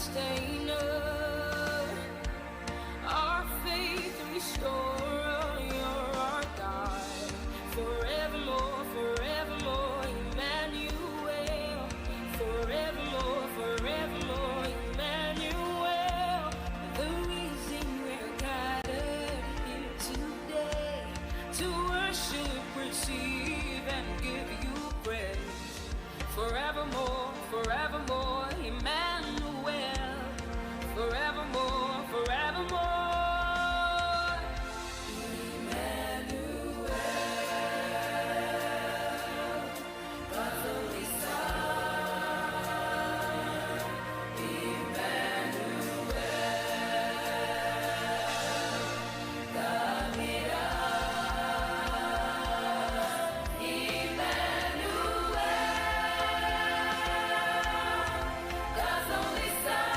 sustainer, our faith restorer, you're our God. Forevermore, forevermore, Emmanuel. Forevermore, forevermore, Emmanuel. The reason we're gathered here today to worship, receive, and give you praise. Forevermore, forevermore, Emmanuel. Forevermore, forevermore. Emmanuel, God's only Son. Emmanuel, God with us. Emmanuel, God's only Son.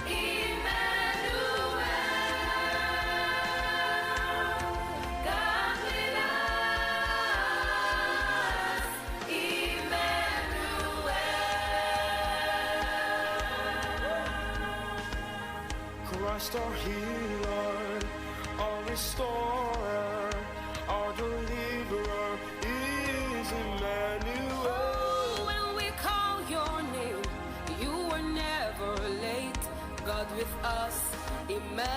Emmanuel, God with us. Emmanuel. Christ our healer, our restorer, our deliverer is Emmanuel. Oh, when we call your name, you are never late. God with us, Emmanuel.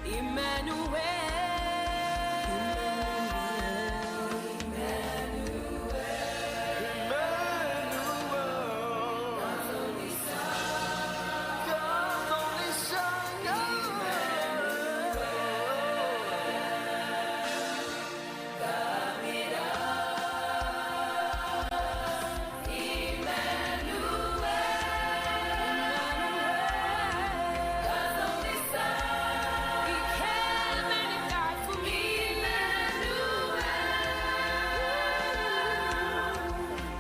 Emmanuel. Emmanuel. Emmanuel, God's only Son. God's only Son. God with us. Emmanuel. God's only Son. He came and He died for me. Emmanuel.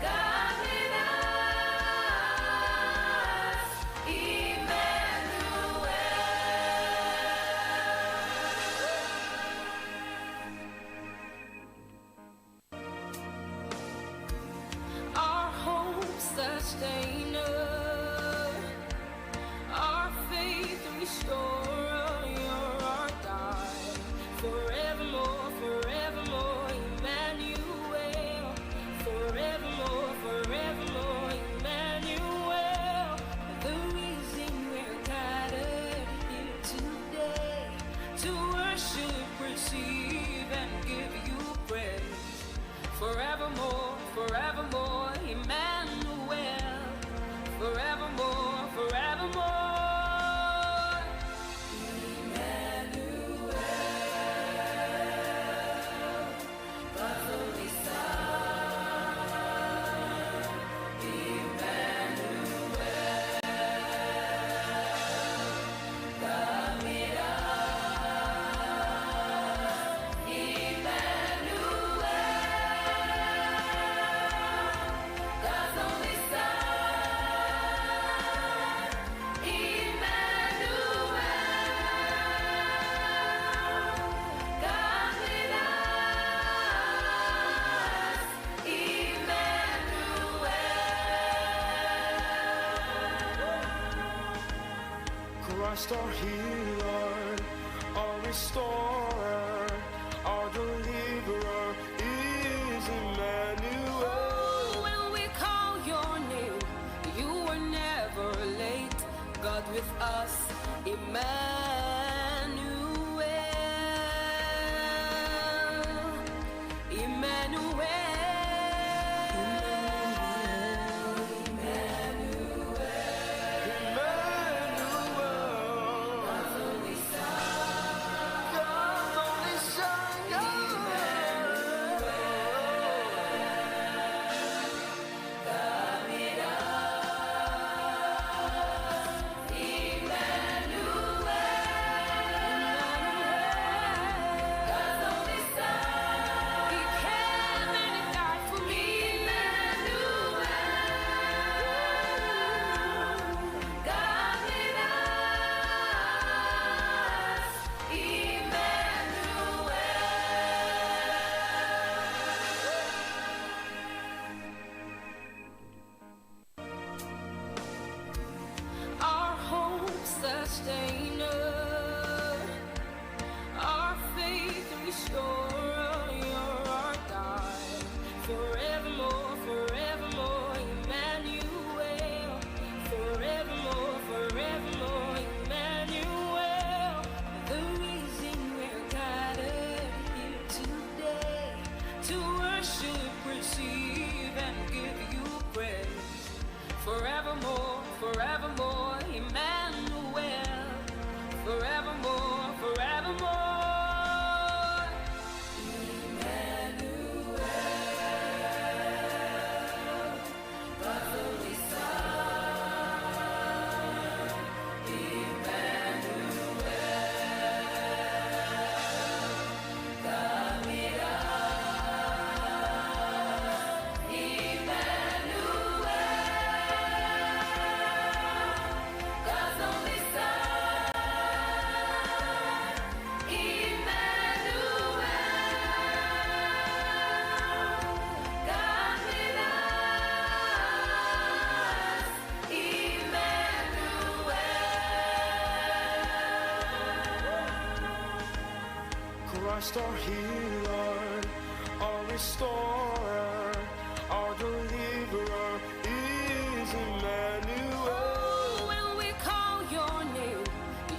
God with us. Emmanuel. Our hope sustainer, our faith restorer, you're our God. Forevermore, forevermore, Emmanuel. Forevermore, forevermore, Emmanuel. The reason we're gathered here today to worship, receive, and give you praise. Forevermore, forevermore, Emmanuel. Forevermore, forevermore. Emmanuel, God's only Son. Emmanuel, God with us. Emmanuel, God's only Son. Emmanuel, God with us. Emmanuel. Christ our healer, our restorer, our deliverer is Emmanuel. Oh, when we call your name, you are never late. God with us, Emmanuel. Emmanuel. Emmanuel. Emmanuel, God's only Son. God's only Son. God with us. Emmanuel. restorer, you're our God. Forevermore, forevermore, Emmanuel. Forevermore, forevermore, Emmanuel. The reason we're gathered here today to worship, receive, and give you praise. Forevermore, forevermore, Emmanuel. Forevermore, forevermore. God's only Son, Emmanuel. God with us, Emmanuel. Christ our healer, our restorer, our deliverer is Emmanuel. Oh, when we call your name,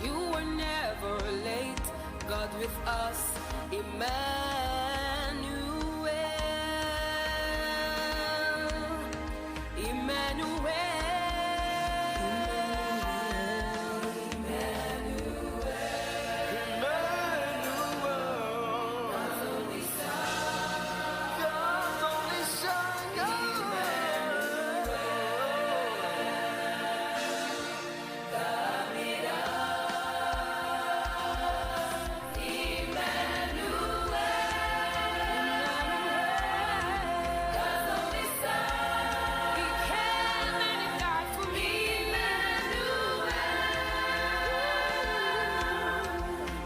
you are never late. God with us, Emmanuel. Emmanuel. Emmanuel. God's only Son, God's only Son. God's only Son. He came and He died for me. Emmanuel.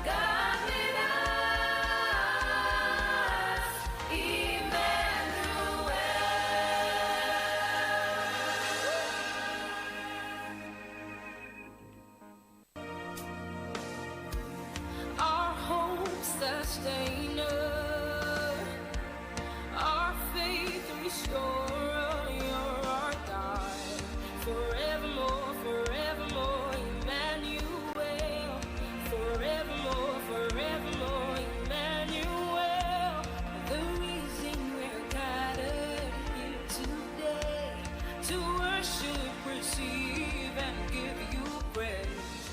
God with us, Emmanuel. Our hope sustainer, our faith restorer, you're our God. Forevermore, forevermore, Emmanuel. Forevermore, forevermore, Emmanuel. The reason we're gathered here today to worship, receive, and give you praise.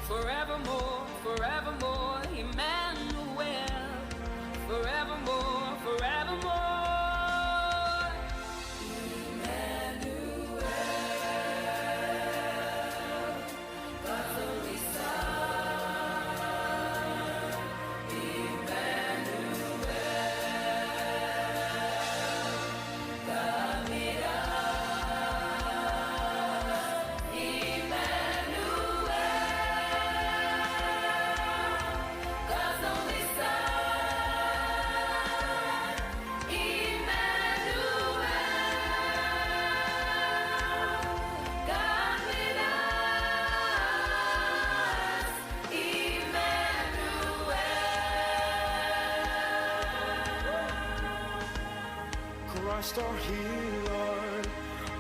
Forevermore, forevermore, Emmanuel. Forevermore, forevermore. Emmanuel, God's only Son. Emmanuel, God with us. Emmanuel, God's only Son. Emmanuel, God with us. Emmanuel. Christ our healer,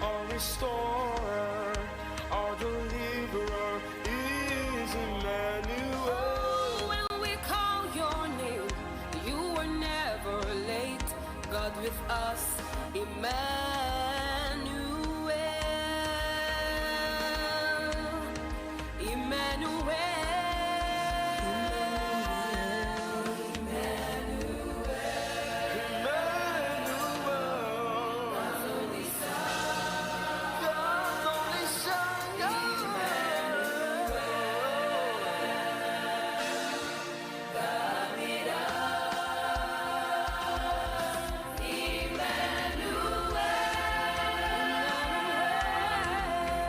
our restorer, our deliverer is Emmanuel. Oh, when we call your name, you are never late. God with us, Emmanuel. Emmanuel. Emmanuel. God's only Son, God's only Son. God with us, Emmanuel.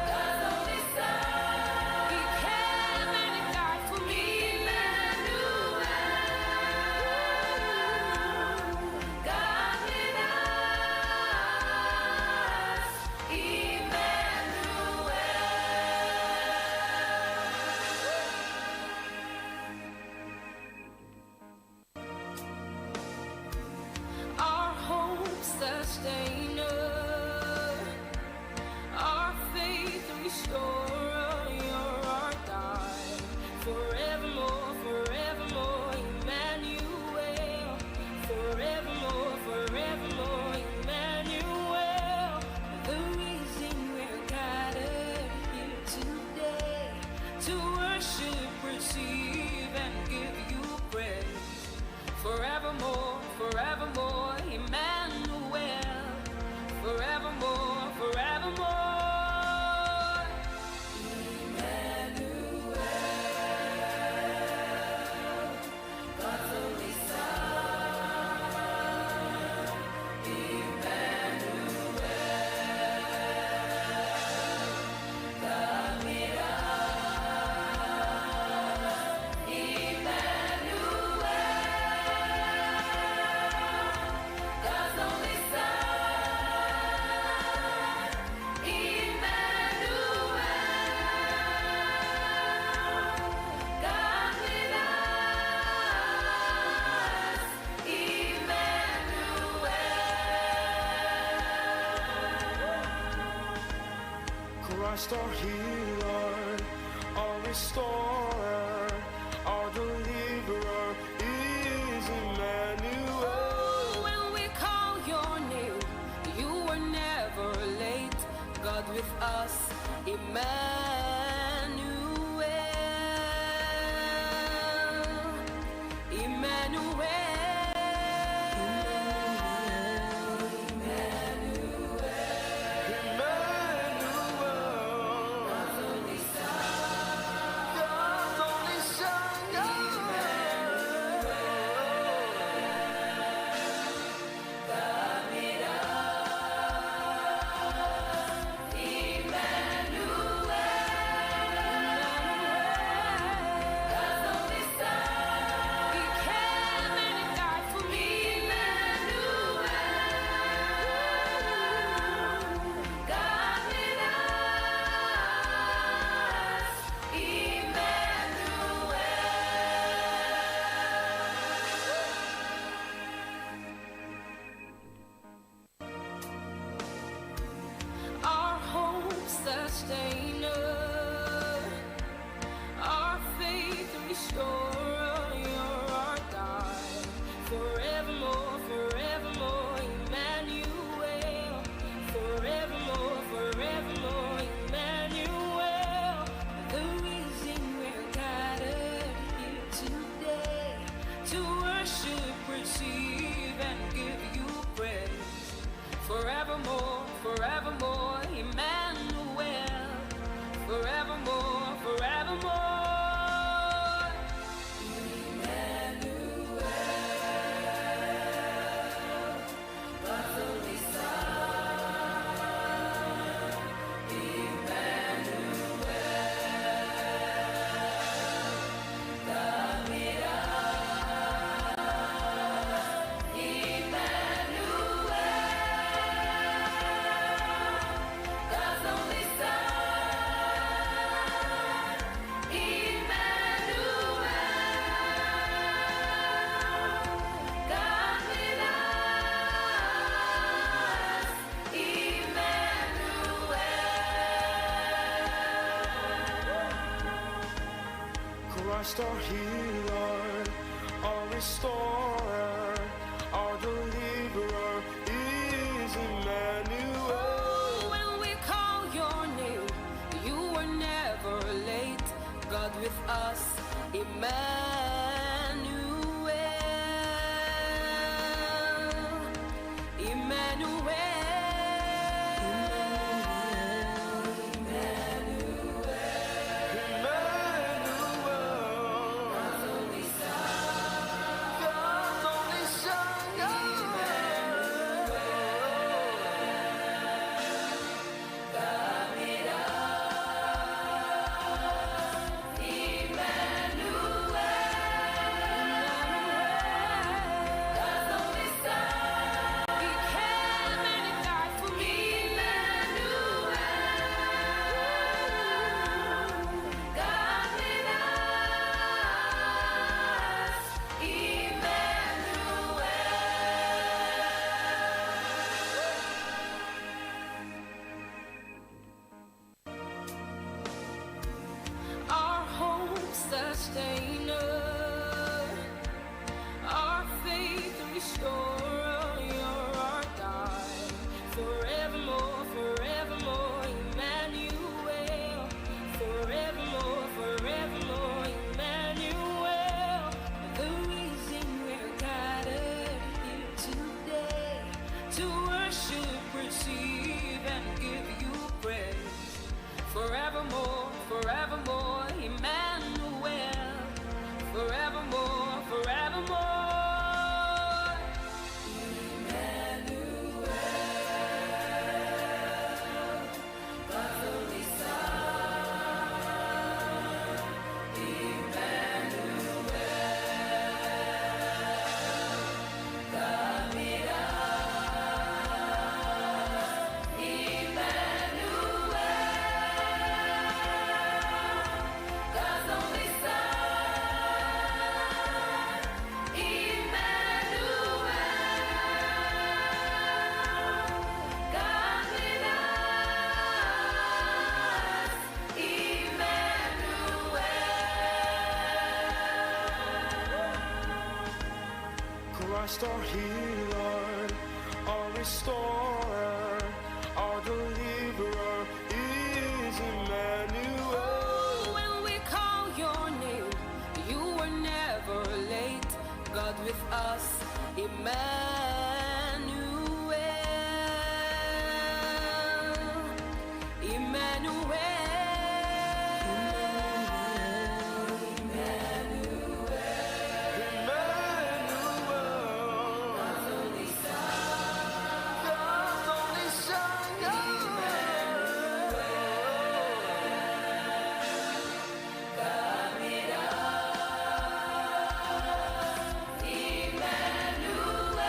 God's only Son, He came and He Christ our healer, our restorer, our deliverer is Emmanuel. Oh, when we call your name, you were never late. God with us, Emmanuel. Emmanuel. Emmanuel. God's only Son. God's only Son. God's only Son. He came and he died for me. Emmanuel. God with us. Emmanuel. Our hope sustainer, our faith restorer, you're our God. Forevermore, forevermore, Emmanuel. Forevermore, forevermore, Emmanuel. The reason we're gathered here today to worship, receive, and give you praise. Forevermore, forevermore, Emmanuel. Forevermore, forevermore. Emmanuel. God's only Son. Emmanuel. God with us. Emmanuel. God's only Son. Emmanuel. God with us. Emmanuel. Christ our healer, our restorer, our deliverer is Emmanuel. Oh, when we call your name, you were never late. God with us, Emmanuel. Emmanuel. Emmanuel. God's only Son. God's only Son. God with us. Emmanuel. God's only Son. He came and he Christ our healer, our restorer, our deliverer is Emmanuel. Oh, when we call your name, you were never late. God with us, Emmanuel. Emmanuel. Emmanuel. God's only Son. God's only Son. God with us, Emmanuel.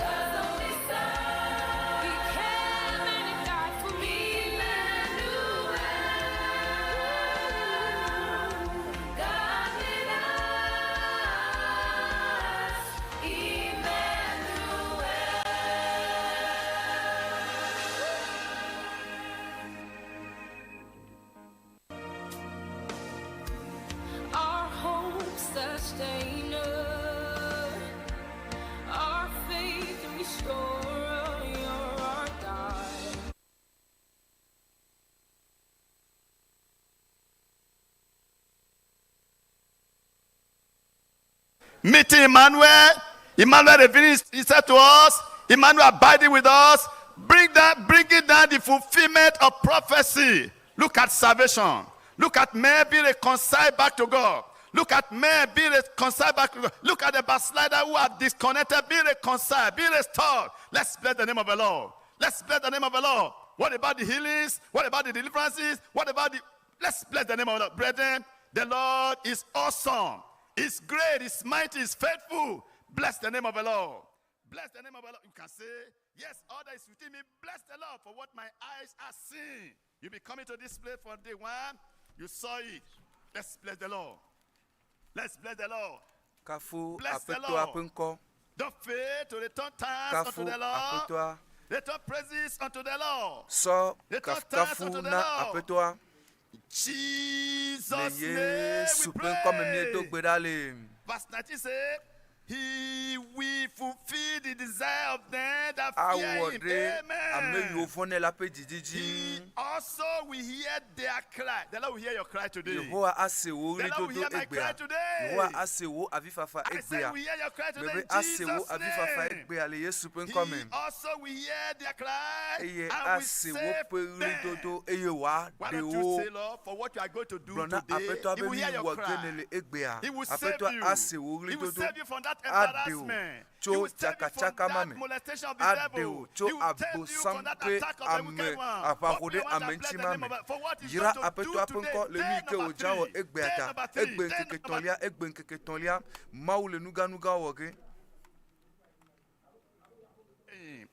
God's only Son. He came and He died for me. Emmanuel. God with us, Emmanuel. Our hope sustainer, our faith restorer, you're our God. Meeting Emmanuel, Emmanuel revealing himself to us, Emmanuel abiding with us, bring that, bringing down the fulfillment of prophecy. Look at salvation. Look at men being reconciled back to God. Look at men being reconciled back to God. Look at the backslider who are disconnected, be reconciled, be restored. Let's bless the name of the Lord. Let's bless the name of the Lord. What about the healings? What about the deliverances? What about the. Let's bless the name of the Lord. Brethren, the Lord is awesome. He's great, He's mighty, He's faithful. Bless the name of the Lord. Bless the name of the Lord. You can say, Yes, all that is within me, bless the Lord for what my eyes are seeing. You'll be coming to this place from day one. You saw it. Let's bless the Lord. Let's bless the Lord. Kafu Bless the Aƒetɔa Lord. ƒe ŋkɔ. Don't fail to return thanks Kafu unto the Lord. Aƒetɔa. Return praises unto the Lord. Sɔ Return kaf- thanks kafu unto the na Lord. Aƒetɔa. Jesus' Le name Yesu we ƒe ŋkɔ me míedo pray. gbe ɖa le. Verse 19 says, He will fulfill the desire of them that fear Awɔ him. ɖe ame yiwo Amen. vɔ̃nɛ la ƒe didi dzi. He also will hear their cry. The Lord will hear your cry today. Yehowa ase wò The Lord will ɣlidodo hear my egbea. cry today. Yehowa ase wò avifafa I say egbea. we hear your cry today Mebe in ase wò Jesus' avifafa name. egbea le Yesu ƒe ŋkɔ me. He also will hear their cry Eye and will ase save woƒe them. ɣlidodo eye Why wòaɖe don't you wo. say, Lord, for what you are going to do Gblɔ na today, Aƒetɔa He be will nu hear yi your wɔ ge cry. nèle egbea. He will save Aƒetɔa you. ase wò He will ɣlidodo. save you from that Aɖe wò embarrassment. He tso will save you from tsakatsaka ma that me. molestation of the Aɖe devil. wò tso He will save you abosam from that ƒe attack of the ame wicked one. aʋaho Open ɖe your mouth ame and bless ŋuti the ma name me. of God. For what he's Yra going to do Aƒetɔa ƒe today. ŋkɔ le nu Day yi ke number wòdza wɔ three. egbea Day ta. number three. Egbe Day ŋkeke number etɔ̃lia, egbe ŋkeke etɔ̃lia, Mawu le nuganuga wɔ ge.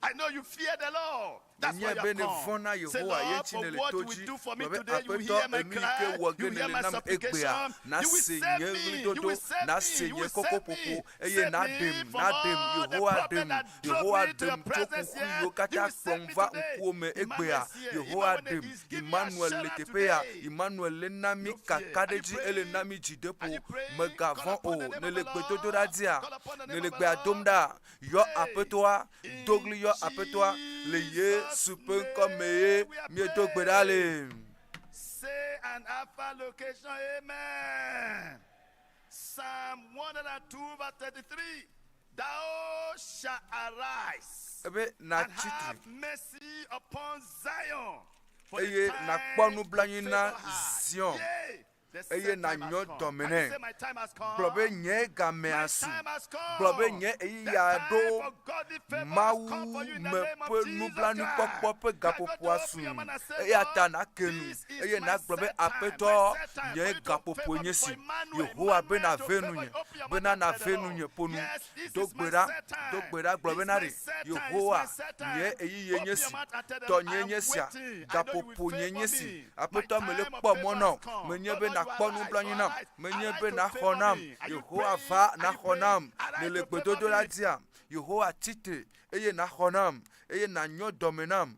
I know you fear the Lord. That's why Menyae you be have ne come. vɔ̃ na Say, Yehowa ye Lord, ŋuti for nèle what to you will dzi. do for me Gblɔ be today, you will Aƒetɔ hear my enu yi ke cry, wɔ ge you will hear nèle my nam egbea, supplication, you will nase save nye me, you ɣlidodo, will save me, nase you nye will save me, kokoƒoƒo eye save me naɖem, from naɖem, all the Yehowa problem ɖem, that drove Yehowa me to your ɖem tso presence kuxi here. yiwo You katã will save kplɔm me va today. ŋkuwò me Emmanuel egbea. is here. Yehowa Emmanuel ɖem, is giving Emmanuel le assurance teƒe ya, today. Emmanuel le na mí No fear. Are you kakaɖedzi, ele praying? na mí Are dzideƒo. you praying? Call Mègavɔ̃ upon o, the name of nèle the gbedodoɖa Lord. dzia, Call upon the name nèle of the gbea dom Lord. ɖa. Yɔ Hey, Aƒetɔa, do in ɣli yɔ Aƒetɔa le Jesus' Yesu ƒe ŋkɔ me ye name we are míedo gbe ɖa praying. le. Say an alpha location, amen. Psalm 102, verse 33. Thou shalt arise Ebe and natsi have tre mercy upon Zion. For the eye nakpɔ time to nublanui na favor her. Zion Yea, the eye set time has nanyɔ come. dɔme Can you nɛ. say my time has Gblɔ be come? nye gamea My su. time has Gblɔ be come. nye The ɣeyiɣia time ɖo. for godly favor has Mawu come for you in the me name of ƒe Jesus nublanuikpɔkpɔ Christ. ƒe You are going to gaƒoƒoa open su. your mouth and say, Eya ta Lord, nake nu this is eye my nagblɔ be set time, my Aƒetɔ, set time nye for you to gaƒoƒo favor nye me, for si. Emmanuel, Yehowa be Emmanuel to nave favor nunye, you. Open your mouth bena and tell the nave Lord. nunye ƒo nu. Yes, this Do is gbe my ɖa, set do time. gbe ɖa gblɔ This is bena my ɖe set time. It's my Yehowa, set nye time. ɣeyiɣie Open nye your si. mouth and tell the Lord, I Tɔnye am nye sia. waiting. I know you will Gaƒoƒo nye favor nye si. me. My Aƒetɔ mele time of kpɔ favor mɔ has na wò. come. Menye Oh be Lord, you nakpɔ arise, nublanui nam. arise, Menye arise be to naxɔ favor nam. me. Are you Yehowa praying? va Are you naxɔ praying? nam. Arise Nèle to favor gbedodoɖa me. dzia, Yehowa tsitre eye naxɔ nam eye nanyɔ dɔme nam.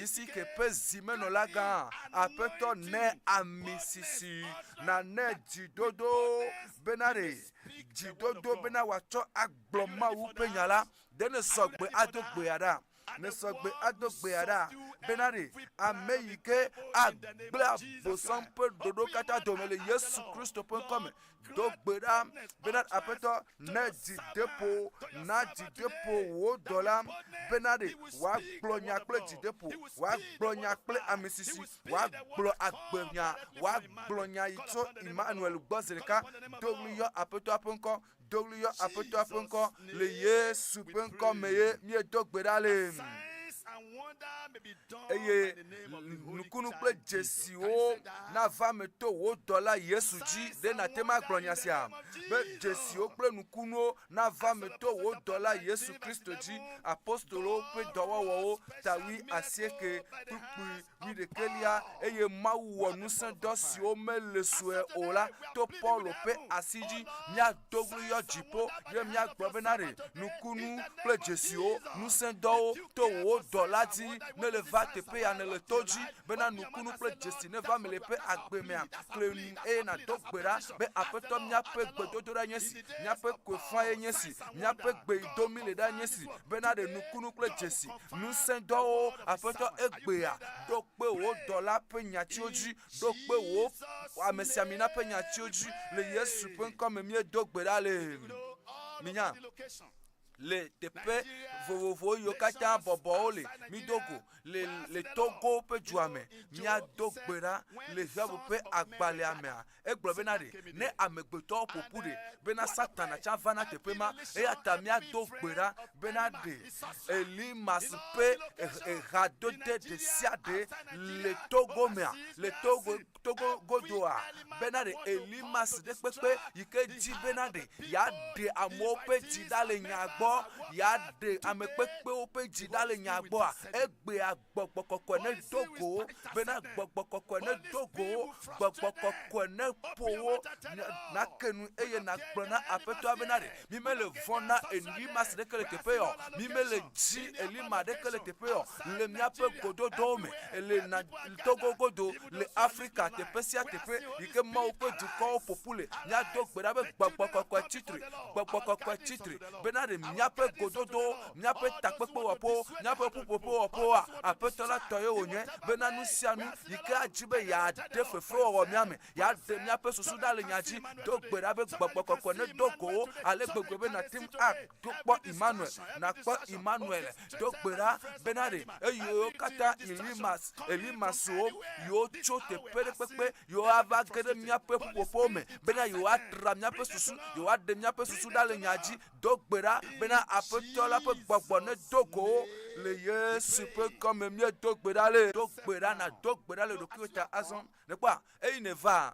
GCK ƒe zimenɔla gã, Aƒetɔ ne ami sisi nane dzidodo bena ɖe dzidodo bena wòatsɔ agblɔ Mawu ƒe nya la. Ɖe nèsɔ gbe ado gbea ɖa? Nèsɔ gbe ado gbea ɖa? bena ɖe ame yi ke agblẽ Abosam ƒe ɖoɖo katã dome le Yesu Kristo ƒe ŋkɔ me. Do gbe ɖa bena Aƒetɔ ne dzideƒo na dzideƒo wò dɔla bena ɖe wòagblɔ nya kple dzideƒo, wòagblɔ nya kple amisisi, wòagblɔ agbenya, wòagblɔ nya yi tso Emmanuel gbɔ zi ɖeka. Do ɣli yɔ Aƒetɔa ƒe ŋkɔ, do ɣli yɔ Aƒetɔa ƒe ŋkɔ le Yesu ƒe ŋkɔ me ye míedo gbe ɖa le. Eye nukunu kple dzesiwo nava me to wò dɔla Yesu dzi. Ɖe nàte ŋu agblɔ nya sia be dzesiwo kple nukunuwo nava me to wò dɔla Yesu Kristo dzi? Apostolowo ƒe Dɔwɔwɔwo, ta wuiasieke, kpukpui wuiɖekɛlia, Eye Mawu wɔ ŋusẽdɔ siwo mele sue o la to Paulo ƒe asi dzi. Míado ɣli yɔ dziƒo ye míagblɔ bena ɖe nukunu kple dzesiwo, ŋusẽdɔwo to wò dɔla dzi ne le va teƒe ya nèle to dzi bena nukunu kple dzesi neva me le eƒe agbe mea. Kle nu eye nàdo gbe ɖa be, Aƒetɔ, míaƒe gbedodoɖa nye esi, míaƒe koefa ye nye esi, míaƒe gbe yi dom míle ɖa nye esi, bena ɖe nukunu kple dzesi, ŋusẽdɔwo, Aƒetɔ, egbea, ɖo kpe wò dɔla ƒe nyatiwo dzi, ɖo kpe wò amesiamina ƒe nyatiwo dzi, le Yesu ƒe ŋkɔ me míedo gbe ɖa le. Minya, le teƒe vovovowo yiwo katã bɔbɔwo le, mído go le, le Togo ƒe dua me, míado gbe ɖa le Hiob ƒe agbalẽa mea, Egblɔ bena ɖe, ne amegbetɔwo ƒo ƒu ɖe, bena Satana tsã vana teƒe ma, eya ta míado gbe ɖa bena ɖe Elimas ƒe ehadode ɖesiaɖe le Togo mea, le Togo, Togo godoa, bena ɖe Elimas ɖe kpekpe yi ke dzi bena ɖe yeaɖe amewo ƒe dzi ɖa le nya gbɔ, yeaɖe ame kpekpewo ƒe dzi ɖa le nya gbɔa, egbea Gbɔgbɔ kɔkɔe nedo go wo, bena gbɔgbɔ kɔkɔe nedo go wo, gbɔgbɔ kɔkɔe neƒo wo, nake nu eye nagblɔ na Aƒetɔa bena ɖe mi mele vɔ̃ na Elimas ɖeke le teƒe ya o, mi mele dzi Elima ɖeke le teƒe ya o, le míaƒe gododowo me, le na Togo godo, le Afrika teƒe sia teƒe yi ke Mawu ƒe dukɔwo ƒo ƒu le, míado gbe ɖa be gbɔgbɔ kɔkɔe tsitre, gbɔgbɔ kɔkɔe tsitre, bena ɖe míaƒe gododowo, míaƒe takpekpewɔƒewo, míaƒe ƒuƒoƒewɔƒewoa, Aƒetɔ la tɔ ye wònye, bena nu sia nu yi ke adzi be yeaɖe fefewɔwɔ mía me, yeaɖe míaƒe susu ɖa le nya dzi, do gbe ɖa be Gbɔgbɔ Kɔkɔe nedo go wo ale gbegbe be nàte ŋu ado kpɔ Emmanuel, nàkpɔ Emmanuel. Do gbe ɖa bena ɖe eyiwo katã Elimas, Elimaswo, yiwo tso teƒe ɖe kpekpe, yewoava ge ɖe míaƒe ƒuƒoƒewo me, bena yewoatra míaƒe susu, yewoaɖe míaƒe susu ɖa le nya dzi, Do gbe ɖa bena Aƒetɔ la ƒe gbɔgbɔ nedo go wo le Yesu ƒe ŋkɔ me. Míedo gbe ɖa le. Do gbe ɖa, nàdo gbe ɖa le ɖokuiwò ta azɔ. Nèkpɔa? Eyi nèvaa,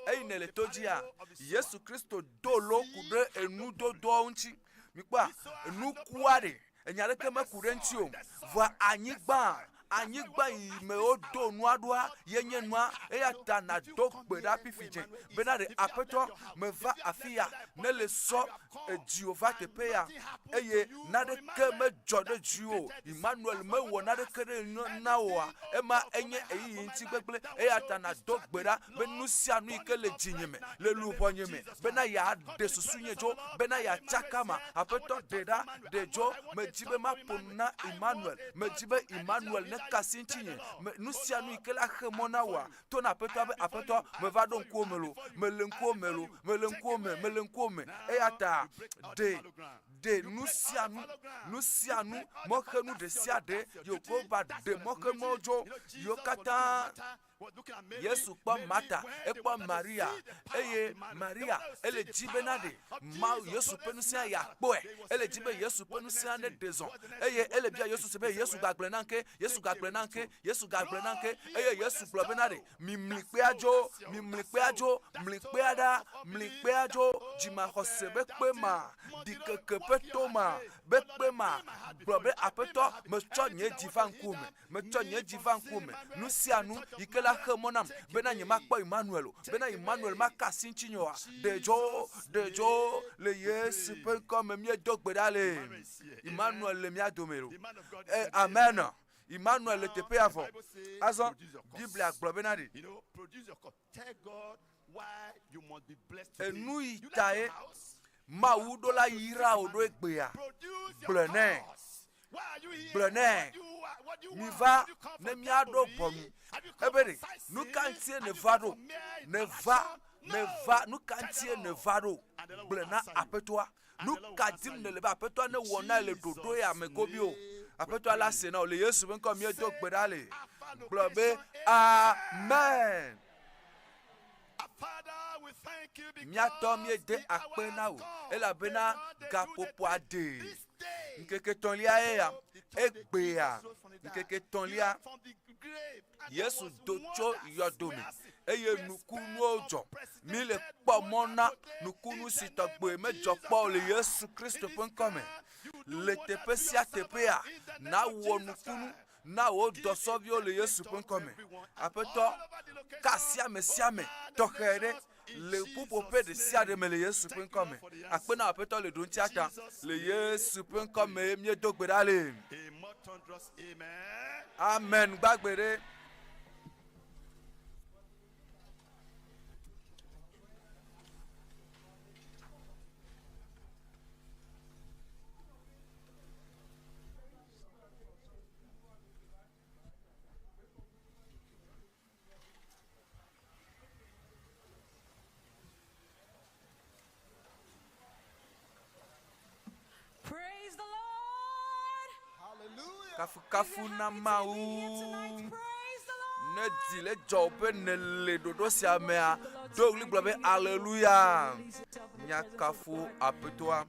eyi nèle to dzia, Yesu Kristo do lo ku ɖe enudodoawo ŋuti. Mikpɔa? Nukua ɖe, enya ɖeke meku ɖe eŋuti o. Vɔa anyigba, anyigba yi me wodo nua ɖoa ye nye nua. Eya ta nàdo gbe ɖa fifi dze bena ɖe Aƒetɔ, meva afi ya ne le sɔ edziwò va teƒe ya eye naneke medzɔ ɖe dziwò o. Emmanuel mewɔ naneke ɖe na wòa? Ema enye ɣeyiɣi ŋuti gbegblẽ. Eya ta nàdo gbe ɖa be nu sia nu yi ke le dzinye me, le luʋɔnye me, bena yeaɖe susunye dzo, bena yeatsaka ma. Aƒetɔ, ɖe ɖa, ɖe dzo. Medi be maƒo nu na Emmanuel. Medi be Emmanuel neka asi ŋutinye. Me, nu sia nu yi ke la xe mɔ na wòa, to na Aƒetɔa be, Aƒetɔ, meva ɖo ŋkuwò me lo. Mele ŋkuwò me lo. Mele ŋkuwò me. Mele ŋkuwò me. Eya ta ɖe, ɖe nu sia nu, nu sia nu, mɔxenu ɖe sia ɖe, Yehowa ɖe mɔxenuawo dzo, yiwo katã Yesu kpɔ Marta, ekpɔ Maria, eye Maria ele dzi bena ɖe Mawu Yesu ƒe ŋusẽa yeakpɔe. Ele dzi be Yesu ƒe ŋusẽa neɖe zɔ. Eye ele bia Yesu se be, Yesu gagblɔe nam ke, Yesu gagblɔe nam ke, Yesu gagblɔe nam ke. Eye Yesu gblɔ bena ɖe, Mimli kpea dzo, mimli kpea dzo, mli kpea ɖa, mli kpea dzo, dzimaxɔse be kpe ma, ɖikeke ƒe to ma, be kpe ma, gblɔ be, Aƒetɔ, metsɔ nye dzi va ŋkuwò me. Metsɔ nye dzi va ŋkuwò me, nu sia nu yi ke la xe mɔ nam bena nyemakpɔ Emmanuel o, bena Emmanuel maka asi ŋutinye oa, ɖe dzo, ɖe dzo, le Yesu ƒe ŋkɔ me míedo gbe ɖa le. Emmanuel le mía dome o. E, amen. Emmanuel le teƒea vɔ. Azɔ, Biblia gblɔ bena ɖe, enu yi tae Mawu ɖo la yra wò ɖo egbea, gblɔe nɛ. Gblɔ nɛ, miva ne míaɖo ʋɔnu. Ebe ɖe, nu ka ŋutie nèva ɖo? Nèva, nèva, nu ka ŋutie nèva ɖo? Gblɔe na Aƒetɔa. Nu ka dim nèle be Aƒetɔa newɔ na le ɖoɖo ya me gobi o? Aƒetɔa la se na wò. Le Yesu ƒe ŋkɔ míedo gbe ɖa le. Gblɔ be, Amen. Mía tɔ míede akpe na wò elabena gaƒoƒoa de. Ŋkeke etɔ̃lia ye ya. Egbea ŋkeke etɔ̃lia Yesu do tso yɔdo me eye nukunuwo dzɔ. Mi le kpɔ mɔ na nukunu si tɔgbe medzɔ kpɔ o le Yesu Kristo ƒe ŋkɔ me. Le teƒe sia teƒea, nawɔ nukunu na wò dɔsɔviwo le Yesu ƒe ŋkɔ me. Aƒetɔ, ka asi ame sia ame tɔxɛ ɖe le ƒuƒoƒe ɖe sia ɖe me le Yesu ƒe ŋkɔ me. Akpe na Aƒetɔ le ɖoŋtia ta. Le Yesu ƒe ŋkɔ me míedo gbe ɖa le. Amen gbagbe ɖe. Praise the Lord. Kafukafu na Mawu. Ne dzi le dzɔ be nèle ɖoɖo sia mea, do ɣli gblɔ be aleluya. Míakafu Aƒetɔa.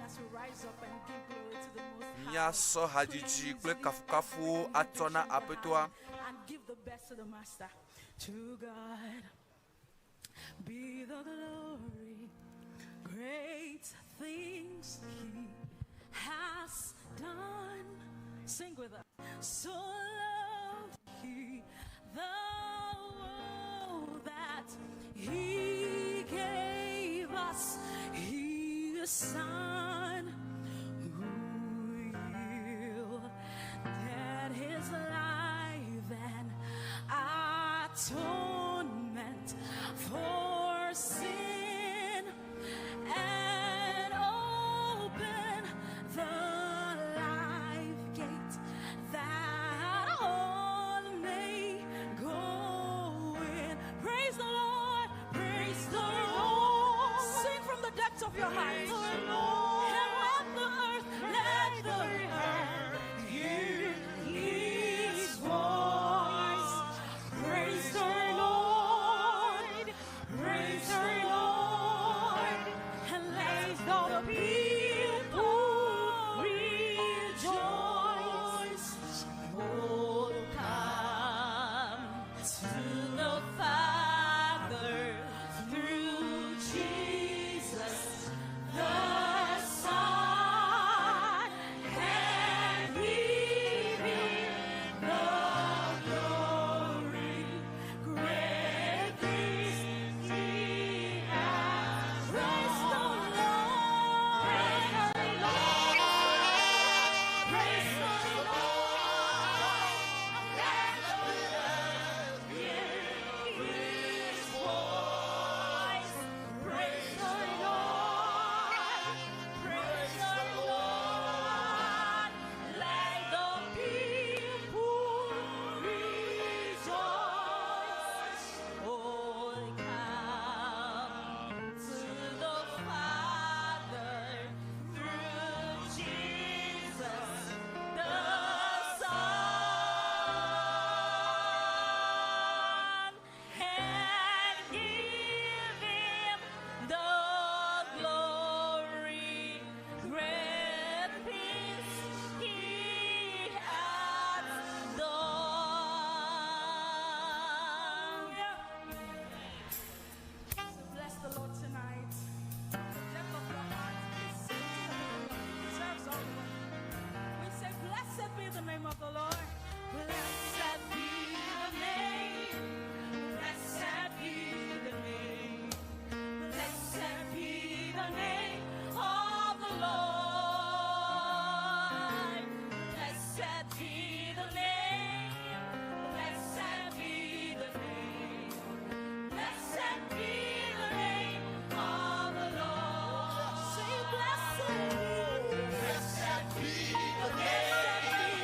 Míasɔ hadzidzi kple kafukafuwo atsɔ na Aƒetɔa. To God be the glory, great things he has done. Sing with us. So loved he the world that he gave us his son who yielded his life and atonement for sin and open the life gate that all may go in. Praise the Lord, praise the Lord. Sing from the depths of your heart. And let the earth hear his voice. Praise the Lord, praise the Lord, and let the people rejoice. Oh, come to the Father through Jesus the Son, and give him the glory. Great things he has. Praise the Lord. Praise the Lord. Let the earth hear his voice. Praise the Lord. Praise the Lord. Let the people rejoice. Oh, come to the Father through Jesus the Son, and give him the glory. Great things he has done. So bless the Lord tonight. The depth of your heart is sing to the Lord. He deserves all the worship. We say, Blessed be the name of the Lord. Blessed be the name. Blessed be the name. Blessed be the name of the Lord. Blessed be the name. Blessed be the name. Blessed be the name of the Lord. Say, blessed be. Blessed be the name.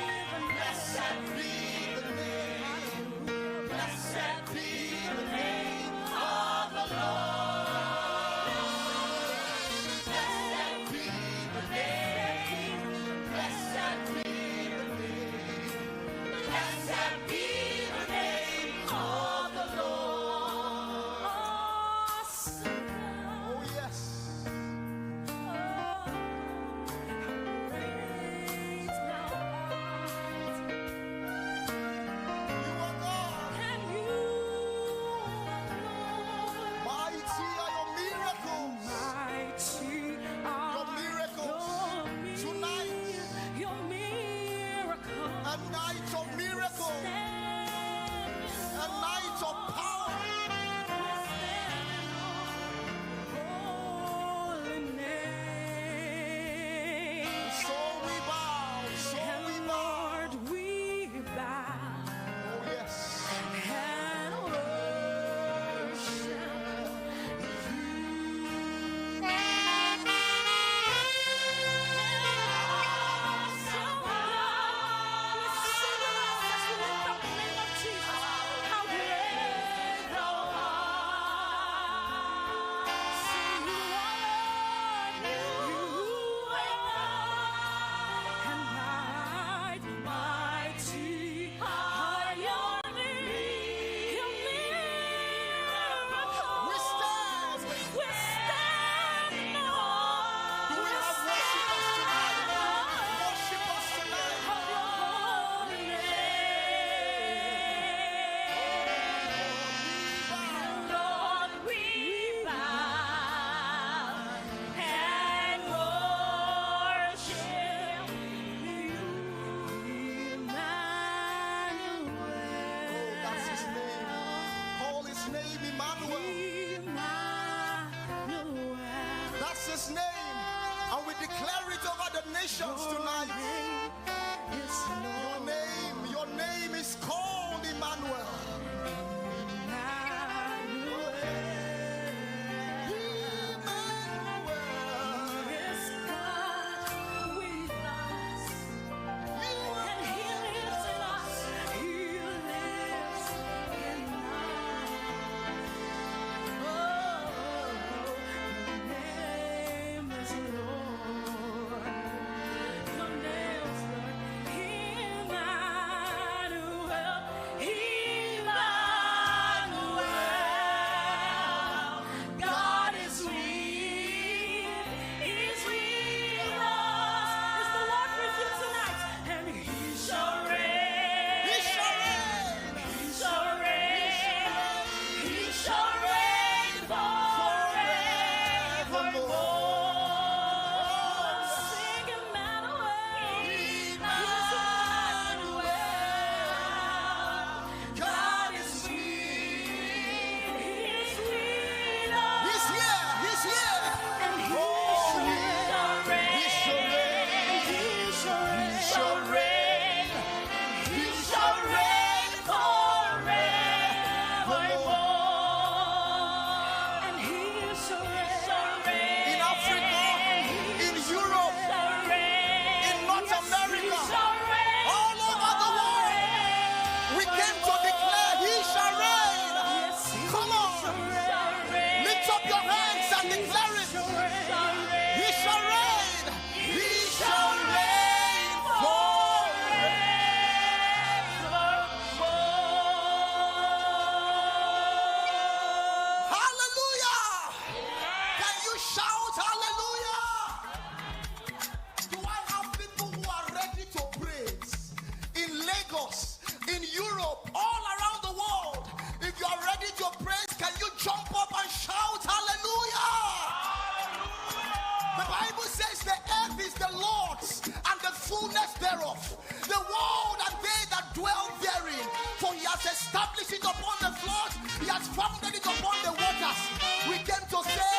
established it upon the floods. He has founded it upon the waters. We came to say,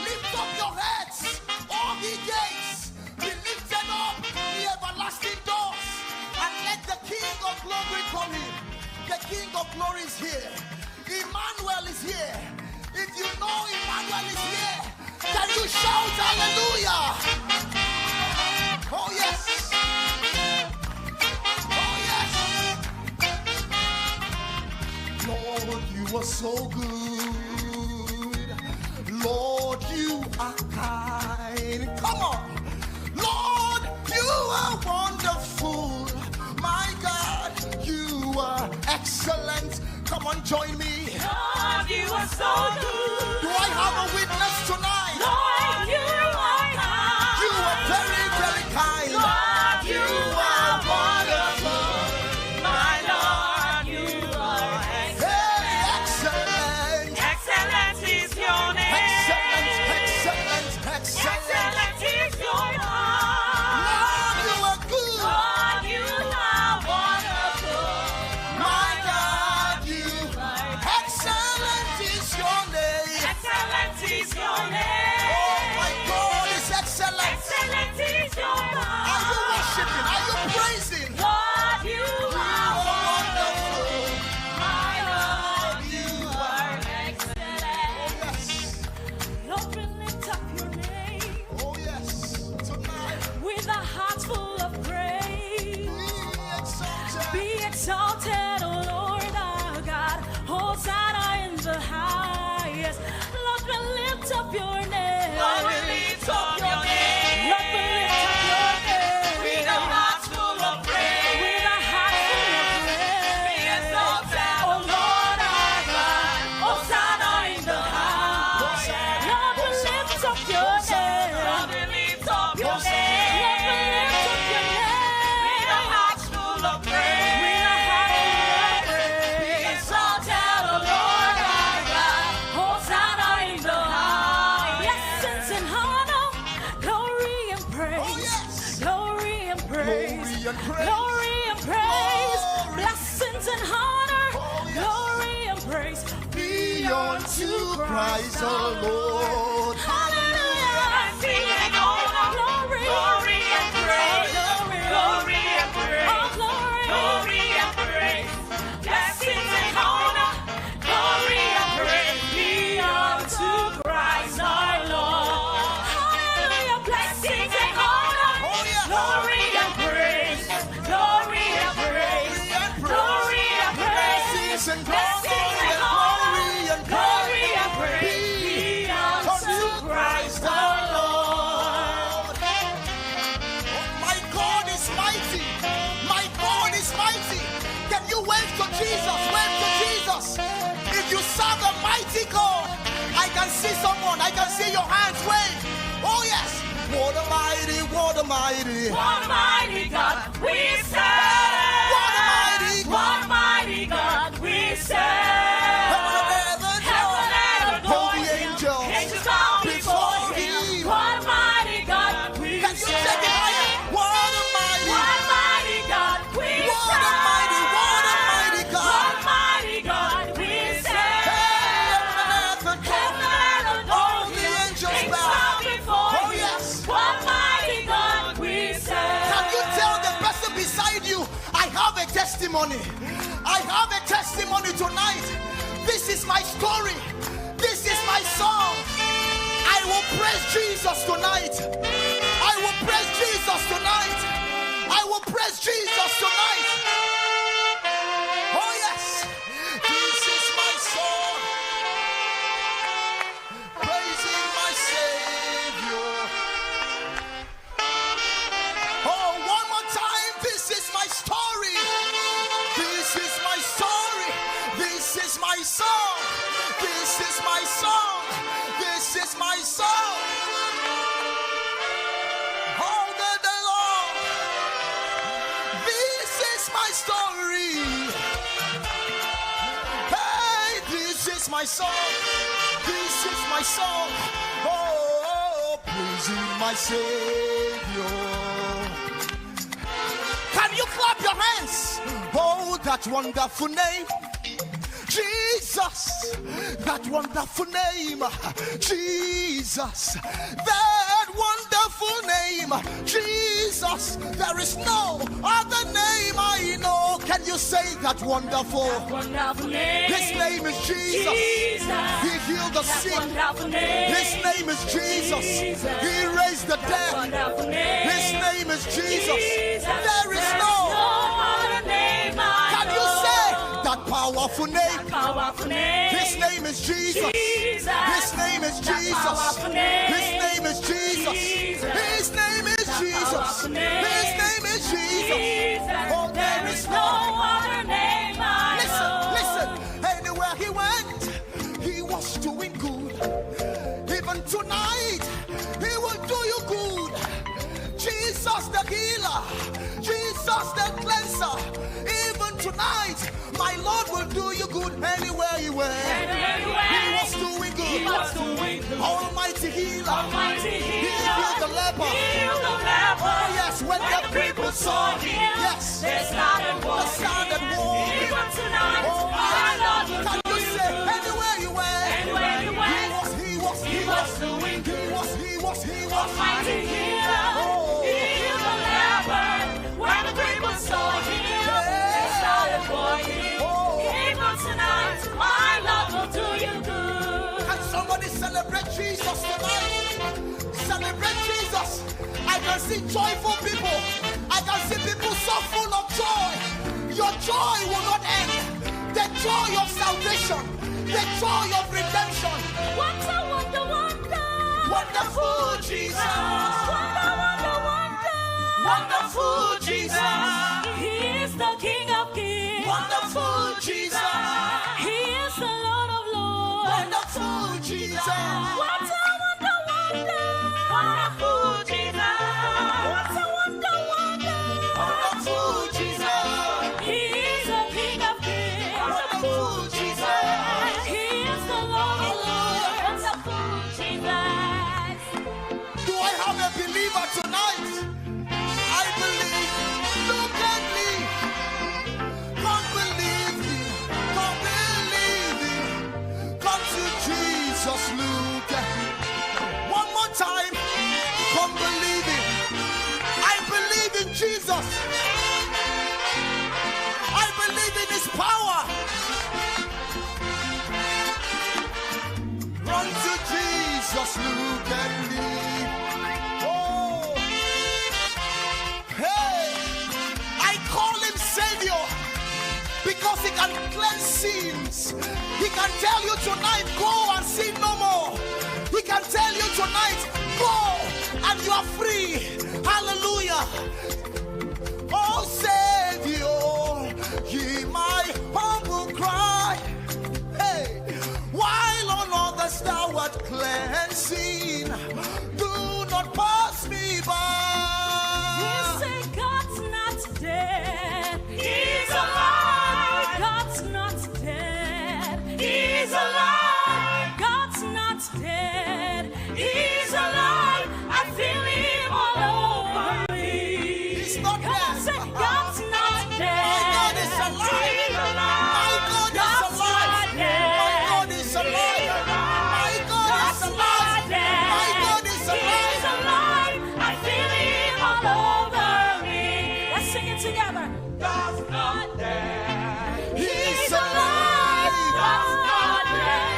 lift up your heads, all ye gates. Be lifted up, the everlasting doors, and let the King of glory come in. The King of glory is here. Emmanuel is here. If you know Emmanuel is here, can you shout hallelujah? Oh, yes. Oh, yes. Lord, you are so good. Lord, you are kind. Come on. Lord, you are wonderful. My God, you are excellent. Come on, join me. Lord, you are so good. Do I have a witness tonight? Lord, you are kind. You are very, very kind. Lord, you are wonderful. My Lord, you are excellent. Hey, excellent. Excellent is your name. Excellent, excellent, excellent. Excellent is your love. Lord, you are good. Lord, you are wonderful. My God, you excellent is your name. Excellent is your name. Oh my God is excellent. Excellent is your love. Are you worshiping? Are you praising? Lord, you You are are wonderful. My Lord, You you are are excellent. Oh yes. Lord, we lift up your name Oh yes. Tonight with a heart full of praise. be exalted. Be exalted, O Lord our God. Hosanna in the highest. Lord, we lift up your name. Lord, we lift up your name. Lord, we lift up your name. With a heart full of praise. With a heart full of praise. Be exalted, O Lord our God. Hosanna in the highest. Lord, we lift up your name. Lord, we lift up your Lord, we name. lift up your name. With a heart full of praise. With a heart full of praise. Be exalted, O Lord our God. Hosanna in the highest. Blessings and honor, glory and praise. Oh, yes. Glory and praise. Glory and praise. Glory and praise. Glory. Blessings and honor, Oh, yes. glory and praise. Be unto Christ our Lord. Hallelujah. Blessing and honor, Glory. glory and praise. Glory. Glory and praise. Oh, glory. Glory and praise. Blessings and honor, glory and praise be unto Christ our Lord. Hallelujah. Blessings and honor, Oh, yes. glory and praise, glory and praise, glory and praise, Blessings and blessings glory and and honor, glory and glory and praise praise be be unto unto Christ our Lord. Oh, my God is mighty. My God is mighty. Can you wave to Jesus? Wave to Jesus. If you serve a mighty God, I can see someone. I can see your hands wave. Oh, yes. What a mighty, what a mighty. What a mighty God we serve. What a mighty God. What a mighty God we serve. Heaven and earth Heaven and adore all adore the him. angels Angels bow before before him. him. What a mighty God we Can you serve. take it higher? What a mighty, What a mighty God we What a serve. mighty, what a mighty God. What a mighty God we serve. Heaven and earth adore Heaven and adore All the him. angels Angels bow. bow before Oh, him. yes. What a mighty God we serve. Can you tell the person beside you, I have a testimony? I have a testimony tonight. This is my story. This is my song. I will praise Jesus tonight. I will praise Jesus tonight. I will praise Jesus tonight. Oh, yes. This is my song. Praising my Savior. Oh, one more time. This is my story. This is my story. This is my song. This is my song. This is my song. All the day long. This is my story. Hey, this is my song. This is my song. Oh, praising my Savior. Can you clap your hands? Oh, that wonderful name. Jesus, that wonderful name. Jesus, that wonderful name. Jesus, there is no other name I know. Can you say that wonderful? Wonderful name. His name is Jesus. Jesus. He healed the That sick. wonderful name. His name is Jesus. Jesus. He raised the That dead. wonderful name. His name is Jesus. Jesus. There is no. other name I Can you know. say that powerful name? Powerful name. His name is Jesus. Jesus. His name is That Jesus. powerful name. His name is Jesus. Jesus. His name is That Jesus. powerful name. His name is Jesus. Jesus. Oh, there is no. other name I Listen, know. listen. Anywhere he went, he was doing good. Even tonight, he will do you good. Jesus the healer, Jesus the cleanser. Even tonight, my Lord will do you good anywhere he went. Anywhere He was doing good. He was doing good. Almighty healer. Almighty He healer. healed the leper. Healed the leper. Oh, yes, when the people saw him, yes. they started walking. started walking. Even tonight, Oh, our Lord will Can do you you say good. anywhere you went? Anywhere you went, He was, he was, He was doing He was, he was, he was. Almighty healer. Oh. Heal the leper. When the people saw him, they started walking. Oh. Even tonight, my Lord will do you good. Can somebody celebrate Jesus tonight? Celebrate Jesus. I can see joyful people. I can see people so full of joy. Your joy will not end. The joy of salvation, the joy of redemption. What a wonder, wonder. Wonderful Jesus. Wonder, wonder, wonder. Wonderful Jesus. He is the King of Kings. Wonderful Jesus. He is the Lord of Lords. Wonderful Jesus. What a wonder, wonder. Wonderful Jesus. What a wonder, wonder. Wonderful Jesus. He is the King of Kings. Wonderful Jesus. He is the Lord of Lords. Wonderful Jesus. Do I have a believer tonight? I believe. Look at me. Come believe him. Come believe him. Come to Jesus. Look at me. One more time. Come believe him. I believe in Jesus. I believe in his power. Run to Jesus, look at me. Oh, hey, I call him Savior because he can cleanse sins. He can tell you tonight, go and sin no more. He can tell you tonight, go and you are free. Hallelujah. Oh, Savior, hear my humble cry. Hey, while on others thou art cleansing, do not pass me You by. say God's not dead. He's alive. God's not dead. He's alive. God's not dead. He's alive. I feel him all over me. He's not Come on, dead. say God's not dead. My God is alive. He's alive. My God is God's alive. not dead. My God is alive. My God is God's alive. not dead. My God is alive. He's alive. I feel him all over me. Let's sing it together. God's not dead. He's He's alive. alive. God's not dead.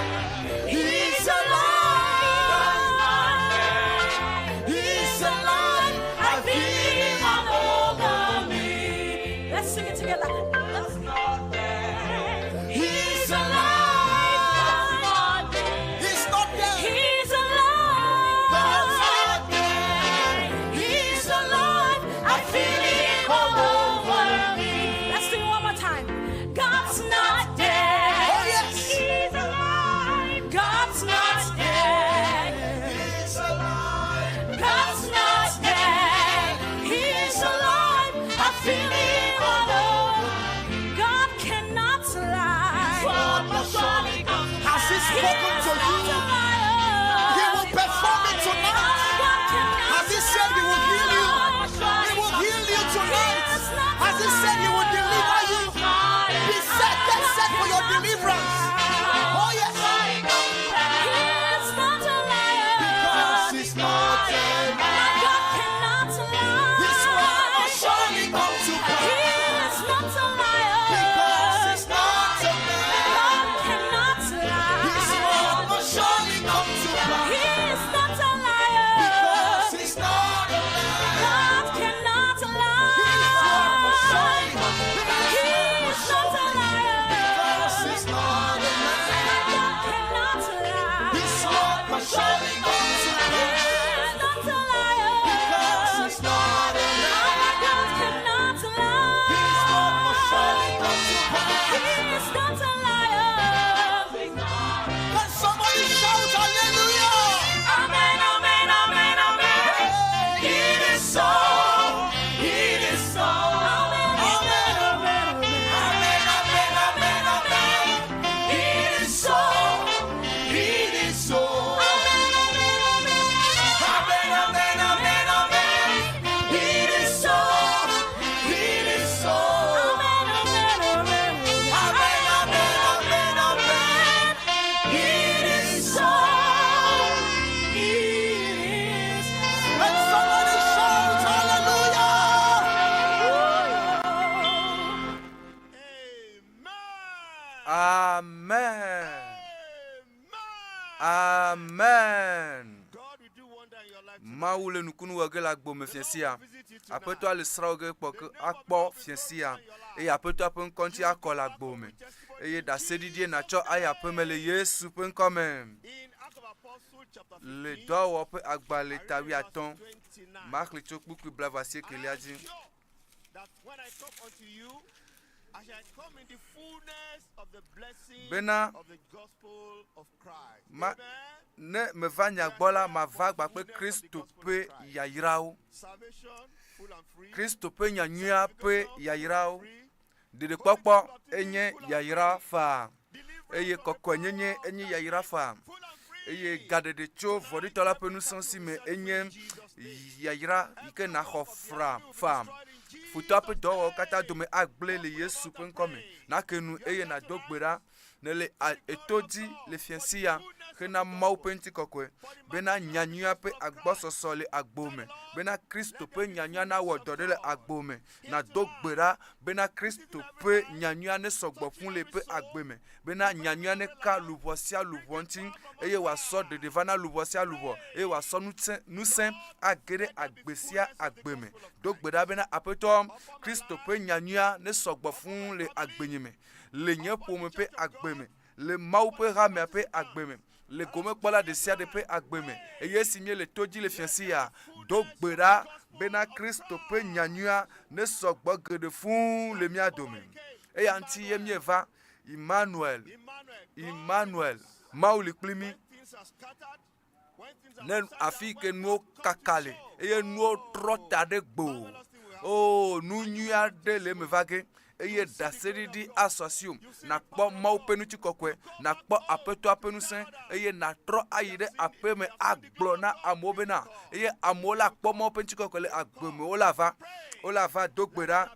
Amen. Amen. Mawu le nukunu wɔ ge le agbo me fiẽ sia. Aƒetɔa le srɔ̃ ge kpɔ ke akpɔ fiẽ sia eye aƒetɔa ƒe ŋkɔ ŋuti akɔ le agbo me eye ɖaseɖiɖie nàtsɔ ayi aƒeme le Yesu ƒe ŋkɔ me. Le dɔwɔwɔ ƒe agbalẽ ta wuiatɔ̃, maxlẽ tso kpukpui blaeve-asiekelia dzi. Bena ma, ne meva mia gbɔ la, mava kpakple Kristo ƒe yayrawo. Kristo ƒe nyanyuia ƒe yayrawo. Ɖeɖekpɔkpɔ enye yayra faa eye kɔkɔenyenye enye yayra faa eye gaɖeɖe tso vɔ̃ɖitɔ la ƒe ŋusẽ si me enye yayra yi ke nàxɔ fra faa. Futɔa ƒe dɔwɔwɔwo katã dome agblẽ le Yesu ƒe ŋkɔ me. Nake nu eye nàdo gbe ɖa nèle eto dzi le fiẽsi ya hena Mawu ƒe ŋutikɔkɔe, bena nyanyuia ƒe agbɔsɔsɔ le agbo me, bena Kristo ƒe nyanyuia nawɔ dɔ ɖe le agbo me. Nàdo gbe ɖa bena Kristo ƒe nyanyuia nesɔ gbɔ fũ le eƒe agbe me, bena nyanyuia neka luʋɔ sia luʋɔ ŋuti, eye wòasɔ ɖeɖe va na luʋɔ sia luʋɔ, eye wòasɔ ŋusẽ, ŋusẽ age ɖe agbe sia agbe me. Do gbe ɖa bena, Aƒetɔ, Kristo ƒe nyanyuia nesɔ gbɔ fũ le agbenye me, le nye ƒome ƒe agbe me, le Mawu ƒe hamea ƒe agbe me, le gomekpɔla ɖesiaɖe ƒe agbe me. Eye esi míele to dzi le fiasi ya, do gbe ɖa bena Kristo ƒe nyanyuia nesɔ gbɔ geɖe fũ le mía dome. Eya ŋuti ye míeva, Immanuel, Immanuel, Mawu li kpli mí. Ne afi yi ke nuwo kaka le eye nuwo trɔ ta ɖe gboo. Oo, nu nyui aɖe le eme va ge eye ɖaseɖiɖi asɔ asiwò. Nàkpɔ Mawu ƒe ŋutikɔkɔe, nàkpɔ Aƒetɔa ƒe ŋusẽ eye nàtrɔ ayi ɖe aƒe me agblɔ na amewo bena, eye amewo la kpɔ Mawu ƒe ŋutikɔkɔe le agbe me. Wole ava, wole ava do gbe ɖa,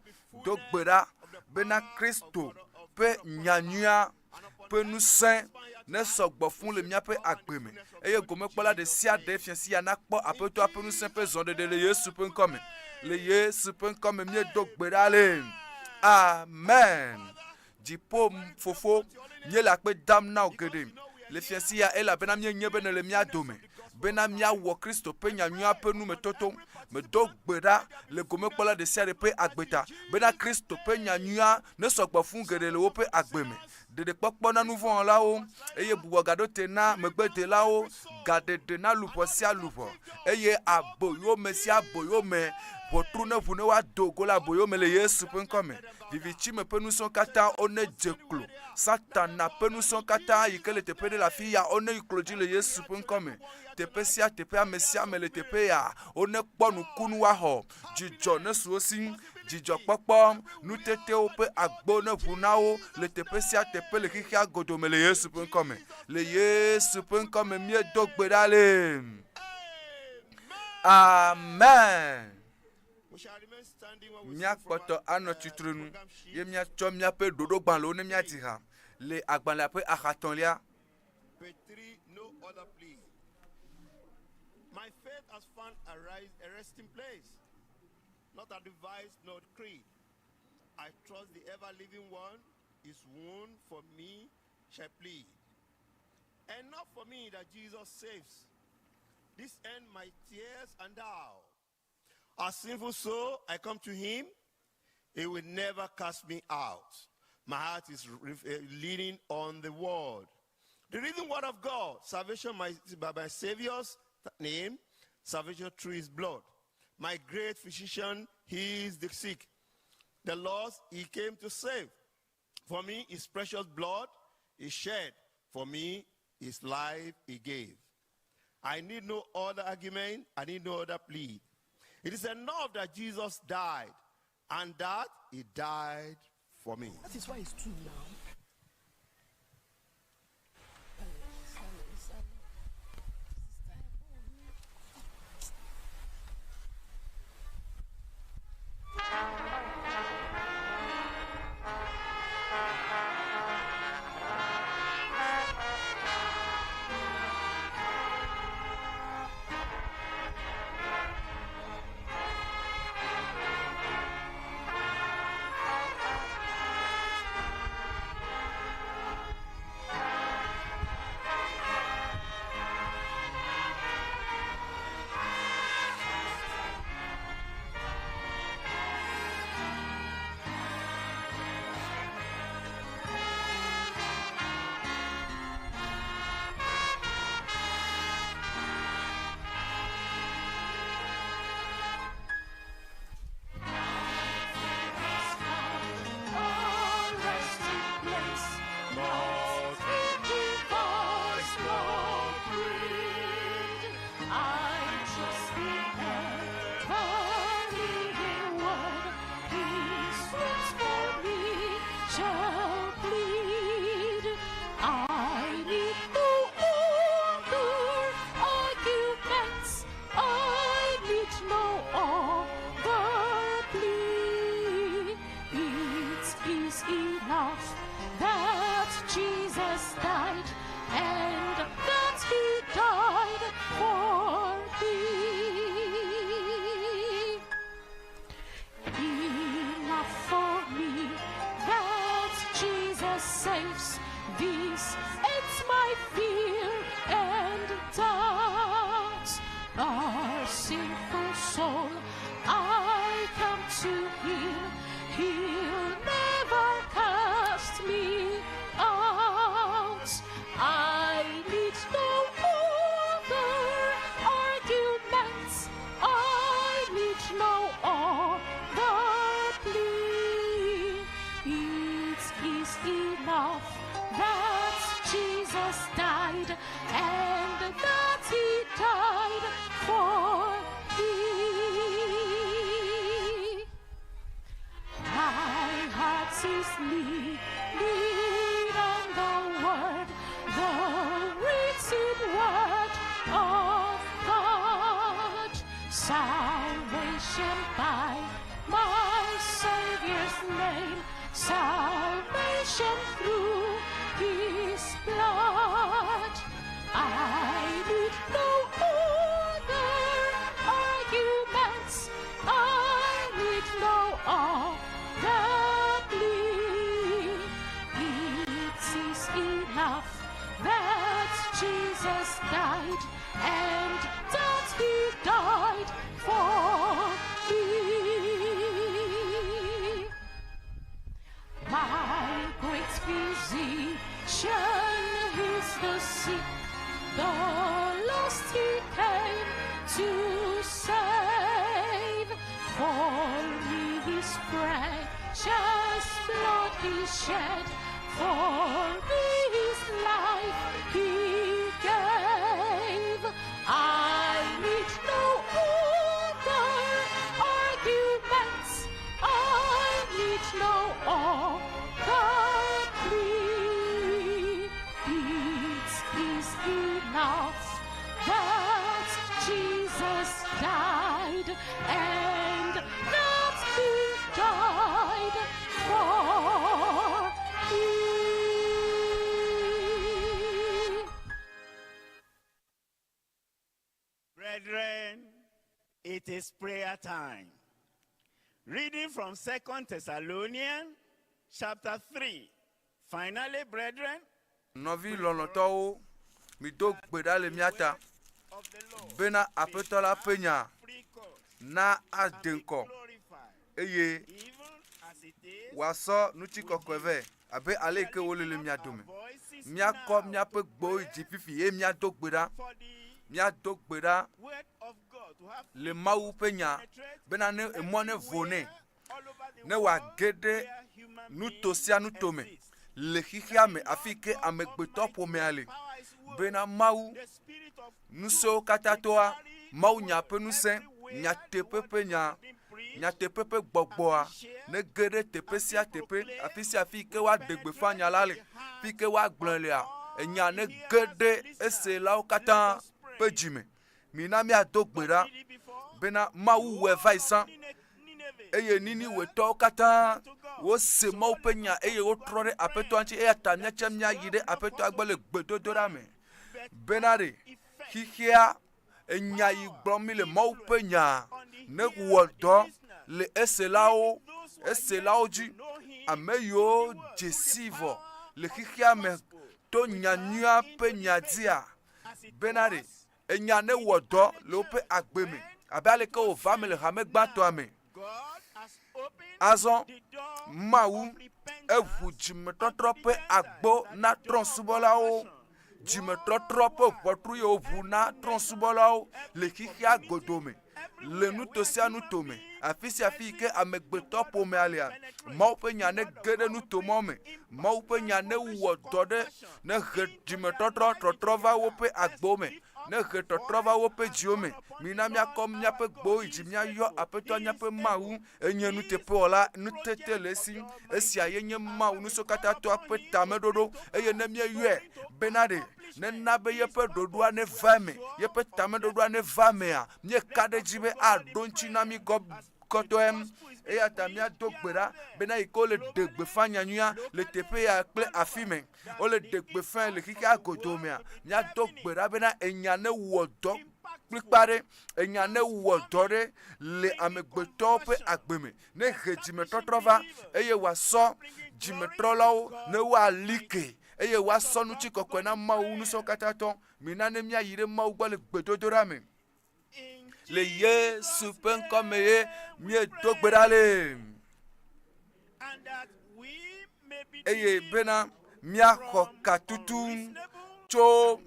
do gbe ɖa bena Kristo ƒe nyanyuia ƒe ŋusẽ nesɔ gbɔ fũ le míaƒe agbe me, eye gomekpɔla ɖe sia ɖe fia sia nakpɔ Aƒetɔa ƒe ŋusẽ ƒe zɔɖeɖe le Yesu ƒe ŋkɔ me. Le Yesu ƒe ŋkɔ me míedo gbe ɖa le. Amen. Dziƒo Fofo, míele akpe dam na wò geɖe le fia sia elabena míenye be nèle mía dome bena míawɔ Kristo ƒe nyanyuia ƒe numetoto. Medo gbe ɖa le gomekpɔla ɖe sia ɖe ƒe agbe ta bena Kristo ƒe nyanyuia nesɔ gbɔ fũ geɖe le woƒe agbe me. Ɖeɖekpɔkpɔ na nuvɔ̃wɔlawo, eye gbugbɔ gaɖo te na megbedelawo, gaɖeɖe na luʋɔ sia luʋɔ, eye aboyome sia aboyome, ʋɔtru ne ʋu ne woado go le aboyome le Yesu ƒe ŋkɔ me. Vivitime ƒe ŋusẽwo katã wonedze klo. Satana ƒe ŋusẽwo katã yi ke le teƒe ɖe le afi ya woneyi klo dzi le Yesu ƒe ŋkɔ me. Teƒe sia teƒe, ame sia ame le teƒe ya, wonekpɔ nukunu woaxɔ. Dzidzɔ nesu wo si. Dzidzɔkpɔkpɔ, nutetewo ƒe agbo neʋu na wo le teƒe sia teƒe le xexea godoo me le Yesu ƒe ŋkɔ me. Le Yesu ƒe ŋkɔ me míedo gbe ɖa le. Amen. Míakpɔtɔ anɔ tsitrenu ye míatsɔ míaƒe ɖoɖogbalẽwo ne míadzi ha le agbalẽa ƒe axa etɔ̃lia. My faith has found a, rise, a resting place not a device nor creed. I trust the ever living one, his wound for me shall plead. Enough for me that Jesus saves. This end my tears and thou. A sinful soul, I come to him. He will never cast me out. My heart is leaning on the word. The living word of God, salvation by my Savior's name, salvation through his blood. My great physician heals the sick. The lost he came to save. For me, his precious blood is shed. For me, his life he gave. I need no other argument. I need no other plea. It is enough that Jesus died and that he died for me. That is why it's true now. Jesus died and that he died for me. Enough for me that Jesus saves. This ends my fear and doubt. Our sinful soul, I come to him. He'll never cast me out. I need no other arguments. I need no other plea. It is enough that Jesus died and that he died for me. My heart is leaning on the word, the written word of God. Salvation by my Savior's name, salvation through his blood. I need no other arguments. I need no other plea. It is enough that Jesus died and that he died for me. My great physician heals the sick, the lost he came to save. For me his precious blood he shed, for me his life he gave. I need no other arguments. I need no other plea. It is enough that Jesus died and that he died for me. Brethren, it is prayer time. Reading from Second Thessalonians chapter 3. Finally, brethren, Nɔvi lɔlɔ̃tɔwo, mido gbe ɖa le mía ta of the Lord bena Aƒetɔ la ƒe nya free course na ade and be ŋkɔ glorified, eye even as it is wòasɔ nutsikɔkɔe vɛ abe ale yi ke wole le mía dome. voices Míakɔ now míaƒe to gbewo yi pray dzi fifi eye míado gbe ɖa. for the Míado gbe ɖa word of God to have le Mawu ƒe nya penetrate bena ne emɔ ne vo nɛ everywhere all over the ne world wòage ɖe where human nuto beings sia nuto me exist. le xexea me afi yi ke amegbetɔ ƒomea le Power is word. bena Mawu The spirit of ŋusẽwo katã toa Mawu nya ƒe ŋusẽ, nyateƒe ƒe nya, nyateƒe ƒe gbɔgbɔa nege ɖe teƒe sia teƒe, afi sia afi yi ke woaɖe gbeƒã nya la le, fi yi ke woagblɔe lea, enya nege ɖe eselawo katã ƒe dzime. Mina míado gbe ɖa bena Mawu wɔe va yi sã eye Niniwetɔwo katã wose Mawu ƒe nya eye wotrɔ ɖe Aƒetɔa ŋuti eya ta míatse míayi ɖe Aƒetɔa gbɔ le gbedodoɖa me bena ɖe xexea enya yi gblɔm mi le Mawu ƒe nya ne wɔ dɔ le eselawo eselawo dzi ame yiwo dze si vɔ le xexea me to nya nyuia ƒe nya dzia bena ɖe enya ne wɔ dɔ le woƒe agbe me abe aleke wòva me le hame gbãtɔa me. God has opened Azɔ the door Mawu of repentance eʋu dzimetɔtrɔ ƒe agbo na trɔ̃subɔlawo. Dzimetɔtrɔ ƒe ʋɔtru ye woʋu na trɔ̃subɔlawo le xexea godo me, le nuto sia nuto me, afi sia afi yi ke amegbetɔ ƒomea lea. Mawu ƒe nya nege ɖe nuto mɔ me. Mawu ƒe nya newɔ dɔ ɖe nehe dzimetɔtrɔ trɔtrɔ va woƒe agbewo me, nehe tɔtrɔ va woƒe dziwo me. Mina míakɔ míaƒe gbewo yi dzi míayɔ Aƒetɔ míaƒe Mawu. Enye nuteƒewɔla, nutete le esi. Esia ye nye Mawu Ŋusẽkatãtɔa ƒe tameɖoɖo eye ne míeyɔe bena ɖe nena be yeƒe ɖoɖoa neva eme, yeƒe tameɖoɖoa neva emea, míeka ɖe edzi be aɖo ŋuti na mí kɔtɔe. Eya ta míado gbe ɖa bena yi ke wole ɖe gbeƒã nyanyuia le teƒe ya kple afi me, wole ɖe gbeƒãe le xexea godoo mea, míado gbe ɖa bena enya newɔ dɔ kplikpa ɖe, enya newɔ dɔ ɖe le amegbetɔwo ƒe agbe me, ne he dzimetɔtrɔ va eye wòasɔ dzimetrɔlawo ne woali ke eye woasɔ ŋutikɔkɔe na Mawu Ŋusẽkatãtɔ. Mina ne míayi ɖe Mawu gbɔ le gbedodoɖa me. Le Yesu ƒe ŋkɔ me ye míedo gbe ɖa le. Eye bena míaxɔ katutu tso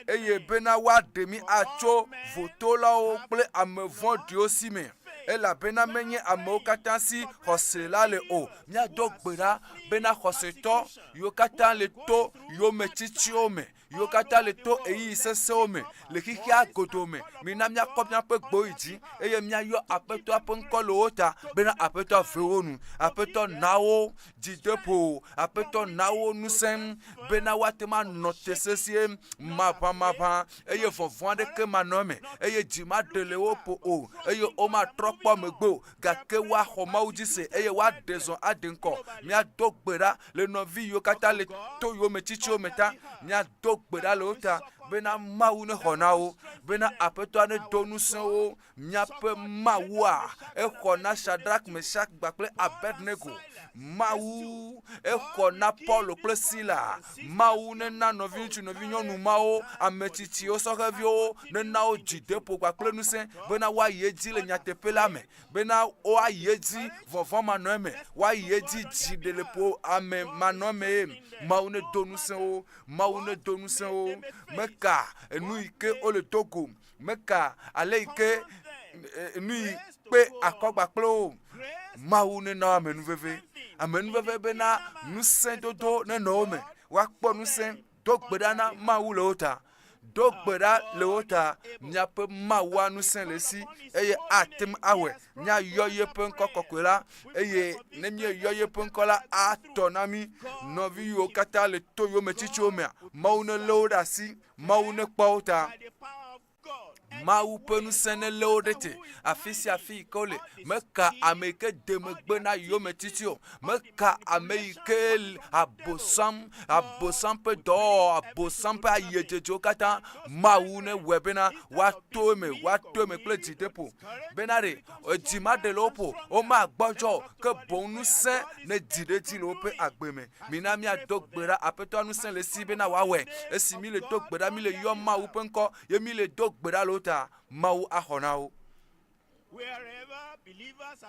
eye bena woaɖe mí atso votolawo kple ame vɔ̃ɖiwo si me, elabena menye amewo katã si xɔse la le o. Míado gbe ɖa bena xɔsetɔ yiwo katã le to yometsitsiwo me, yiwo katã le to ɣeyiɣi sesẽwo me le xexea godoo me. Mina míakɔ míaƒe gbewo yi dzi eye míayɔ Aƒetɔa ƒe ŋkɔ le wo ta bena Aƒetɔa ve wo nu. Aƒetɔ na wo dzideƒo. Aƒetɔ na wo ŋusẽ bena woate ŋu anɔ te sesĩe maʋamaʋã eye vɔvɔ̃ aɖeke manɔ eme eye dzi maɖe le wo ƒo o eye womatrɔ kpɔ megbe o gake woaxɔ Mawu dzi se eye woaɖe zɔ ade ŋkɔ. Míado gbe ɖa le nɔvi yiwo katã le to yometsitsiwo me ta. Míado gbe ɖa le wo ta bena Mawu nexɔ na wo, bena Aƒetɔa nedo ŋusẽ wo. Míaƒe Mawua, exɔ na Shadrak, Meshak kpakple Abednego. Mawu, exɔ na Paulo kple Sila. Mawu nena nɔviŋutsu, nɔvinyɔnu mawo, ame tsitsiwo, sɔhɛviwo, nena wo dzideƒo kpakple ŋusẽ bena woayi edzi le nyateƒe la me, bena woayi edzi vɔvɔ̃ manɔ eme, woayi edzi dziɖeleƒo ame manɔ emee. Mawu nedo ŋusẽ wo, Mawu nedo ŋusẽ wo. Meka enu yi ke wole do go, meka ale yi ke nu yi kpe akɔgba kple wo. Mawu nena wo amenuveve, amenuveve bena ŋusẽdodo nenɔ wo me, woakpɔ ŋusẽ. Do gbe ɖa na Mawu le wo ta. Do gbe ɖa le wo ta. Miaƒe Mawua ŋusẽ le esi eye ate ŋu awɔe. Míayɔ yeƒe ŋkɔ kɔkɔe la eye ne míeyɔ yeƒe ŋkɔ la, atɔ na mí. Nɔvi yiwo katã le to yometsitsiwo mea, Mawu nelé wo ɖe asi. Mawu nekpɔ wo ta. Mawu ƒe ŋusẽ nelé wo ɖe te afi sia afi yi ke wole. Meka ame yi ke de megbe na yometiti o. Meka ame yi ke abosam, abosam ƒe dɔwɔwɔ, abosam ƒe ayedzedzewo katã. Mawu newɔe bena woato eme, woato eme kple dzideƒo. Bena ɖe edzi maɖe le wo ƒo, womagbɔdzɔ o, ke boŋ ŋusẽ nedzi ɖe edzi le woƒe agbe me. Mina míado gbe ɖa. Aƒetɔa ŋusẽ le esi bena wòawɔe. Esi míle do gbe ɖa, míle yɔ Mawu ƒe ŋkɔ, ye míle do gbe ɖa le wo ta, Mawu axɔ na wo.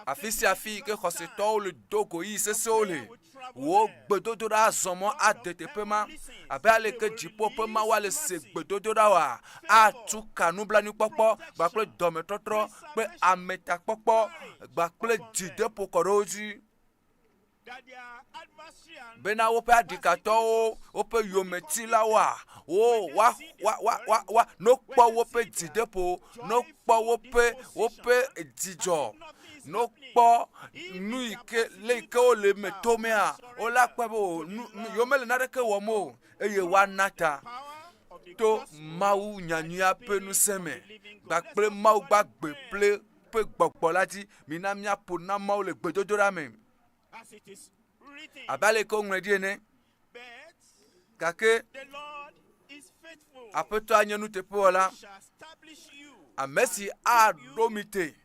Afi sia afi yi ke xɔsetɔwo le do go ɣeyiɣi sesẽwo le, wò gbedodoɖa azɔ mɔ ade teƒe ma. Abe ale ke dziƒo ƒe Mawua le se gbedodoɖa oa, atu ka nublanuikpɔkpɔ kpakple dɔmetɔtrɔ kple ametakpɔkpɔ kpakple dzideƒo kɔ ɖe wo dzi. bena woƒe aɖikatɔwo, woƒe yometilawoa, wo wa wa wa wa wa ne wokpɔ woƒe dzideƒo, ne wokpɔ woƒe woƒe dzidzɔ, ne wokpɔ nu yi ke le yi ke wole eme tomea, wola kpɔe be o nu nu yewomele naneke wɔm o eye woana ta to Mawu nyanyuia ƒe ŋusẽ me kpakple Mawu gbagbe kple ƒe gbɔgbɔ la dzi. Mina míaƒo na Mawu le gbedodoɖa me. Abe ale ke woŋlɔe ɖi ene. Gake Aƒetɔa nye nuteƒewɔla, ame si aɖo mi te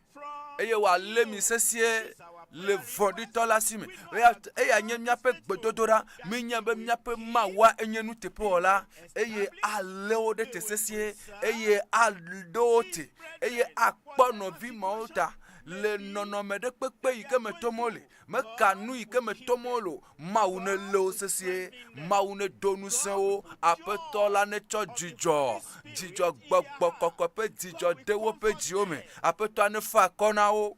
eye wòalé mi sesĩe le vɔ̃ɖitɔ la si me. Eya eya nye míaƒe gbedodoɖa. Míenya be míaƒe Mawua enye nuteƒewɔla eye alé wo ɖe te sesĩe eye aɖo wo te eye akpɔ nɔvi mawo ta le nɔnɔme ɖe kpekpe yi ke me tom wole. Meka nu yi ke me tom wole o. Mawu nelé wo sesĩe. Mawu nedo ŋusẽ wo. Aƒetɔ la netsɔ dzidzɔ, dzidzɔ gbɔgbɔ kɔkɔe ƒe dzidzɔ de woƒe dziwo me. Aƒetɔa nefa akɔ na wo.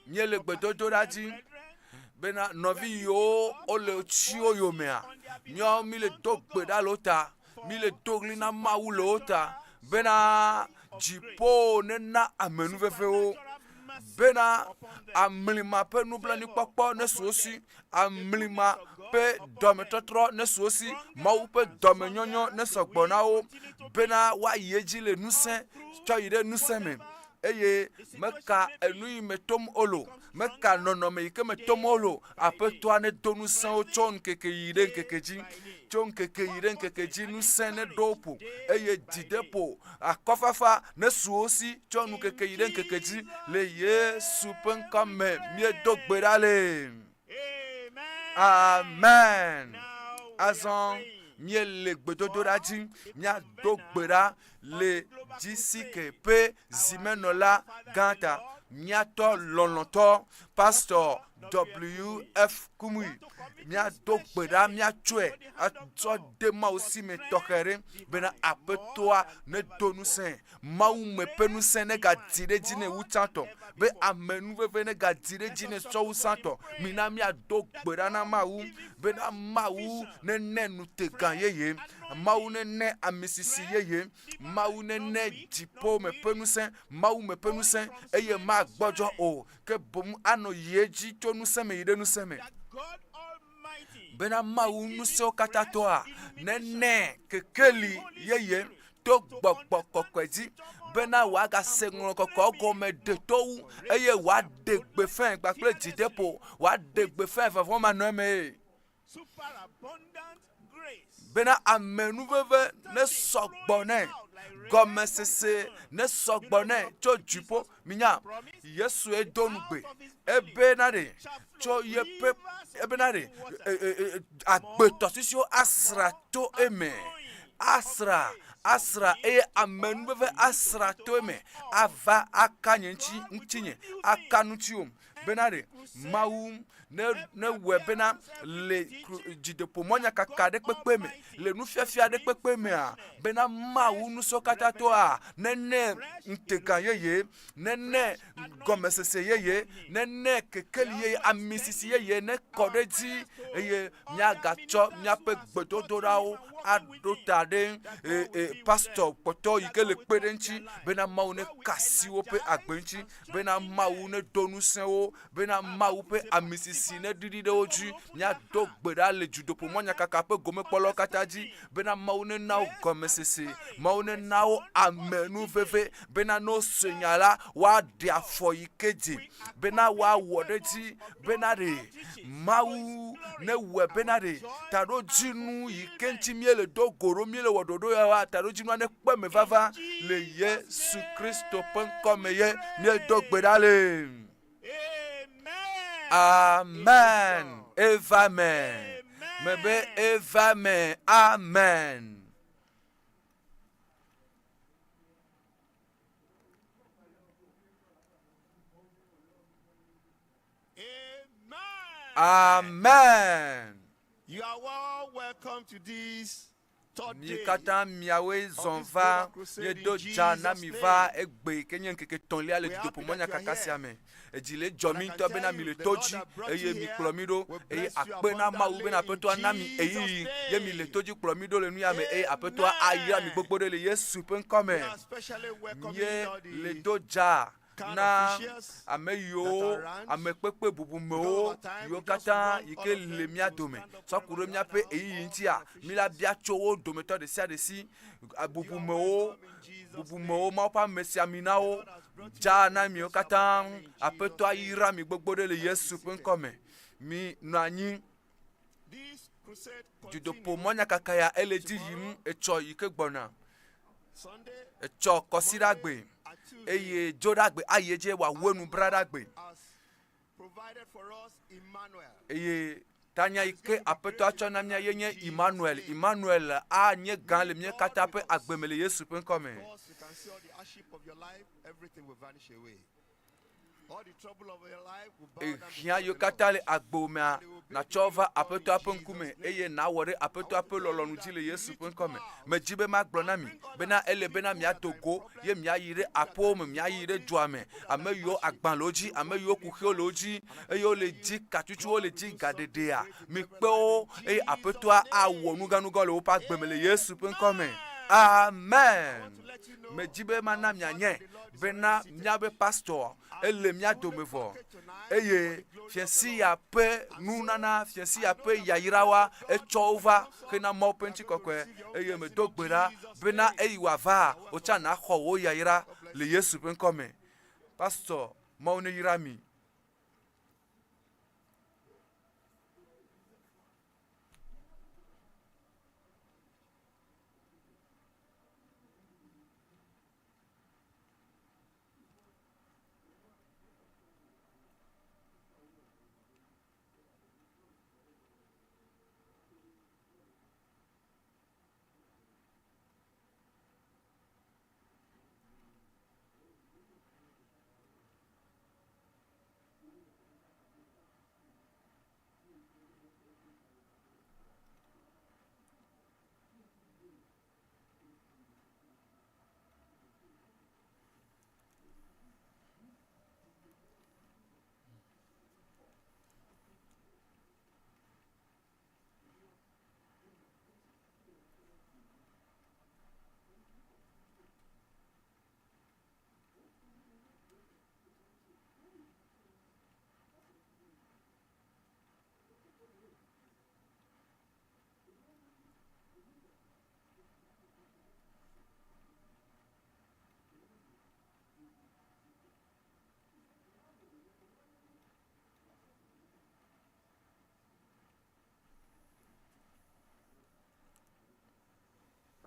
Míele gbedodoɖa dzi bena nɔvi yiwo wole tsi wo yomea, míawo míle do gbe ɖa le wo ta, míle do ɣli na Mawu le wo ta bena dziƒo nena amenuveve wo, bena amlima ƒe nublanuikpɔkpɔ nesu wo si, amlima ƒe dɔmetɔtrɔ nesu wo si, Mawu ƒe dɔmenyɔnyɔ nesɔ gbɔ na wo bena woayi edzi le ŋusẽ tsɔ yi ɖe ŋusẽ me. eye meka enu yi me tom wole o, meka nɔnɔme yi ke me tom wole o. Aƒetɔa nedo ŋusẽ wo tso ŋkeke yi ɖe ŋkeke dzi, tso ŋkeke yi ɖe ŋkeke dzi ŋusẽ neɖo wo ƒo eye dzideƒo, akɔfafa nesu wo si tso ŋkeke yi ɖe ŋkeke dzi le Yesu ƒe ŋkɔ me míedo gbe ɖa le. Amen. Azɔ míele gbedodoɖa dzi, míado gbe ɖa le GCK ƒe zimenɔla gã ta, míatɔ lɔlɔ̃tɔ Pastor WF Kumuyi. Míado gbe ɖa, míatsɔe atsɔ de Mawu si me tɔxɛ ɖe bena Aƒetɔa nedo ŋusẽ. Mawu me ƒe ŋusẽ negadzi ɖe edzi nɛ wu tsãtɔ, be amenuveve negadzi ɖe edzi nɛ sɔ wu tsãtɔ. Mina míado gbe ɖa na Mawu bena Mawu nene ŋutegã yeye, Mawu nene amisisi yeye, Mawu nene dziƒo me ƒe ŋusẽ, Mawu me ƒe ŋusẽ, eye magbɔdzɔ o, ke boŋ anɔ yi edzi tso ŋusẽ me yi ɖe ŋusẽ me. Bena Mawu ŋusẽwo katã tɔa nene kekeli yeye to gbɔgbɔ kɔkɔe dzi bena wòagase ŋlɔ kɔkɔewo gɔme ɖetɔ wu eye wòaɖe gbeƒãe kpakple dzideƒo, wòaɖe gbeƒãe vɔvɔ̃ manɔmee bena amenuveve nesɔ gbɔ nɛ, gɔmesese nesɔ gbɔ nɛ tso dziƒo. Minya, Yesue do ŋugbe ebena ɖe tso yeƒe ebena ɖe agbetɔsisiwo asra to eme asra asra eye amenuveve asra to eme ava aka nye ŋuti ŋutinye aka ŋutiwò bena ɖe Mawu ne newɔe bena le dzideƒomɔnyakaka ɖe kpekpe me, le nufiafia ɖe kpekpe mea, bena Mawu Ŋusẽkatãtɔa nene ŋutega yeye, nene gɔmesese yeye, nene kekeli yeye, amisisi yeye nekɔ ɖe edzi eye míagatsɔ míaƒe gbedodoɖawo aɖo ta ɖe e, e, pastɔ kpɔtɔ yi ke le kpe ɖe eŋuti bena Mawu neka asi woƒe agbe ŋuti, bena Mawu nedo ŋusẽ wo bena Mawu ƒe amisisi neɖiɖi ɖe wo dzi. Míado gbe ɖa le dzudoƒomɔnyakaka ƒe gomekpɔlawo katã dzi bena Mawu nena wo gɔmesese, Mawu nena wo amenuveve bena ne wose nya la, woaɖe afɔ yi ke dze bena woawɔ ɖe edzi bena ɖe Mawu newɔe bena ɖe taɖodzinu yi ke ŋuti míele do go ɖo, míele wɔ ɖoɖo ya wa, taɖodzinua nekpɔ eme vava le Yesu Kristo ƒe ŋkɔ me ye míedo gbe ɖa le. Amen. Eva me. Mebe eva me. Amen. Amen. You are all welcome to this Mi katã miawoe zɔ va, míedo dza na mi va egbe yi ke nye ŋkeke etɔ̃lia le dutoƒomɔnyakaka sia me. Edzi le dzɔ mi ŋutɔ bena mi le to dzi eye mi kplɔ mi ɖo eye akpe na Mawu bena Aƒetɔa na mi ɣeyiɣi ye mi le to dzi kplɔ mi ɖo le nu ya me eye Aƒetɔa ayra mi gbogbo ɖe le Yesu ƒe ŋkɔ me. Mie le do dza na ame yiwo ame kpekpe bubumewo yiwo katã yi ke le mía dome sɔ ku ɖe míaƒe ɣeyiɣi ŋutia, mi la bia tso wo dometɔ ɖe sia ɖe si. Bubumewo, bubumewo, Mawu ƒe amesiaminawo dza na miwo katã. Aƒetɔa yra mi gbogbo ɖe le Yesu ƒe ŋkɔ me. Mi nɔ anyi. Dutoƒo mɔnyakaka ya ele dzi yim etsɔ yi ke gbɔna. Etsɔ kɔsiɖagbe eye dzoɖagbe ayi edzi wòawu enu braɖagbe. Eye tanya yi ke Aƒetɔ atsɔ na mía ye nye Emmanuel. Emmanuel anye gã le mía katã ƒe agbe me le Yesu ƒe ŋkɔ me. Ehiã yiwo katã le agbo mea, nàtsɔ va Aƒetɔa ƒe ŋkume eye nàwɔ ɖe Aƒetɔa ƒe lɔlɔ̃nu dzi le Yesu ƒe ŋkɔ me. Medi be magblɔ na mi bena ele bena miado go ye miayi ɖe aƒewo me, miayi ɖe dua me. Ame yiwo agba le wo dzi, ame yiwo kuxiwo le wo dzi eye wole dzi katutu, wole dzi gaɖeɖea, mikpe wo eye Aƒetɔa awɔ nuganuga le woƒe agbe me le Yesu ƒe ŋkɔ me. Amen. Medi be mana mianye bena míaƒe pastor ele mía dome vɔ eye fiasi ya ƒe nunana, fiasi ya ƒe yayrawoa, etsɔ wo va hena Mawu ƒe ŋutikɔkɔe eye medo gbe ɖa bena eyi wòava, wò tsã nàxɔ wò yayra le Yesu ƒe ŋkɔ me. Pastor, Mawu ne yra mi.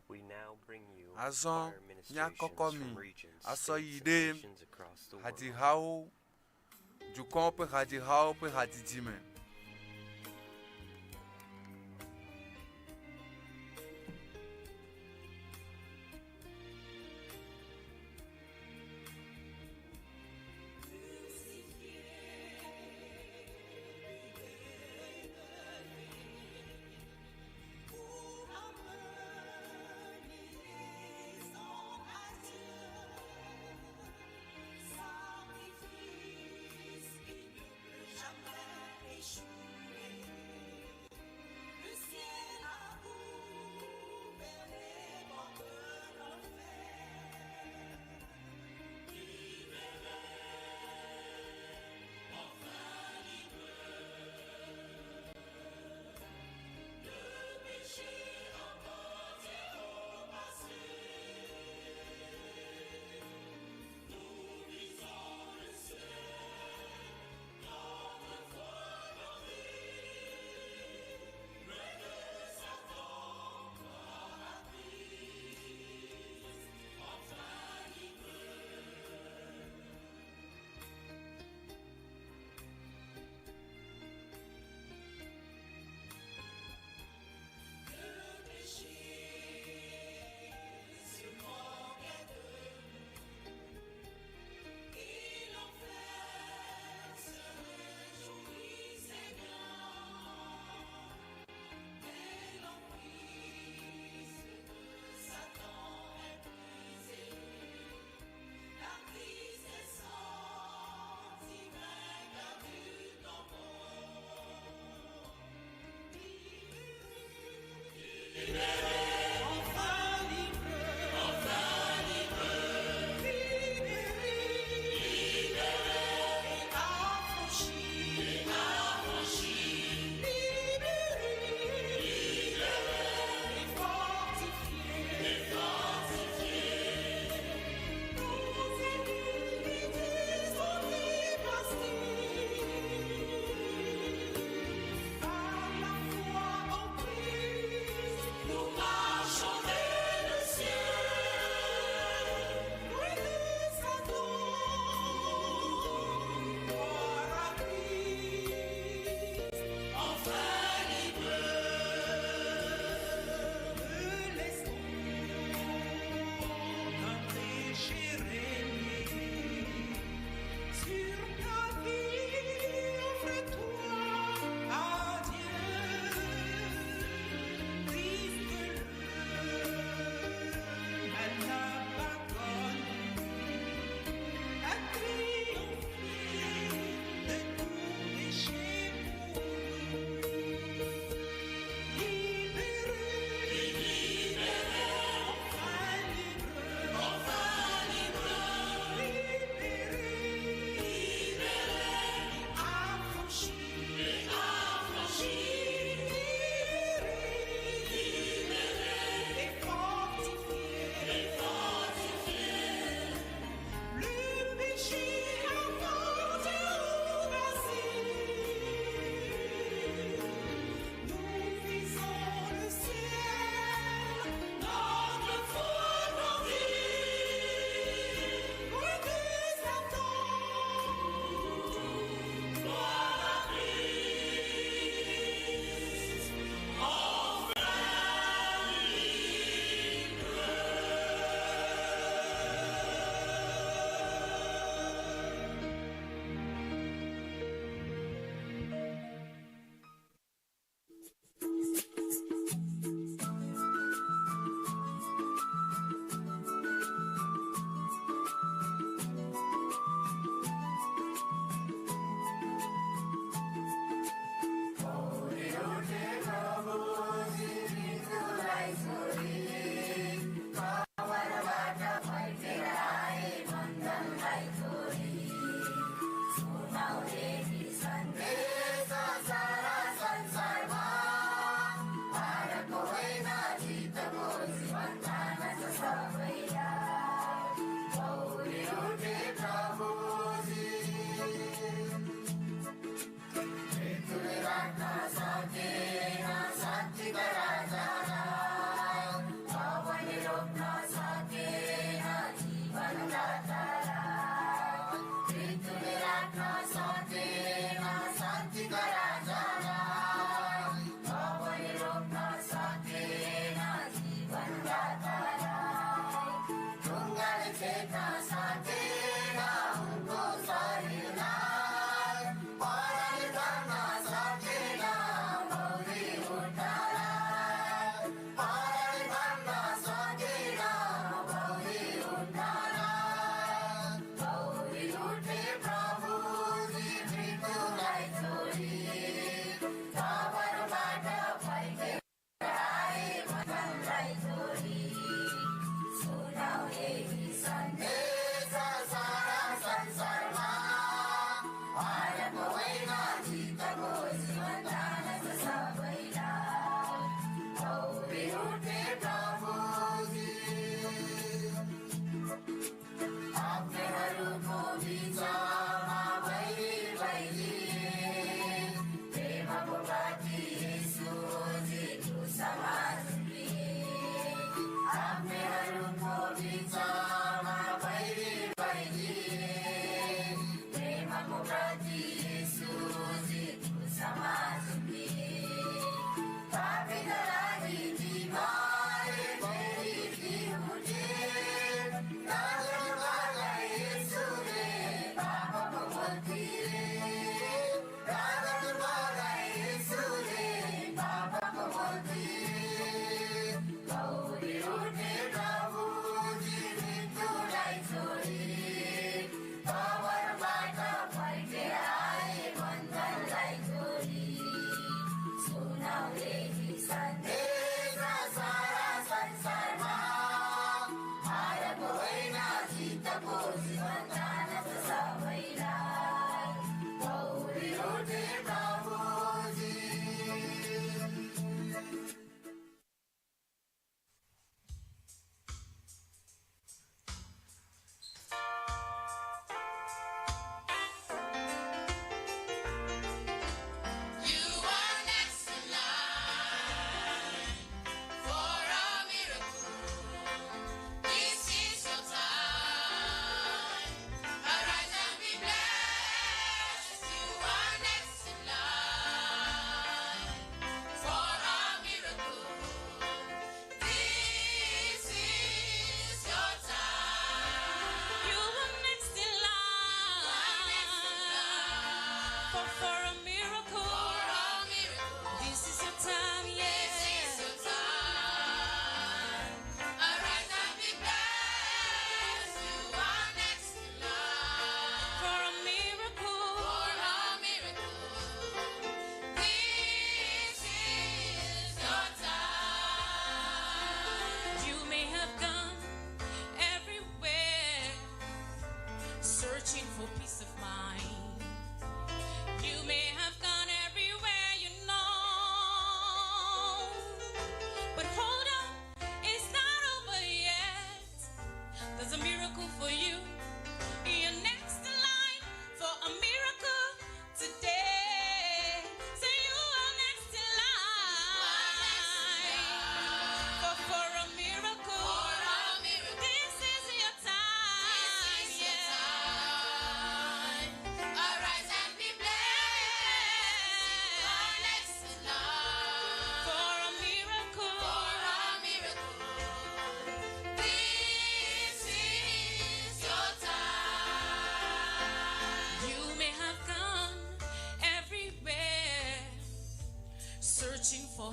We now bring you Azɔ choir míakɔkɔ ministrations mi from regions, asɔ yi states, and ɖe nations across the world. hadzihawo, dukɔwo ƒe hadzihawo ƒe hadzidzi me. Sacrifice qui ne peut jamais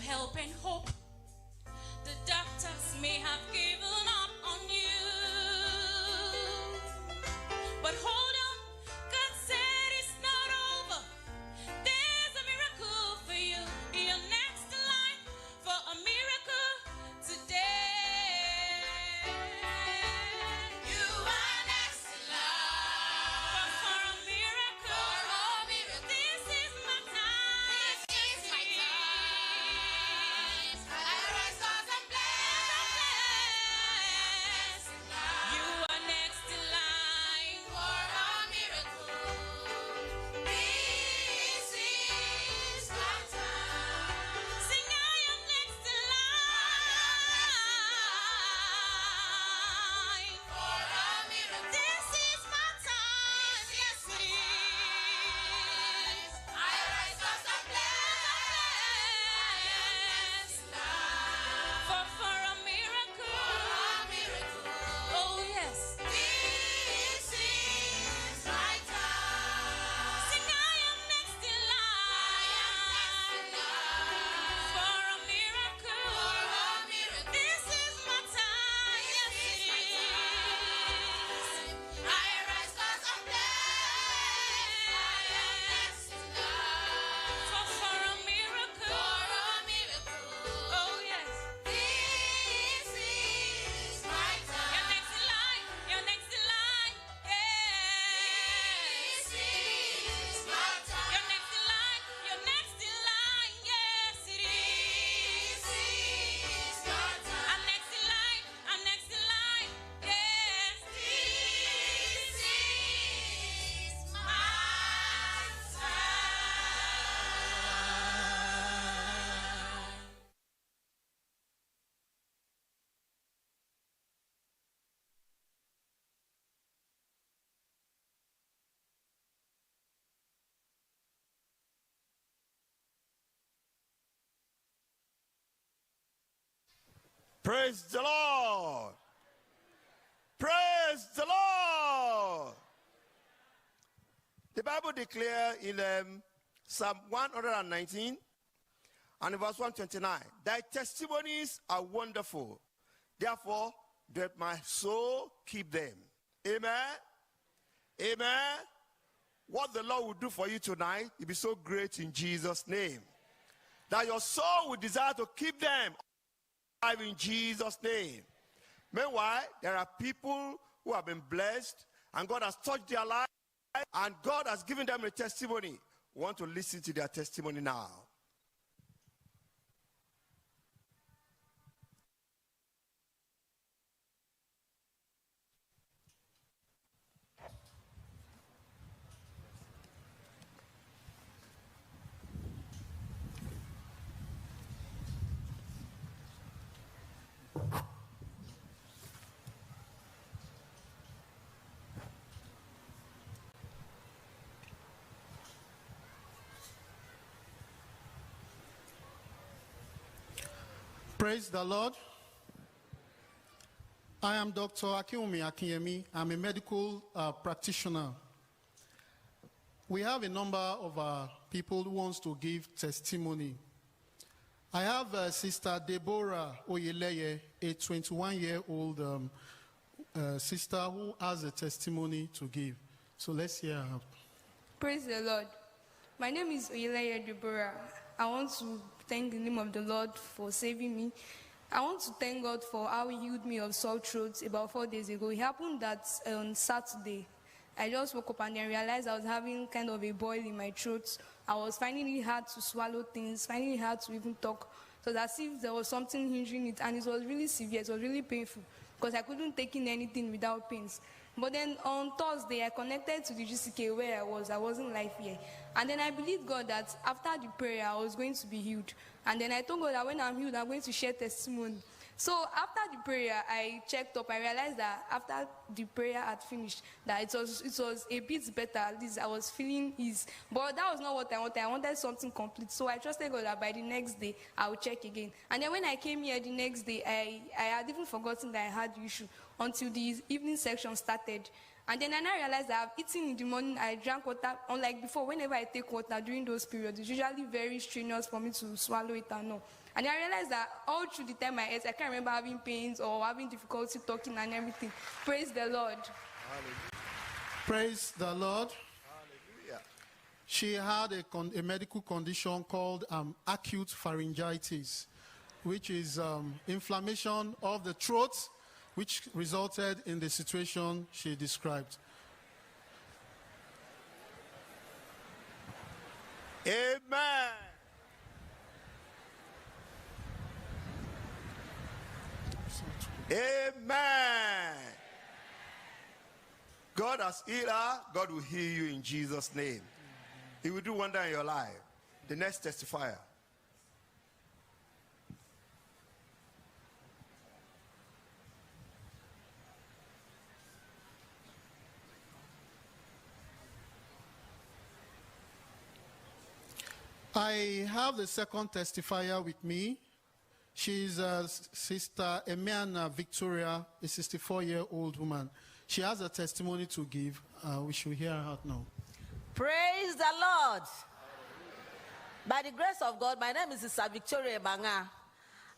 Help and hope. The doctors may have given up on you. But hold on, God said it's not over. There's a miracle for you. You're next in line for a miracle today. You are next in line for a miracle. This is my time. This is my time. I rise 'cause I'm blessed. You are next in line for a miracle. This is my time. Sing, I am next in line for a miracle. This is my time. Yes, it is. I rise 'cause I'm blessed. For a miracle. Oh yes. This is my time. Sing, I am next in line. For a miracle. This is my time. Yes, it is. I rise 'cause I'm blessed. I am next in line. For a miracle. Oh yes. This is my time. You're next in line. You're next in line. Yeah. This is my time. You're next in line. You're next in line. Yes, it is. This is my time. I'm next in line. I'm next in line. Yes. This is my time. Praise the Lord. Praise the Lord. The Bible declares in Psalm 119 and verse 129, Thy testimonies are wonderful. Therefore, doth my soul keep them. Amen. Amen. What the Lord will do for you tonight will be so great in Jesus' name. That your soul will desire to keep them alive in Jesus' name. Meanwhile, there are people who have been blessed and God has touched their life and God has given them a testimony. We want to listen to their testimony now. Praise the Lord. I am Dr. Akinwumi Akinyemi. I'm a medical practitioner. We have a number of people who wants to give testimony. I have Sister Deborah Oyeleye, a 21-year-old sister who has a testimony to give. So let's hear her. Praise the Lord. My name is Oyeleye Deborah. I want to thank the name of the Lord for saving me. I want to thank God for how he healed me of sore throat about 4 days ago. It happened that on Saturday, I just woke up and then realized I was having kind of a boil in my throat. I was finding it hard to swallow things, finding it hard to even talk. So as if there was something hindering it, and it was really severe. It was really painful because I couldn't take in anything without pains. But then on Thursday, I connected to the GCK where I was. I wasn't live here. And then I believed God that after the prayer, I was going to be healed. And then I told God that when I'm healed, I'm going to share testimony. So after the prayer, I checked up. I realized that after the prayer had finished, that it was a bit better. At least I was feeling ease. But that was not what I wanted. I wanted something complete. So I trusted God that by the next day, I would check again. And then when I came here the next day, I had even forgotten that I had the issue until the evening section started. And then I now realized that I've eaten in the morning, I drank water. Unlike before, whenever I take water during those periods, it's usually very strenuous for me to swallow it and all. And I realized that all through the time I ate, I can't remember having pains or having difficulty talking and everything. Praise the Lord. Praise the Lord. Hallelujah. She had a medical condition called acute pharyngitis, which is inflammation of the throat, which resulted in the situation she described. Amen. Amen. God has healed her. God will heal you in Jesus' name. He will do wonder in your life. The next testifier. I have the second testifier with me. She's Sister Emiana Victoria, a 64-year-old woman. She has a testimony to give. We should hear her out now. Praise the Lord. By the grace of God, my name is Sister Victoria Banga.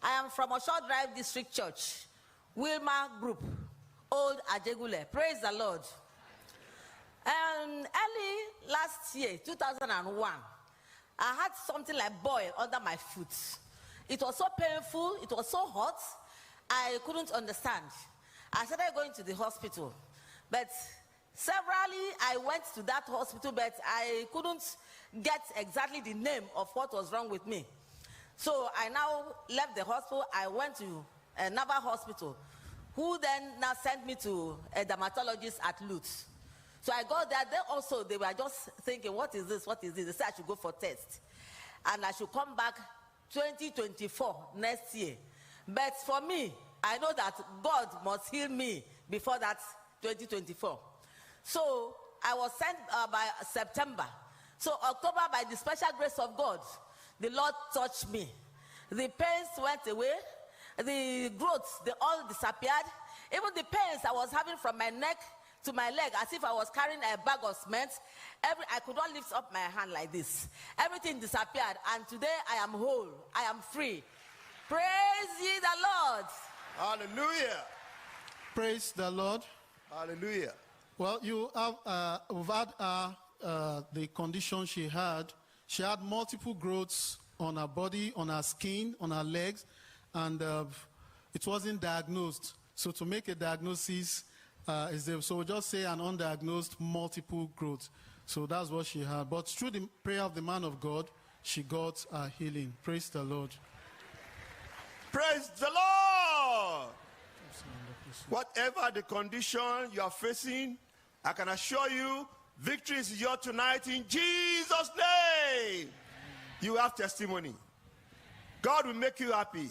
I am from Osho Drive District Church, Wilma Group, Old Ajegunle. Praise the Lord. Early last year, 2001, I had something like boil under my foot. It was so painful, it was so hot, I couldn't understand. I started going to the hospital. But severally, I went to that hospital, but I couldn't get exactly the name of what was wrong with me. So I now left the hospital. I went to another hospital, who then now sent me to a dermatologist at Lutz. So I got there. They also, they were just thinking, what is this? What is this? They said I should go for test. And I should come back 2024, next year. But for me, I know that God must heal me before that 2024. So I was sent by September. So October, by the special grace of God, the Lord touched me. The pains went away. The growths, they all disappeared. Even the pains I was having from my neck to my leg, as if I was carrying a bag of cement. I could not lift up my hand like this. Everything disappeared, and today I am whole. I am free. Praise ye the Lord. Hallelujah. Praise the Lord. Hallelujah. Well, you have we've had the condition she had. She had multiple growths on her body, on her skin, on her legs, and it wasn't diagnosed. So to make a diagnosis, is there, so we'll just say an undiagnosed multiple growth. So that's what she had. But through the prayer of the man of God, she got her healing. Praise the Lord. Praise the Lord. Whatever the condition you are facing, I can assure you, victory is yours tonight in Jesus' name. You have testimony. God will make you happy.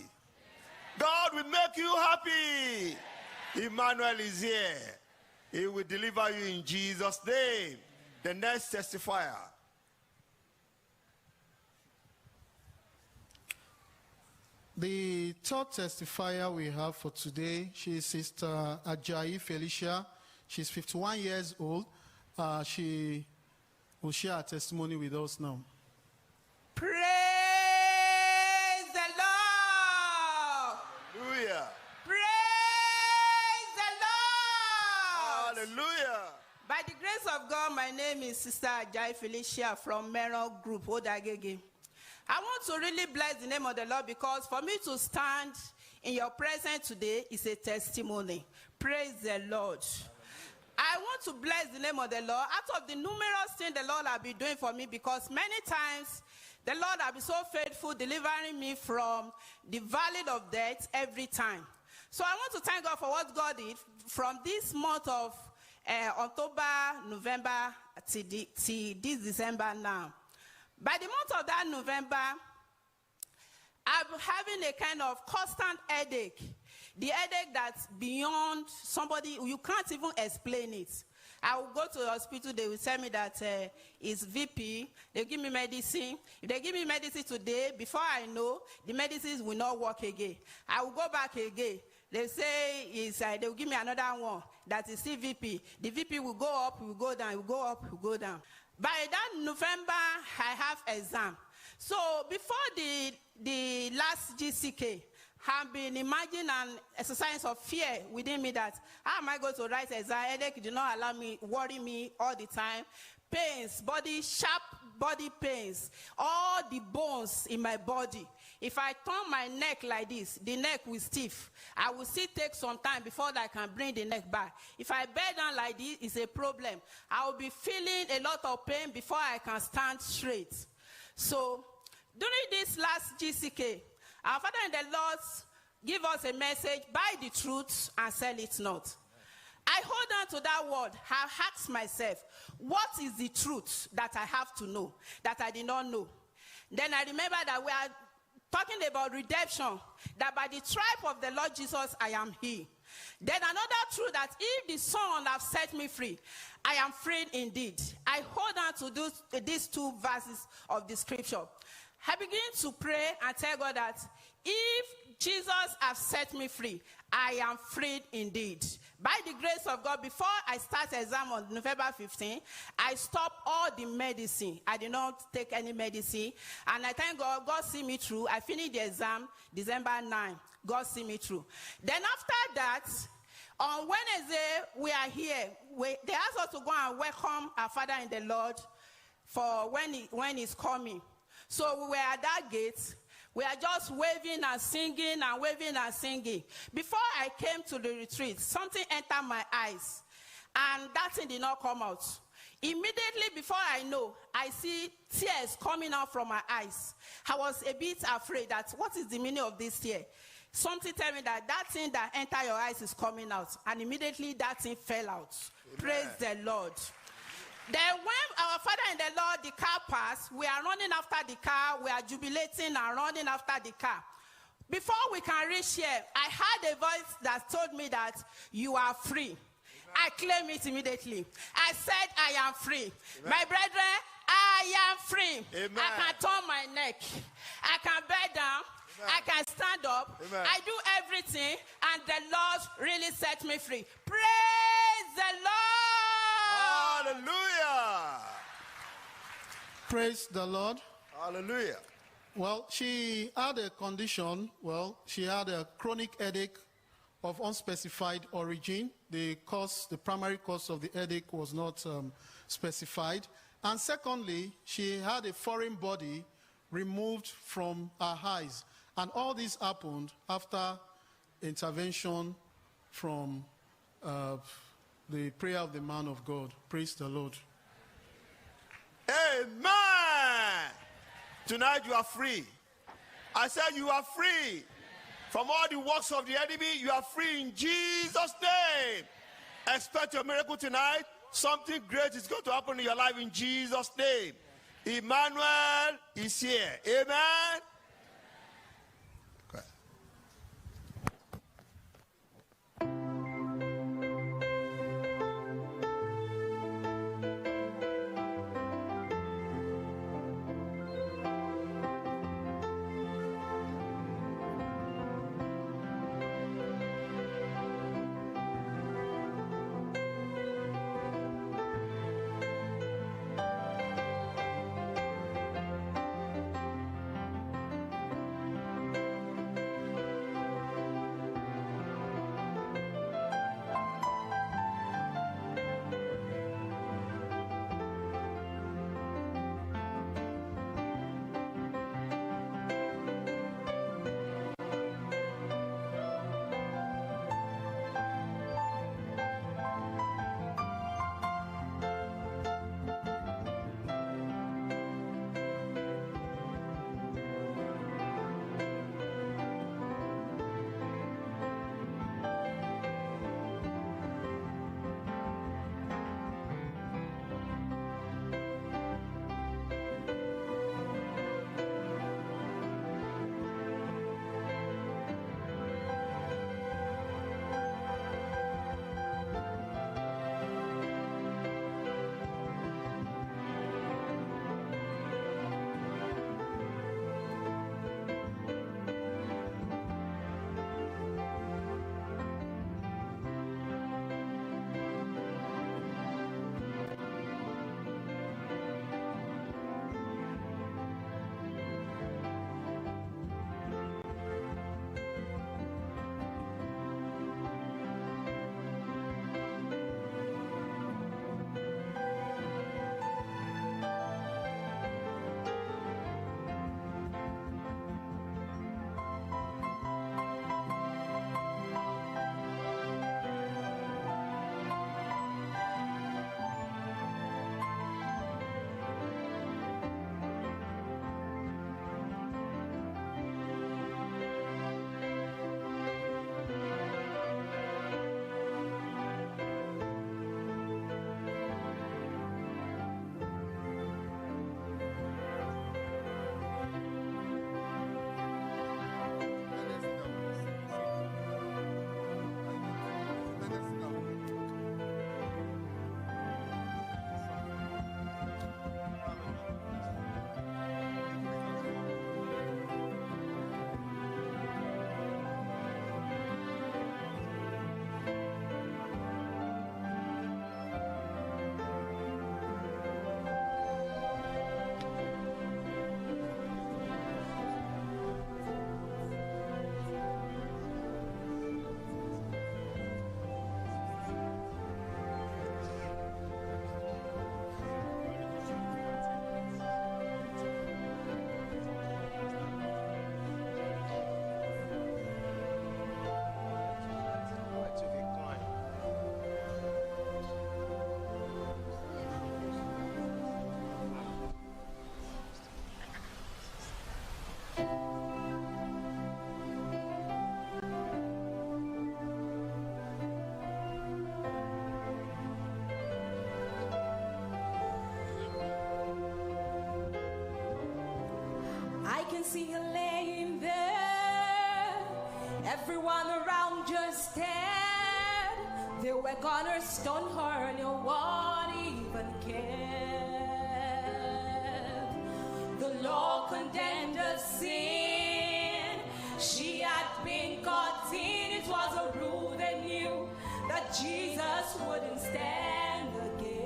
God will make you happy. Emmanuel is here. He will deliver you in Jesus' name. The next testifier. The third testifier we have for today, she is Sister Ajayi Felicia. She's 51 years old. She will share her testimony with us now. Praise the Lord! Hallelujah! Praise the Lord! Hallelujah! By the grace of God, my name is Sister Ajayi Felicia from Meron Group, Odagege. I want to really bless the name of the Lord because for me to stand in your presence today is a testimony. Praise the Lord. I want to bless the name of the Lord out of the numerous things the Lord has been doing for me, because many times the Lord has been so faithful, delivering me from the valley of death every time. So I want to thank God for what God did from this month of October, November, till this December now. By the month of that November, I'm having a kind of constant headache. The headache that's beyond somebody, you can't even explain it. I will go to the hospital, they will tell me that it's VP. They give me medicine. If they give me medicine today, before I know, the medicines will not work again. I will go back again. They say it's, they will give me another one that is CVP. The VP will go up, will go down, will go up, will go down. By that November, I have exam. So before the last GCK, I've been imagining an exercise of fear within me that how am I going to write exam? Headache did not allow me, worry me all the time. Pains, body, sharp body pains, all the bones in my body. If I turn my neck like this, the neck will stiff. I will still take some time before I can bring the neck back. If I bend down like this, it's a problem. I will be feeling a lot of pain before I can stand straight. So during this last GCK, our Father in the Lord give us a message, buy the truth and sell it not. I hold on to that word. I asked myself, what is the truth that I have to know, that I did not know? Then I remember that we are talking about redemption, that by the stripe of the Lord Jesus, I am he. Then another truth that if the Son have set me free, I am free indeed. I hold on to these two verses of the scripture. I begin to pray and tell God that if Jesus has set me free, I am freed indeed. By the grace of God, before I start exam on November 15, I stopped all the medicine. I did not take any medicine. And I thank God, God see me through. I finished the exam December 9. God see me through. Then after that, on Wednesday, we are here. They asked us to go and welcome our Father in the Lord for when he's coming. So we were at that gate. We are just waving and singing and waving and singing. Before I came to the retreat, something entered my eyes, and that thing did not come out. Immediately before I know, I see tears coming out from my eyes. I was a bit afraid that what is the meaning of this tear? Something tell me that that thing that entered your eyes is coming out. And immediately that thing fell out. Amen. Praise the Lord. Then when our Father in the Lord, the car passed, we are running after the car, we are jubilating and running after the car. Before we can reach here, I heard a voice that told me that you are free. Amen. I claim it immediately. I said, I am free. Amen. My brethren, I am free. Amen. I can turn my neck. I can bend down. Amen. I can stand up. Amen. I do everything, and the Lord really set me free. Praise the Lord. Hallelujah. Praise the Lord. Hallelujah. Well, she had a condition. Well, she had a chronic headache of unspecified origin. The primary cause of the headache was not specified. And secondly, she had a foreign body removed from her eyes. And all this happened after intervention from the prayer of the man of God. Praise the Lord. Amen. Tonight you are free. I said you are free from all the works of the enemy. You are free in Jesus' name. Expect your miracle tonight. Something great is going to happen in your life in Jesus' name. Emmanuel is here. Amen. can see her laying there. Everyone around just stared. They were gonna stone her, no one even cared. The law condemned her sin. She had been caught in. It was a rule they knew that Jesus wouldn't stand against.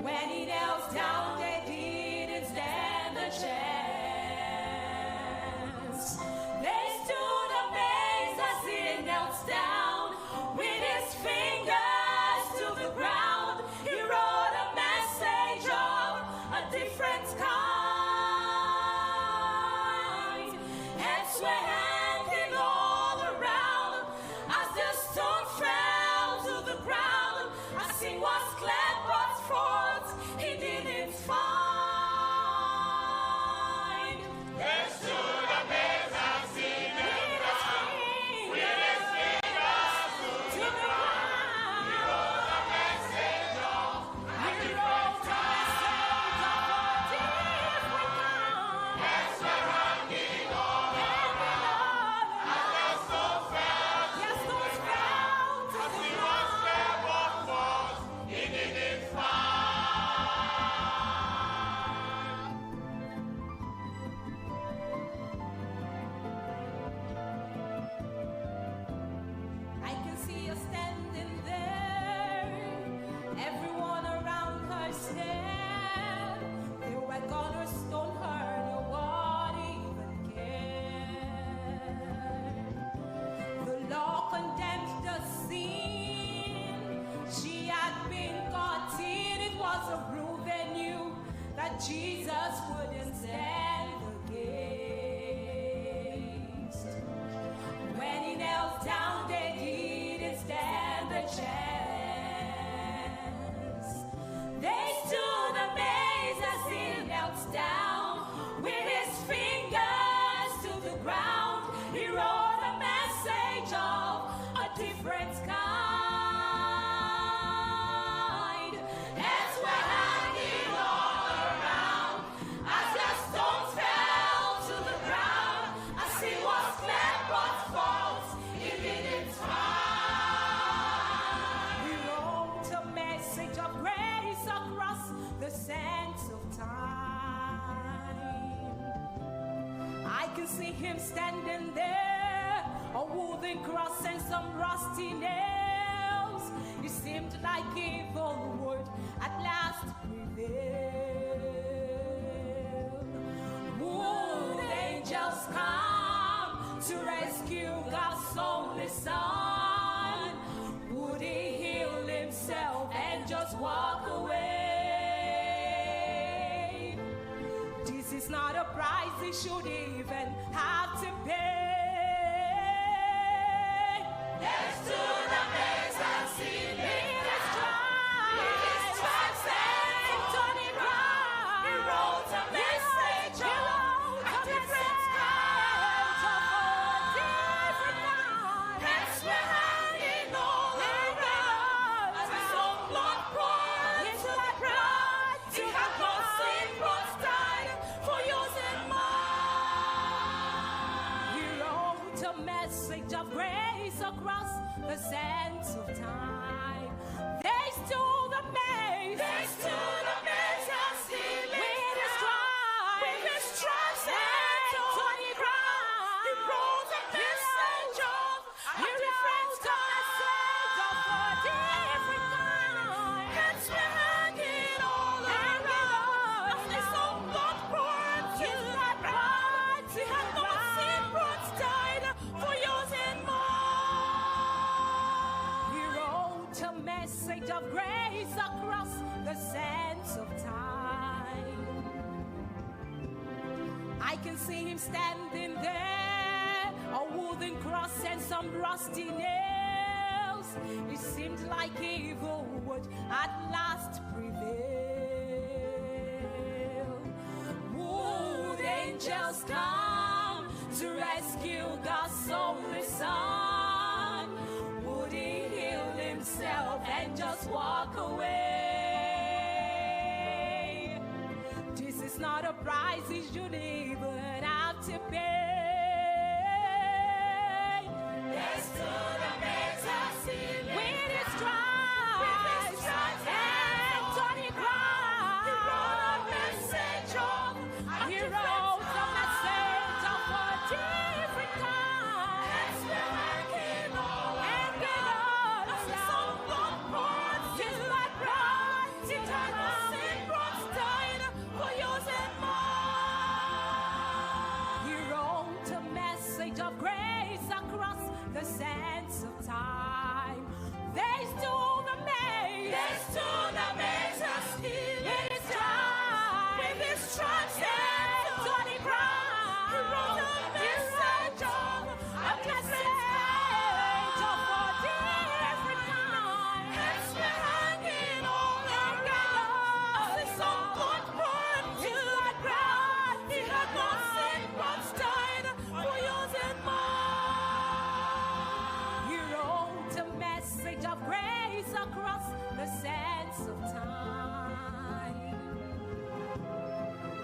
When he knelt down, they didn't stand a chance. They stood amazed as he knelt down with his fingers to the ground. He wrote a message of a different kind. Heads were hanging all around as the stone fell to the ground. A sin was clear brought forth, he didn't find. They stood amazed as he knelt down with his fingers to the ground. He wrote a message of a different kind. Heads were hanging all around as the stone fell to the ground. As he was clear brought forth, he didn't find. I can see her standing there. Everyone around her stared. They were gonna stone her, no one even cared. The law condemned the sin. She had been caught in. It was a rule they knew that Jesus wouldn't stand against. When he knelt down, they didn't stand a chance. They stood amazed as he knelt down with his fingers to the ground. He wrote a message of a different kind. Heads were hanging all around as the stones fell to the ground. As he was clear but false, he didn't find. He wrote a message of grace across the sands of time. I can see him standing there, a wooden cross and some rusty nails. It seemed like evil would at last prevail. Would angels come to rescue God's only son? Would he heal himself and just walk away? This is not a price he should even have to pay. They stood amazed as he knelt down with his stripes and on the ground. He wrote a message of a different kind. Heads were hanging all around as his own blood poured into the ground. He had no sin but died for yours and mine. He wrote a message of grace across the sands of time. They stood amazed. They stood amazed as he With his down. stripes. With his stripes and on the ground. He wrote a message of a different kind. Heads were hanging all around as his own blood poured to the ground. He had no sin but died for yours and mine. He wrote a message of grace across the sands of time. I can see him standing there, a wooden cross and some rusty nails. It seemed like evil would at last prevail. Would angels come to rescue God's only son? Would he heal himself and just walk away? This is not a pay. There's to the master's healing. With his stripes, With his stripes and on the ground. He wrote a message of a He different wrote a kind. message of a different kind. Heads were hanging all And around. all As his around. own blood poured to His the blood ground. poured He to the died for ground. sin, brought died for yours and mine. He wrote a message of grace across the sands of time. They stole the maze. They stole the master's healing. With his stripes. With his stripes and on on the ground. He wrote a message of A message of a different kind. Heads were hanging all around. As his own blood poured to the ground. He had not sinned but died for yours and mine. He wrote a message of grace across the sands of time.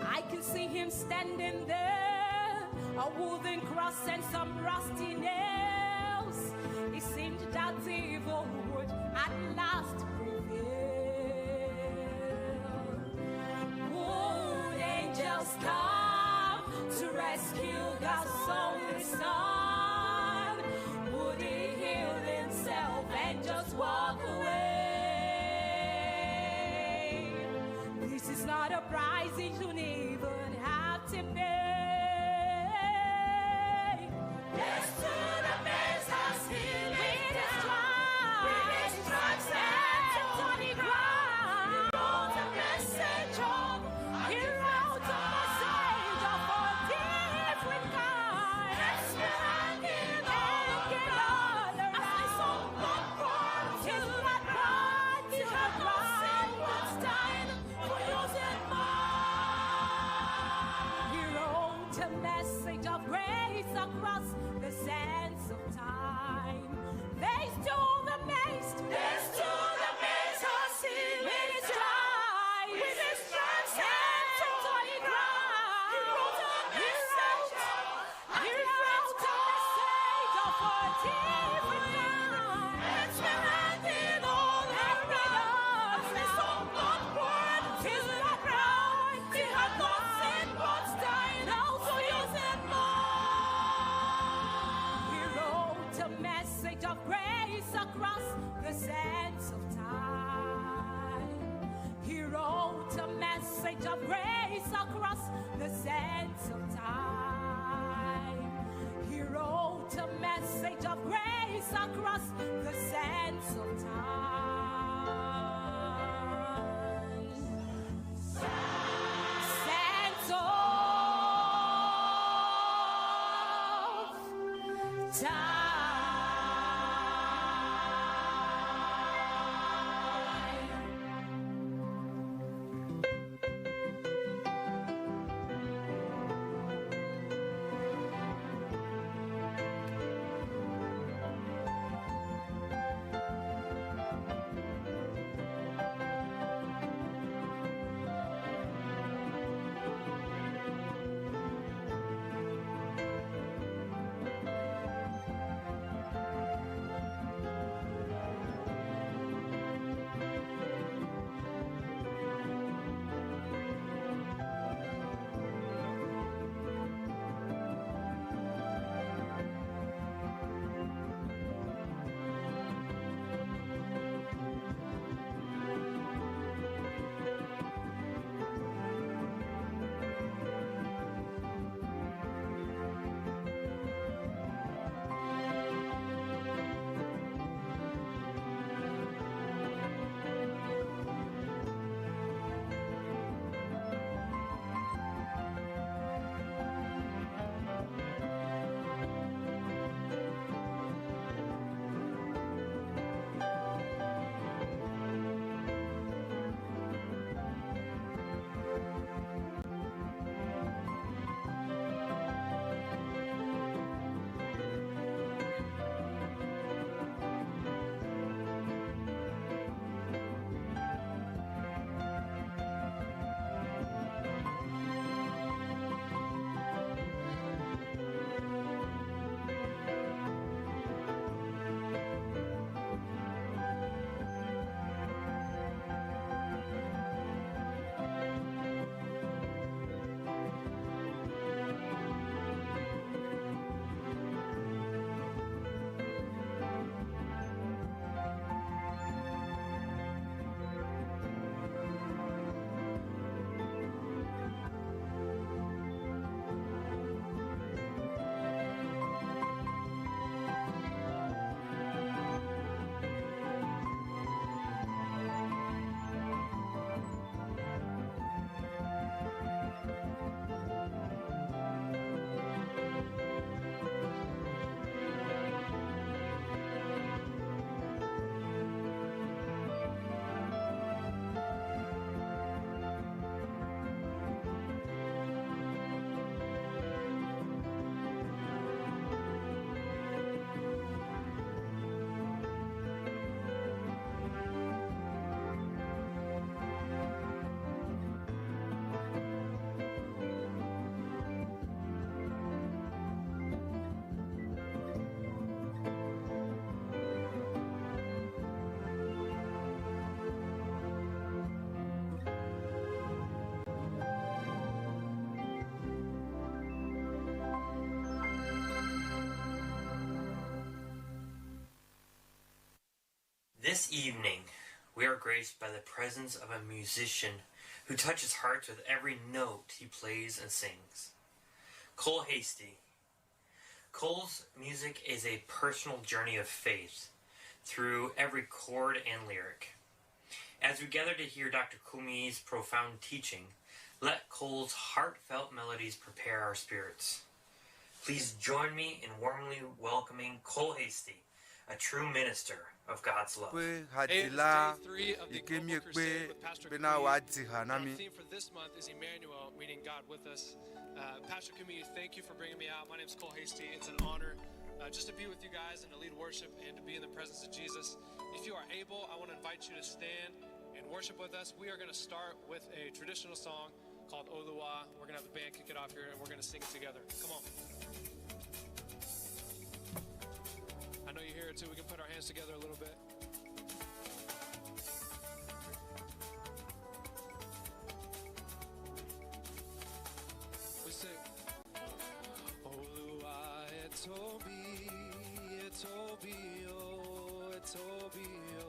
I can see him standing there, a wooden cross and some rusty nails. It seemed that evil would at last prevail. Would angels come to rescue God's only son? Would he heal himself and just walk away? This is not a price he shouldn't even have to pay. Yes, to the master's healing. With his stripes, With his stripes and and on the ground. He wrote a message of a He different wrote a kind. message of a different kind. Heads were hanging all Hanging around. all As his own blood poured to His the blood ground. poured He to had the not sinned ground. but died for yours and mine. He wrote a message of grace across the sands of time. They stole the mace. They stole the master's healing. With his stripes. With his stripes and and on the ground. He wrote a He message wrote, of a he different wrote a message of a different kind. Heads were hanging all around. As his own blood poured to His the blood ground. poured He to had the not ground. sinned but died for yours and mine. He wrote a message of grace across the sands of time. He wrote a message of grace across the sands of time. He wrote a message of grace across the sands of time. Sands of time. Thank evening, we are graced by the presence of a musician who touches hearts with every note he plays and sings. Cole Hastie. Cole's music is a personal journey of faith through every chord and lyric. As we gather to hear Dr. Kumuyi's profound teaching, let Cole's heartfelt melodies prepare our spirits. Please join me in warmly welcoming Cole Hastie, a true minister of God's love. Ƒe hadzila yi ke míekpe bena wòadzi ha na Our mí. theme for this month is Emmanuel, meaning God with us. Pastor Kumi, thank you for bringing me out. My name is Cole Hastie. It's an honor just to be with you guys and to lead worship and to be in the presence of Jesus. If you are able, I want to invite you to stand and worship with us. We are going to start with a traditional song called Oluwa. We're going to have the band kick it off here and we're going to sing it together. Come on. I know you hear it too. We can put our hands together a little bit. We sing. Oluwa etobi, etobi, o, etobi, o.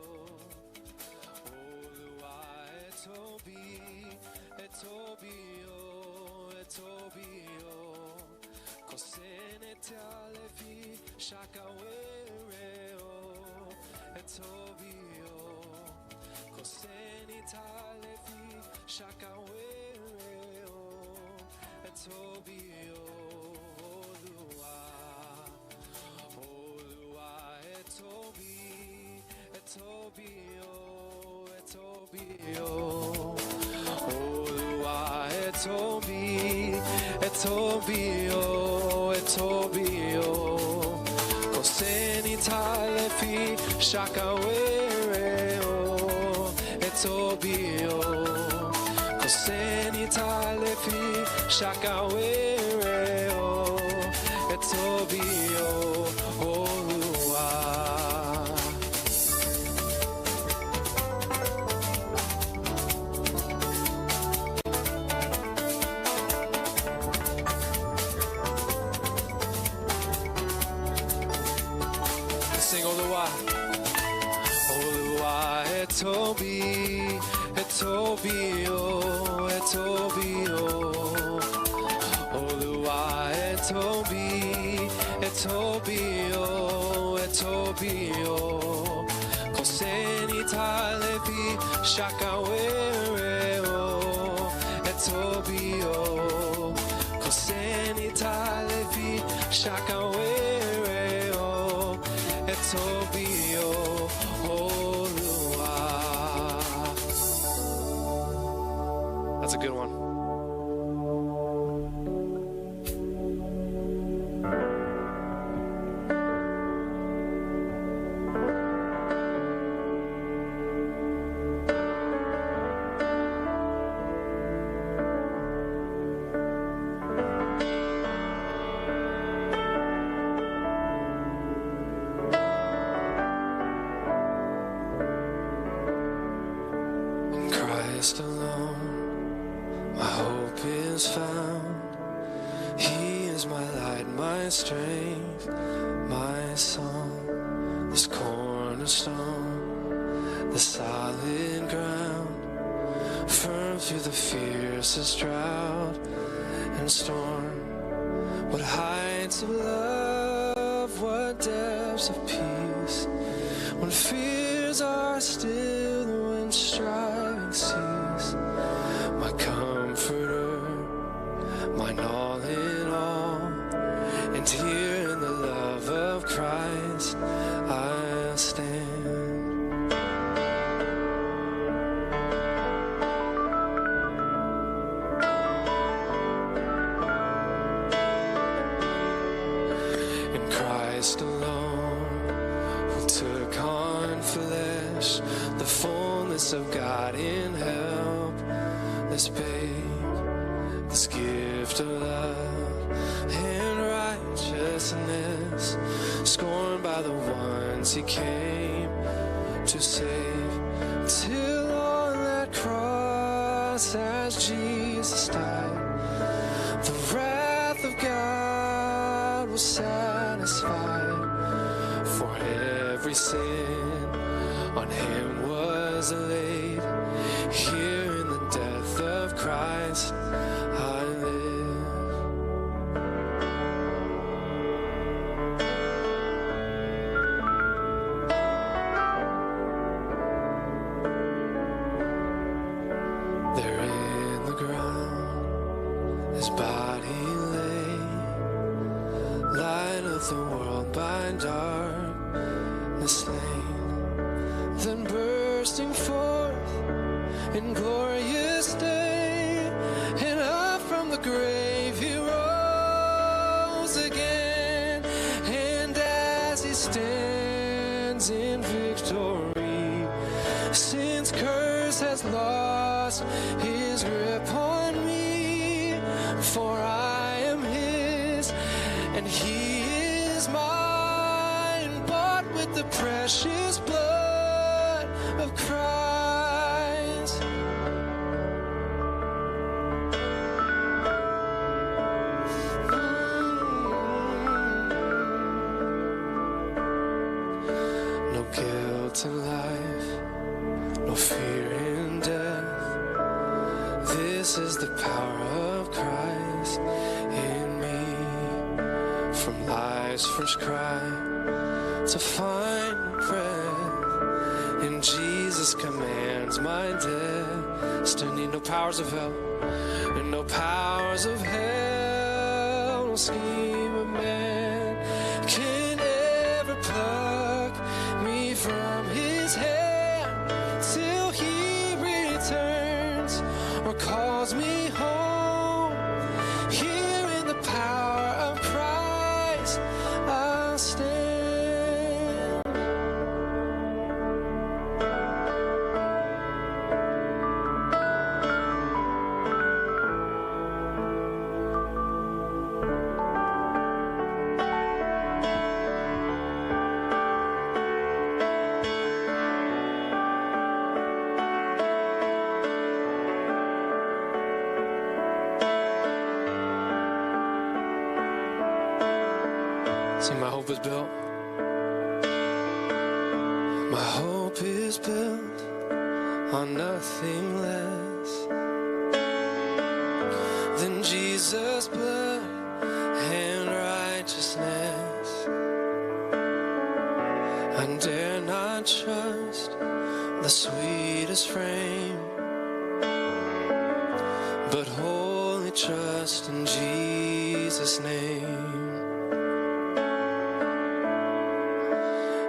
Oluwa etobi, etobi, o, etobi, o. Kò sẹ́ni tí a lè fi ṣàkàwé rẹ̀ o, etobi, o. Kò sẹ́ni tá a lè fi ṣàkàwé rẹ̀ o, etobi, o. Olúwa, Olúwa, ẹ tóbi, ẹ tóbi o, ẹ tóbi o. Olúwa, ẹ tóbi, ẹ tóbi o, ẹ tóbi o. Kò sẹ́ni tá a lè fi ṣàkàwé rẹ̀ o, ẹ tóbi o. Kò sẹ́ni tá a lè fi ṣàkàwé rẹ̀ o, ẹ tóbi o, Olúwa. Sing Oluwa. Oluwa ẹ tóbi, ẹ tóbi o, ẹ tóbi o. Olúwa ẹ tóbi, ẹ tóbi o, ẹ tóbi o. Kò sẹ́ni tá a lè fi ṣàkàwé rẹ̀ o, ẹ tóbi o. Kò sẹ́ni tá a lè fi ṣàkàwé rẹ̀ o, ẹ tóbi o, Olúwa. That's a good one. In Christ alone, my hope is found. He is my light, my strength, my song. This cornerstone, the solid ground, firm through the fiercest drought and storm. What heights of love, what depths of peace, when fears are still, when striving cease. My comforter, mine all in all, and here in the love of Christ I stand. In Christ alone, who took on flesh, the fullness of God in helpless babe, this gift of love and righteousness, scorned by the ones he came to save, till on that cross as Jesus died, the wrath of God was satisfied for every sin on On him was laid. Here in the death of Christ I live. There in the ground, his body lay, light of the world by darkness slain. Then bursting forth in glorious day, and up from the grave he rose again. And as he stands in victory, since curse has lost his grip on me, for I am his and he is mine, bought with the precious blood of Christ. No guilt in life, no fear in death. This is the power of Christ in me. From life's first cry to final breath, and Jesus commands my destiny. No powers of hell, and no powers of hell, no scheme of man can ever pluck me from his hand till he returns or calls me home. Here in the power of Christ I'll stand. See, my hope is built. My hope is built on nothing less than Jesus' blood and righteousness. I dare not trust the sweetest frame, but wholly trust in Jesus' name.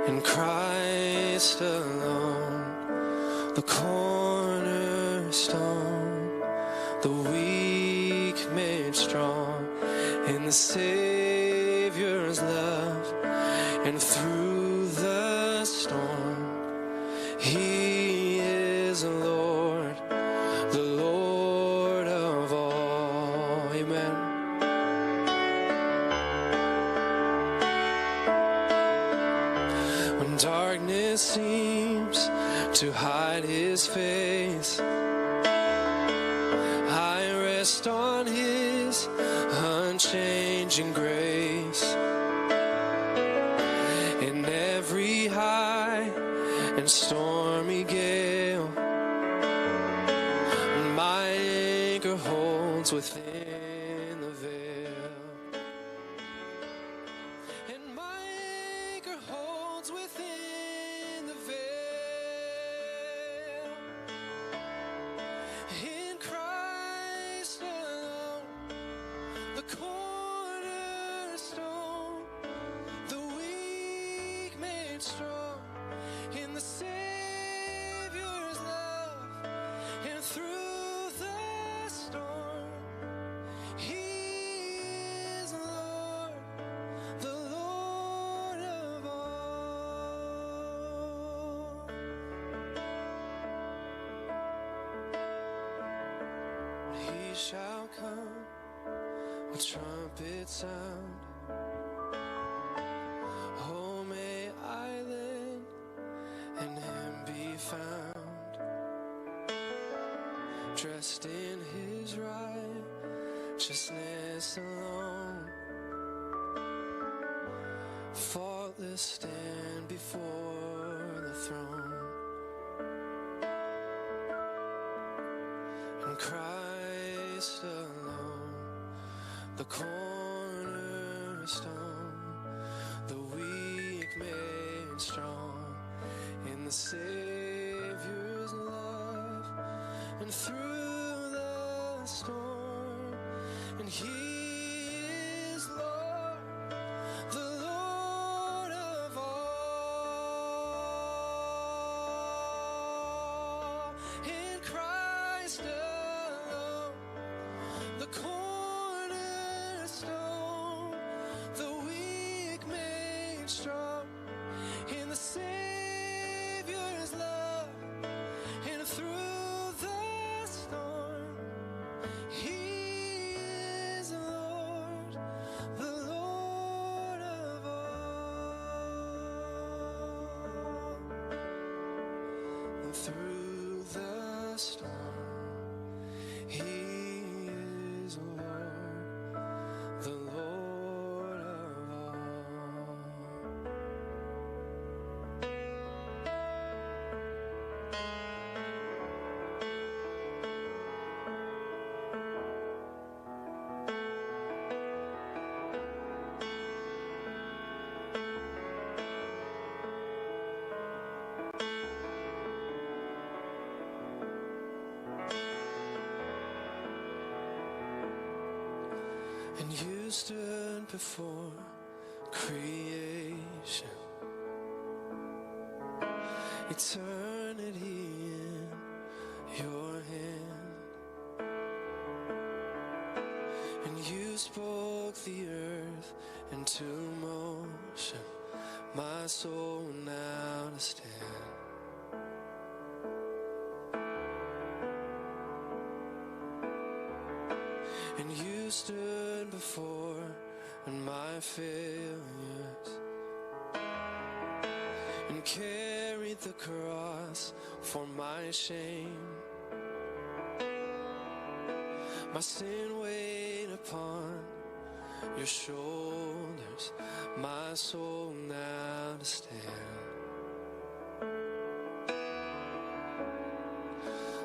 In Christ alone, the cornerstone, the weak made strong in the Savior's love, and through the storm, He is Lord, the Lord of all. Amen. When darkness seems to hide his face, I rest on his unchanging grace. In every high and stormy gale, my anchor holds within the veil. And my anchor holds within the veil. In Christ alone, the cornerstone, the weak made strong in the Savior's love, and through the storm, He is Lord, the Lord of all. He shall come with trumpet sound. Oh, may I then in him be found, dressed in his righteousness alone, faultless stand before the throne. Christ alone, the cornerstone, the weak made strong in the Savior's love, and through the storm, and He is Lord, the Lord of all. In Christ alone, the cornerstone, the weak made strong, in the Savior's love, and through the storm, He is Lord, the Lord of all. And through the storm, He is Lord, the Lord of all. And you stood before creation, eternity in your hand. And you spoke the earth into motion, my soul now to stand. And you stood before and my failures and carried the cross for my shame. My sin weighed upon your shoulders, my soul now to stand.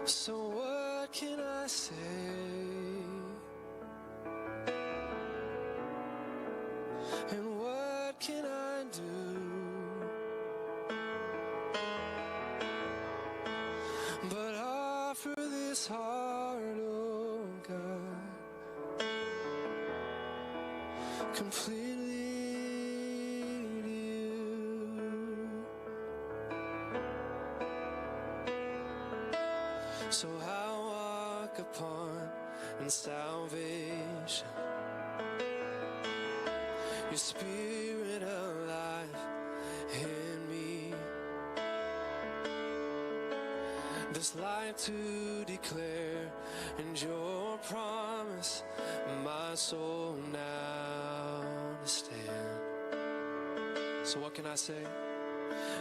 So what can I say? And what can I do? But offer this heart, oh God, completely to you. So I'll walk upon in salvation, your spirit alive in me. This life to declare and your promise, my soul now to stand. So what can I say?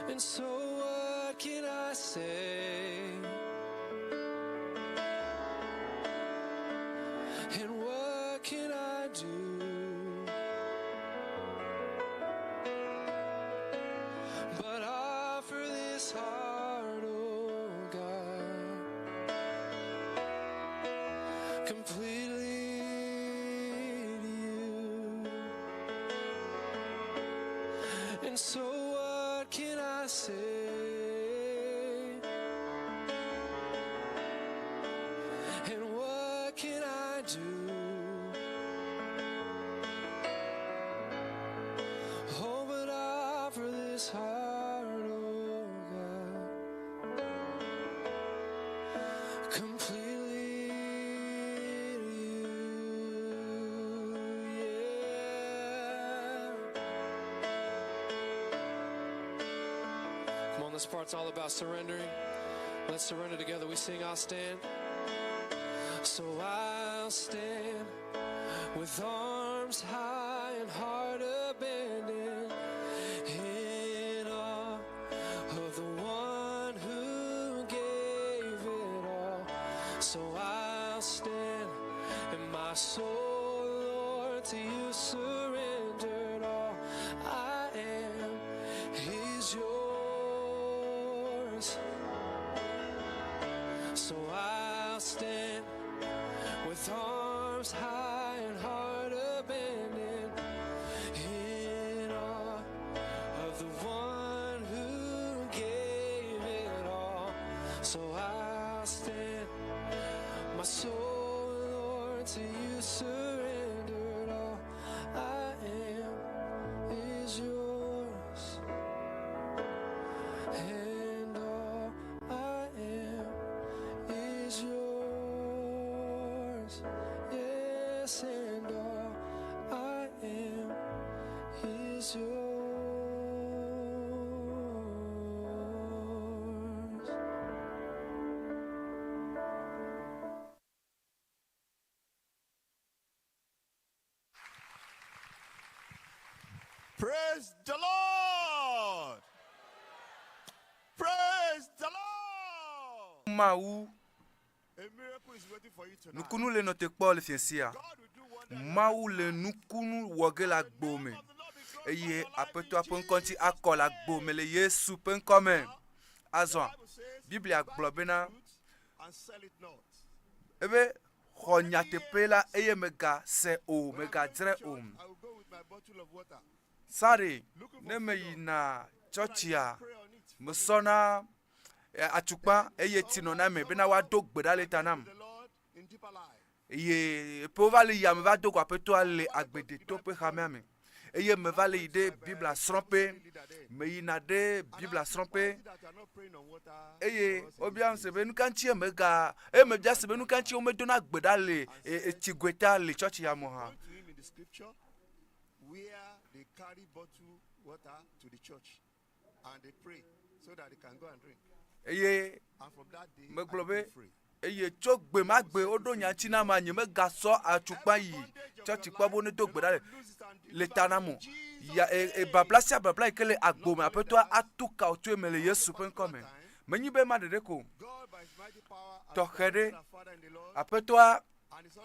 And so what can I say? And what can I do? But offer this heart, oh God, completely to you. And so what can I say? And what can I do? Oh, but offer this heart, oh God, completely to you. Yeah. Come on, this part's all about surrendering. Let's surrender together. We sing, I'll stand. So I'll stand with arms high and heart abandoned in awe of the one who gave it all. So I'll stand and my soul, Lord, to you surrendered all. I am is yours. So I'll stand with With arms high and heart abandoned, in awe of the one who gave it all. So I'll stand, my soul, Lord, to you surrendered. All I am is yours, and all I am is yours. Yes, and all I am is yours. Praise the Lord. Praise the Lord. Mawu A miracle is waiting for you tonight. nukunu le nɔ te kpɔ le fiẽ sia. Mawu le nukunu wɔ ge le agbo me eye aƒetɔa ƒe ŋkɔ ŋuti akɔ le agbo me le Yesu ƒe ŋkɔ me. Azɔ Biblia gblɔ bena And sell it not. ebe xɔ nyateƒe la eye megase o, megadzre o. I will go with my bottle of water. Sare ne meyina tsɔtsia, mesɔna eh, atukpa eye tsi nɔna eme bena woado gbe ɖa le ta nam. In deeper life. Eye ƒewo va le yia meva do go aƒetɔa le agbedeto ƒe hamea me. Eye meva le yi ɖe Biblia srɔ̃ƒe. Meyina ɖe Biblia srɔ̃ƒe. That you are not praying on water. Eye wobiam se be nu ka ŋutie mega eye mebia se be nu ka ŋutie womedona gbe ɖa le e- etsigoe ta le tsɔtsi ya me o hã. To him in the scripture where they carry bottle water to the church and they pray so that they can go and drink. Eye And from that day, megblɔ be eye tso gbe ma gbe woɖo nya ŋuti na ma nye megasɔ atukpa yi tsɔtsi kpɔ be wonedo gbe ɖa le le ta nam o. Ya e, e babla sia babla yi ke le agbo me aƒetɔa atu ka wò tso eme le Yesu ƒe ŋkɔ me. Menyi be ma ɖeɖe ko o. Tɔxɛ ɖe aƒetɔa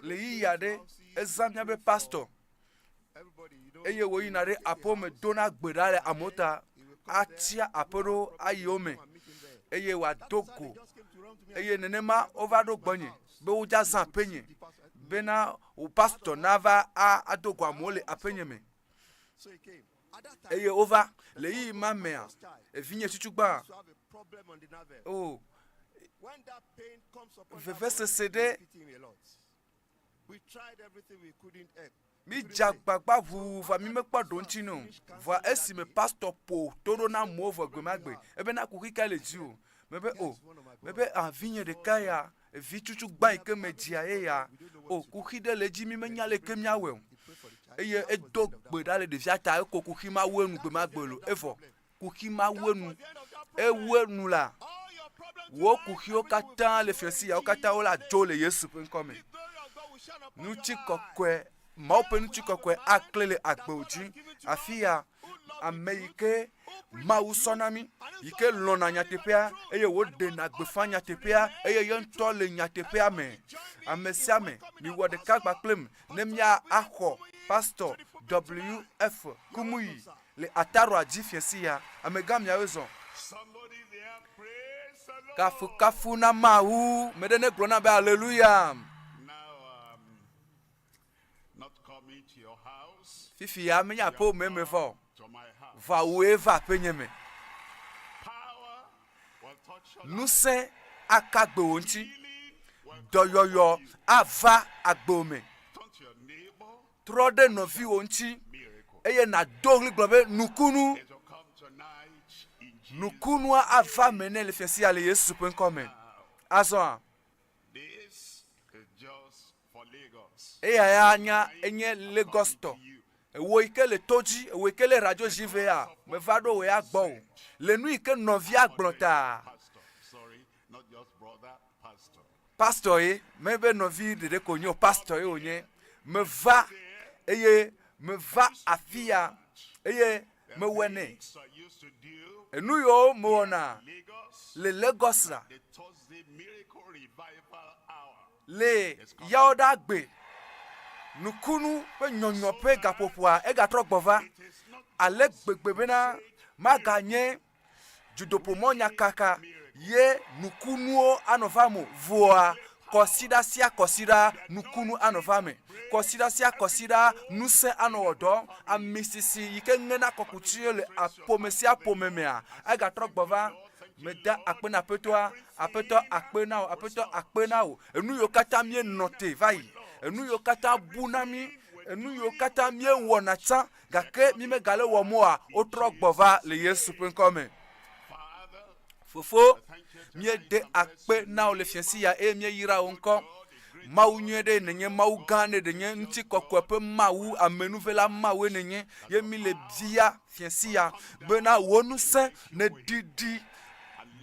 le ɣeyiɣi aɖe ezã míaƒe pastor eye wòyina ɖe aƒewo me dona gbe ɖa le amewo ta atia aƒe ɖewo ayi wo me eye wòado go eye nenema wova ɖo gbɔnye be wodza zã aƒenye bena wò pastor nava a ado go amewo le aƒenye me So he came. eye wova le ɣeyiɣi ma mea evinye tutugbã To have a problem on the navel. o When that pain comes upon that vevesese boy, ɖe we pity him a lot. We tried everything we couldn't help. mi dze agbagba ʋuu vɔa mi mekpɔ ɖo ŋuti ne o vɔa esime pastor ƒo to ɖo na amewo vɔ gbe ma gbe ebena kuxi kae le dzi o mebe o mebe ah vinye ɖeka ya evi tsutsu gbã yi ke medzia ye ya o kuxi ɖe le edzi mi menya leke míawɔe o eye edo gbe ɖa le ɖevia ta eko kuxi ma wu enu gbe ma gbe lo evɔ kuxi ma wu enu ewu enu la wò kuxiwo katã le fiasi yawo katã wole adzo le Yesu ƒe ŋkɔ me. Ŋutikɔkɔe Mawu ƒe ŋutikɔkɔe akle le agbewo dzi. Afi ya ame yi ke Mawu sɔ na mí, yi ke lɔ̃na nyateƒea eye wòɖena gbeƒã nyateƒea eye ye ŋutɔ le nyateƒea me. Ame sia ame, miwɔ ɖeka kpakplim ne mía axɔ Pastor WF Kumuyi le Ataroa dzi fiẽsi ya. Amegã miawoe zɔ. Kafukafu na Mawu. Me ɖe negblɔ na be aleluya. Fifi ya menye aƒewò mee meva o. Va wòe va aƒenye me. Ŋusẽ aka agbewò ŋuti. Dɔyɔyɔ ava agbewò me. Trɔ ɖe nɔviwò ŋuti eye nàdo ɣli gblɔ be nukunu. Nukunua ava eme nɛ le fiasia sia le Yesu ƒe ŋkɔ me. Azɔa, eya ya nya enye Lagos tɔ. Ewò yi ke le to dzi, ewò yi ke le radio dzi vea, meva ɖo wò ya gbɔ o. Le nu yi ke nɔvia gblɔ ta, pastor ye, mebe nɔvi ɖeɖe ko wònye o, pastor ye wònye. Meva eye meva afi ya eye mewɔe nɛ. Enu yiwo mewɔna le Lagos la, le Yawoɖagbe nukunu ƒe nyɔnyɔ ƒe gaƒoƒoa, egatrɔ gbɔ va ale gbegbe bena maganye dzudoƒomɔnyakaka ye nukunuwo anɔ va mo. Vɔa Kɔsiɖa sia kɔsiɖa nukunu anɔ va me. Kɔsiɖa sia kɔsiɖa ŋusẽ anɔ wɔ dɔ. Ami sisi yi ke ŋena kɔkuti le ƒome sia ƒome mea, egatrɔ gbɔ va. Meda akpe na Aƒetɔa. Aƒetɔ akpe na wò. Aƒetɔ akpe na wò. Enu yiwo katã míenɔ te va yi, enu yiwo katã bu na mí, enu yiwo katã míewɔna tsã gake mímegale wɔm oa, wotrɔ gbɔ va le Yesu ƒe ŋkɔ me. Fofo, míede akpe na wò le fiẽsi ya eye míeyra wò ŋkɔ. Mawu nyui ɖe nènye, Mawu gã ɖe nènye, ŋutikɔkɔe ƒe Mawu, amenuvela Mawue nènye, ye míle bia fiẽsi ya bena wò ŋusẽ neɖiɖi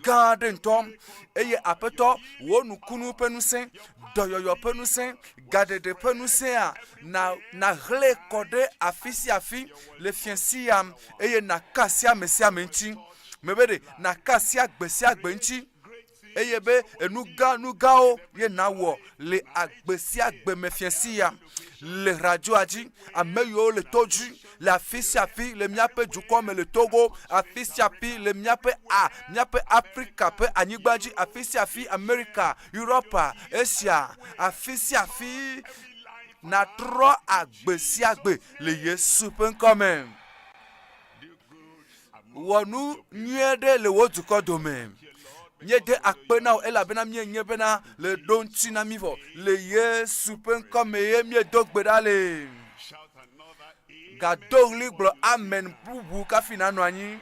gã aɖe ŋutɔ eye Aƒetɔ, wò nukunu ƒe ŋusẽ, dɔyɔyɔ ƒe ŋusẽ, gaɖeɖe ƒe ŋusẽa, na nahlẽ kɔ ɖe afi sia afi le fiẽsi ya eye naka asi ame sia ame ŋuti. Mebe ɖe naka asi agbe sia agbe ŋuti eye be enu gã nu gãwo ye nawɔ le agbe sia agbe me fiẽsi ya le radioa dzi, ame yiwo le to dzi le afi sia afi le míaƒe dukɔ me le Togo, afi sia afi le míaƒe a míaƒe Afrika ƒe anyigba dzi, afi sia afi Amerika, Europa, Asia, afi sia afi natrɔ agbe sia agbe le Yesu ƒe ŋkɔ me. Wɔ nu nyui aɖe le wò dukɔ dome. Míede akpe na wò elabena míenye bena le ɖo ŋuti na mí vɔ. Le Yesu ƒe ŋkɔ me ye míedo gbe ɖa le. Gado ɣli gblɔ amen bubu kafi nanɔ anyi.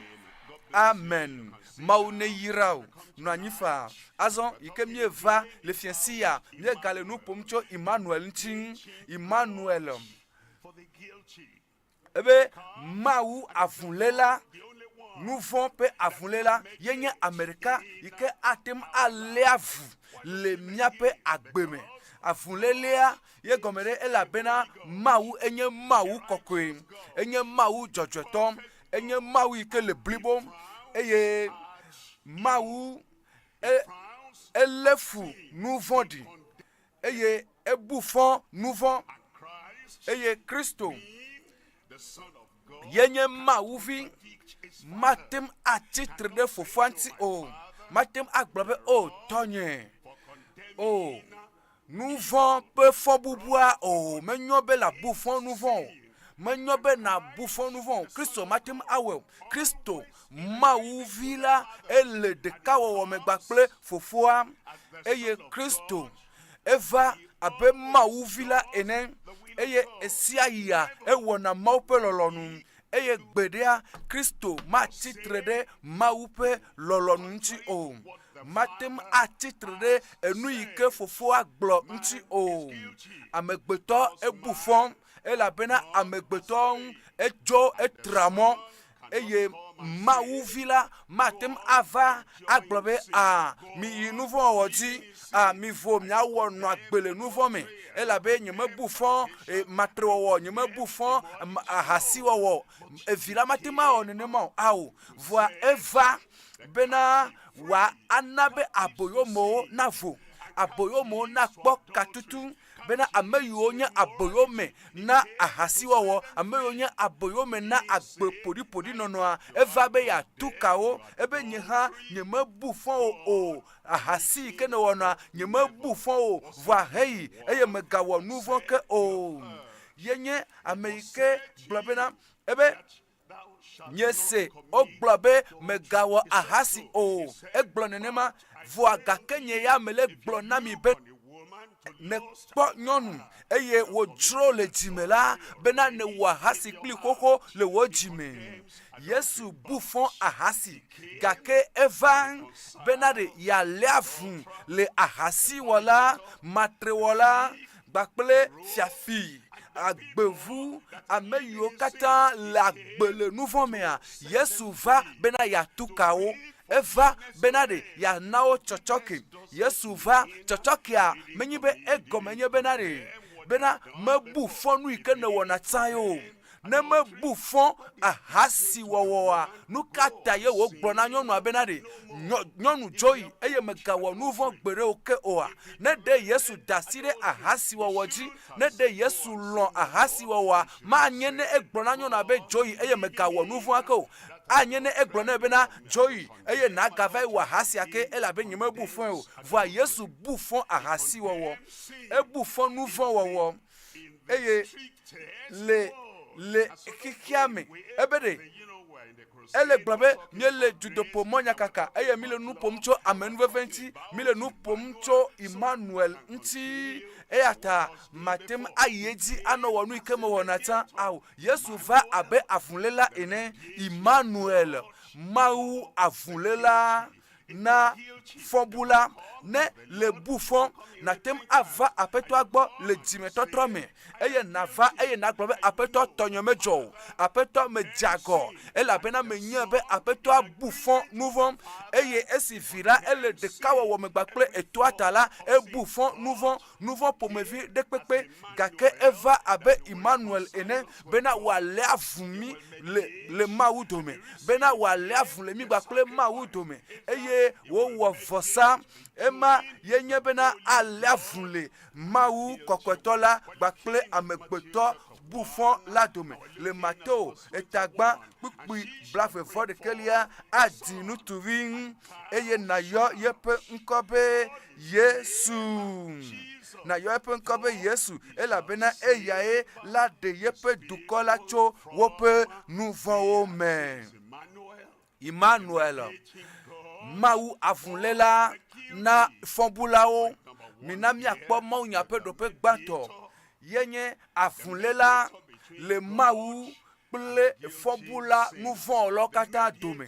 Amen. Mawu neyra wò. Nɔ anyi faa. Azɔ yi ke míeva le fiẽsi ya, míegale nu ƒom tso Emmanuel ŋuti. Emmanuel. Ebe Mawu avuléla, nuvɔ̃ ƒe avuléla ye nye ame ɖeka yi ke ate ŋu alé avu le míaƒe agbe me. Avulélea ye gɔme ɖe elabena Mawu enye Mawu kɔkɔe, enye Mawu dzɔdzɔetɔ, enye Mawu yi ke le blibo eye Mawu e, elé fu nu vɔ̃ɖi eye ebu fɔ nu vɔ̃ eye Kristo ye nye Mawu vi. Mate ŋu atsi tre ɖe fofoa ŋuti o. Mate ŋu agblɔ be, O tɔnye, o nu vɔ̃ ƒe fɔbubua o, menyo be nàbu fɔ nu vɔ̃ o. Menyo be nàbu fɔ nu vɔ̃ o. Kristo mate ŋu awɔe o. Kristo, Mawu vi la, ele ɖekawɔwɔ me kpakple Fofoa eye Kristo eva abe Mawu vi la ene eye ɣesiaɣia ewɔna Mawu ƒe lɔlɔ̃nu eye gbeɖea Kristo matsi tre ɖe Mawu ƒe lɔlɔ̃nu ŋuti o. Mate ŋu atsi tre ɖe enu yi ke Fofoa gblɔ ŋuti o. Amegbetɔ ebu fɔ elabena amegbetɔ ŋu edzo etra mɔ eye Mawu vi la mate ŋu ava agblɔ be, A, miyi nu vɔ̃ wɔwɔ dzi, a, mivo miawɔ nɔ agbe le nu vɔ̃ me, elabe nyemebu fɔ e, matrewɔwɔ, nyemebu fɔ ahasiwɔwɔ. Evi la mate ŋu awɔ nenema o. Ao, vɔa eva bena wòana be aboyomewo navo, aboyomewo nakpɔ katutu bena ame yiwo nye aboyome na ahasiwɔwɔ, ame yiwo nye aboyome na agbe ƒoɖiƒoɖi nɔnɔa, eva be yeatu ka wo. Ebe nye hã nyemebu fɔ wò o, ahasi yi ke nèwɔna, nyemebu fɔ wò o, vɔa heyi eye mègawɔ nu vɔ̃ ke o. Ye nye ame yi ke gblɔ bena, ebe, Miese wogblɔ be mègawɔ ahasi o. Egblɔ nenema. Vɔa gake nye ya mele gblɔ na mi be nèkpɔ nyɔnu eye wòdzro le dzime la bena nèwɔ ahasi kpli xoxo le wò dzime. Yesu bu fɔ ahasi gake eva bena ɖe yealé avu le ahasiwɔla, matrewɔla kpakple fiafi agbevu, ame yiwo katã le agbe le nu vɔ̃ mea, Yesu va bena yeatu ka wo. Eva bena ɖe yeana wo tsɔtsɔke. Yesu va, tsɔtsɔkea menye be egɔme nye bena ɖe bena mebu fɔ nu yi ke nèwɔna tsã ye o. Ne mebu fɔ ahasiwɔwɔa, nu ka ta ye wògblɔ na nyɔnua bena ɖe, Nyɔ, nyɔnu dzo yi eye mègawɔ nu vɔ̃ gbeɖe o ke oa? Ne ɖe Yesu da asi ɖe ahasiwɔwɔ dzi, ne ɖe Yesu lɔ̃ ahasiwɔwɔa, manye ne egblɔ na nyɔnua be dzo yi eye mègawɔ nu vɔ̃a ke o. Anye ne egblɔ nɛ bena, Dzo yi eye nàgava yi wɔ ahasi ake elabe nyemebu fɔe o. Vɔa Yesu bu fɔ ahasiwɔwɔ. Ebu fɔ nu vɔ̃ wɔwɔ. Eye le le xexea me ebe ɖe ele gblɔ be míele dutoƒo mɔnyakaka eye míle nu ƒom tso amenuveve ŋuti, míle nu ƒom tso Emmanuel ŋuti. Eya ta mate ŋu ayi edzi anɔ wɔ nu yi ke mewɔna tsã ao. Yesu va abe avuléla ene, Emmanuel, Mawu avuléla na fɔbula. Ne le bu fɔ, nàte ŋu ava Aƒetɔa gbɔ le dzimetɔtrɔ me eye nàva eye nàgblɔ be, Aƒetɔ, tɔnye medzɔ o. Aƒetɔ, medze agɔ elabena menyae be Aƒetɔa bu fɔ nuvɔ̃ eye esi Vi la ele ɖekawɔwɔ me kpakple Etɔa ta la, ebu fɔ nuvɔ̃. Nuvɔ̃ ƒomevi ɖe kpekpe, gake eva abe Immanuel ene, bena wòalé avu mí le, le Mawu dome, bena wòalé avu le mí kpakple Mawu dome, eye wòwɔ vɔsa. Ema ye nye bena alé avu le Mawu Kɔkɔetɔ la kpakple amegbetɔ bu fɔ la dome. Le Mateo etagbã kpukpui blaeve-vɔ-ɖekɛlia adi nutuvi ŋu eye nàyɔ yeƒe ŋkɔ be Yesu. Nàyɔ eƒe ŋkɔ be Yesu, elabena eyae la ɖe yeƒe dukɔ la tso woƒe nu vɔ̃wo me. Immanuel, Mawu avuléla na fɔbulawo. Mina míakpɔ mawunya ƒe ɖoƒe gbãtɔ ye nye avuléla le Mawu kple fɔbula nuvɔ̃wɔlawo katã dome.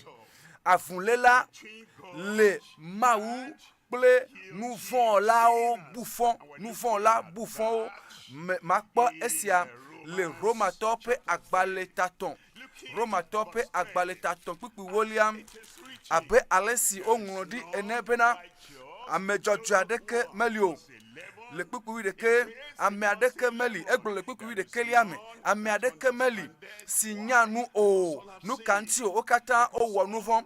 Avuléla le Mawu kple nuvɔ̃wɔlawo bu fɔ, nuvɔ̃wɔla bu fɔ wo. Me, makpɔ esia le Romatɔwo ƒe agbalẽtatɔ̃, Romatɔwo ƒe agbalẽtatɔ̃ kpukpui wolia, abe ale si woŋlɔ ɖi ene bena, Ame dzɔdzɔe aɖeke meli o. Le kpukpui wuiɖekɛ, ame aɖeke meli, egblɔ le kpukpui wuiɖekɛlia me, ame aɖeke meli si nya nu o. Nu ka ŋuti o? Wo katã wowɔ nu vɔ̃,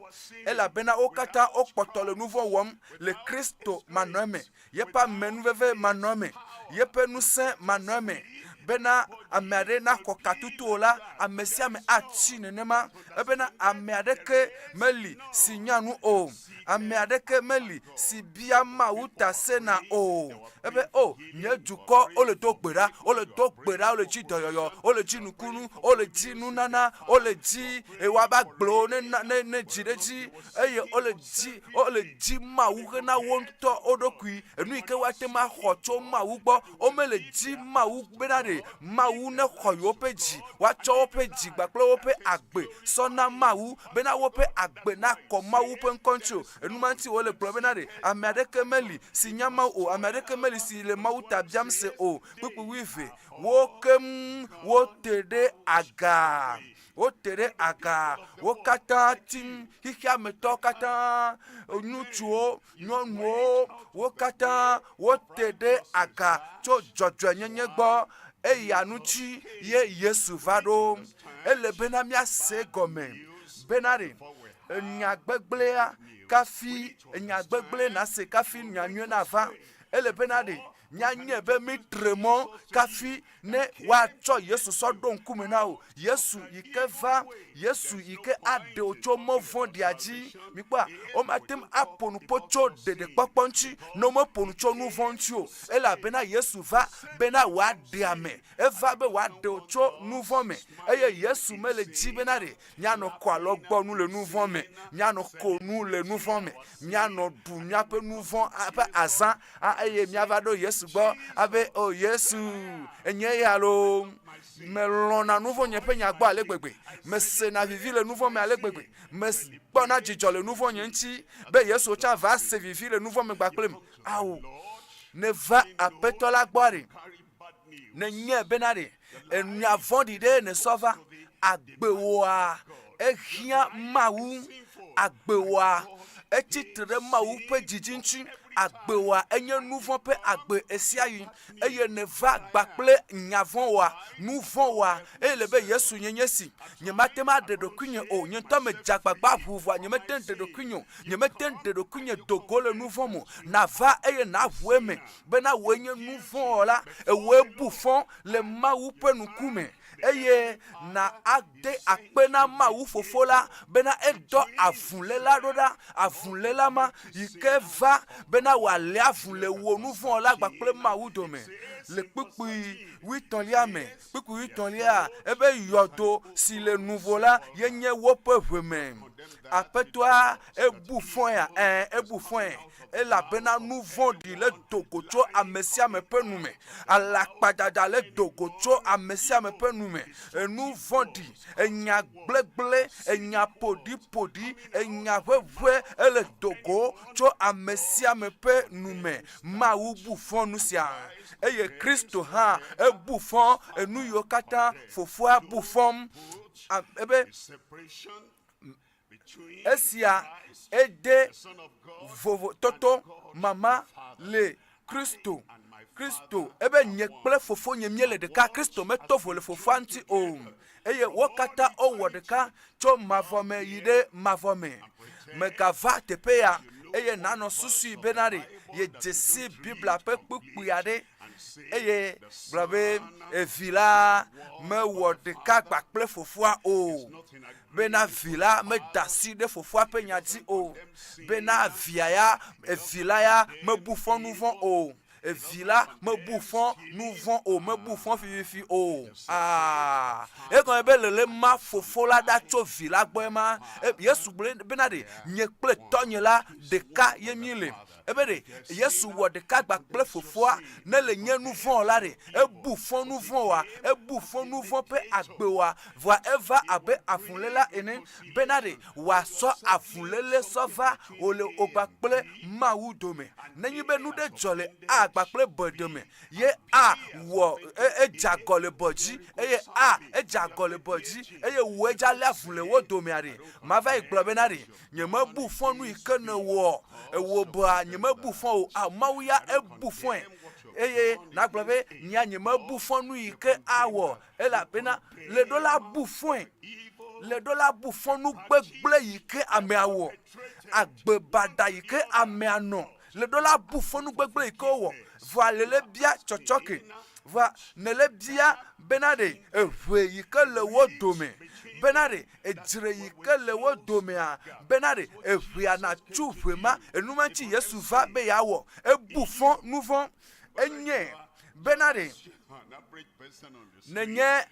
elabena wo katã wokpɔtɔ le nu vɔ̃ wɔm le Kristo manɔeme, yeƒe amenuveve manɔeme, yeƒe ŋusẽ manɔeme. Bena ame aɖe naxɔ katutu o la, ame sia ame atsi nenema. Ebena ame aɖeke meli si nya nu o. Ame aɖeke meli si bia Mawu ta sena o. Ebe, O, nye dukɔ, wole do gbe ɖa, wole do gbe ɖa, wole dzi dɔyɔyɔ, wole dzi nukunu, wole dzi nunana, wole dzi woabe agblewo ne, ne, ne dzi ɖe edzi, eye wole dzi, wole dzi Mawu hena wo ŋutɔ wo ɖokui, enu yi ke woate ŋu axɔ tso Mawu gbɔ. Womele dzi Mawu bena ɖe Mawu nexɔ yewoƒe dzi, woatsɔ woƒe dzi kpakple woƒe agbe sɔ na Mawu, bena woƒe agbe nakɔ Mawu ƒe ŋkɔ ŋuti o. Enuma ŋuti wole gblɔ bena ɖe ame aɖeke meli si nya Mawu o, ame aɖeke meli si le Mawu ta biam se o. Kpukpui wuieve, Wo keŋ wote ɖe aga. Wote ɖe aga, wo katã tim, xexeametɔwo katã, ŋutsuwo, nyɔnuwo, wo katã wote ɖe aga tso dzɔdzɔenyenye gbɔ. Eya ŋuti ye Yesu va ɖo. Ele bena míase egɔme bena ɖe enya gbegblẽa kafi enya gbegblẽ nase kafi nya nyui nava. Ele bena ɖe Míanyae be mítre mɔ kafi ne woatsɔ Yesu sɔ ɖo ŋkume na wò. Yesu yi ke va, Yesu yi ke aɖe wò tso mɔ vɔ̃ɖia dzi. Mikpɔa, womate ŋu aƒo nu kpo tso ɖeɖekpɔkpɔ ŋuti ne womeƒo nu tso nu vɔ̃ ŋuti o. Elabena Yesu va bena wòaɖe ame. Eva be wòaɖe wò tso nu vɔ̃ me. Eye Yesu mele dzi bena ɖe Míanɔ ko alɔgbɔnu le nu vɔ̃ me, míanɔ ko nu le nu vɔ̃ me, míanɔ ɖu míaƒe nu vɔ̃ ƒe azã eye míava ɖo Yesu gbɔ abe, O Yesu, enye ya loo. Melɔ̃na nu vɔ̃ nye ƒe nya gbɔ ale gbegbe. Mesena vivi le nu vɔ̃ me ale gbegbe. Mekpɔna dzidzɔ le nu vɔ̃ nye ŋuti be Yesu tsã va se vivi le nu vɔ̃ me kpakplim. Ao, neva Aƒetɔ la gbɔ ɖe. Nenyae bena ɖe enya vɔ̃ɖi ɖe nèsɔ va agbewòa, ehiã Mawu. Agbewòa, etsi tre ɖe Mawu ƒe dzidzi ŋuti. agbewoa enye nu vɔ̃ ƒe agbe ɣesiaɣi eye nèva gba kple nya vɔ̃ woa, nu vɔ̃ woa, eye le be Yesu nye nye si. Nyemate ŋu aɖe ɖokuinye o. Nye ŋutɔ medze agbagba ʋu vɔa nyemete ŋu ɖe ɖokuinye o. Nyemete ŋu ɖe ɖokuinye do go le nu vɔ̃ me o. Nàva eye nàʋu eme bena wòe nye nu vɔ̃ wɔla, ewòe bu fɔ le Mawu ƒe ŋkume eye na ade akpe na Mawu Fofo la bena edɔ avuléla ɖo ɖa, avuléla ma yi ke va bena wòalé avu le wò nu vɔ̃ la kpakple Mawu dome. Le kpukpui wuietɔ̃lia me, kpukpui wuietɔ̃lia, ebe yɔdo si le nuvo la ye nye woƒe ʋeme. Aƒetɔa ebu fɔea? Ɛ̃, ebu fɔe. Elabena nu vɔ̃ɖi le do go tso ame sia ame ƒe nu me. Alakpadada le do go tso ame sia ame ƒe nu me. Enu vɔ̃ɖi, enya gblegble, enya ƒoɖiƒoɖi, enya ʋeʋẽ ele do go tso ame sia ame ƒe nu me. Mawu bu fɔ nu sia eye Kristo hã ebu fɔ enu yiwo katã Fofoa bu fɔm. Ebe Esia ede vovototo mama le Kristo, Kristo, ebe nye kple Fofonye míele ɖeka, Kristo meto vo le Fofoa ŋuti o, eye wo katã wowɔ ɖeka tso mavɔ me yi ɖe mavɔ me. Mègava teƒe ya eye nànɔ susui bena ɖe yedze si Biblia ƒe kpukpui aɖe eye gblɔ be evi la mewɔ ɖeka kpakple fofoa o, bena vi la meda asi ɖe fofoa ƒe nya dzi o, bena via ya, evi la ya mebu fɔ nu vɔ̃ o. Evi la mebu fɔ nu vɔ̃ o, mebu fɔ fififi o. Aa, egɔme be lele ma fofo la ɖa tso vi la gbɔe ma. Yesu gblɔ bena ɖe nye kple tɔnye la ɖeka ye mí le. Ebe ɖe Yesu wɔ ɖeka gba kple Fofoa ne le nye nu vɔ̃ la ɖe, ebu fɔ nu vɔ̃ oa? Ebu fɔ nu vɔ̃ ƒe agbe oa? Vɔa eva abe avuléla ene bena ɖe wòasɔ avuléle sɔ va wòle wògba kple Mawu dome. Nenye be nu ɖe dzɔ le A gba kple B dome ye A wɔ e, edze agɔ le B dzi eye A edze agɔ le B dzi eye wòe dza lé avu le wo domea ɖe, mava yi gblɔ bena ɖe Nyemebu fɔ nu yi ke nèwɔ ewò bea, nyemebu fɔ o. Ao, Mawu ya ebu fɔe. Eye nàgblɔ be, Nyea nyemebu fɔ nu yi ke awɔ, elabena le ɖo la bu fɔe. Le ɖo la bu fɔ nu gbegblẽ yi ke amea wɔ, agbe baɖa yi ke amea nɔ. Le ɖo la bu fɔ nu gbegblẽ yi ke wowɔ. Vɔa le le bia tsɔtsɔke. Vɔa nèle bia bena ɖe eʋe yi ke le wo dome bena ɖe Edzre yi ke le wo domea bena ɖe eŋea natsu ʋe ma. Enuma ŋuti Yesu va be yeawɔ. Ebu fɔ nuvɔ̃. Enye bena ɖe nenye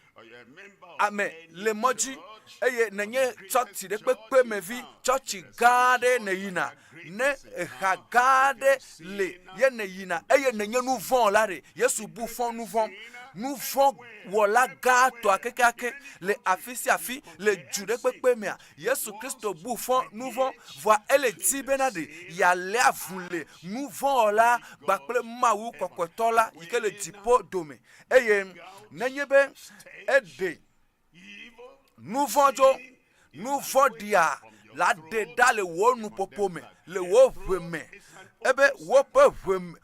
ame le mɔ dzi eye nenye tsɔtsi ɖe kpekpe me vi, tsɔtsi gã aɖe nèyina, ne eha gã aɖe le ye nèyina eye nènye nu vɔ̃ la ɖe, Yesu bu fɔ nu vɔ̃. Nu vɔ̃ wɔla gãtɔa kekeake le afi sia afi le du ɖe kpekpe mea, Yesu Kristo bu fɔ nu vɔ̃. Vɔa ele di bena ɖe yealé avu le nu vɔ̃ wɔla kpakple Mawu kɔkɔetɔ la yi ke le dziƒo dome. Eye nenye be eɖe Nu vɔ̃ dzo, nu vɔ̃ɖia la ɖe ɖa le wò nuƒoƒo me, le wò ʋe me. Ebe woƒe ʋe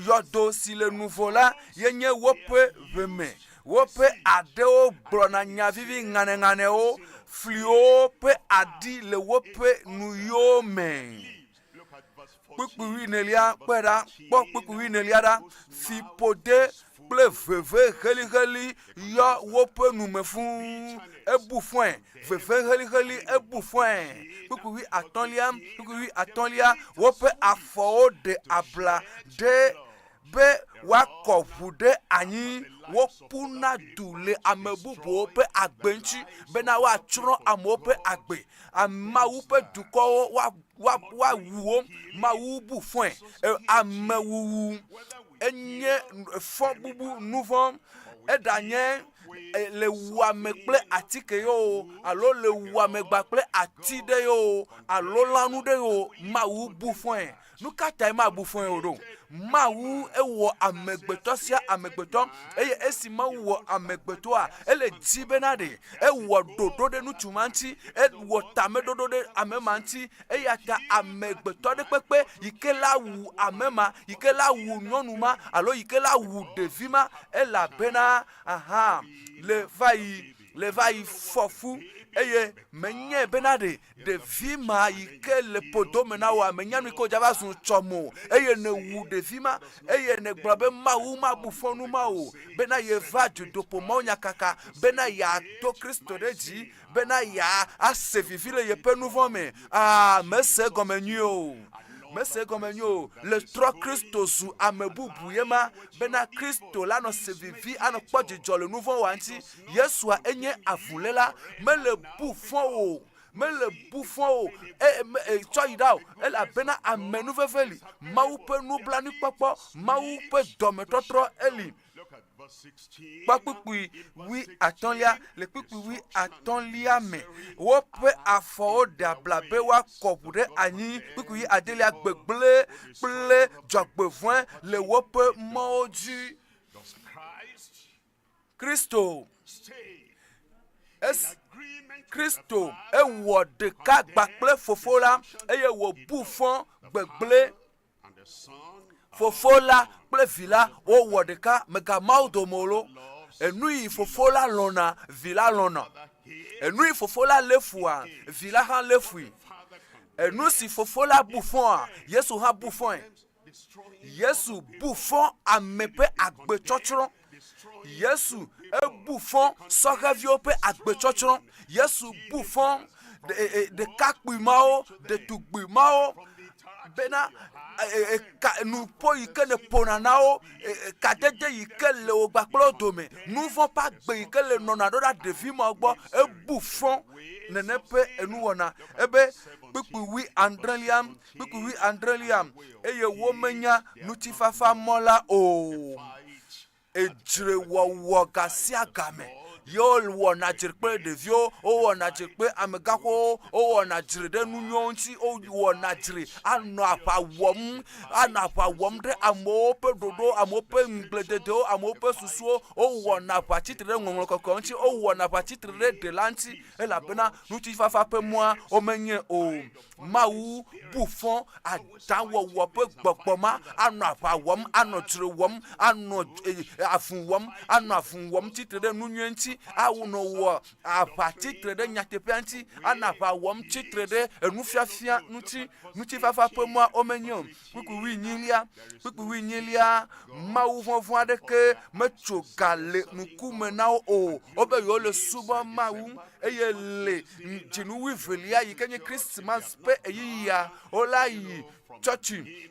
yɔdo si le nuvo la ye nye woƒe ʋe me. Woƒe aɖewo gblɔna nya vivi ŋanɛŋanɛwo, fliwo ƒe aɖi le woƒe nuyiwo me. Kpukpui wuienelia, kpɔe ɖa, kpɔ kpukpui wuienelia ɖa. Fiƒode kple veve heliheli yɔ woƒe nu me fũu. Ebu fɔe, veve heliheli ebu fɔe. Kpukpui wuiatɔ̃lia, kpukpui wuiatɔ̃lia, woƒe afɔwo ɖe abla ɖe be woakɔ ʋu ɖe anyi. Woƒuna du le ame bubuwo ƒe agbe ŋuti bena woatsrɔ̃ amewo ƒe agbe. Mawu ƒe dukɔwo woa woa woawu wo. Mawu bu fɔe. Amewuwu enye fɔbubu nuvɔ̃. Eɖanye le wuame kple atike ye o, alo le wuame gba kple ati ɖe ye o, alo lãnu ɖe ye o, Mawu bu fɔe. Nu ka tae mabu fɔe o ɖo? Mawu ewɔ amegbetɔ sia amegbetɔ eye esi Mawu wɔ amegbetɔa, ele dzi bena ɖe ewɔ ɖoɖo ɖe ŋutsu ma ŋuti, ewɔ tameɖoɖo ɖe ame ma ŋuti. Eya ta amegbetɔ ɖe kpekpe yi ke la wu ame ma, yi ke la wu nyɔnu ma alo yi ke la wu ɖevi ma elabena aha le va yi le va yi fɔ fu eye menyae bena ɖe ɖevi ma yi ke le ƒodo me na wòa, menya nu yi ke wòdza va zu tsɔm o. Eye nèwu ɖevi ma, eye nègblɔ be Mawu mabu fɔ nu ma o, bena yeva dzodoƒo mawunyakaka, bena yeado Kristo ɖe dzi, bena yease vivi le yeƒe nu vɔ̃ me. Aa, mese egɔme nyuie o. Mese egɔme nyuie o. Le trɔ Kristo zu ame bubu ye ma, bena Kristo la nɔ se vivi anɔ kpɔ dzidzɔ le nu vɔ̃ wɔa ŋuti. Yesua enye avuléla, mele bu fɔ o, mele bu fɔ o, e, me, e, tsɔ yi ɖa o, elabena amenuveve li, Mawu ƒe nublanuikpɔkpɔ, Mawu ƒe dɔmetɔtrɔ eli. Kpɔ kpukpui wui atɔ̃lia, le kpukpui wui atɔ̃lia me, woƒe afɔwo ɖe abla be woakɔ ʋu ɖe anyi. Kpukpui wui adelia, gbegblẽ kple dzɔgbevɔ̃e le woƒe mɔwo dzi. Kristo es Kristo ewɔ ɖeka gba kple Fofo la eye wòbu fɔ gbegblẽ. Fofo la kple Vi la wowɔ ɖeka, mègama wo dome o lo. Enu yi Fofo la lɔ̃na, Vi la lɔ̃na. Enu yi Fofo la lé fua, Vi la hã lé fui. Enu si Fofo la bu fɔa, Yesu hã bu fɔe. Yesu bu fɔ ame ƒe agbetsɔtsrɔ̃. Yesu ebu fɔ sɔheviwo ƒe agbetsɔtsrɔ̃. Yesu bu fɔ ɖekakpui mawo, ɖetugbui mawo bena ka nuƒo yi ke nèƒona na wo, kadede yi ke le wò kpakple wo dome, nu vɔ̃ ƒe agbe yi ke le nɔna ɖo ɖa ɖevi mawo gbɔ, ebu fɔ nene ƒe enuwɔna. Ebe kpukpui wui adrelia Kpukpui wuiadrelia, eye womenya ŋutifafa mɔ la o. Edzrewɔwɔ gasiagame ye wowɔna dzre kple ɖeviwo, wowɔna dzre kple amegãxowo, wowɔna dzre ɖe nu nyuiwo ŋuti, wowɔna dzre anɔ aʋa wɔm, anɔ aʋa wɔm ɖe amewo ƒe ɖoɖo, amewo ƒe ŋugblededewo, amewo ƒe susuwo. Wowɔna aʋa tsitre ɖe ŋɔŋlɔ kɔkɔewo ŋuti, wowɔna aʋa tsitre ɖe Ɖela ŋuti elabena ŋutifafa ƒe mɔa womenyae o. Mawu bu fɔ adãwɔwɔ ƒe gbɔgbɔ ma anɔ aʋa wɔm, anɔ dzre wɔm, anɔ avu wɔm, anɔ avu wɔm tsitre ɖe nu nyui ŋuti, anɔ wɔ aʋa tsitre ɖe nyateƒea ŋuti, anɔ aʋa wɔm tsitre ɖe enufiafia ŋuti. Ŋutifafa ƒe mɔa womenye o. Kpukpui wuienyilia, kpukpui wuienyilia, Mawu vɔvɔ̃ aɖeke metso ga le ŋkume na wo o. Wobe yewole subɔ Mawu eye le dzinu wuievelia yi ke nye Kristmas ƒe ɣeyiɣia, wola yi tsɔtsi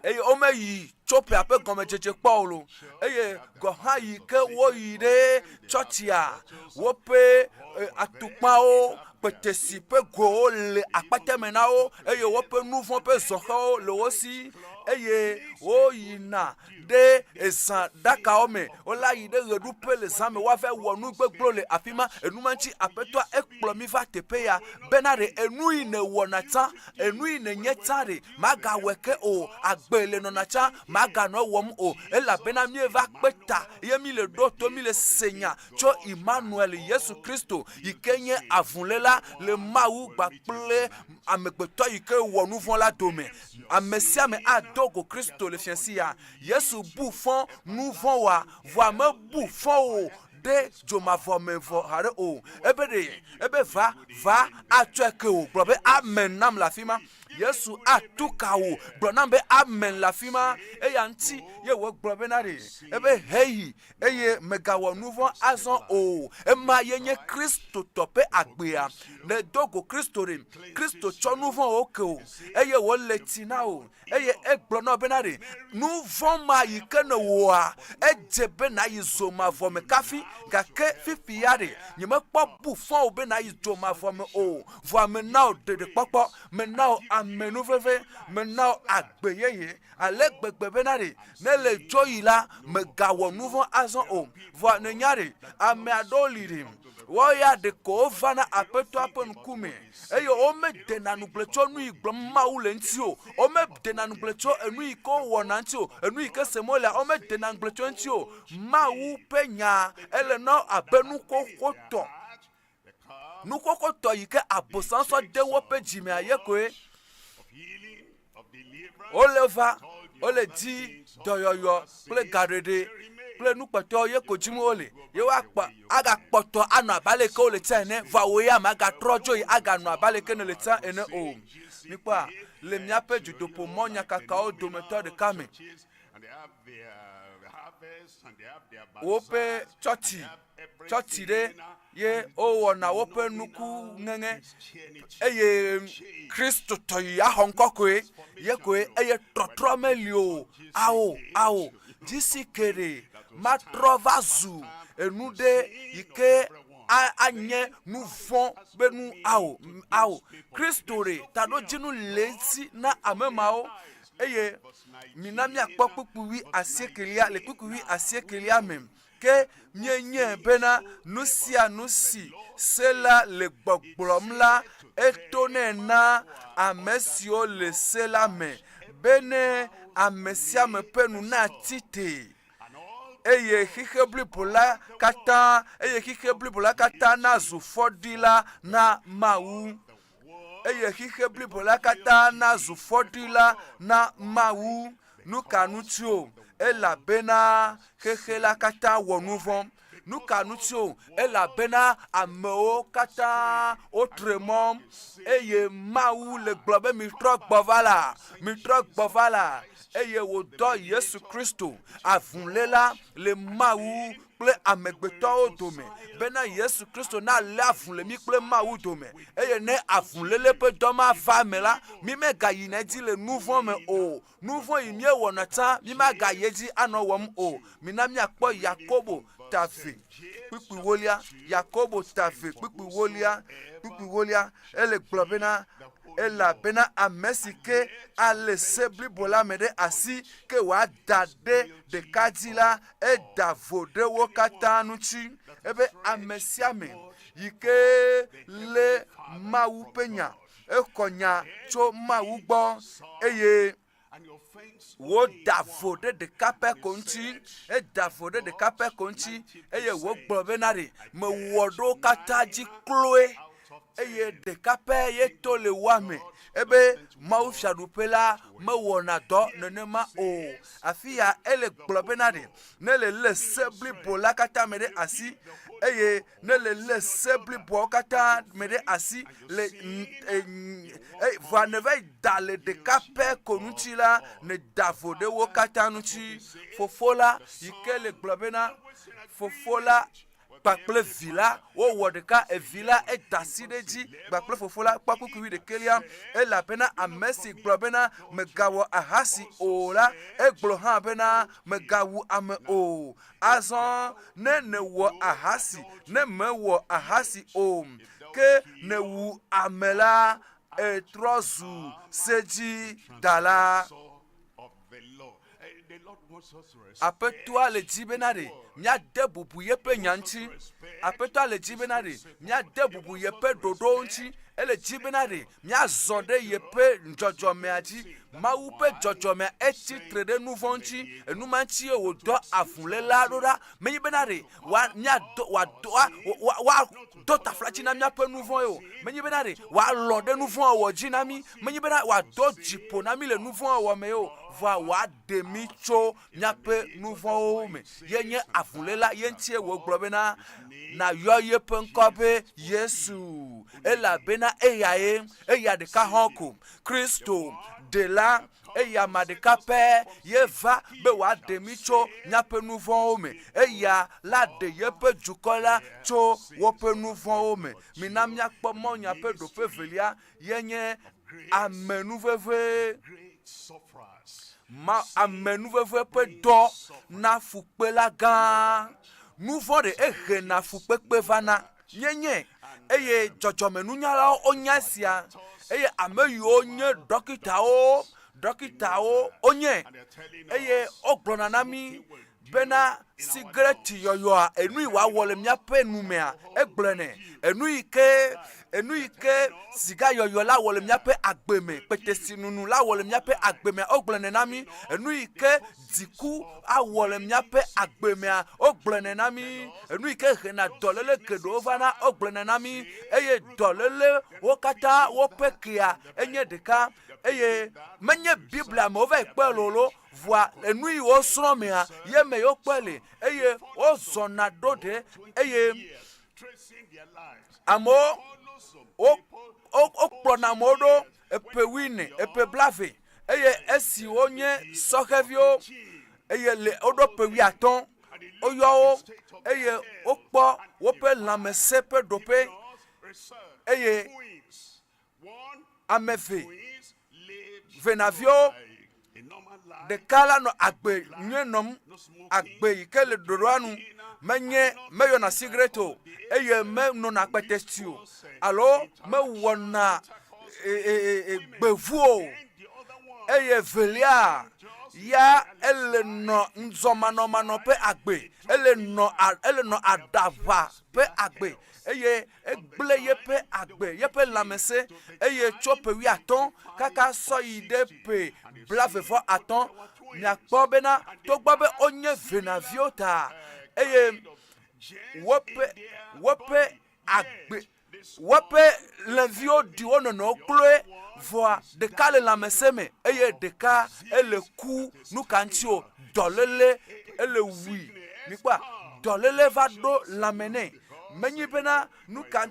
eye womeyi tso ƒea ƒe gɔmedzedze kpɔ o lo. Eye gɔ̃ hã yi ke woyi ɖe tsɔtsia, woƒe atukpawo, kpetesi ƒe gowo le akpate me na wo eye woƒe nu vɔ̃ ƒe zɔxewo le wo si eye woyina ɖe ezã ɖakawo me. Wola yi ɖe ɣeɖuƒe le zã me woava wɔ nu gbegblẽwo le afi ma. Enuma ŋuti Aƒetɔa ekplɔ mi va teƒe ya bena ɖe enu yi nèwɔna tsã, enu yi nènye tsã ɖe màgawɔe ke o. Agbe le nɔna tsã màganɔ ewɔm o elabena míeva kpe ta ye míle ɖo to, míle se nya tso Immanuel, Yesu Kristo, yi ke nye avuléla le Mawu kpakple amegbetɔ yi ke wɔ nu vɔ̃ la dome. Ame sia ame ado go Kristo le fiẽ sia. Yesu bu fɔ nu vɔ̃ wa, vɔa mebu fɔ o ɖe dzomavɔ me vɔ haɖe o. Ebe ɖe, ebe va, va atsɔe ke wò. Gblɔ be amen nam le afi ma. Yesu atu ka wò. Gblɔ nam be amen le afi ma. Eya ŋuti ye wògblɔ bena ɖe, ebe heyi eye mègawɔ nu vɔ̃ azɔ o. Ema ye nye Kristotɔ ƒe agbea. Nèdo go Kristo ɖe, Kristo tsɔ nu vɔ̃wo ke wò eye wòle tsi na wò eye egblɔ na wò bena ɖe, nu vɔ̃ ma yi ke nèwɔa, edze be nàyi zo mavɔ me kafi. Gake fifi ya ɖe, nyemekpɔ bu fɔ wò be nàyi dzo mavɔ me o. Vɔa mena wò ɖeɖekpɔkpɔ, mena wò amenuveve, mena wò agbe yeye. Ale gbegbe bena ɖe, ne le dzo yi la, mègawɔ nu vɔ̃ azɔ o. Vɔa nènya ɖe, ame aɖewo li ɖe, Woawo ya ɖeko wovana Aƒetɔa ƒe ŋkume eye womedena ŋugble tso nu yi gblɔm Mawu le ŋuti o. Womedena ŋugble tso enu yi ke wowɔna ŋuti o. Enu yi ke sem wolea, womedena ŋugble tso eŋuti o. Mawu ƒe nya ele na wo abe nu xoxotɔ. Nu xoxotɔ yi ke Abosam sɔ de woƒe dzimea ye koe. Wole va, wole di dɔyɔyɔ kple gaɖeɖe kple nu kpɔtɔewo ye ko dim wole. Ye woakpɔ agakpɔtɔ anɔ abe ale ke wole tsã ene. Vɔa wò ya màgatrɔ dzo yi aganɔ abe ale ke nèle tsã ene o. Mikpɔa, le míaƒe dutoƒomɔ nyakakawo dometɔ ɖeka me, woƒe tsɔtsi tsɔtsi ɖe ye wowɔna woƒe nuku ŋeŋe eye kristotɔ yi axɔ ŋkɔ koe ye koe eye trɔtrɔ meli o ao ao dzisi keɖe matrɔ va zu enu ɖe yi ke anye nu vɔ̃ be nu ao ao kristo ɖe taɖodzinu le esi na ame mawo eye mina míakpɔ kpukpui wui asiekelia le kpukpui wui asiekelia me Ke míenyae bena nu sia nu si se la le gbɔgblɔm la, etonɛ na ame siwo le se la me, bene ame sia ame ƒe nu natsi te, eye xexe blibo la katã, eye xexe blibo la katã nazu fɔɖila na Mawu. Eye xexe blibo la katã nazu fɔɖila na Mawu. Nu ka ŋuti o? Elabena xexe la katã wɔ nu vɔ̃. Nu ka ŋuti o? Elabena amewo katã wotre mɔ eye Mawu le gblɔ be mitrɔ gbɔ va la, mitrɔ gbɔ va la. Eye wòdɔ Yesu Kristo, avuléla le Mawu kple amegbetɔwo dome, bena Yesu Kristo nalé avu le mí kple Mawu dome. Eye ne avuléle ƒe dɔ ma va eme la, mí megayina edzi le nu vɔ̃ me o. Nu vɔ̃ yi míewɔna tsã, mí magayi edzi anɔ wɔm o. Mina míakpɔ Yakobo ta ve kpukpui wolia. Yakobo ta ve kpukpui wolia, kpukpui wolia. Ele gblɔ bena, Elabena ame si ke alé se blibo la me ɖe asi, ke wòada ɖe ɖeka dzi la, eda vo ɖe wo katã ŋuti. Ebe ame sia ame yi ke lé Mawu ƒe nya, exɔ nya tso Mawu gbɔ eye woda vo ɖe ɖeka pɛ ko ŋuti. Eda vo ɖe ɖeka pɛ ko ŋuti eye wògblɔ bena ɖe mewɔ ɖe wo katã dzi kloe eye ɖeka pɛ ye to le woa me. Ebe Mawu fiaɖuƒe la mewɔna dɔ nenema o. Afi ya ele gblɔ bena ɖe ne le lé se blibo la katã me ɖe asi eye ne le lé se bliboawo katã me ɖe asi le vɔa ne va yi da le ɖeka pɛ ko ŋuti la, ne da vo ɖe wo katã ŋuti. Fofo la yi ke le gblɔ bena fofo la kpakple vi la wowɔ ɖeka, evi la eda asi ɖe edzi kpakple fofo la kpɔ kpukpui wuiɖekɛlia, elabena ame si gblɔ bena mègawɔ ahasi o la, egblɔ hã bena mègawu ame o. Azɔ ne nèwɔ ahasi, ne mèwɔ ahasi o, ke nèwu ame la, ètrɔ zu sedzidala. Aƒetɔa le dzi bena ɖe míade bubu yeƒe nya ŋuti. Aƒetɔa le dzi bena ɖe míade bubu yeƒe ɖoɖowo ŋuti. Ele dzi bena ɖe míazɔ ɖe yeƒe dzɔdzɔmea dzi. Mawu ƒe dzɔdzɔmea etsi tre ɖe nu vɔ̃ ŋuti. Enu ma ŋuti ye wòdɔ avuléla ɖo ɖa. Menye bena ɖe wòa, míado, wòado, wa, wa, woado taflatsi na míaƒe nu vɔ̃e o. Menye bena ɖe wòalɔ̃ ɖe nu vɔ̃ wɔwɔ dzi na mí. Menye bena wòado dziƒo na mí le nu vɔ̃ wɔwɔ me o. Vɔa wòaɖe mí tso míaƒe nu vɔ̃wo me. Ye nye avuléla, ye ŋutie wògblɔ bena, Nàyɔ yeƒe ŋkɔ be Yesu, elabena eyae, eya ɖeka hɔ̃ ko, Kristo, Ɖela, eya ame ɖeka pɛ ye va be wòaɖe mí tso míaƒe nu vɔ̃wo me. Eya la ɖe yeƒe dukɔ la tso woƒe nu vɔ̃wo me. Mina míakpɔ mɔnya ƒe ɖoƒe evelia ye nye amenuveve. Ma amenuveve ƒe dɔ na fukpela gã. Nu vɔ̃ ɖe ehena fukpekpe vana. Míenyae eye dzɔdzɔmenunyalawo wonya esia eye ame yiwo nye ɖɔkitawo, ɖɔkitawo wonyae eye wogblɔna na mí Bena sigreti yɔyɔa, enu yi wòawɔ le míaƒe nu mea, egblɔe nɛ. Enu yi ke, enu yi ke siga yɔyɔ la wɔ le míaƒe agbe me, kpetesi nunu la wɔ le míaƒe agbe mea, wogblɔe nɛ na mí. Enu yi ke dziku awɔ le míaƒe agbe mea, wogblɔe nɛ na mí. Enu yi ke hena dɔléle geɖewo vana, wogblɔe nɛ na mí. Eye dɔléle wo katã woƒe kea enye ɖeka. Eye menye Biblia me wova yi kpɔe lolo, vɔa enu yi wosrɔ̃ mea, ye me wokpɔe le. Eye wozɔna ɖo ɖe eye amewo wo wokplɔna amewo ɖo eƒe wuiene, eƒe blave eye esi wonye sɔhɛviwo eye le woɖo ƒe wuiatɔ̃ woyɔ wo eye wokpɔ woƒe lãmesẽ ƒe ɖoƒe eye ame eve venaviwo ɖeka la nɔ agbe nyui nɔm agbe yi ke le ɖoɖoa nu menye meyɔna sigaret o eye menɔna kpetesi o alo mewɔna e, e, e, gbevu o eye velia ya ele nɔ ŋzɔmanɔmanɔ ƒe agbe ele nɔ ele nɔ aɖaʋa ƒe agbe eye egblẽ yeƒe agbe, yeƒe lãmesẽ, eye tso ƒe wuiatɔ̃ kaka sɔ yi ɖe ƒe blaeve-vɔ-atɔ̃, miakpɔ bena togbɔ be wonye venaviwo ta, eye woƒe, woƒe agbe, woƒe lẽviwo ɖi wo nɔnɔewo kloe, vɔa ɖeka le lãmesẽ me eye ɖeka ele ku. Nu ka ŋuti o? Dɔléle ele wui. Mikpɔa, dɔléle va ɖo lãme nɛ. Menye bena nu ka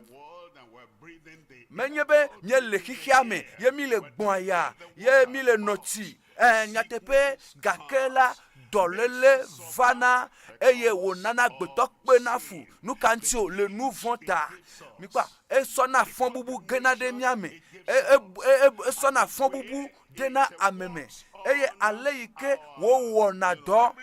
menye be míele xexea me ye míle gbɔ̃a ya ye míle nɔ tsi ɛ nyateƒe gake la dɔléle vana eye wònana agbetɔ kpena fu. Nu ka ŋuti o? Le nu vɔ̃ ta. Mikpɔa, esɔna fɔbubu gena ɖe mía me. E, e, e, esɔna fɔbubu ɖena ame me eye ale yi ke wòwɔna dɔ,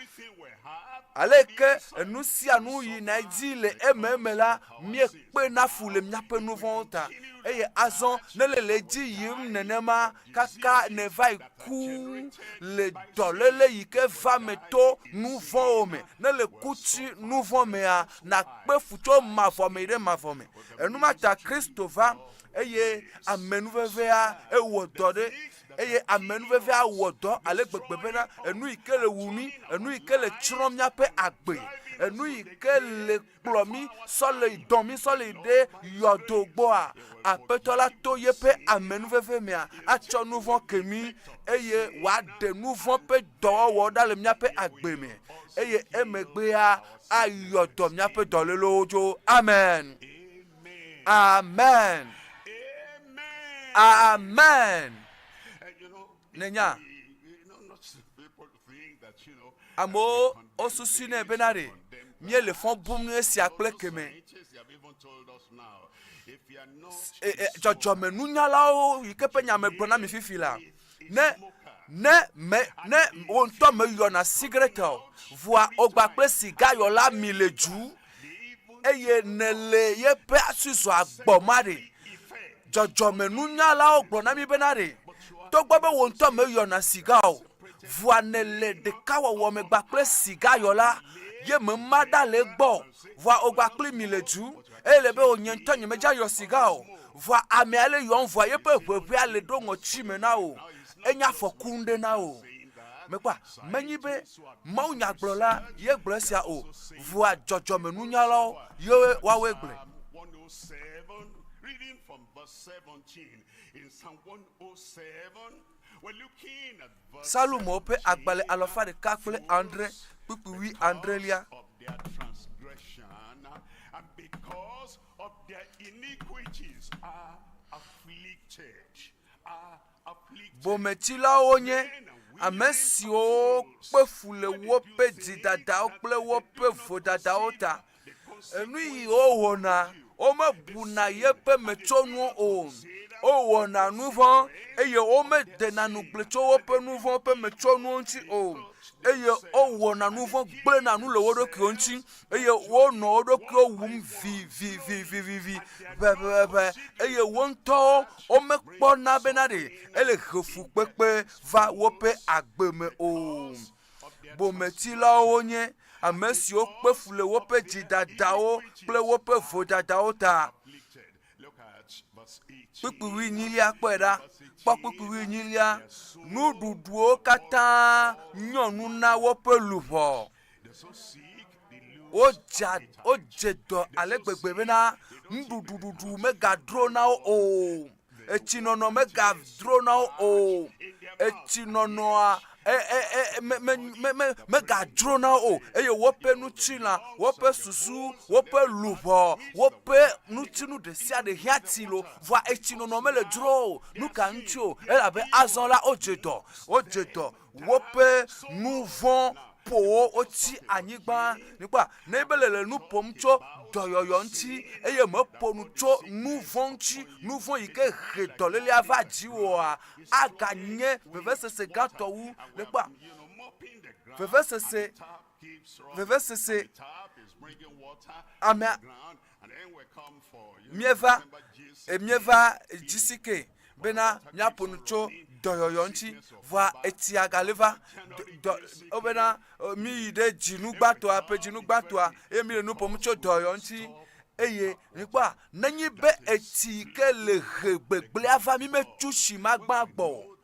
ale yi ke enu sia nu yina edzi le ememe la, míekpena fu le míaƒe nu vɔ̃wo ta. Eye azɔ ne le le edzi yim nenema kaka nèva yi ku le dɔléle yi ke va me to nu vɔ̃wo me, ne le ku tsi nu vɔ̃ mea, nàkpe fu tso mavɔ me yi ɖe mavɔ me. Enuma ta Kristo va eye amenuvevea ewɔ dɔ ɖe eye amenuvevea wɔ dɔ ale gbegbe bena enu yi ke le wu mí, enu yi ke le tsrɔ̃ míaƒe agbe, enu yi ke le kplɔ mí sɔ le dɔn mí sɔ le ɖe yɔdo gbɔa, Aƒetɔ la to yeƒe amenuveve mea atsɔ nu vɔ̃ ke mí eye wòaɖe nu vɔ̃ ƒe dɔwɔwɔ ɖa le míaƒe agbe me eye emegbea ayɔ dɔ míaƒe dɔlélewo tso. Amen. Amen. Amen. Nènya, amewo wosusui nɛ bena ɖe míele fɔ bum nu esia kple keme. E, e, dzɔdzɔmenunyalawo yi ke ƒe nya megblɔ na mi fifi la, ne ne me ne wò ŋutɔ meyɔna sigaret o, vɔa wogba kple sigayɔla mi le dzu eye nèle yeƒe asizɔ agbɔ ma ɖe? Dzɔdzɔmenunyalawo gblɔ na mí bena ɖe, togbɔ be wò ŋutɔ meyɔna siga o, vɔa nèle ɖekawɔwɔ me gba kple sigayɔla, ye mema ɖa le egbɔ o, vɔa wògba kpli mi le du, eye le be o nye ŋutɔ nyemedza yɔ siga o, vɔa amea le yɔm vɔa yeƒe ʋeʋẽa le ɖo ŋɔti me na wò, enye afɔku ŋɖe na wò. Mekpɔa, menyi be mawunyagblɔla ye gblɔ esia o, vɔa dzɔdzɔmenunyalawo ye woawoe gblɔe. Salomo ƒe agbalẽ alafa ɖeka kple adre kpukpui wui adrelia. Bometsilawo nye ame siwo kpe fu le woƒe dzidadawo kple woƒe vodadawo ta. Enu yi wowɔna, womebuna yeƒe metsonuwo o. Wowɔna nu vɔ̃ eye womedena ŋugble tso woƒe nu vɔ̃ ƒe metsonuwo ŋuti o. Eye wowɔna nu vɔ̃ gblẽna nu le wo ɖokuiwo ŋuti eye wonɔ wo ɖokuiwo wum vivivivivi, ʋɛʋɛʋɛ eye wo ŋutɔwo womekpɔna bena ɖe ele he fukpekpe va woƒe agbe me o. Bometsilawo wonye. ame siwo kpe fu le woƒe dzidadawo kple woƒe vodadawo ta. Kpukpui wuienyilia kpɔe ɖa. Kpɔ kpukpui wuienyilia. Nuɖuɖuwo katã nyɔ nu na woƒe luʋɔ. Wodza wodze dɔ ale gbegbe bena nuɖuɖuɖuɖu megadro na wo o. Etsinɔnɔ megadro na wo o. Etsinɔnɔa e, e, e, me, me, me, me, megadzro na wo o. Eye woƒe ŋutilã, woƒe susu, woƒe luʋɔ, woƒe ŋutinu ɖe sia ɖe hiã tsi lo. Vɔa etsinɔnɔ mele dzro o. Nu ka ŋuti o? Elabe azɔ la wodze dɔ, wodze dɔ. Woƒe nu vɔ̃ ƒo wo wotsi anyigba. Mikpɔa, ne be le le nu ƒom tso dɔyɔyɔ ŋuti eye meƒo nu tso nu vɔ̃ ŋuti, nu vɔ̃ yi ke he dɔlélea va dziwòa, aganye vevesese gãtɔ wu. Le kpɔa, vevesese, vevesese, amea, míeva, míeva GCK bena míaƒo nu tso dɔyɔyɔ ŋuti, vɔa etsia gali va dɔ wobena míyi ɖe dzinu gbãtɔa ƒe dzinu gbãtɔa eye míle nu ƒom tso dɔyɔyɔ ŋuti eye mikpɔa nenye be etsi yi ke le he gbegblẽa va mí metsu tsi ma gbã gbɔ o.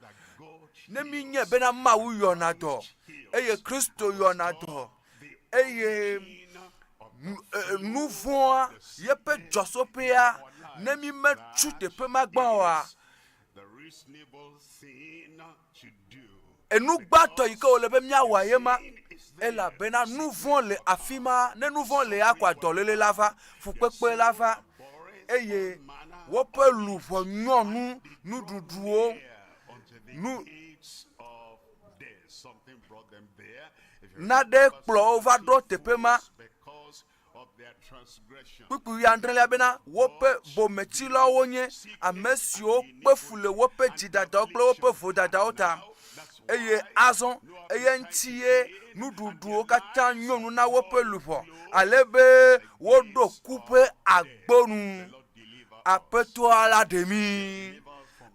Ne míenyae bena Mawu yɔna dɔ eye Kristo yɔna dɔ eye nu vɔ̃a yeƒe dzɔsoƒea ne mi metsu teƒe ma gbã oa, enu gbãtɔ yi ke wòle be míawɔa ye ma elabena nu vɔ̃ le afi ma. Ne nu vɔ̃ le akɔa dɔléle la va, fukpekpe la va eye woƒe luʋɔ nyɔ nu nuɖuɖuwo nu Naɖe kplɔ wo va ɖo teƒe ma. Kpukpui wuiadrelia bena, Woƒe bometsilawo nye ame siwo kpe fu le woƒe dzidadawo kple woƒe vodadawo ta, eye azɔ eya ŋuti ye nuɖuɖuwo katã nyo nu na woƒe luʋɔ, ale be woɖo ku ƒe agbo nu. Aƒetɔa la ɖe mí.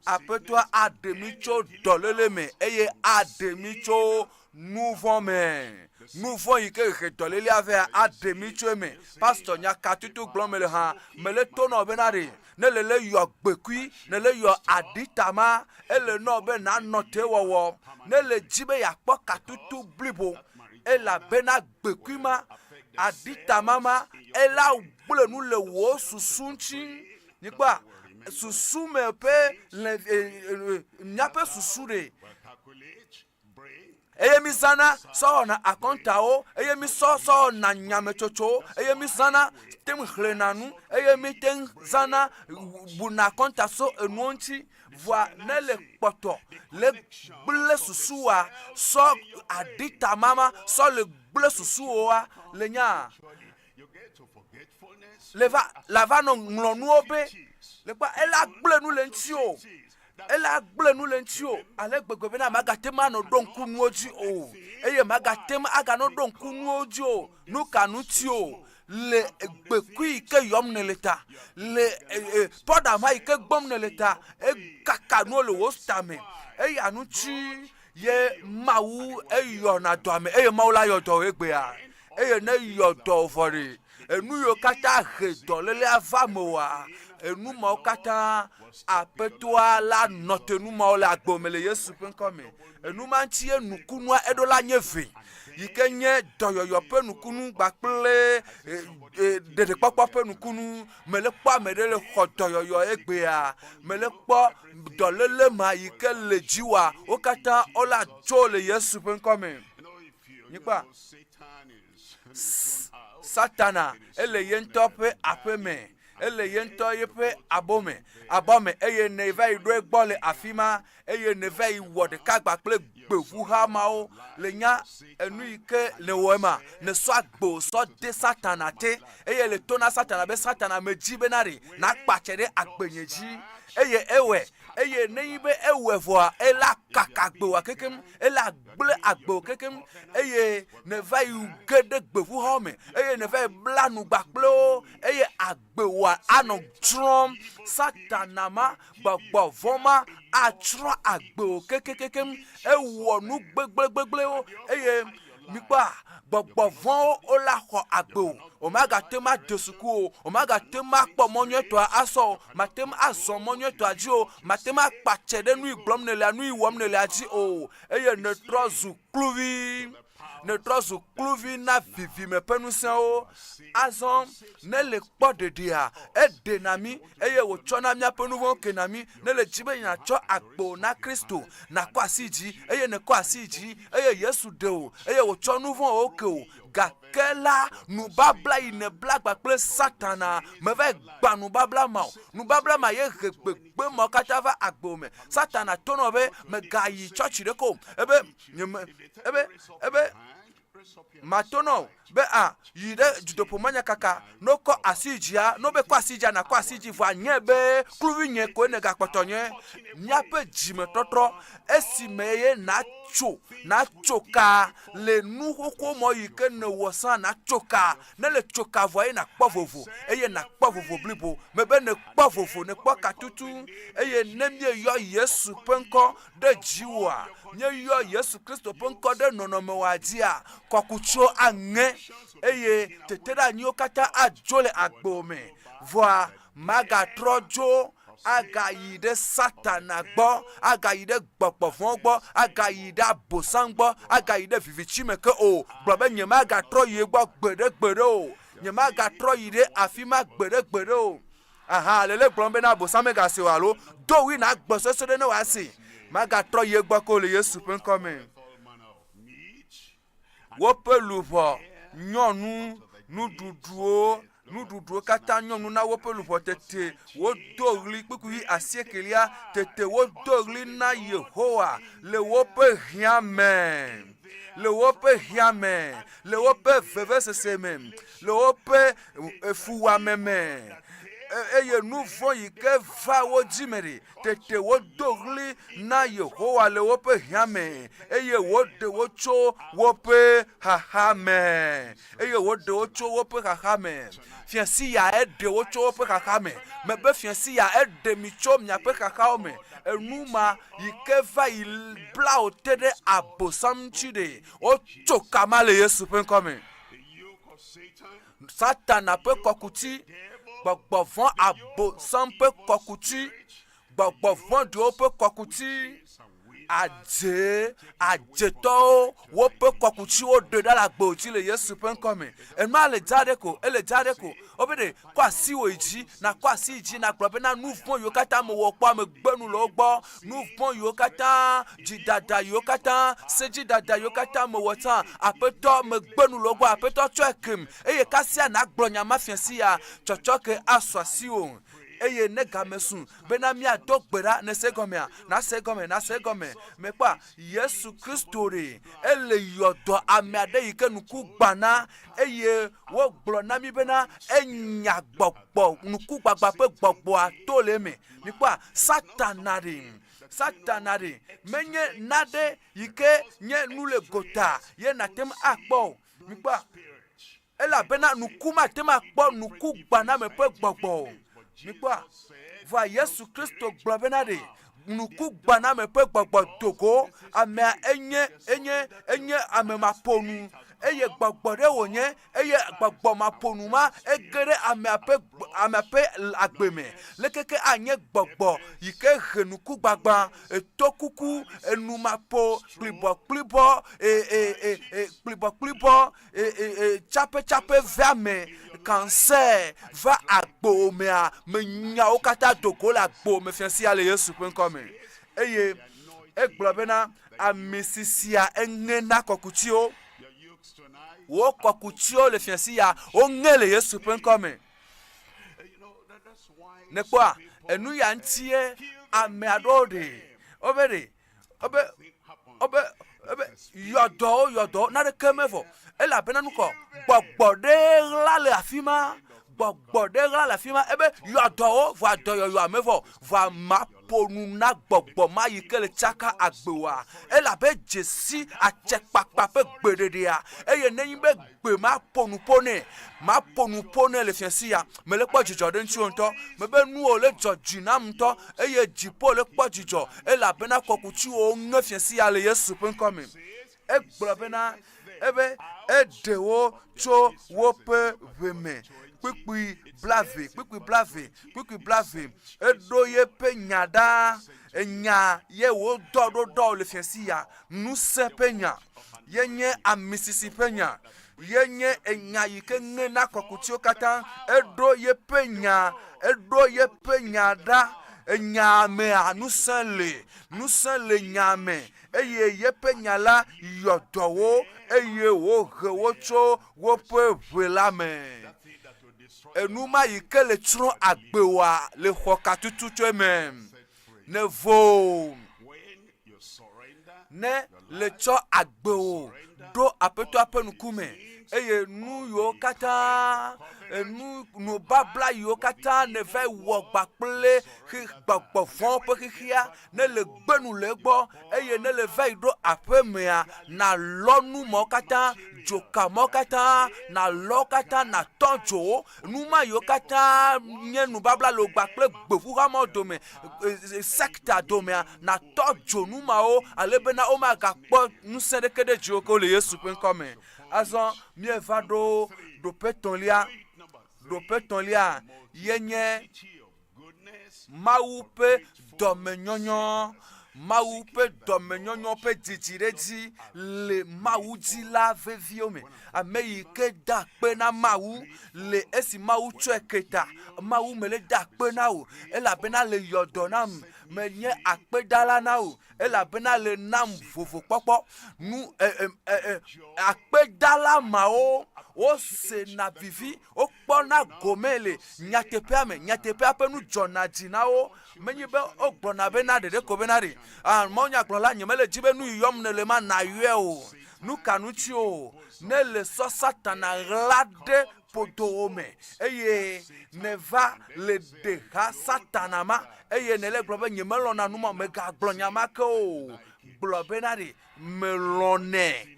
Aƒetɔa aɖe mí tso dɔléle me eye aɖe mí tso nu vɔ̃ me. Nu vɔ̃ yi ke he dɔlélea vɛa aɖe mí tso eme. Pastor nya ka tutu gblɔm mele hã? Mele to nɔ bena ɖe ne le le yɔ gbekui, ne le yɔ aɖita ma, ele nɔ be nanɔ te wɔwɔ. Ne le dzi be yeakpɔ katutu blibo elabena gbekui ma, aɖita ma ma, ela gblẽ nu le wò susu ŋuti. Mikpɔa, susu me ƒe le, e, e, míaƒe susu ɖe eye mízãna sɔ wɔna akɔntawo, eye mísɔ sɔ wɔna nyametsotsowo, eye mízãna te ŋu xlẽna nu, eye míte ŋu zãna buna akɔnta so enuwo ŋuti. Vɔa ne le kpɔtɔ le gblẽ susua sɔ aɖita mama sɔ le gblẽ susuwoa le nya le va la va nɔ ŋlɔ nuwo be le kpɔ ela gblẽ nu le ŋuti o ela gblẽ nu le ŋuti o ale gbegbe bena magate ŋu anɔ ɖo ŋku nuwo dzi o eye magate ŋu aganɔ ɖo ŋku nuwo dzi o nu ka ŋuti o le gbekui yi ke yɔm nèle ta le pɔɖa ma yi ke gbɔm nèle ta ekaka nuwo le wò tame eya ŋuti ye Mawu eyɔna dɔ ame eye Mawu la yɔ dɔ wò egbea eye ne yɔ dɔ wò vɔ ɖe enu yiwo katã he dɔlélea va mewòa enu mawo katã Aƒetɔa la nɔ te nu mawo le agbe me le Yesu ƒe ŋkɔ me. Enu ma ŋuti ye nukunua eɖo la nye ve yi ke nye dɔyɔyɔ ƒe nukunu kpakple ɖeɖekpɔkpɔ ƒe nukunu. Mele kpɔ ame ɖe le xɔ dɔyɔyɔ egbea. Mele kpɔ dɔléle ma yi ke le dziwòa, wo katã wola dzo le Yesu ƒe ŋkɔ me. Mikpɔa? Satana ele ye ŋutɔ ƒe aƒe me. Ele ye ŋutɔ yeƒe abɔ me, abɔ me eye nèva yi ɖo egbɔ le afi ma eye nèva yi wɔ ɖeka gba kple gbevuha mawo le nya enu yi ke nèwɔ ema nèsɔ agbe sɔ de Satana te eye le to na Satana be Satana medzi bena ɖe nakpa tse ɖe agbenye dzi eye ewɔe eye nenyi be ewɔe vɔa ela kaka agbewòa kekem ela gblẽ agbewò kekem eye nèva yi ge ɖe gbevuhawo me eye nèva yi bla nu gba kple wo eye agbewòa anɔ tsrɔ̃m. Satana ma, gbɔgbɔ vɔ̃ ma atsrɔ̃ agbewò kekekekem. Ewɔ nu gbegblẽgbegblẽwo eye Mikpɔa, gbɔgbɔ vɔ̃wo wola xɔ agbe o. Womagate ŋu ade suku o. Womagate ŋu akpɔ mɔ nyuietɔa asɔ o. Mate ŋu azɔ mɔ nyuietɔa dzi o. Mate ŋu akpa tse ɖe nu yi gblɔm nèlea, nu yi wɔm nèlea dzi o. Eye nètrɔ zu kluvi. Nètrɔ zu kluvi na vivime ƒe ŋusẽwo. Azɔ ne le kpɔ ɖeɖea, eɖena mí eye wòtsɔna míaƒe nu vɔ̃wo kena mí. Ne le dzi be yeatsɔ agbo na Kristo, nàkɔ asi dzi, eye nèkɔ asi dzi, eye Yesu ɖe wò, eye wòtsɔ nu vɔ̃wo ke wò. Gake la, nubabla yi nèbla agba kple Satana meva gbã nubabla ma o. Nubabla ma ye he gbegbe mawo katã va agbewò me. Satana to nɔ be mègayi tsɔtsi ɖeke o. Ebe nyeme, ebe, ebe Mato nɔ be a yi ɖe dutoƒo manya kaka ne wokɔ asi dzia, ne wobe kɔ asi dzia nakɔ asi dzi vɔa nye be kluvi nye koe nègakpɔtɔ nye. Míaƒe dzimetɔtrɔ esime ye natso natso ka le nu xoxo mɔ yi ke nèwɔ sã natso ka. Ne le tso ka vɔa ye nakpɔ vovo eye nakpɔ vovo blibo. Mebe nèkpɔ vovo nèkpɔ katutu eye ne míeyɔ Yesu ƒe ŋkɔ ɖe dziwòa? Míeyɔ Yesu Kristo ƒe ŋkɔ ɖe nɔnɔmewòa dzia? Kɔkutsiwo aŋe eye teteɖeanyiwo katã adzo le agbewò me. Vɔa màgatrɔ dzo agayi ɖe Satana gbɔ, agayi ɖe gbɔgbɔ vɔ̃wo gbɔ, agayi ɖe Abosam gbɔ, agayi ɖe viviti me ke o. Gblɔ be, Nyemagatrɔ yi egbɔ gbeɖegbeɖe o. Nyemagatrɔ yi ɖe afi ma gbeɖegbeɖe o. Aha, le lé gblɔm bena Abosam megase o alo do ɣli na gbe sesẽ ɖe ne wòase. Magatrɔ yi egbɔ ke o le Yesu ƒe ŋkɔ me. Woƒe luʋɔ nyɔ nu, nuɖuɖuwo, nuɖuɖuwo katã nyɔ nu na woƒe luʋɔ tete wodo ɣli kpukpui asiekelia tete wodo ɣli na Yehowa le woƒe hiã me, le woƒe hiã me, le woƒe vevesese me, le woƒe fuwɔame me, eye nu vɔ̃ yi ke va wo dzi me ɖe, tete wodo ɣli na Yehowa le woƒe hiã me, eye wòɖe wo tso woƒe xaxa me. Eye wòɖe wo tso woƒe xaxa me. Fia sia eɖe wo tso woƒe xaxa me. Mebe fia sia eɖe mi tso miaƒe xaxawo me. Enu ma yi ke va yi bla wò te ɖe Abosam ŋuti ɖe, wotso ka ma le Yesu ƒe ŋkɔ me. Satana ƒe kɔkuti, gbɔgbɔ vɔ̃ Abosam ƒe kɔkuti, gbɔgbɔ vɔ̃ɖiwo ƒe kɔkuti, adze, adzetɔwo, woƒe kɔkutiwo ɖe ɖa le agbewo dzi le Yesu ƒe ŋkɔ me. Enua le dza ɖe ko, ele dza ɖe ko. Wobe ɖe, kɔ asiwò yi dzi, nàkɔ asi yi dzi nàgblɔ bena, Nu vɔ̃ yiwo katã mewɔ kpɔ megbe nu le wo gbɔ, nu vɔ̃ yiwo katã, dzidada yiwo katã, sedzidada yiwo katã mewɔ tsã, Aƒetɔ, megbe nu le wo gbɔ, Aƒetɔ, tsɔe kem. Eye kasia nàgblɔ nya ma fia sia, tsɔtsɔke asu asiwò. Eye ne game su bena míado gbe ɖa, nèse egɔmea? Nàse egɔme, nàse egɔme. Mekpɔa, Yesu Kristo ɖe, ele yɔ dɔ ame aɖe yi ke ŋku gbã na Eye wogblɔ na mí bena enya gbɔgbɔ, nukugbagba ƒe gbɔgbɔa to le eme. Mikpɔa, Satana ɖe, Satana ɖe, menye nane yi ke nye nu le gota ye nàte ŋu akpɔ o. Mikpɔa, elabena nuku mate ŋu akpɔ nukugbaname ƒe gbɔgbɔ o. Mikpɔa, vɔa Yesu Kristo gblɔ bena ɖe nukugbaname ƒe gbɔgbɔ do go amea enye enye enye ame maƒonu eye gbɔgbɔ ɖe wònye eye gbɔgbɔ maƒonu ma ege ɖe amea ƒe amea ƒe agbe me lekeke anye gbɔgbɔ yi ke he nukugbagba etokuku enumaƒo kplibɔkplibɔ e e e e kplibɔkplibɔ e e e tsapetsape veame cancer va agbo mea menyawo katã do go le agbo me fia sia le Yesu ƒe ŋkɔ me eye egblɔ bena ami sisia eŋe na kɔkutiwo wo kɔkutiwo le fia sia woŋe le Yesu ƒe ŋkɔ me nekpɔa enu ya ŋutie ame aɖewo ɖe wobe ɖe wobe wobe wobe yɔdɔwo yɔdɔwo naneke mevɔ elabena nukɔ gbɔgbɔ ɖe ɣla le afi ma gbɔgbɔ ɖe ɣla le afi ma ebe yɔdɔwo vɔa dɔyɔyɔa mevɔ vɔa maƒo nu na gbɔgbɔ ma yi ke le tsaka agbewoa elabe dzesi atsɛkpakpa ƒe gbeɖeɖea eye nenye be gbe maƒo nu ƒo nɛ, maƒo nu ƒo nɛ le fiẽ sia. Mele kpɔ dzidzɔ ɖe ŋutiwò ŋutɔ. Mebe nuwò le dzɔ dzi nam ŋutɔ eye dziƒo le kpɔ dzidzɔ elabena kɔkutiwò ŋe fiẽ sia le Yesu ƒe ŋkɔ me. Egblɔ bena, Ebe eɖe wo tso woƒe ʋe me. Kpukpui blave, kpukpui blave, kpukpui blave. Eɖo yeƒe nya ɖa. Enya ye wodɔ ɖo ɖɔ le fiasi ya. Ŋusẽ ƒe nya ye nye amisisi ƒe nya ye nye enya yi ke ŋe na kɔkutiwo katã. Eɖo yeƒe nya, eɖo yeƒe nya ɖa. Enya mea ŋusẽ le, ŋusẽ le nya me eye yeƒe nya la yɔ dɔ wo eye wòhe wo tso woƒe ʋe la me. Enu ma yi ke le tsrɔ̃ agbewoa le xɔ ka tutu tso eme. Ne vo ne le tsɔ agbewo ɖo Aƒetɔa ƒe ŋkume eye nu yiwo katã enu nubabla yiwo katã nèva wɔ kpakple gbɔgbɔ vɔ̃ ƒe xexea ne le gbe nu le egbɔ eye ne le va yi ɖo aƒe mea, nàlɔ nu mawo katã, dzoka mawo katã, nàlɔ wo katã, nàtɔ dzo wo. Nu ma yiwo katã nye nubabla le wò gba kple gbeƒuha mawo dome, sekta domea, nàtɔ dzo nu mawo ale bena womagakpɔ ŋusẽ ɖeke ɖe dziwò ke o le Yesu ƒe ŋkɔ me. Azɔ míeva ɖo ɖoƒe etɔ̃lia. Ɖoƒe etɔ̃lia ye nye Mawu ƒe dɔmenyɔnyɔ, Mawu ƒe dɔmenyɔnyɔ ƒe dzidziɖedzi le Mawu dzi la veviwo me. Ame yi ke da akpe na Mawu le esi Mawu tsɔe ke ta, Mawu mele da akpe na wò elabena le yɔ dɔ nam, menye akpedala na wò elabena le nam vovokpɔkpɔ. Nu e, e, e, e, akpedala mawo wosena vivi Wokpɔna gome le nyateƒea me. Nyateƒea ƒe nu dzɔna dzi na wo. Menye be wogblɔna bena ɖeɖe ko bena ɖe, ah, mawunyagblɔla, nyemele dzi be nu yi yɔm nèle ma nàyɔe o. Nu ka ŋuti o? Ne le sɔ Satana ɣla ɖe ƒodowo me eye nèva le ɖe ha Satana ma eye nèle gblɔ be nyemelɔ̃na nu ma o, mègagblɔ nya ma ke o. Gblɔ bena ɖe melɔ̃nɛ.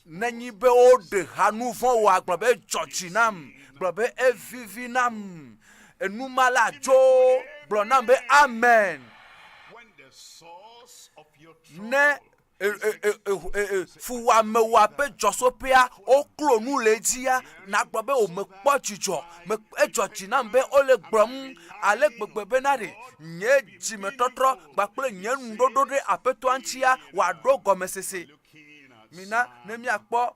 Nenye be woɖe ha nu vɔ̃ wòa, gblɔ be edzɔ dzi nam, gblɔ be evivi nam. Enu ma la dzo, gblɔ nam be amen. Ne fuwɔamewòa ƒe dzɔsoƒea woklo nu le edzia, nàgblɔ be o mekpɔ dzidzɔ, edzɔ dzi nam be wole gblɔm ale gbegbe bena ɖe nye dzimetɔtrɔ kpakple nye ŋuɖoɖo ɖe Aƒetɔa ŋutia wòaɖo gɔmesese. Mina ne míakpɔ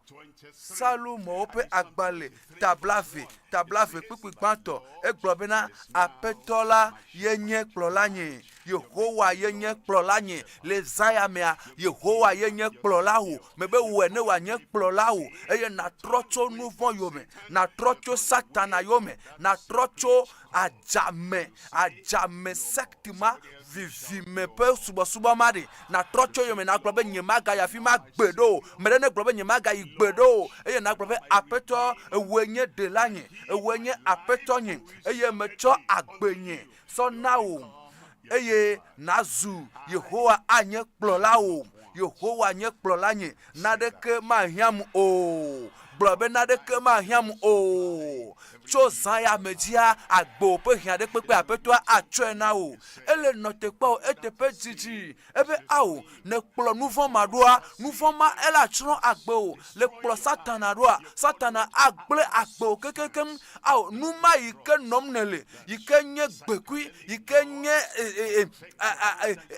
Salomo ƒe agbalẽ ta blave, ta blave kpukpui gbãtɔ. Egblɔ bena, Aƒetɔ la ye nye kplɔlanye. Yehowa ye nye kplɔlanye. Le zã ya mea, Yehowa ye nye kplɔlawò. Mebe wòe ne wòanye kplɔlawò eye nàtrɔ tso nu vɔ̃ yome, nàtrɔ tso Satana yome, nàtrɔ tso adzame, adzame sect ma, vivime ƒe subɔsubɔ ma ɖe, nàtrɔ tso eyome nàgblɔ be, Nyemagayi afi ma gbeɖe o. Ame ɖe negblɔ be, Nyemagayi gbeɖe o. Eye nàgblɔ be, Aƒetɔ, ewòe nye Ɖelanye, ewòe nye Aƒetɔnye, eye metsɔ agbenye sɔ na wò, eye nàzu Yehowa anye kplɔlawò. Yehowa nye kplɔlanye, Naneke mahiãm o. Gblɔ be, Naneke mahiãm o. Tso zã ya me dzia, agbe wò ƒe hiã ɖe kpekpe Aƒetɔa atsɔe na wò. Ele nɔ te kpɔ wò eteƒe didi. Ebe, Ao, nèkplɔ nuvɔ̃ ma ɖoa, nuvɔ̃ ma ele atsrɔ̃ agbe wò. Le kplɔ Satana ɖoa, Satana agblẽ agbe wò kekekeŋ. Ao, nu ma yi ke nɔm nèle, yi ke nye gbekui, yi ke nye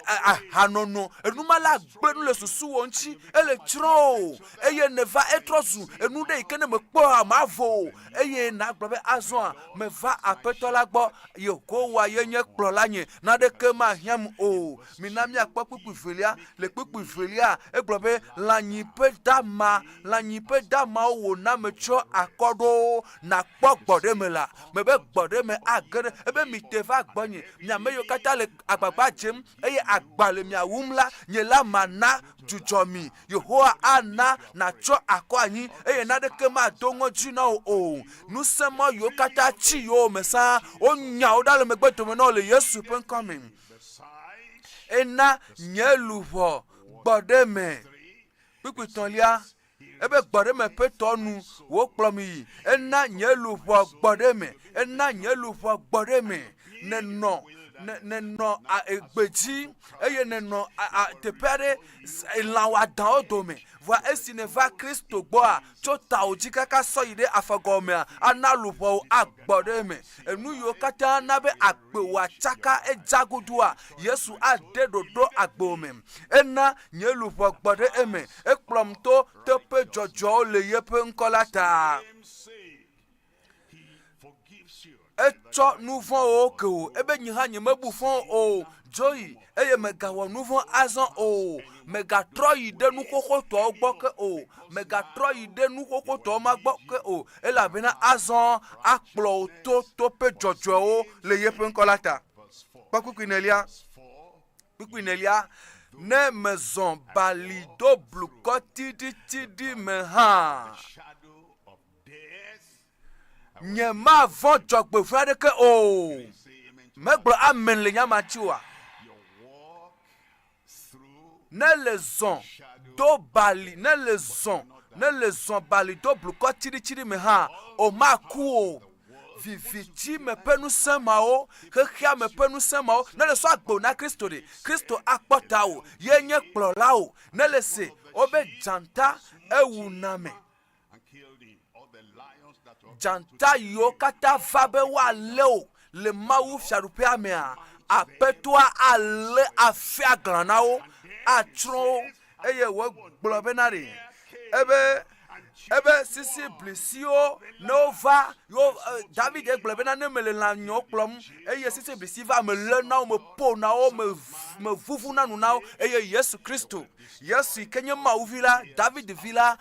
ahanono, enu ma la gblẽ nu le susuwò ŋuti, ele tsrɔ̃ o, eye nèva etrɔ zu enu ɖe yi ke ne mekpɔa mavo o, eye nàgblɔ be, Azɔa, meva Aƒetɔ la gbɔ, Yehowa ye nye kplɔlanye, naneke mahiãm o. Mina míakpɔ kpukpui velia. Le kpukpui velia, egblɔ be, Lãnyi ƒe dama, lãnyi ƒe damawo wòna metsɔ akɔ ɖo, nàkpɔ gbɔɖeme la. Mebe gbɔɖeme age ɖe, ebe mite va gbɔnye, mi ame yiwo katã le agbagba dzem eye agba le mia wum la, nye la mana dzudzɔ mi. Yehowa ana nàtsyɔ akɔ anyi, eye naneke mado ŋɔdzi na wò o. Ŋusẽ ma yiwo katã tsi yowòme sãa, wonya wo ɖa le megbe dome na wò le Yesu ƒe ŋkɔ me. Ena nye luʋɔ gbɔ ɖe eme. Kpukpui tɔ̃lia, ebe gbɔɖeme ƒe tɔ nu wòkplɔm yi. Ena nye luʋɔ gbɔ ɖe eme. Ena nye luʋɔ gbɔ ɖe eme. Nenɔ. Nènɔ egbe dzi eye nènɔ teƒe aɖe lã wɔadãwo dome. Vɔa esi nèva Kristo gbɔa, tso tawò dzi kaka sɔ yi ɖe afɔgɔmea, ana luʋɔwò agbɔ ɖe eme. Enu yiwo katã na be agbe wòatsaka edza godua, Yesu ade ɖoɖo agbewò me. Ena nye luʋɔ gbɔ ɖe eme. Ekplɔm to teƒe dzɔdzɔewo le yeƒe ŋkɔ la ta. Etsɔ nu vɔ̃wo ke wò ebe nye hã nyemebu fɔ o. Dzo yi eye mègawɔ nu vɔ̃ azɔ o. Mègatrɔ yi ɖe nu xoxotɔwo gbɔ ke o. Mègatrɔ yi ɖe nu xoxotɔwo ma gbɔ ke o, elabena azɔ akplɔ wò to toƒe dzɔdzɔewo le yeƒe ŋkɔ la ta. Kpɔ kpukpui nelia. Kpukpui nelia. Ne mezɔ bali do blukɔ tiɖitiɖi me hã. Nyemavɔ̃ dzɔgbevɔ̃e aɖeke o. Megblɔ amen le nya ma ŋuti oa? Ne le zɔ do bali, ne le zɔ, ne le zɔ bali do blukɔ tsiɖitsiɖi me hã, o maku o. Viviti me ƒe ŋusẽ mawo, xexea me ƒe ŋusẽ mawo, ne le sɔ agbe na Kristo ɖe, Kristo akpɔ tawò, ye nye kplɔlawò. Ne le se wobe dzata ewuna me. Dzata yiwo katã va be woalé wò le Mawu Fiaɖuƒea mea, Aƒetɔa alé afia glã na wo, atsrɔ̃ wo, eye wògblɔ bena ɖe ebe ebe sisi blisiwo ne wova yo David gblɔ bena ne mele lãnyiwo kplɔm eye sisi blisi va melé na wo, meƒo na wo, mevuvu na nu na wo eye Yesu Kristo, Yesu yi ke nye Mawu vi la, David vi la,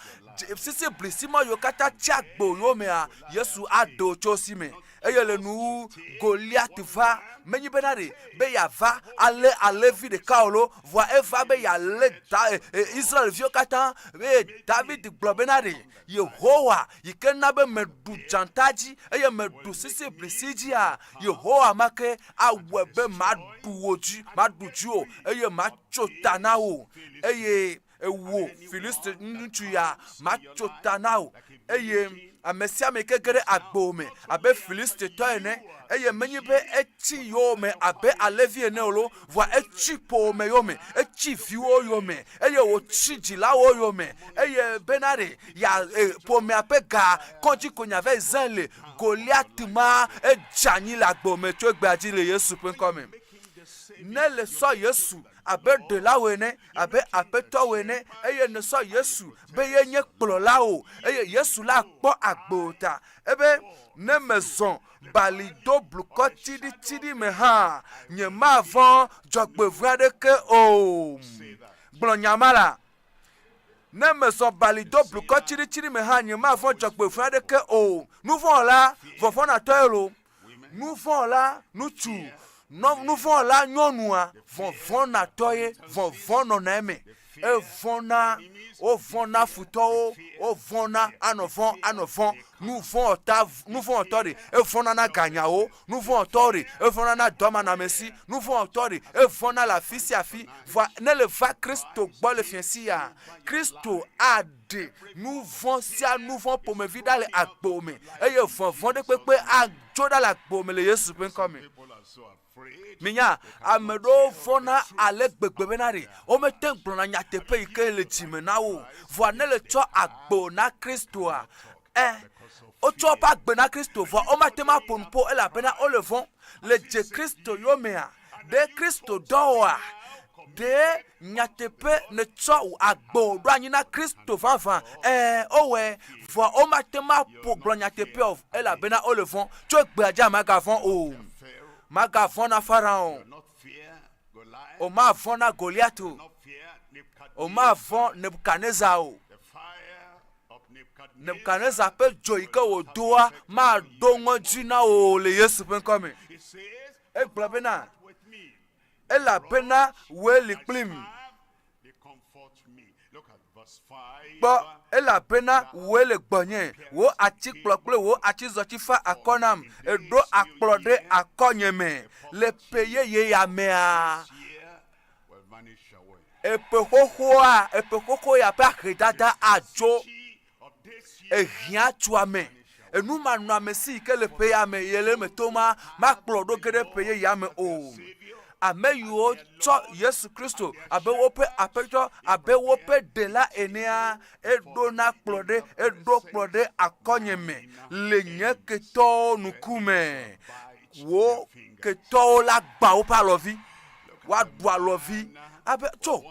Sisi blisi ma yiwo katã tsi agbo yomea, Yesu aɖe wo tso si me. Eye le nuwu Goliat va, menyi bena ɖe be yeava alé alẽvi ɖeka o lo, vɔa eva be yealé da, e, e, Israel-viwo katã. Eye David gblɔ bena ɖe Yehowa yi ke na be meɖu dzata dzi eye meɖu sisi blisi dzia, Yehowa ma ke awɔe be maɖu wò dzi, maɖu dziwò eye matso ta na wò. Eye Ewò Filisti ŋutsu ya, matso ta na wò, eye ame sia ame ke ge ɖe agbo me abe Filistitɔ ene, eye menye be etsi yowòme abe alẽvi ene o lo, vɔa etsi ƒowòme yome, etsi viwò yome, eye wòtsi dzilawo yome, eye bena ɖe ya e, ƒomea ƒe ga kɔdzi ko nya va yi zã le Goliat ma, edze anyi le agbo me tso egbea dzi le Yesu ƒe ŋkɔ me. Ne le sɔ Yesu abe ɖelawo ene, abe aƒetɔwo ene, eye nèsɔ Yesu be yenye kplɔlawo, eye Yesu la kpɔ agbewo ta. Ebe, Ne mezɔ bali do blukɔ tsiɖitsiɖi me hã, nyemavɔ̃ dzɔgbevɔ̃e aɖeke o. Gblɔ nya ma la. Ne mezɔ bali do blukɔ tsiɖitsiɖi me hã, nyemavɔ̃ dzɔgbevɔ̃e aɖeke o. Nuvɔ̃wɔla, vɔvɔ̃natɔe loo. Nuvɔ̃la ŋutsu, nɔ nuvɔ̃la nyɔnua, vɔvɔ̃natɔ ye, vɔvɔ̃ nɔna eme. Evɔ̃na, wovɔ̃na futɔwo, wovɔ̃na anɔ vɔ̃, anɔ vɔ̃. Nuvɔ̃ta, nuvɔ̃tɔ ɖe, evɔ̃na na ganyawo, nuvɔ̃tɔ ɖe, evɔ̃na na dɔmanɔamesi, nuvɔ̃tɔ ɖe, evɔ̃na le afi sia afi. Vɔa ne le va Kristo gbɔ le fiẽ sia, Kristo aɖe Ɖe nu vɔ̃ sia nu vɔ̃ ƒomevi ɖa le agbewò me, eye vɔvɔ̃ ɖe kpekpe adzo ɖa le agbewò me le Yesu ƒe ŋkɔ me. Minya, ame ɖewo vɔ̃na ale gbegbe bena ɖe womete ŋu gblɔna nyateƒe yi ke le dzime na wo o. Vɔa ne le tsɔ agbewò na Kristoa, ɛ, wotsɔ woƒe agbe na Kristo, vɔa womate ŋu aƒo nu ƒo elabena wole vɔ̃m. Le dze Kristo yomea, ɖe Kristo dɔwɔa? Ɖe nyateƒe nètsɔ wò agbe ɖo anyi na Kristo vavã? Ɛ̃, wowɔe. Vɔa womate ŋu aƒo gblɔ nyateƒea o, elabena wole vɔ̃. Tso egbea dzia, màgavɔ̃ o. Màgavɔ̃ na Farao o. Womavɔ̃ na Goliat o. Womavɔ̃ Nebukadnezar o. Nebukadnezar ƒe dzo yi ke wòdoa maɖo ŋɔdzi na wò o le Yesu ƒe ŋkɔ me. Egblɔ bena, Elabena wòe li kplim. Kpɔ, elabena wòe le gbɔnye, wò atikplɔ kple wò atizɔti fa akɔ nam, èɖo akplɔ ɖe akɔnye me. Le ƒe yeye ya mea, eƒe xoxoa, eƒe xoxo ya ƒe ahedada adzo. Ehiã tso ame. Enumanɔamesi yi ke le ƒe ya me ye le eme toma makplɔ ɖo ge ɖe ƒe yeyea me o. Ame yiwo tsɔ Yesu Kristo abe woƒe Aƒetɔ, abe woƒe Ɖela enea, eɖona kplɔ ɖe, eɖo kplɔ ɖe akɔnye me le nye ketɔwo ŋkume. Wò ketɔwo la gbã woƒe alɔvi, woaɖu alɔvi abe tso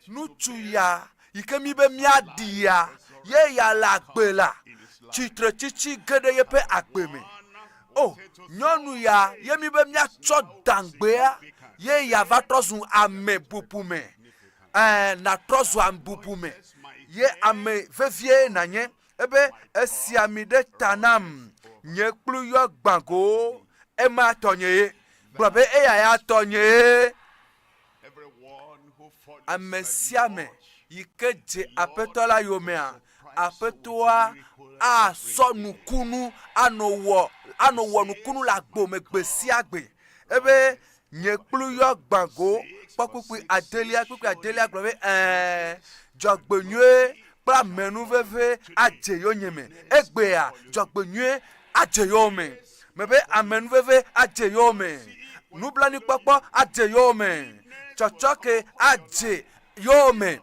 ŋutsu ya yi ke míbe míaɖi ya, ye ya le agbe la, tsitretsitsi ge ɖe yeƒe agbe me. O, nyɔnu ya ye míbe míatsɔ dangbea, ye ya va trɔ zu ame bubu me. Ɛ, nàtrɔ zu ame bubu me. Ye ame vevie nànye. Ebe, esi ami ɖe ta nam, nye kplu yɔ gbã go, ema tɔnye ye. Gblɔ be, eya ya tɔnye ye. Ame sia ame yi ke dze Aƒetɔ la yomea, Aƒetɔa asɔ nukunu anɔ wɔ anɔ wɔ nukunu le agbo me gbe sia gbe. Ebe nye kplu yɔ gbã go kpɔ kpukpui adelia kpukpui adelia gblɔ be ɛɛ dzɔgbenyuie kple amenuveve adze yonyeme. Egbea dzɔgbenyuie adze yowòme. Mebe amenuveve adze yowòme. Nublanuikpɔkpɔ adze yowòme. Tsɔtsɔke adze yowòme.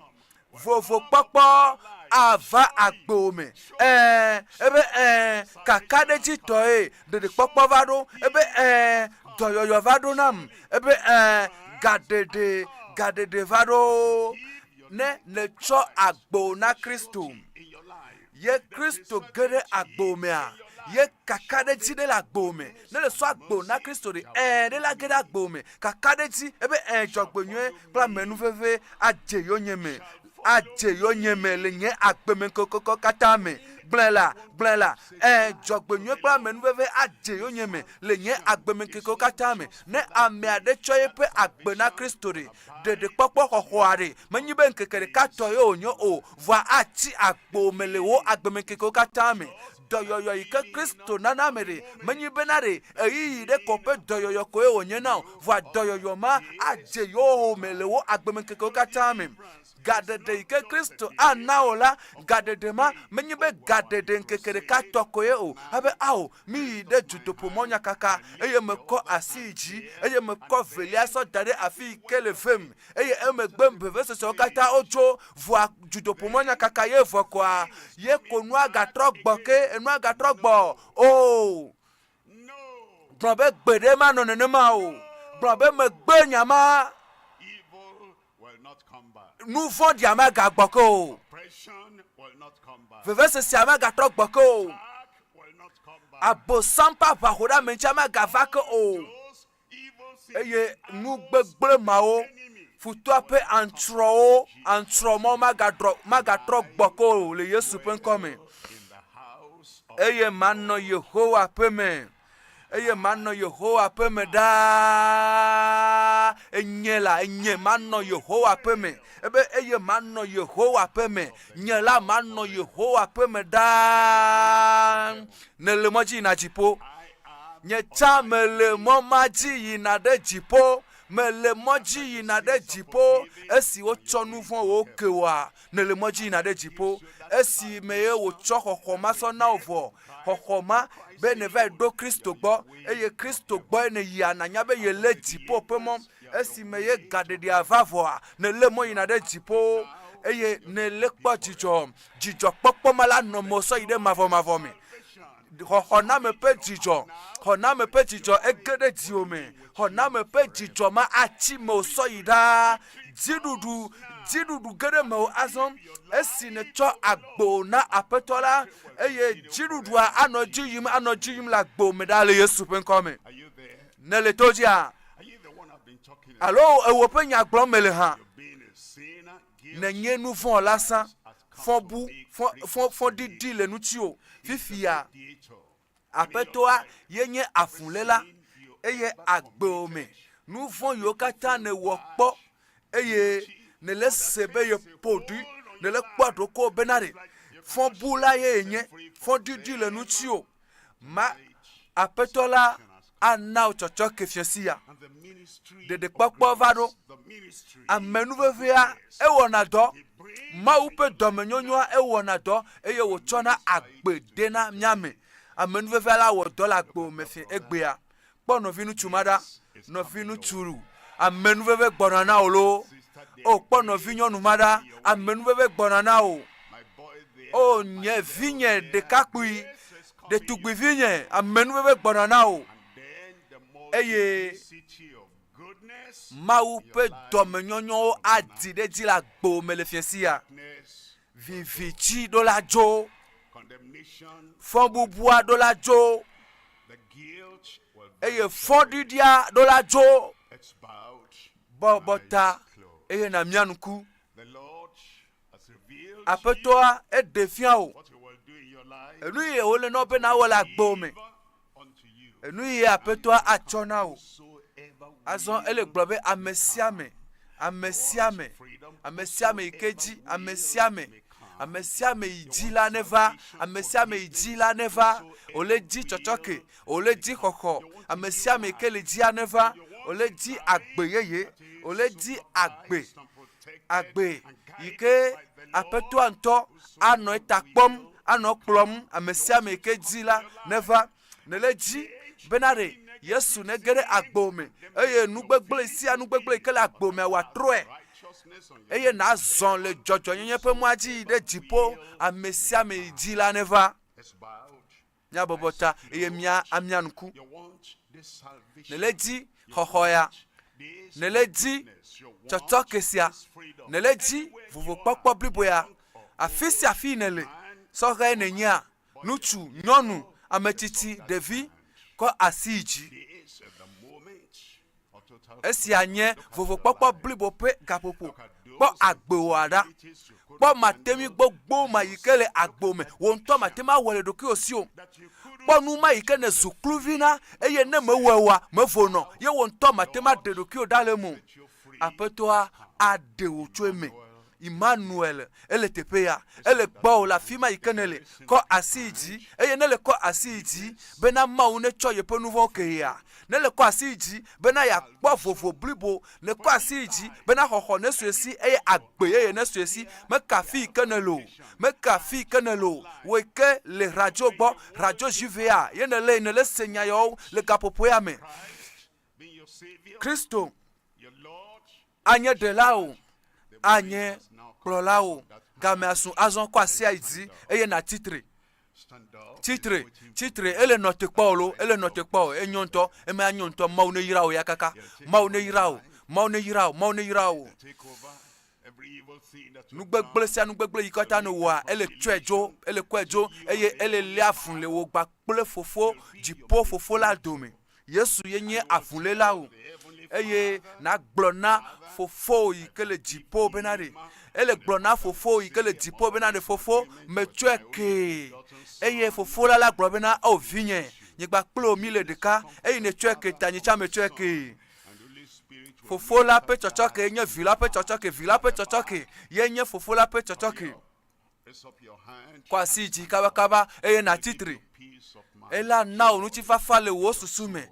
Vovokpɔkpɔ ava agbewò me. Ɛ̃, ebe ɛ̃, kakaɖedzitɔe ɖeɖekpɔkpɔ va ɖo. Ebe ɛ̃, dɔyɔyɔ va ɖo nam. Ebe ɛ̃, gaɖeɖe, gaɖeɖe va ɖo. Ne nètsɔ agbewò na Kristo, Ye Kristo ge ɖe agbewò mea, ye kakaɖedzi ɖe le agbewò me. Ne le sɔ agbewò na Kristo ɖe, ɛ̃, ɖe la ge ɖe agbewò me. Kakaɖedzi, ebe ɛ̃, dzɔgbenyui kple amenuveve adze yonyeme, adze yonyeme le nye agbemeŋkekekɔ katã me. Gblɔe la, gblɔe la, ɛ̃, dzɔgbenyui kple amenuveve adze yonyeme le nye agbemeŋkekewo katã me. Ne ame aɖe tsɔ eƒe agbe na Kristo ɖe, ɖeɖekpɔkpɔ xɔxɔa ɖe, menye be ŋkeke ɖeka tɔ ye wònye o, vɔa atsi agbo me le wò agbemeŋkekewo katã me. Dɔyɔyɔ yi ke Kristo nana ame ɖe, menye bena ɖe ɣeyiɣi ɖe ko ƒe dɔyɔyɔ koe wònye na o, vɔa dɔyɔyɔ ma adze yowòme le wò agbemeŋkekewo katã me. Gaɖeɖe yi ke Kristo ana wò la, gaɖeɖe ma menye be gaɖeɖe ŋkeke ɖeka tɔ koe o. Abe ao, Míyi ɖe dutoƒomɔ nyakaka, eye mekɔ asi yi dzi, eye mekɔ velia sɔ da ɖe afi yi ke le vem, eye emegbe vevesesewo katã wodzo. Vɔa dutoƒomɔ nyakaka ye vɔ koa, ye ko nua gatrɔ gbɔ ke, enua gatrɔ gbɔ. Oo, gblɔ be gbeɖe manɔ nenema o. Gblɔ be megbe nya ma. Nu vɔ̃ɖia magagbɔ ke o. Vevesesea magatrɔ gbɔ ke o. Abosam ƒe aʋahoɖeameŋutia magava ke o. Eye nu gbegblẽ mawo, futɔa ƒe aŋutrɔwo, aŋutrɔ mawo magatrɔ, magatrɔ gbɔ ke o le Yesu ƒe ŋkɔ me. Eye manɔ Yehowa ƒe me. eye manɔ Yehowa ƒe me ɖaa. Enye la, enye manɔ Yehowa ƒe me. Ebe eye manɔ Yehowa ƒe me. Nye la manɔ Yehowa ƒe me ɖaa. Nèle mɔ dzi yina dziƒo. Nye tsã mele mɔ ma dzi yina ɖe dziƒo. Mele mɔ dzi yina ɖe dziƒo. Esi wotsɔ nu vɔ̃wo ke wòa, nèle mɔ dzi yina ɖe dziƒo. Esi me ye wotsɔ xɔxɔ ma sɔ na wò vɔ, xɔxɔ ma be nèvae ɖo Kristo gbɔ, eye Kristo gbɔe nèyia, nànya be yelé dziƒo ƒe mɔ. Esime ye gaɖeɖia va vɔa, nèlé mɔ yina ɖe dziƒo, eye nèlé kpɔ dzidzɔ. Dzidzɔkpɔkpɔ ma la nɔ mewò sɔ yi ɖe mavɔmavɔ me. Xɔxɔname ƒe dzidzɔ, xɔname ƒe dzidzɔ ege ɖe dziwò me. Xɔname ƒe dzidzɔ ma atsi mewò sɔ yi ɖaa. Dziɖuɖu, dziɖuɖu ge ɖe mewò azɔ esi nètsɔ agbewò na Aƒetɔ la, eye dziɖuɖua anɔ edzi yim, anɔ edzi yim le agbewò me ɖaa le Yesu ƒe ŋkɔ me. Nèle to dzia? Alo ewò ƒe nya gblɔm mele hã? Nènye nuvɔ̃wɔla sã, fɔbu, fɔ, fɔ, fɔɖiɖi le ŋutiwò fifia. Aƒetɔa ye nye avuléla, eye agbewò me nu vɔ̃ yiwo katã nèwɔ kpɔ, eye nèle se be yeƒo ɖi, nèle kpɔ ɖokuiwò bena ɖe fɔbula ye yenye, fɔɖiɖi le ŋutiwò. Ma Aƒetɔ la ana wò tsɔtsɔke fiẽ sia. Ɖeɖekpɔkpɔ va ɖo. Amenuvevea ewɔna dɔ. Mawu ƒe dɔmenyonyoa ewɔna dɔ eye wòtsɔna agbe dena mía me. Amenuvevea la wɔ dɔ le agbo me fi egbea. Kpɔ nɔviŋutsu ma ɖa. Nɔviŋutsu, amenuveve gbɔna na wò loo. O, kpɔ nɔvinyɔnu ma ɖa. Amenuveve gbɔna na wò. O, nye vinye ɖekakpui, ɖetugbivinye, amenuveve gbɔna na wò. Eye Mawu ƒe dɔmenyɔnyɔwo adi ɖe edzi le agbo me le fiẽ sia. Viviti ɖo la dzo. Fɔbubua ɖo la dzo. Eye fɔɖiɖia ɖo la dzo. Bɔbɔ ta eye nàmia ŋku. Aƒetɔa eɖe fia wò enu yi wòle na wò be nawɔ le agbe me. Enu yi Aƒetɔa atsɔ na wò. Azɔ ele gblɔ be ame sia ame, ame sia ame, ame sia ame yi ke dzi, ame sia ame, ame sia ame yi dzi la neva, ame sia ame yi dzi la neva. Wòle dzi tsɔtsɔke, wòle dzi xɔxɔ. Ame sia ame yi ke le dzia neva. Wòle dzi agbe yeye, wòle dzi agbe, agbe yi ke Aƒetɔa ŋutɔ anɔ eta kpɔm, anɔ kplɔm. Ame sia ame yi ke dzi la neva. Nele dzi bena ɖe Yesu nege ɖe agbo me eye nugbegblẽ sia nugbegblẽ yi ke le agbo mea wòatrɔe eye nàzɔ le dzɔdzɔnyenye ƒe mɔa dzi yi ɖe dziƒo. Ame sia ame yi dzi la neva. Míabɔbɔ ta eye mía amia ŋku. Nele dzi xɔxɔ ya. Nele dzi tsɔtsɔke sia. Nele dzi vovokpɔkpɔ blibo ya. Afi sia afi nèle, sɔhɛ nènyea, ŋutsu, nyɔnu, ame tsitsi, ɖevi, kɔ asi yi dzi. Esia nye vovokpɔkpɔ blibo ƒe gaƒoƒo. Kpɔ agbewòa ɖa. Kpɔ matemi gbogbo ma yi ke le agbo me. Wò ŋutɔ mate ŋu awɔ le ɖokuiwò si o. Kpɔ nu ma yi ke nèzu kluvi na eye ne mewɔe oa, mevo nɔ ye wò ŋutɔ mate ŋu aɖe ɖokuiwò ɖa le eme o. Aƒetɔa aɖe wò tso eme. Immanuel, ele teƒe ya. Ele gbɔwò le afi ma yi ke nèle. Kɔ asi yi dzi. Eye ne le kɔ asi yi dzi bena Mawu netsɔ yeƒe nu vɔ̃wo ke yea? Ne le kɔ asi yi dzi bena yeakpɔ vovo blibo. Ne kɔ asi yi dzi bena xɔxɔ nesu esi eye agbe yeye nesu esi. Meka afi yi ke nèle o. Meka afi yi ke nèle o. Wò yi ke le radio gbɔ, radio JVA ye nèle, nèle se nya yawo le gaƒoƒo ya me. Kristo anye ɖela o, anye kplɔla o. Gamea su azɔ kɔ asia yi dzi eye nàtsi tre. Tsi tre, tsi tre, ele nɔ te kpɔ o lo, ele nɔ te kpɔ o, enyo ŋutɔ, eme anyo ŋutɔ, Mawu neyra wò ya kaka. Mawu neyra wò, Mawu neyra wò, Mawu neyra wò. Nugbegblẽ sia nugbegblẽ yi katã nèwɔa, ele tsɔe dzo, ele kɔe dzo eye ele léa avu le wò gba kple Fofo, dziƒo Fofo la dome. Yesu ye nye avuléla o. Eye nàgblɔ na Fofowò yi ke le dziƒo bena ɖe, ele gblɔ na Fofowò yi ke le dziƒo bena ɖe, Fofo, metsɔe kee. Eye Fofo la la gblɔ bena, O vinye, nye gba kple wò míle ɖeka, eye nètsɔe ke ta nye tsã metsɔe kee. Fofo la ƒe tsɔtsɔke nye Vi la ƒe tsɔtsɔke, Vi la ƒe tsɔtsɔke ye nye Fofo la ƒe tsɔtsɔke. Kɔ asi dzi kabakaba eye nàtsi tre. Ela na wò ŋutifafa le wò susu me.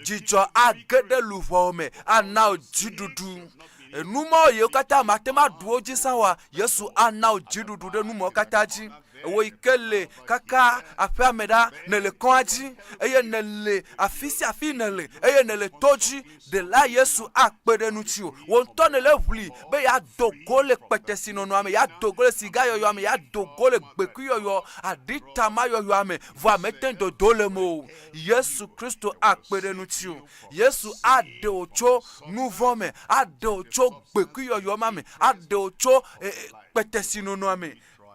Dzidzɔ age ɖe luʋɔwò me, ana wò dziɖuɖu. Enu mawo yiwo katã màte ŋu aɖu wo dzi sã oa, Yesu ana wò dziɖuɖu ɖe nu mawo katã dzi. Wò yi ke le kaka aƒea me ɖa, nèle kɔa dzi, eye nèle afi sia afi nèle, eye nèle to dzi, Ɖela Yesu akpe ɖe ŋutiwò. Wò ŋutɔ nèle ʋli be yeado go le kpetesinɔnɔa me, yeado go le sigayɔyɔa me, yeado go le gbekuiyɔyɔ, aɖitamayɔyɔa me, vɔa mete ŋu dodo le eme o. Yesu Kristo akpe ɖe ŋutiwò. Yesu aɖe wò tso nu vɔ̃ me, aɖe wò tso gbekuiyɔyɔ ma me, aɖe wò tso kpetesinɔnɔa me.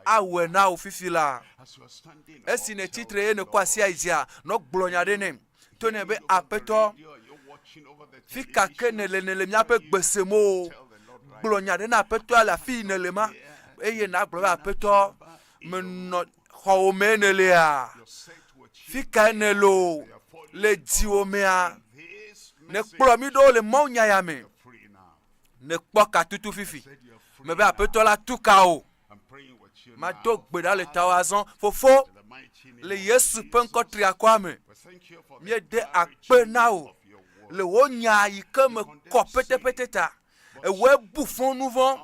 Awɔe na wò fifi laa. Esi nètsi tre eye nèkɔ asi yi dzia, nɔ gblɔ nya ɖe nɛ. To nɛ be, Aƒetɔ, fi ka ke nèle nèle míaƒe gbe sem o? Gblɔ nya ɖe na Aƒetɔa le afi yi nèle ma, eye nàgblɔ be, Aƒetɔ, menɔ xɔwò mee nèlea? Fi kae nèle o? Le dziwò mea? Nèkplɔ mí ɖo le mawunya ya me. Nèkpɔ katutu fifi. Mebe Aƒetɔ la tu ka o. Mado gbe ɖa le tawò azɔ. Fofo, le Yesu ƒe ŋkɔ triakɔa me, míede akpe na wò le wò nya yi ke me kɔ petepete ta. Ewɔe bu fɔ nu vɔ̃.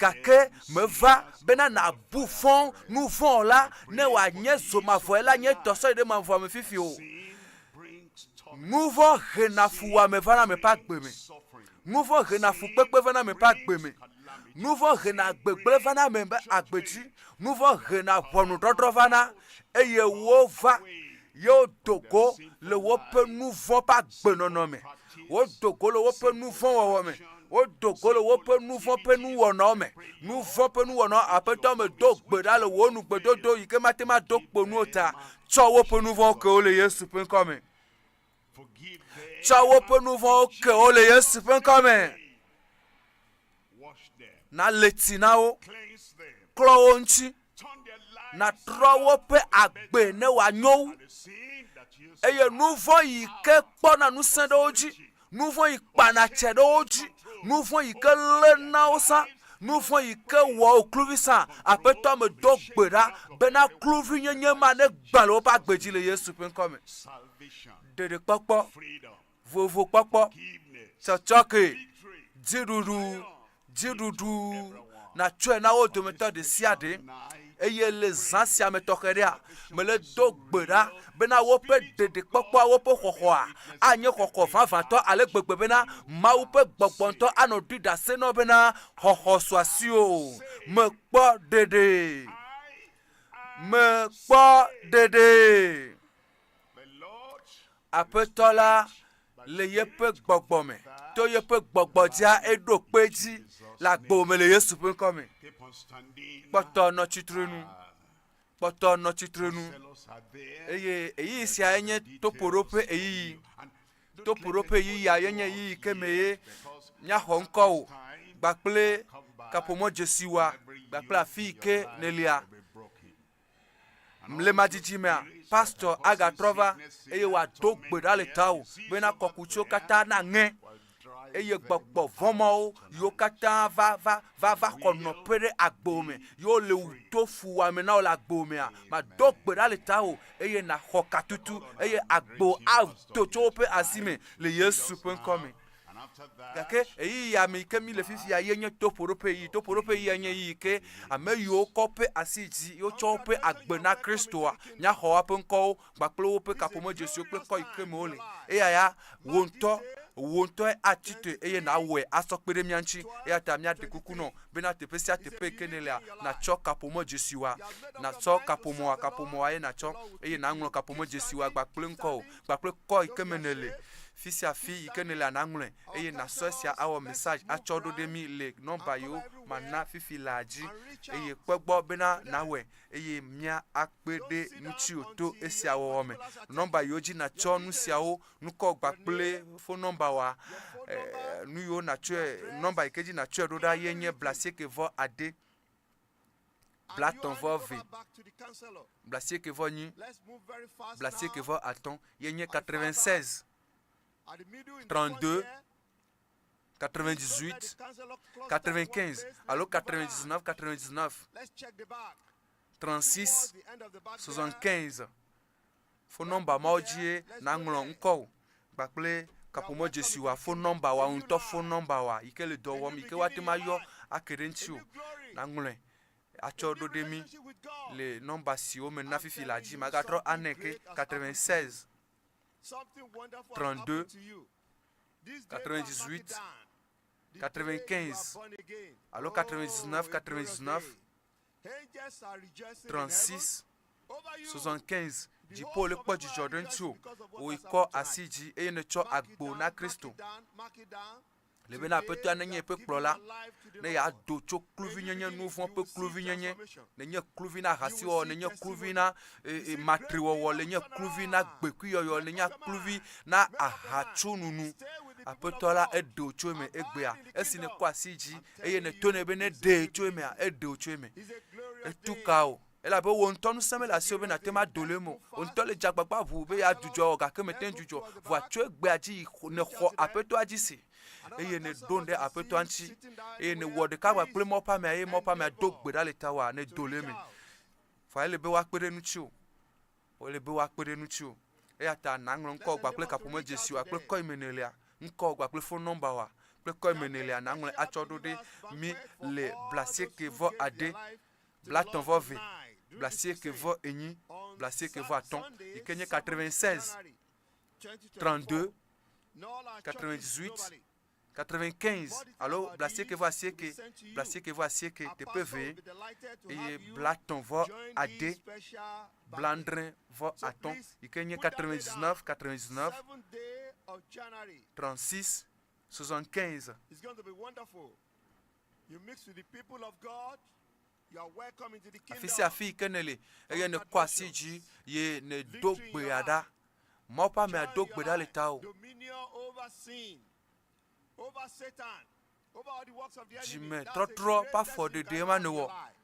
Gake meva bena nàbu fɔ nu vɔ̃ la ne wòanye zo mavɔe la nye tɔ sɔ yi ɖe mavɔ me fifi o. Nu vɔ̃ hena fuwɔame vana ame ƒe agbe me. Nu vɔ̃ hena fukpekpe vana ame ƒe agbe me. Nu vɔ̃ hena gbegblẽ vana ame ƒe agbe dzi. Nu vɔ̃ hena ʋɔnudɔdrɔ̃ vana eye wova ye wodo go le woƒe nu vɔ̃ ƒe agbenɔnɔ me. Wodo go le woƒe nu vɔ̃ wɔwɔ me. Wodo go le woƒe nu vɔ̃ ƒe nuwɔnawo me. Nu vɔ̃ ƒe nuwɔnawo, Aƒetɔ, medo gbe ɖa le wò nugbedodo yi ke mate ŋu ado kpo nu o ta. Tsɔ woƒe nu vɔ̃wo ke wo le Yesu ƒe ŋkɔ me. Tsɔ woƒe nu vɔ̃wo ke wo le Yesu ƒe ŋkɔ me. Nale tsi na wo, klɔ wo ŋuti, natrɔ woƒe agbe ne wòanyo wu. Eye nu vɔ̃ yi ke kpɔna ŋusẽ ɖe wo dzi, nu vɔ̃ yi kpana tse ɖe wo dzi, nu vɔ̃ yi ke léna wo sã, nu vɔ̃ yi ke wɔa wo kluvi sã, Aƒetɔ medo gbe ɖa bena kluvinyenye ma negbã le woƒe agbe dzi le Yesu ƒe ŋkɔ me. Ɖeɖekpɔkpɔ, vovokpɔkpɔ, tsɔtsɔke, dziɖuɖu, dziɖuɖu nàtsɔe na wo dometɔ ɖesiaɖe. Eye le zã sia me tɔxɛ ɖea, mele do gbe ɖa bena woƒe ɖeɖekpɔkpɔa, woƒe xɔxɔa anye xɔxɔ vavãtɔ ale gbegbe bena Mawu ƒe gbɔgbɔ ŋutɔ anɔ ɖi ɖase na wo bena xɔxɔ su asiwò. Mekpɔ ɖeɖe. Mekpɔ ɖeɖe. Aƒetɔ la le yeƒe gbɔgbɔ me. To yeƒe gbɔgbɔ dzia, eɖo kpe edzi le agbo me le Yesu ƒe ŋkɔ me. Kpɔtɔ nɔ tsitre nu. Kpɔtɔ nɔ tsitre nu. Eye ɣeyiɣi sia enye toƒoɖoƒe ɣeyiɣi. Toƒoɖoƒe ɣeyiɣia ye nye ɣeyiɣi ke me ye míaxɔ ŋkɔwò kpakple kaƒomɔdzesiwòa kpakple afi yi ke nèlia. Le madzidzi mea, pastɔ agatrɔ va eye wòado gbe ɖa le tawò bena kɔkutsiwo katã naŋe eye gbɔgbɔ vɔ̃ mawo yiwo katã va va va va xɔ nɔƒe ɖe agbo me yiwo le wu do fuwɔame na wò le agbo mea, mado gbe ɖa le tawò eye nàxɔ katutu eye agbo ado tso woƒe asi me le Yesu ƒe ŋkɔ me. Gake ɣeyiɣi me yi ke míle fifia ye nye toƒoɖoƒe ɣeyiɣi. Toƒoɖoƒe ɣeyiɣia nye ɣeyiɣi ke ame yiwo kɔ woƒe asi dzi, wotsɔ woƒe agbe na Kristoa, míaxɔ woaƒe ŋkɔwo kpakple woƒe kaƒomedzesiwo kple kɔ yi ke me wole. Eya ya, wò ŋutɔ, wò ŋutɔe atsi tre eye nàwɔe asɔ kpe ɖe mía ŋuti. Eya ta míaɖe kuku nɔ bena teƒe sia teƒe yi ke nèlea, nàtsɔ kaƒomedzesiwoa, nàtsɔ kaƒomɔa, kaƒomɔa ye nàtsɔ eye nàŋlɔ kaƒomedzesiwoa kpakple ŋkɔwò kpakple kɔ yi ke me nèle. Fi sia fi yi ke nèlea nàŋlɔe eye nàsɔ esia awɔ mesaj atsɔ ɖo ɖe mí le nɔmba yiwo mana fifi laa dzi eye kpɔ egbɔ bena nàwɔe eye mía akpe ɖe ŋutiwò to esia wɔwɔ me. Nɔmba yiwo dzi nàtsɔ nu siawo, ŋkɔ kpakple fon nɔmba wa, nu yiwo nàtsɔe, nɔmba yi ke dzi nàtsɔe ɖo ɖa ye nye blasieke vɔ ade. Blatɔ̃ vɔ eve, blasieke vɔ enyi, blasieke vɔ atɔ̃ ye nye 96, 32, 98, 95 alo 99, 99, 36, 75. Fon nɔmba mawo dzie nàŋlɔ ŋkɔwò kpakple kaƒomɔdzesiwòa, fon nɔmba wòa ŋutɔ fon nɔmba wòa yi ke le dɔ wɔm yi ke woate ŋu ayɔ ake ɖe ŋutiwò. Nàŋlɔe atsɔ ɖo ɖe mí le nɔmba siwo mena fifi laa dzi. Magatrɔ anɛ ke, 96 32 98 95 alo 99 99 36 75 Dziƒo le kpɔ dzidzɔ ɖe ŋutiwò, wò kɔ asi dzi eye nètsɔ agbo na Kristo. Le bena Aƒetɔa nenye yeƒe kplɔla, ne yeado tso kluvinyenye, nu vɔ̃ ƒe kluvinyenye, nenye kluvi na ahasiwɔwɔ, nenye kluvi na e, e, matriwɔwɔ, nenye kluvi na gbekuiyɔyɔ, nenye kluvi na ahatsonunu. Aƒetɔ la eɖe wò tso eme egbea. Esi nèkɔ asi dzi eye nèto nɛ be neɖee tso emea, eɖe wò tso eme. Etu ka wò. Elabe wò ŋutɔ ŋusẽ mele asiwò be nàte ŋu ado le eme o. Wò ŋutɔ le dze agbagba ʋuu be yeadzudzɔ ewɔ gake mète ŋu dzudzɔ o. Vɔa tso egbea dzi yi nèxɔ Aƒetɔa dzi se eye nèɖo ŋu ɖe Aƒetɔa ŋuti eye nèwɔ ɖeka kpakple Mawu ƒe amea eye Mawu ƒe amea do gbe ɖa le tawòa, nèdo le eme. Vɔa ele be woakpe ɖe ŋutiwò. Ele be woakpe ɖe ŋutiwò. Eya ta nàŋlɔ ŋkɔwò kpakple kaƒomedzesiwòa kple kɔ yi me nèlea, ŋkɔwò kpakple fon nɔmbawòa. kple kɔemenelia nàŋlɔe atsɔ ɖo ɖe mí le blasieke vɔ ade, blatɔ̃ vɔ ve, blasieke vɔ enyi, blasieke vɔ atɔ̃, yi ke nye 96, 32, 98, 95 alo blasieke vɔ asieke, blasieke vɔ asieke, teƒe ve eye blatɔ̃ vɔ ade, blandre vɔ atɔ̃, yi ke nye 99, 99, 36, 75. It's going to be wonderful. You mix with the people of God. You are welcome into the Afi kingdom. sia afi yi ke nèle eye nèkɔ asi dzi ye nèdo gbea ɖa. Mawu ƒe amea do gbe ɖa le tawò. Dominion over sin, over Satan, over all the works of the enemy. That's the Dzimetɔtrɔ ƒe greatest you afɔɖeɖe can ma have in nèwɔ. your life.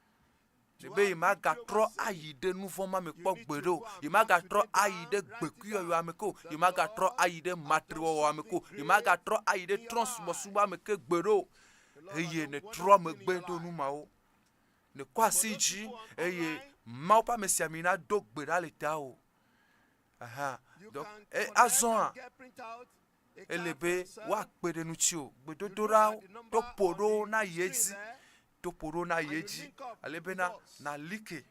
Be yemagatrɔ ayi ɖe nu vɔ̃ ma me kpɔ gbeɖe o. Yemagatrɔ ayi ɖe gbekuiyɔyɔa me ke o. Yemagatrɔ ayi ɖe matrewɔwɔa me ke o. Yemagatrɔ ayi ɖe trɔ̃subɔsubɔa me ke gbeɖe o. Eye nètrɔ megbe ɖo nu mawo. Nèkɔ asi dzi eye Mawu ƒe amesiamina do gbe ɖa le tawò. Aha. Donc, e, azɔa, ele be woakpe ɖe ŋutiwò. Gbedodoɖa toƒo ɖewo nayi edzi. Toƒo ɖewo nayi edzi ale bena nali ke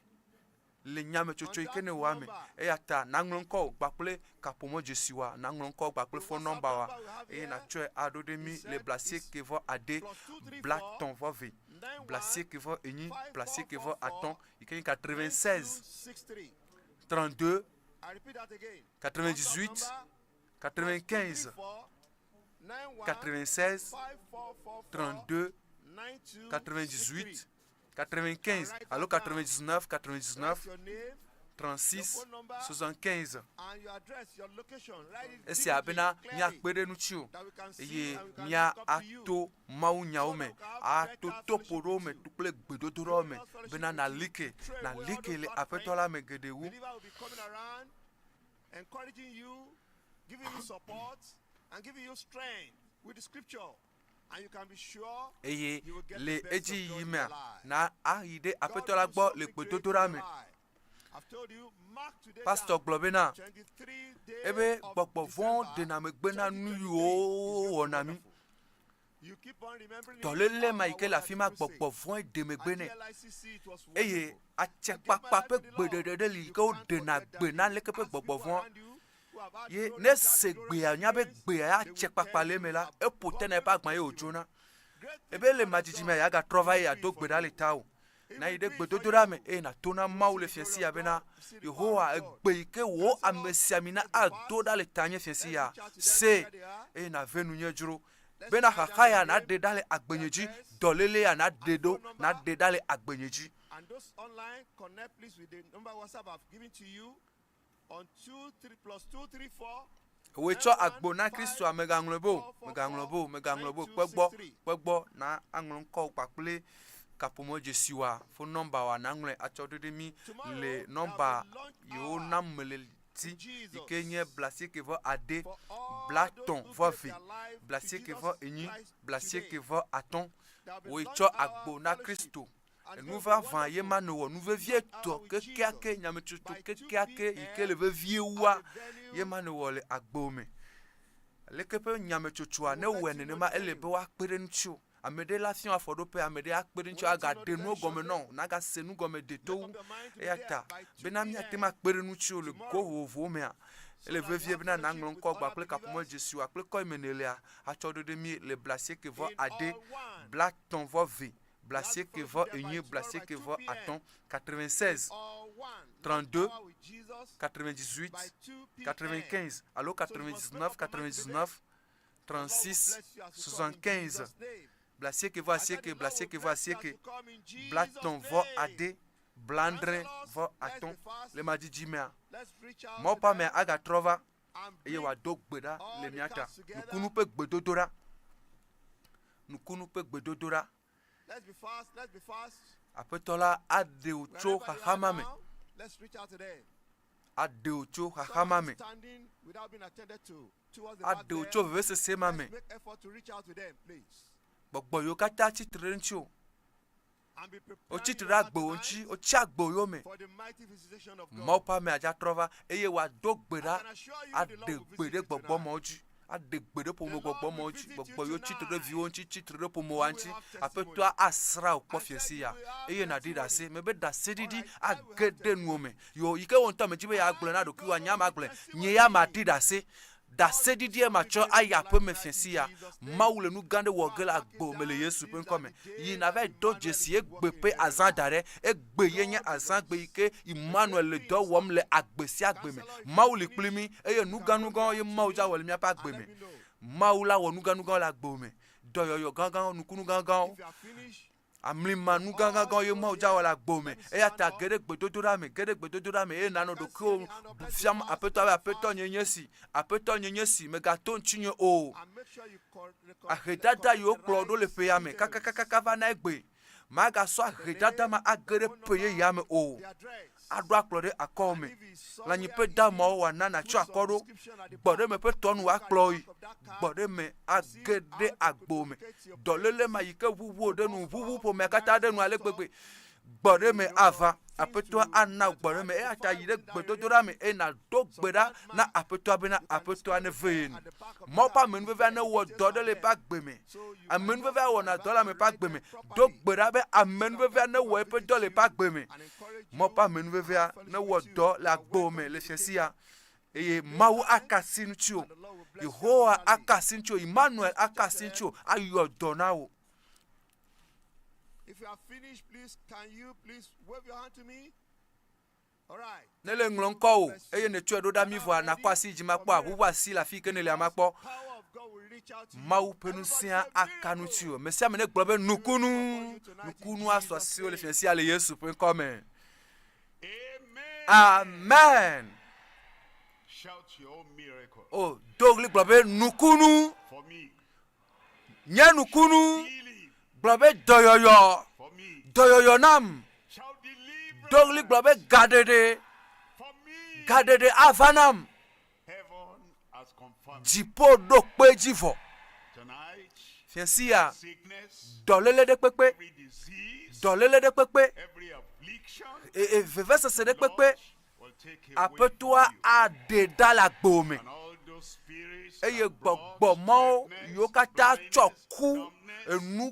le nyametsotso yi ke nèwɔa me. Eya ta nàŋlɔ ŋkɔwò kpakple kaƒomɔ dzesiwòa, nàŋlɔ ŋkɔwò kpakple fon nɔmbawoa eye nàtsɔe aɖo ɖe mí le blasieke vɔ ade, blatɔ̃ vɔ ve, blasieke vɔ enyi, blasieke vɔ atɔ̃ yi ke nye 96 32 98 95 96 32 98 95 alo 99 99 36 75. Esia bena míakpe ɖe ŋutiwò eye míato mawunyawo me, ato toƒoɖowo me kple gbedodoɖawo me bena nàli ke, nàli ke le Aƒetɔ la me geɖe wu. Encouraging you, giving you support, and giving you strength with the scripture. And you can be sure Eye you will get le the best of edziyiyi God in mea, your life. na ayi ɖe God Aƒetɔ la will do gbɔ le something great in gbedodoɖa your me. life. I've told you, mark today Pastor down, gblɔ bena, 23 day ebe of gbɔgbɔ vɔ̃wo December, ɖena megbe na nu 2023 yiwo is going to be wowɔna mí. wonderful. You keep on remembering it Dɔléle ma after yi ke le what afi ma I say. gbɔgbɔ vɔ̃e ɖe megbe At nɛ. GLICC, it was Eye wonderful. atsekpakpa ƒe gbeɖeɖe ɖe li yi ke woɖena gbe na leke ƒe gbɔgbɔ vɔ̃a. Ye ne ese gbea nya be gbea ya atsekpakpa le eme la, eƒo te na eƒe agbã ye wòdzona. Ebe le madzidzimea yeagatrɔ va ye yeado gbe ɖa le tawò. Nayi ɖe gbedodoɖa me eye nàto na Mawu le fiẽsi ya bena, Yehowa, egbe yi ke wò amesiamina ado ɖa le tanye fiẽsi ya, see eye nàve nunye dzro. Bena xaxa ya nàɖe ɖa le agbenye dzi, dɔléle ya nàɖe ɖo, nàɖe ɖa le agbenye dzi. And those online, connect please with the number WhatsApp I've given to you on 2 3 plus 2 3 4 Wòe tsɔ agbo na Kristoa, mègaŋlɔe be o, mègaŋlɔ be o, mègaŋlɔ be o. Kpe gbɔ, kpe gbɔ, na aŋlɔ ŋkɔwò kpakple kaƒomɔ dzesiwòa, fon nɔmbawoa, naŋlɔe atsɔ ɖo ɖe mí le nɔmba yiwo nam mele dzi, yi ke nye blasieke vɔ ade, blatɔ̃ vɔ eve, blasieke vɔ enyi, blasieke vɔ atɔ̃. Wòe tsɔ agbo na Kristo. Enu vavã ye ma nèwɔ, nu vevietɔ kekeake, nyametsotso kekeake yi ke le vevie wua ye ma nèwɔ le agbewò me. Aleke ƒe nyametsotsoa ne wowɔe nenema ele be woakpe ɖe ŋutiwò. Ame ɖe la fiɔ afɔɖoƒe, ame ɖe akpe ɖe ŋutiwò agaɖe nuwo gɔme nɔ wò, nagase nu gɔme deto wu. Eya ta bena míate ŋu akpe ɖe ŋutiwò le go vovovowo mea, ele vevie bena nàŋlɔ ŋkɔ kpakple kaƒomɔ dzesiwòa kple kɔ yi me nèlea atsɔ ɖo ɖe mí le blasieke vɔ ade, blatɔ̃ vɔ ve, blasieke vɔ enyi, blasieke vɔ atɔ̃, 96, 32, 98, 95 alo 99, 99, 36, 75, blasieke vɔ asieke, blasieke vɔ asieke, blatɔ̃ vɔ ade, bladre vɔ atɔ̃. Le madzidzi mea, Mawu ƒe amea agatrɔ va eye wòado gbe ɖa le mía ta. Nukunu ƒe gbedodoɖa. Nukunu ƒe gbedodoɖa. Let's be fast, let's be fast. Aƒetɔ la aɖe wò tso Wherever you xaxa are ma me. now, let's reach out to them. Aɖe wò tso xaxa Some ma are me. standing without being attended to towards the back Aɖe wò there. tso vevesese ma me. Let's make effort to reach out to them, please. Gbɔgbɔ yiwo katã tsi tre ɖe ŋutiwò. And be preparing Wotsi tre your ɖe heart agbewo tonight ŋuti, wotsi agbewo yome. for the mighty visitation of God. Mawu ƒe amea dza trɔ va eye wòado gbe ɖa I can assure you the aɖe Lord will gbe visit ɖe you gbɔgbɔ tonight. mawo dzi. Aɖe gbe ɖe ƒomegbɔgbɔ mawo ŋuti, gbɔgbɔ yiwo tsitre ɖe viwò ŋuti, tsitre ɖe ƒomewoa ŋuti. Aƒetɔa asrã wò kpɔ fiẽsi ya eye nàɖi ɖase. Mebe ɖaseɖiɖi age ɖe nuwò me. Yo, yi ke wò ŋutɔ mèdi be yeagblɔe na ɖokuiwòa, nye ya magblɔe. Nye ya maɖi ɖase. Ɖaseɖiɖie matsɔ ayi aƒeme fiẽsi ya. Mawu le nu gã ɖe wɔ ge le agbo me le Yesu ƒe ŋkɔ me. Yi nàvae do dzesi egbe ƒe azã da ɖe. Egbe ye nye azãgbe yi ke Emmanuel le dɔ wɔm le agbe sia agbe me. Mawu li kpli mí eye nugãnugãwo ye Mawu dza wɔ le míaƒe agbe me. Mawu la wɔ nugãnugãwo le agbe me. Dɔyɔyɔ gãgãwo, nukunu gãgãwo. Amlima nu gãgãgãwo ye Mawu dza wɔ le agbo me. Eya ta ge ɖe gbedodoɖa me, ge ɖe gbedodoɖa me eye nànɔ ɖokuiwò fiam Aƒetɔ be, Aƒetɔ nye nye si, Aƒetɔ nye nye si, mègato ŋutinye o. Ahedada yiwo kplɔ wò ɖo le ƒe ya me kakakaka va na egbe. Màgasɔ ahedada ma age ɖe ƒe yeyea me o. Aɖo akplɔ ɖe akɔwò me. Lãnyiƒe damawo wòana nàtsɔ akɔ ɖo. Gbɔɖeme ƒe tɔnu wòakplɔ yi. Gbɔɖeme age ɖe agbo me. Dɔléle ma yi ke ʋuʋu wò ɖe nu, ʋuʋu ƒomea katã ɖe nu ale gbegbe. Gbɔɖeme ava. Aƒetɔa ana wò gbɔɖeme. Eya ta yi ɖe gbedodoɖa me eye nàdo gbe ɖa na Aƒetɔa bena Aƒetɔa neve ye nu. Mawu ƒe amenuvevea newɔ dɔ ɖe le eƒe agbe me. Amenuvevea wɔna dɔ le ame ƒe agbe me. Do gbe ɖa be amenuvevea newɔ eƒe dɔ le eƒe agbe me. Mawu ƒe amenuvevea newɔ dɔ le agbewò me le fiẽ sia. Eye Mawu aka asi ŋutiwò. Yehowa aka asi ŋutiwò. Emmanuel aka asi ŋutiwò. Ayɔ dɔ na wò. If you are finished, please, can you please wave your hand to me? Ne le ŋlɔ ŋkɔ wò eye nètsɔe ɖo ɖa mí vɔa, nàkɔ asi yi dzi makpɔ, aʋuʋu asi le afi yi ke nèlea makpɔ. Mawu ƒe ŋusẽa aka nu ŋutiwò. Ame sia ame negblɔ be, Nukunu! Nukunu asu asiwò le fiẽ sia le Yesu ƒe ŋkɔ me. Amen. O, do ɣli gblɔ be, Nukunu! Nye nukunu! Gblɔ be, Dɔyɔyɔ! Dɔyɔyɔ nam! Do ɣli gblɔ be, Gaɖeɖe! Gaɖeɖe ava nam! Dziƒo ɖo kpe edzi vɔ. Fiẽ sia, dɔléle ɖe kpekpe, dɔléle ɖe kpekpe, e, e, vevesese ɖe kpekpe, Aƒetɔa aɖe ɖa le agbewò me. Eye gbɔgbɔ mawo yiwo katã tsɔ ku enu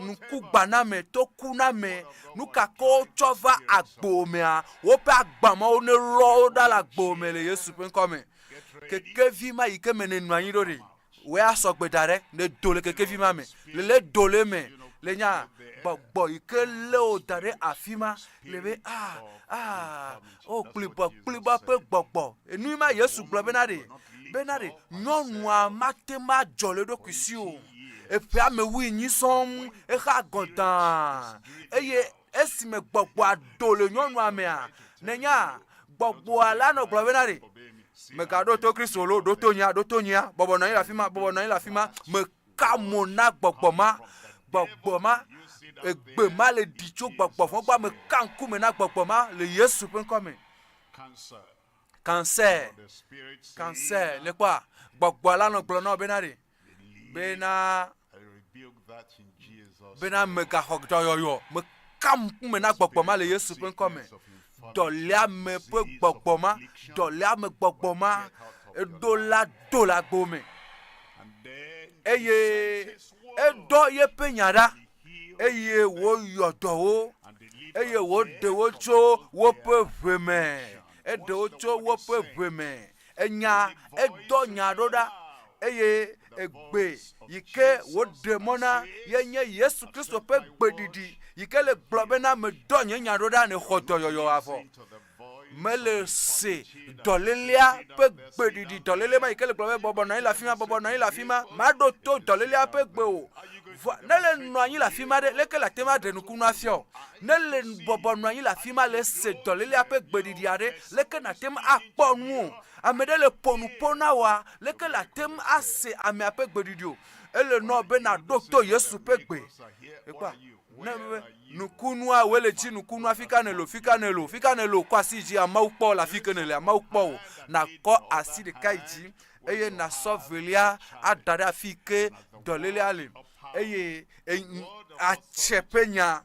nukugbaname to ku na me, nu ka ke wotsɔ va agbewò mea, woƒe agba mawo nelɔ wo ɖa le agbewò me le Yesu ƒe ŋkɔ me. Kekevi ma yi ke me nènɔ anyi ɖo ɖe, wòe asɔ gbe da ɖe, nèdo le kekevi ma me, le lé do le eme, le nya gbɔgbɔ yi ke lé wò da ɖe afi ma, le be ah, ah, o kplibɔ, kplibɔ ƒe gbɔgbɔ. Enu ma Yesu gblɔ bena ɖe, bena ɖe nyɔnua mate ŋu adzɔ le eɖokui si o. Eƒe ame wuienyi sɔŋ, exa gɔdãa, eye esime gbɔgbɔa do le nyɔnua mea, nènya, gbɔgbɔa la nɔ gblɔ bena ɖe, Mègaɖo to Kristo loo, ɖo to nyea, ɖo to nyea, bɔbɔ nɔ anyi le afi ma, bɔbɔ nɔ anyi le afi ma. Meka mo na gbɔgbɔ ma, gbɔgbɔ ma, egbe ma le ɖi tso gbɔgbɔ vɔ̃ gbɔ, meka ŋkume na gbɔgbɔ ma le Yesu ƒe ŋkɔ me. Cancer, cancer, nèkpɔa, gbɔgbɔ la nɔ gblɔ na wò bena ɖe, bena, bena mègaxɔ dɔyɔyɔ, meka ŋkume na gbɔgbɔ ma le Yesu ƒe ŋkɔ me. Dɔléame ƒe gbɔgbɔ ma, dɔléame gbɔgbɔ ma, eɖo la do le agbo me. Eye eɖɔ yeƒe nya ɖa, eye wòyɔ dɔ wo, eye wòɖe wo tso woƒe ʋe me. Eɖe wo tso woƒe ʋe me. Enya, edɔ nya ɖo ɖa, eye egbe yi ke wòɖe mɔ na ye nye Yesu Kristo ƒe gbeɖiɖi yi ke le gblɔ bena, Medɔ nye nya ɖo ɖa ne xɔ dɔyɔyɔ avɔ. Mele se dɔlélea ƒe gbeɖiɖi, dɔléle ma yi ke le gblɔ be, Bɔbɔ nɔ anyi le afi ma, bɔbɔ nɔ anyi le afi ma. Maɖo to dɔlélea ƒe gbe o. Vɔ ne le nɔ anyi le afi ma ɖe, leke le ate ŋu aɖe nukunu afia o? Ne le bɔbɔ nɔ anyi le afi ma le se dɔlélea ƒe gbeɖiɖi aɖe, leke nàte ŋu akpɔ nu o? Ame ɖe le ƒo nu ƒo na wòa, leke nàte ŋu ase amea ƒe gbeɖiɖi o? Ele nɔ be nàɖo to Yesu ƒe gbe. Ekpɔa? Ne be nukunua wòe le dzi nukunua fika nèle o, fika nèle o, fika nèle o, kɔ asi yi dzi, amewo kpɔ wò le afi ke nèle, amewo kpɔ wò. Nàkɔ asi ɖeka yi dzi eye nàsɔ velia ada ɖe afi ke dɔlélea le eye atse ƒe nya,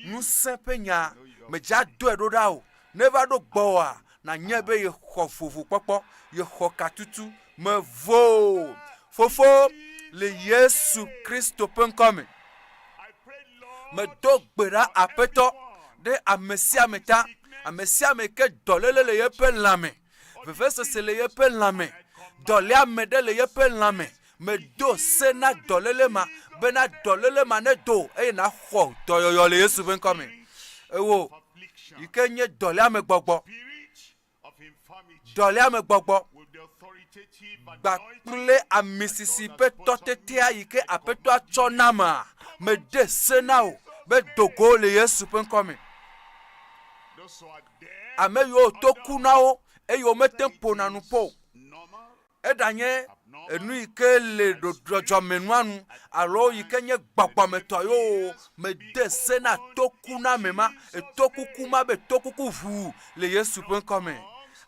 ŋusẽ ƒe nya, mèdze adoe ɖo ɖa o. Ne eva ɖo gbɔwòa, nànyae be yexɔ vovokpɔkpɔ, yexɔ katutu. Mevo. Fofo, le Yesu Kristo ƒe ŋkɔ me. Medo gbe ɖa, Aƒetɔ, ɖe ame sia ame ta, ame sia ame ke dɔléle le yeƒe lãme, vevesese le yeƒe lãme, dɔléame ɖe le yeƒe lãme. Medo se na dɔléle ma bena dɔléle ma nedo eye nàxɔ dɔyɔyɔ le Yesu ƒe ŋkɔ me. Ewò yi ke nye dɔléame gbɔgbɔ, dɔléamegbɔgbɔ kpakple amisisi ƒe tɔtetea yi ke Aƒetɔa tsɔ nama, mede se na wò be do go le Yesu ƒe ŋkɔ me. Ame yiwo to ku na wo eye womete ŋu ƒona nu ƒo o. Eɖanye enu yi ke le dzɔdzɔmenua nu alo yi ke nye gbɔgbɔmetɔ ye o, mede se na tokuname ma, etokuku ma be tokuku ʋuu le Yesu ƒe ŋkɔ me.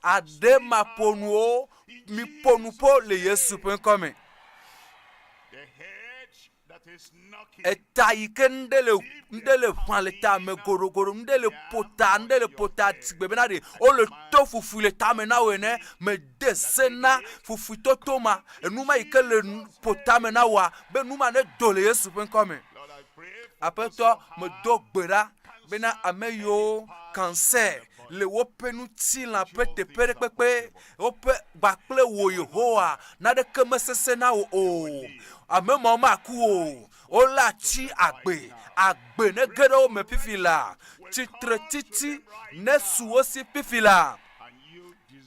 Aɖe maƒonuwo, miƒo nu ƒo le Yesu ƒe ŋkɔ me. Eta yi ke ŋɖe le ŋɖe le ʋã le ta me goɖogoɖo, ŋɖe le ƒo ta, ŋɖe le ƒo ta sigbe bena ɖe wole to fufui le tame na wò ene. Mede se na fufuitoto ma, enu ma yi ke le ƒo tame na wòa, be nu ma nedo le Yesu ƒe ŋkɔ me. Aƒetɔ, medo gbe ɖa bena ame yiwo cancer le woƒe ŋutilã ƒe teƒe ɖe kpekpe, woƒe kpakple wò Yehowa, naneke mesesẽ na wò o. Ame mawo maku o. Wolé atsi agbe. Agbe nege ɖe wo me fifi laa. Tsitretsitsi nesu wo si fifi laa.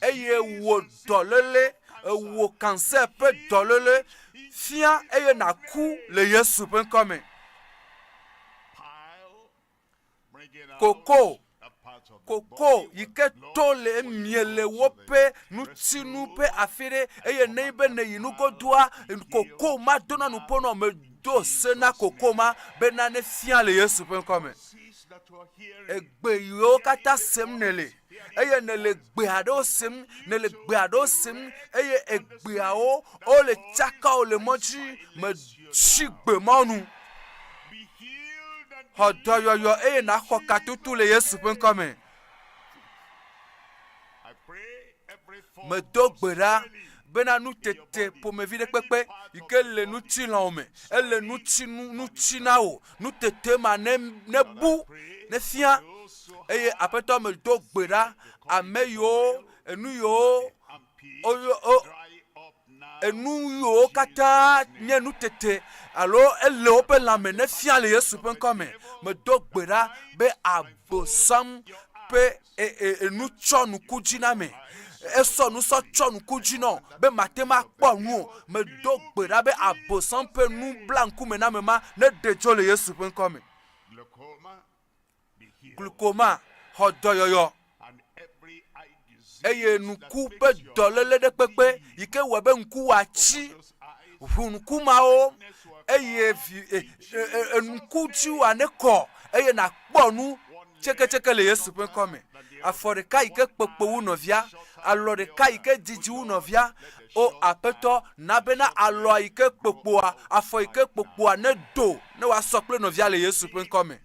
Eye wò dɔléle, wò kanser ƒe dɔléle fia eye nàku le Yesu ƒe ŋkɔ me. Koko, koko yi ke to le emie le woƒe ŋutinu ƒe afi ɖe eye ne be neyi nugodoa, koko ma dona nuƒo nɔ medo se na koko ma bena nefia le Yesu ƒe ŋkɔ me. Egbe yiwo katã sem nèle eye nèle gbe aɖewo sem, nèle gbe aɖewo sem eye egbeawo wole tsaka wò le mɔ dzi, metsi gbe mawo nu. Xɔ dɔyɔyɔ eye nàxɔ katutu le Yesu ƒe ŋkɔ me. Medo gbe ɖa bena nutete ƒomevi ɖe kpekpe yi ke le ŋutilãwò me, ele ŋutinu ŋuti na wò, nutete ma ne nebu, nefia. Eye Aƒetɔ medo gbe ɖa ame yiwo enu yiwo woyɔ wo Enu yiwo katã nye nutete alo ele woƒe lãme nefia le Yesu ƒe ŋkɔ me. Medo gbe ɖa be Abosam ƒe enu tsɔ ŋku dzi na ame. Esɔ nu sɔ tsɔ ŋku dzi nɔ be mate ŋu akpɔ nu o. Medo gbe ɖa be Abosam ƒe nu bla ŋkume na ame ma neɖe dzo le Yesu ƒe ŋkɔ me. Glukoma xɔ dɔyɔyɔ eye ŋku ƒe dɔléle ɖe kpekpe yi ke wɔe be ŋku wòatsi ʋu ŋku mawo eye vi e, e, e, ŋku dzi wòa nekɔ eye nàkpɔ nu tseketseke le Yesu ƒe ŋkɔ me. Afɔ ɖeka yi ke kpekpe wu nɔvia, alɔ ɖeka yi ke didi wu nɔvia. O Aƒetɔ, na bena alɔa yi ke kpokpoa, afɔ yi ke kpokpoa nedo ne wòasɔ kple nɔvia le Yesu ƒe ŋkɔ me.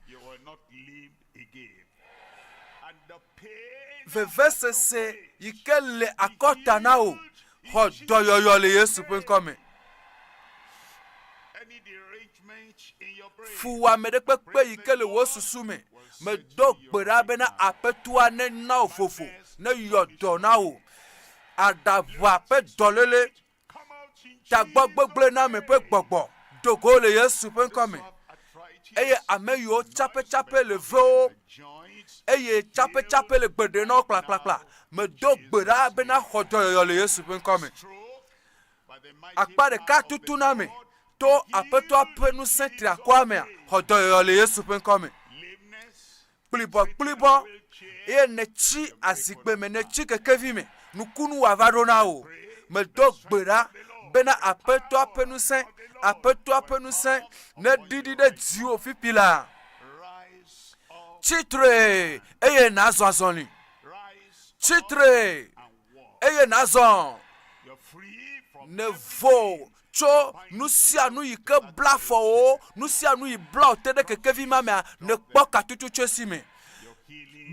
Vevesese yi ke le akɔta na wò, xɔ dɔyɔyɔ le Yesu ƒe ŋkɔ me. Fuwɔame ɖe kpekpe yi ke le wò susu me, medo gbe ɖa bena Aƒetɔa nena wò vovo, neyɔ dɔ na wò. Aɖaʋa ƒe dɔléle, tagbɔgbegblẽname ƒe gbɔgbɔ do go le Yesu ƒe ŋkɔ me. Eye ame yiwo tsapetsape le vewo eye tsapetsape le gbe ɖe na wo kplakplakpla, medo gbe ɖa bena xɔ dɔyɔyɔ le Yesu ƒe ŋkɔ me. Akpa ɖeka tutu na ame to Aƒetɔa ƒe ŋusẽ triakɔa mea, xɔ dɔyɔyɔ le Yesu ƒe ŋkɔ me. Kplibɔkplibɔ eye nètsi azikpe me, nètsi kekevi me, nukunu wòava ɖo na wò. Medo gbe ɖa bena Aƒetɔa ƒe ŋusẽ, Aƒetɔa ƒe ŋusẽ neɖiɖi ɖe dziwò fifi laa. Tsi tre eye nàzɔ azɔli. Tsi tre eye nàzɔ. Nevo tso nu sia nu yi ke bla afɔwò, nu sia nu yi bla wò te ɖe kekevi ma mea, nèkpɔ katutu tso esi me.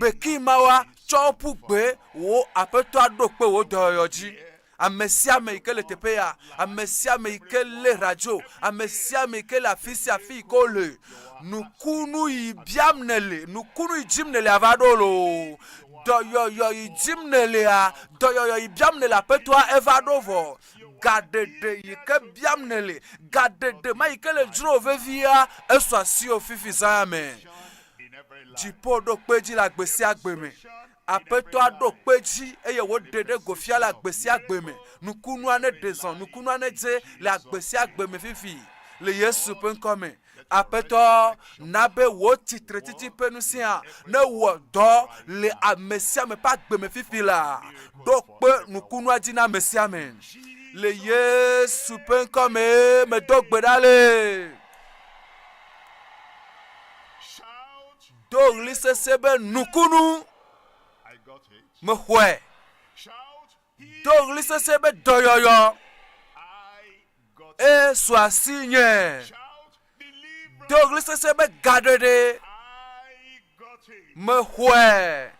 Beki mawoa, tsɔ wo ƒu gbe, wò Aƒetɔa ɖo kpe wò dɔyɔyɔ dzi. Ame sia ame yi ke le teƒe ya, ame sia ame yi ke lé radio, ame sia ame yi ke le afi sia afi yi ke wole, nukunu yi biam nèle, nukunu yi dim nèle ava ɖo loo. Dɔyɔyɔ yi dim nèlea, dɔyɔyɔ yi biam nèle aƒetɔa eva ɖo vɔ. Gaɖeɖe yi ke biam nèle, gaɖeɖe ma yi ke le dzro veviea, esu asiwò fifi zã ya me. Dziƒo ɖo kpe edzi le agbe sia agbe me. Aƒetɔa ɖo kpe edzi eye wòɖe ɖe go fia le agbe sia agbe me. Nukunua neɖe zɔ, nukunua nedze le agbe sia agbe me fifi le Yesu ƒe ŋkɔ me. Aƒetɔ, na be wò tsitretsitsi ƒe ŋusẽa newɔ dɔ le ame sia ame ƒe agbe me fifi laa. Ɖo kpe nukunua dzi na ame sia ame. Le Yesu ƒe ŋkɔ mee medo gbe ɖa le. Do ɣli sesĩe be, Nukunu! Mexɔe! Do ɣli sesĩe be, Dɔyɔyɔ! Eye su asinye! Do ɣli sesĩe be, Gaɖeɖe! Mexɔe!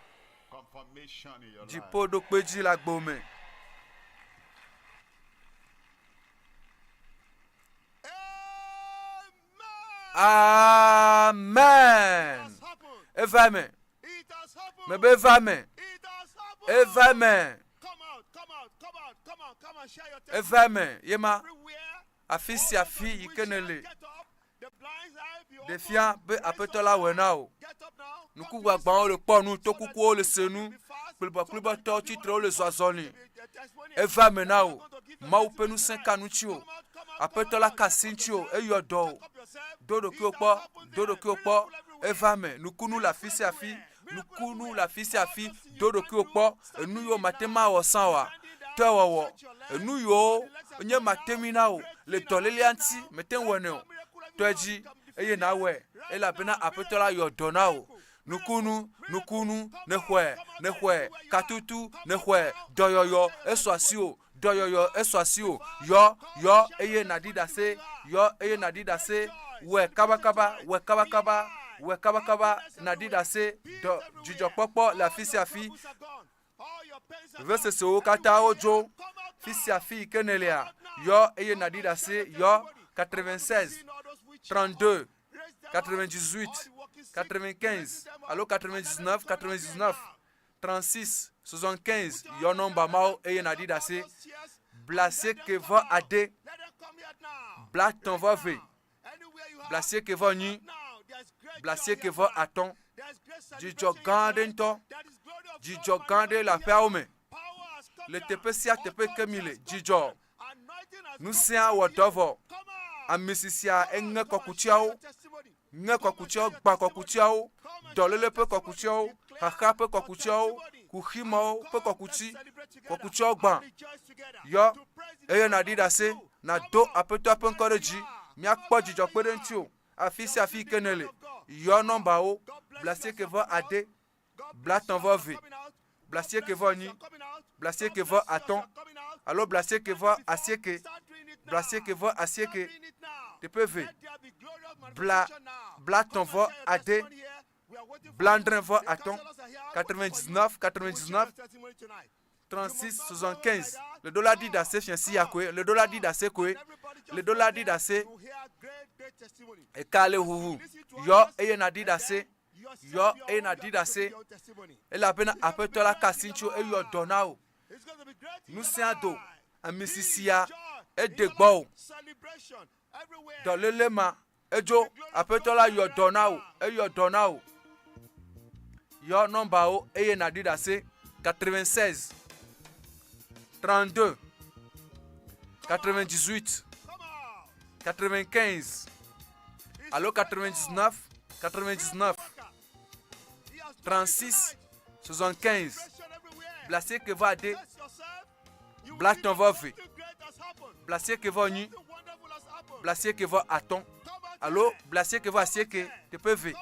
Dziƒo ɖo kpe edzi le agbo me. Amen. Eva eme. Mebe eva eme. Eva eme. Eva eme. Yema. Afi sia afi yi ke nèle. Ɖe fia be Aƒetɔ la wɔe na wò. Ŋkugbagbawo le kpɔ nu, tokukuwo le se nu, kplibɔkplibɔtɔwo tsitre wole zɔ azɔli. Eva eme na wò. Mawu ƒe ŋusẽ ka ŋutiwò. Aƒetɔ la ka asi ŋutiwò, eyɔ dɔ wò. Do ɖokuiwò kpɔ, do ɖokuiwò kpɔ. Eva eme. Nukunu le afi sia afi. Nukunu le afi sia afi. Do ɖokuiwò kpɔ. Enu yiwo mate ŋu awɔ sã oa, tɔe wɔwɔ. Enu yiwo nye mate ŋui na wò le dɔlélea ŋuti, mete ŋu wɔnɛ o. Tɔe dzi eye nàwɔe elabena Aƒetɔ la yɔ dɔ na wò. Nukunu, nukunu, nèxɔe, nèxɔe, katutu, nèxɔe, dɔyɔyɔ, esu asiwò, dɔyɔyɔ, esu asiwò, yɔ, yɔ, eye nàɖi ɖase, yɔ, eye nàɖi ɖase, wɔe kabakaba, wɔe kabakaba, wɔe kabakaba, nàɖi ɖase, dɔ, dzidzɔkpɔkpɔ le afi sia afi, vevesesewo katã wodzo, fi sia fi yi ke nèlea, yɔ, eye nàɖi ɖase, yɔ, 96, 32, 98, 95 alo 99, 99, 36, 75 yɔ nɔmba mawo eye nàɖi ɖase. Blaasieke vɔ ade, blatɔ̃ vɔ eve, blaasieke vɔ enyi, blaasieke vɔ atɔ̃. Dzidzɔ gã aɖe ŋutɔ. Dzidzɔ gã aɖe le aƒeawo me. Le teƒe sia teƒe ke mi le, dzidzɔ. Ŋusẽa wɔ dɔ vɔ. Ami sisia eŋe kɔkutiawo, ŋe kɔkutiawo, gbã kɔkutiawo, dɔléle ƒe kɔkutiawo, xaxa ƒe kɔkutiawo, kuxi mawo ƒe kɔkuti, kɔkutiawo gbã. Yɔ eye nàɖi ɖase, nàdo Aƒetɔa ƒe ŋkɔ ɖe dzi. Míakpɔ dzidzɔ kpe ɖe ŋutiwò afi sia afi yi ke nèle. Yɔ nɔmbawo, blaasieke vɔ ade, blatɔ̃ vɔ eve, blasieke vɔ enyi, blasieke vɔ atɔ̃, alo blasieke vɔ asieke, blasieke vɔ asieke, teƒe eve, bla, blatɔ̃ vɔ ade, blaadre vɔ atɔ̃, 99, 99, 36, 75. Le ɖo la ɖi ɖase fiasi ya koe, le ɖo la ɖi ɖase koe, le ɖo la ɖi ɖase. Eka le ʋuʋu, yɔ eye nàɖi ɖase. Yɔ eye nàɖi ɖase, elabena Aƒetɔ la ka asi ŋutiwò, eyɔ dɔ na wò. Ŋusẽa do, ami sisia eɖe gbɔwò. Dɔléle ma edzo, Aƒetɔ la yɔ dɔ na wò, eyɔ dɔ na wò. Yɔ nɔmbawo eye nàɖi ɖase 96 32 98 95 alo 99 99 36 75 blasieke vɔ ade blatɔ̃ vɔ eve blasieke vɔ enyi blasieke vɔ atɔ̃ alo blasieke vɔ asieke teƒe eve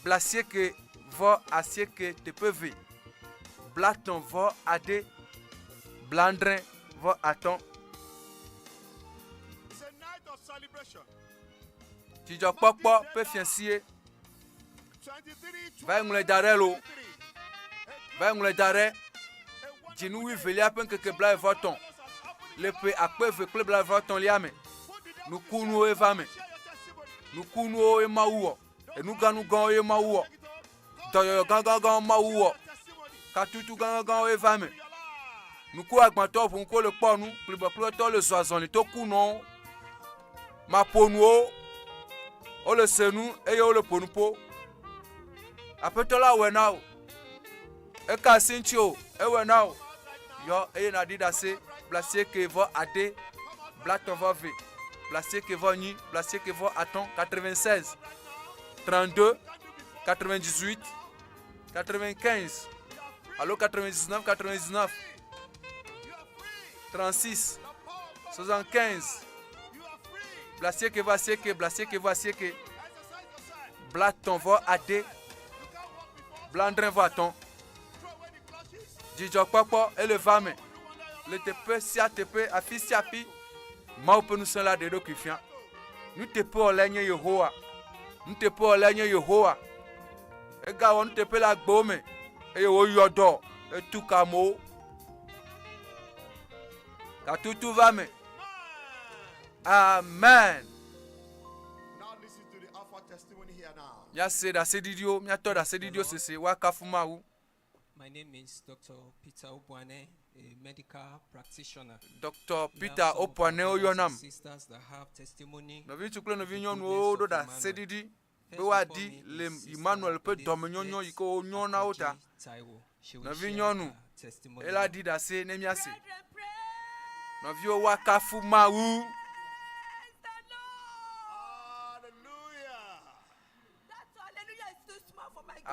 blasieke vɔ asieke teƒe eve blatɔ̃ vɔ ade blaadre vɔ atɔ̃. Dzidzɔkpɔkpɔ ƒe fiasie. Va yi ŋlɔe da ɖe lo. Va yi ŋlɔe da ɖe. Dzinu wuievelia ƒe ŋkeke blaeve-vɔ-etɔ̃ le ƒe 2023lia me. Nukunuwoe va eme. Nukunuwoe Mawu wɔ. Enuganugãwoe ye Mawu wɔ. Dɔyɔyɔ gãgãgãwo Mawu wɔ. Katutu gãgãgãwoe va eme. Nuku agbãtɔwo ʋu ŋkuwo le kpɔ nu, kplibɔkplibɔtɔwo le zɔ azɔli tokunɔwo, maƒonuwo, wole se nu eye wole ƒo nu ƒo. Aƒetɔ la wɔe na wò. Eka asi ŋuti o, ewɔe na wò. Yɔ eye nàɖi ɖase 89 32 84 85 96 32 98 95 alo 99 99 36 75 88 88 36 75. Dzidzɔkpɔkpɔ ele va me le teƒe sia teƒe, afi sia afi. Mawu ƒe ŋusẽ la ɖe eɖokui fia. Nuteƒewɔlae nye Yehowa. Nuteƒewɔlae nye Yehowa. Egawɔ nuteƒe le agbewo me eye wòyɔ dɔ etu ka amewo. Gatutu va me. Amen. Míase ɖaseɖiɖiwo, míatɔ ɖaseɖiɖiwo sese, woakafu Mawu. My name is Dr. Peter Obuane, a medical practitioner. Dr. We have Peter some of our Obuane brothers woyɔ and nam. sisters that have testimony Nɔviŋutsu kple of the nɔvinyɔnuwo goodness ɖo of Emmanuel. ɖaseɖiɖi be First before woaɖi me le is Sister Emmanuel ƒe dɔmenyonyo yi ke wonyɔ na wo ta. Elizabeth Taiwo. She will share Nɔvinyɔnu, her testimony ela now. ɖi ɖase ne míase. Nɔviwo woakafu Mawu.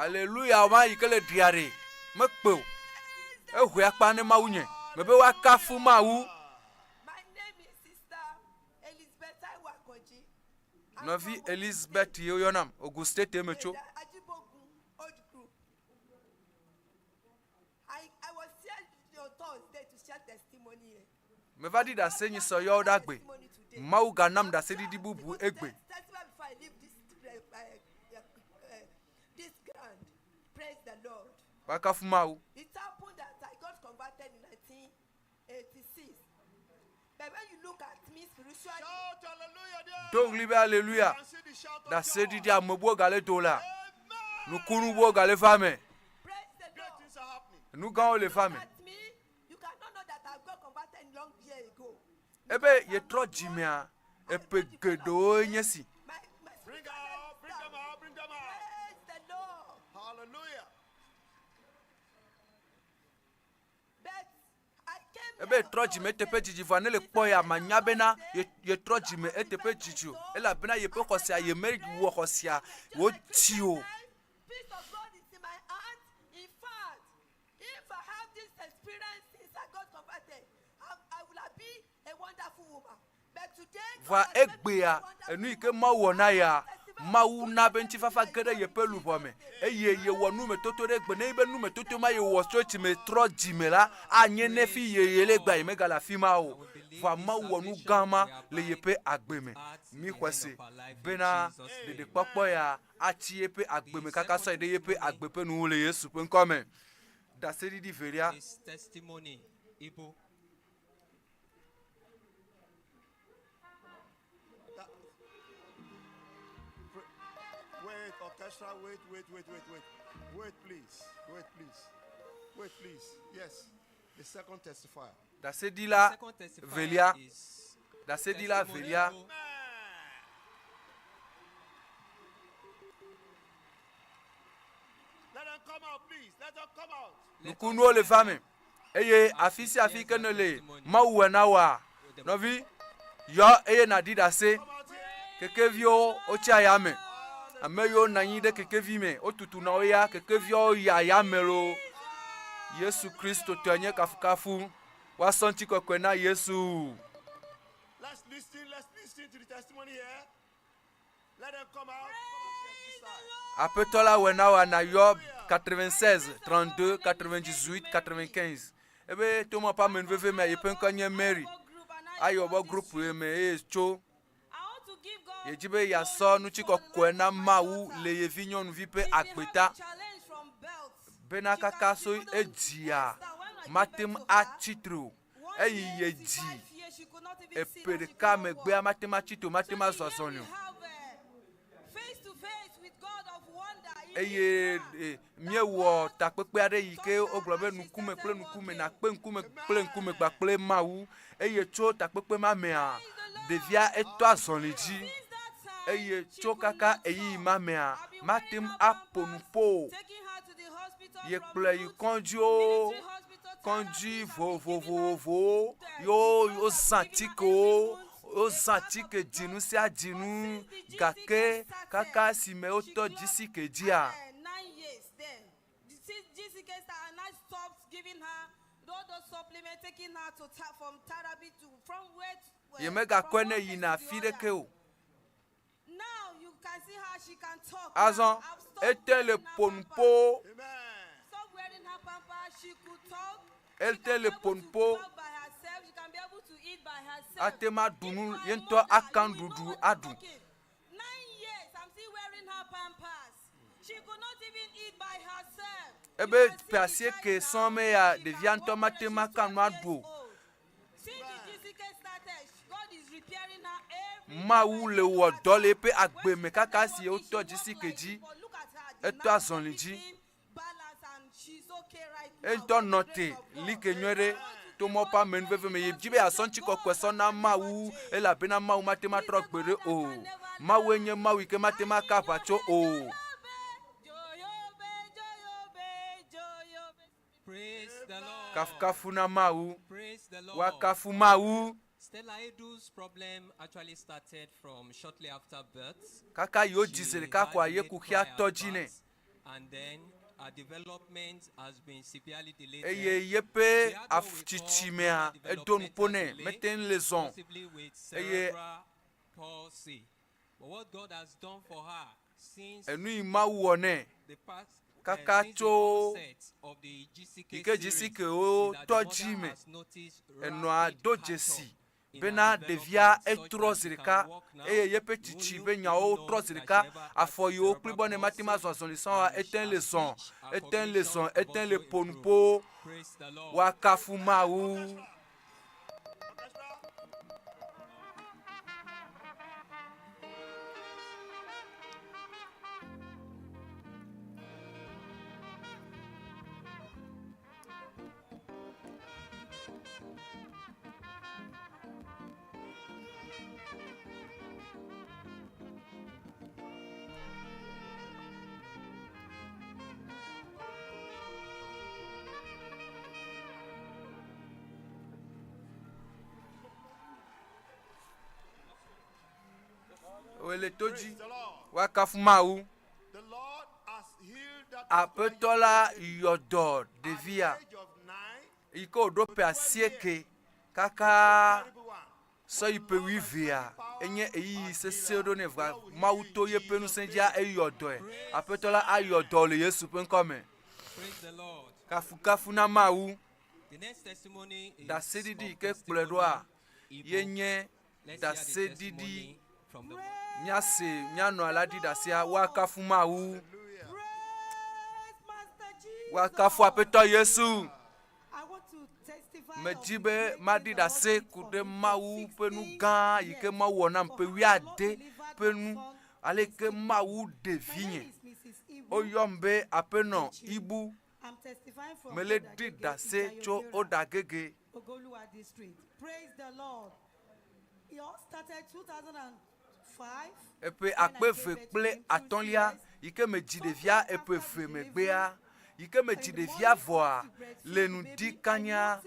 Aleluya ma yi ke le ɖia ɖe mekpe o. Ehoe akpa ne Mawu nye. Mebe woakafu Mawu. Nɔvi Elizabeth ye woyɔnam. Ogun State me tso. Meva ɖi ɖase nyi sɔ yɔwo ɖa gbe. Mawu ganam ɖaseɖiɖi bubu egbe. Woakafu Mawu. It happened that I got converted in 1986. But when you look at me spiritually, Do ɣli be aleluya. Ɖaseɖiɖi ame buwo gale do la. Nukunu buwo gale va me. Nu gãwo le va me. you cannot know that I got converted long year ago. Ebe yetrɔ dzimea eƒe geɖewoe nye si. Bring out, bring them out, bring them out. Praise the Lord. Hallelujah. But I came Ebe yetrɔ dzime eteƒe dzidzi vɔa ne le kpɔ ya manya bena ye- yetrɔ dzime eteƒe dzidzi o elabena yeƒe xɔsea yemewɔ xɔsea wòtsi o. Peace of God is in my heart. In fact, if I have this experience since I got converted, I, I will have been a wonderful woman. But today, Vɔa egbea enu yi ke Mawu wɔ na ya, Mawu na be ŋutifafa ge ɖe yeƒe luʋɔ me eye yewɔ numetoto ɖe egbe. Ne be numetoto ma yewɔ tso esime trɔ dzime la, anye ne fi yeye le egbea yemegale afi ma o. Vɔa Mawu wɔ nu gã ma le yeƒe agbe me. Míxɔe se bena ɖeɖekpɔkpɔ ya atsi yeƒe agbe me kaka sɔyi ɖe yeƒe agbe ƒe nuwu le Yesu ƒe ŋkɔ me. Ɖaseɖiɖi velia. His testimony, Ibo. Wait, orchestra, wait, wait, wait, wait, wait. Wait, please. Wait, please. Wait, please. Yes. The second testifier. Ɖaseɖila Second testifier velia. is Ɖaseɖila testimony velia. Ibo. Let them come out, please. Let them come out. Nukunuwo le va me eye afi sia afi ke nèle Mawu wɔ na wòa, nɔvi, yɔ eye nàɖi ɖase. Kekeviwo wotsi ayame. Ame yiwo nɔ anyi ɖe kekevi me, wotutuna wo ya, kekeviawo yi ayame loo. Yesu Kristo tɔe nye kafukafu. Woasɔ ŋutikɔkɔe na Yesu. Let's listen, let's listen to the testimony here. Let them come out. Come out here, this side. Aƒetɔ la wɔe na wòa nàyɔ 96 32 98 95. Ebe to ma ƒe amenuveve mea, yeƒe ŋkɔ nye Mary. Ayɔ be group ye me eye tso yedzi be yeasɔ ŋutikɔkɔe na Mawu le ye vi nyɔnuvi ƒe agbe ta. Bena kaka so edzia, mate ŋu atsi tre o. Eyi yedzi eƒe ɖeka megbea mate ŋu atsi tre o, mate ŋu azɔ azɔli o. Eye e, míewɔ takpekpe aɖe yi ke wogblɔ be ŋkume kple ŋkume, nakpe ŋkume kple ŋkume kpakple Mawu. Eye tso takpekpe ma mea, ɖevia etɔ azɔli dzi. Eye tso kaka ɣeyiɣi ma mea, mate ŋu aƒo nu ƒo o. Yekplɔe yi kɔdziwo, kɔdzi vovovowo ye wozã atikewo, wozã atike dzinu sia dzinu gake kaka esime wotɔ GCK dzia, yemegakɔe ne yina afi ɖeke o. Azɔ ete le ƒonuƒo. Ete le ƒonuƒo. Ate ŋu aɖu nu ye ŋutɔ aka nuɖuɖu aɖu. Ebe ƒe asieke sɔŋ me ya ɖevia ŋutɔ mate ŋu aka nu aɖu o. Mawu le wɔ dɔ le eƒe agbe me kaka esi wotɔ dzisi ke dzi, etɔ azɔli dzi. Eŋutɔ nɔ te li ke nyuie ɖe to mɔ ƒe amenuveve me. Yedzi be yeasɔ ŋutikɔkɔe sɔ na Mawu elabena Mawu mate ŋu atrɔ gbeɖe o. Mawue nye Mawu yi ke mate ŋu aka aʋatso o. Kafukafu na Mawu. Woakafu Mawu. Kaka yi wodzi zi ɖeka koa ye kuxia tɔ dzi nɛ. Eye yeƒe tsitsimea edo nuƒo nɛ mete ŋu le zɔ o. Eye Enu yi Mawu wɔ nɛ kaka tso yi ke dzisikewo tɔ dzi me enɔa do dzesi bena ɖevia etrɔ zi ɖeka eye yeƒe tsitsi ƒe nyawo trɔ zi ɖeka. Afɔ yiwo kplibɔ nɛ mate ŋu azɔ azɔli sã oa, ete ŋu le zɔ, ete ŋu le zɔ, ete ŋu le ƒo nuƒo. Woakafu Mawu. Wòle to dzi. Woakafu Mawu. Aƒetɔ la yɔ dɔ ɖevia yi ke wòɖo ƒe asieke kaka sɔ yi ƒe wuievea enye ɣeyiɣi sesẽ ɖo nɛ vɔa Mawu to yeƒe ŋusẽ dzia eyɔ dɔe. Aƒetɔ la ayɔ dɔ le Yesu ƒe ŋkɔ me. Kafukafu na Mawu. Ɖaseɖiɖi yi ke kplɔe ɖoa ye nye ɖaseɖiɖi míase míanɔ la ɖi ɖasea woakafu Mawu. Woakafu Aƒetɔ Yesu. Medzi be maɖi ɖase ku ɖe Mawu ƒe nu gã yi ke Mawu wɔ nam ƒe wuiade ƒe nu. Aleke Mawu ɖe vinye. Woyɔm be Aƒenɔ Ibu. Mele ɖi ɖase tso Oda-Gege. Eƒe akpe eve kple atɔ̃lia yi ke medzi ɖevia eƒe eve megbea, yi ke medzi ɖevia vɔa, le ŋdi kanya,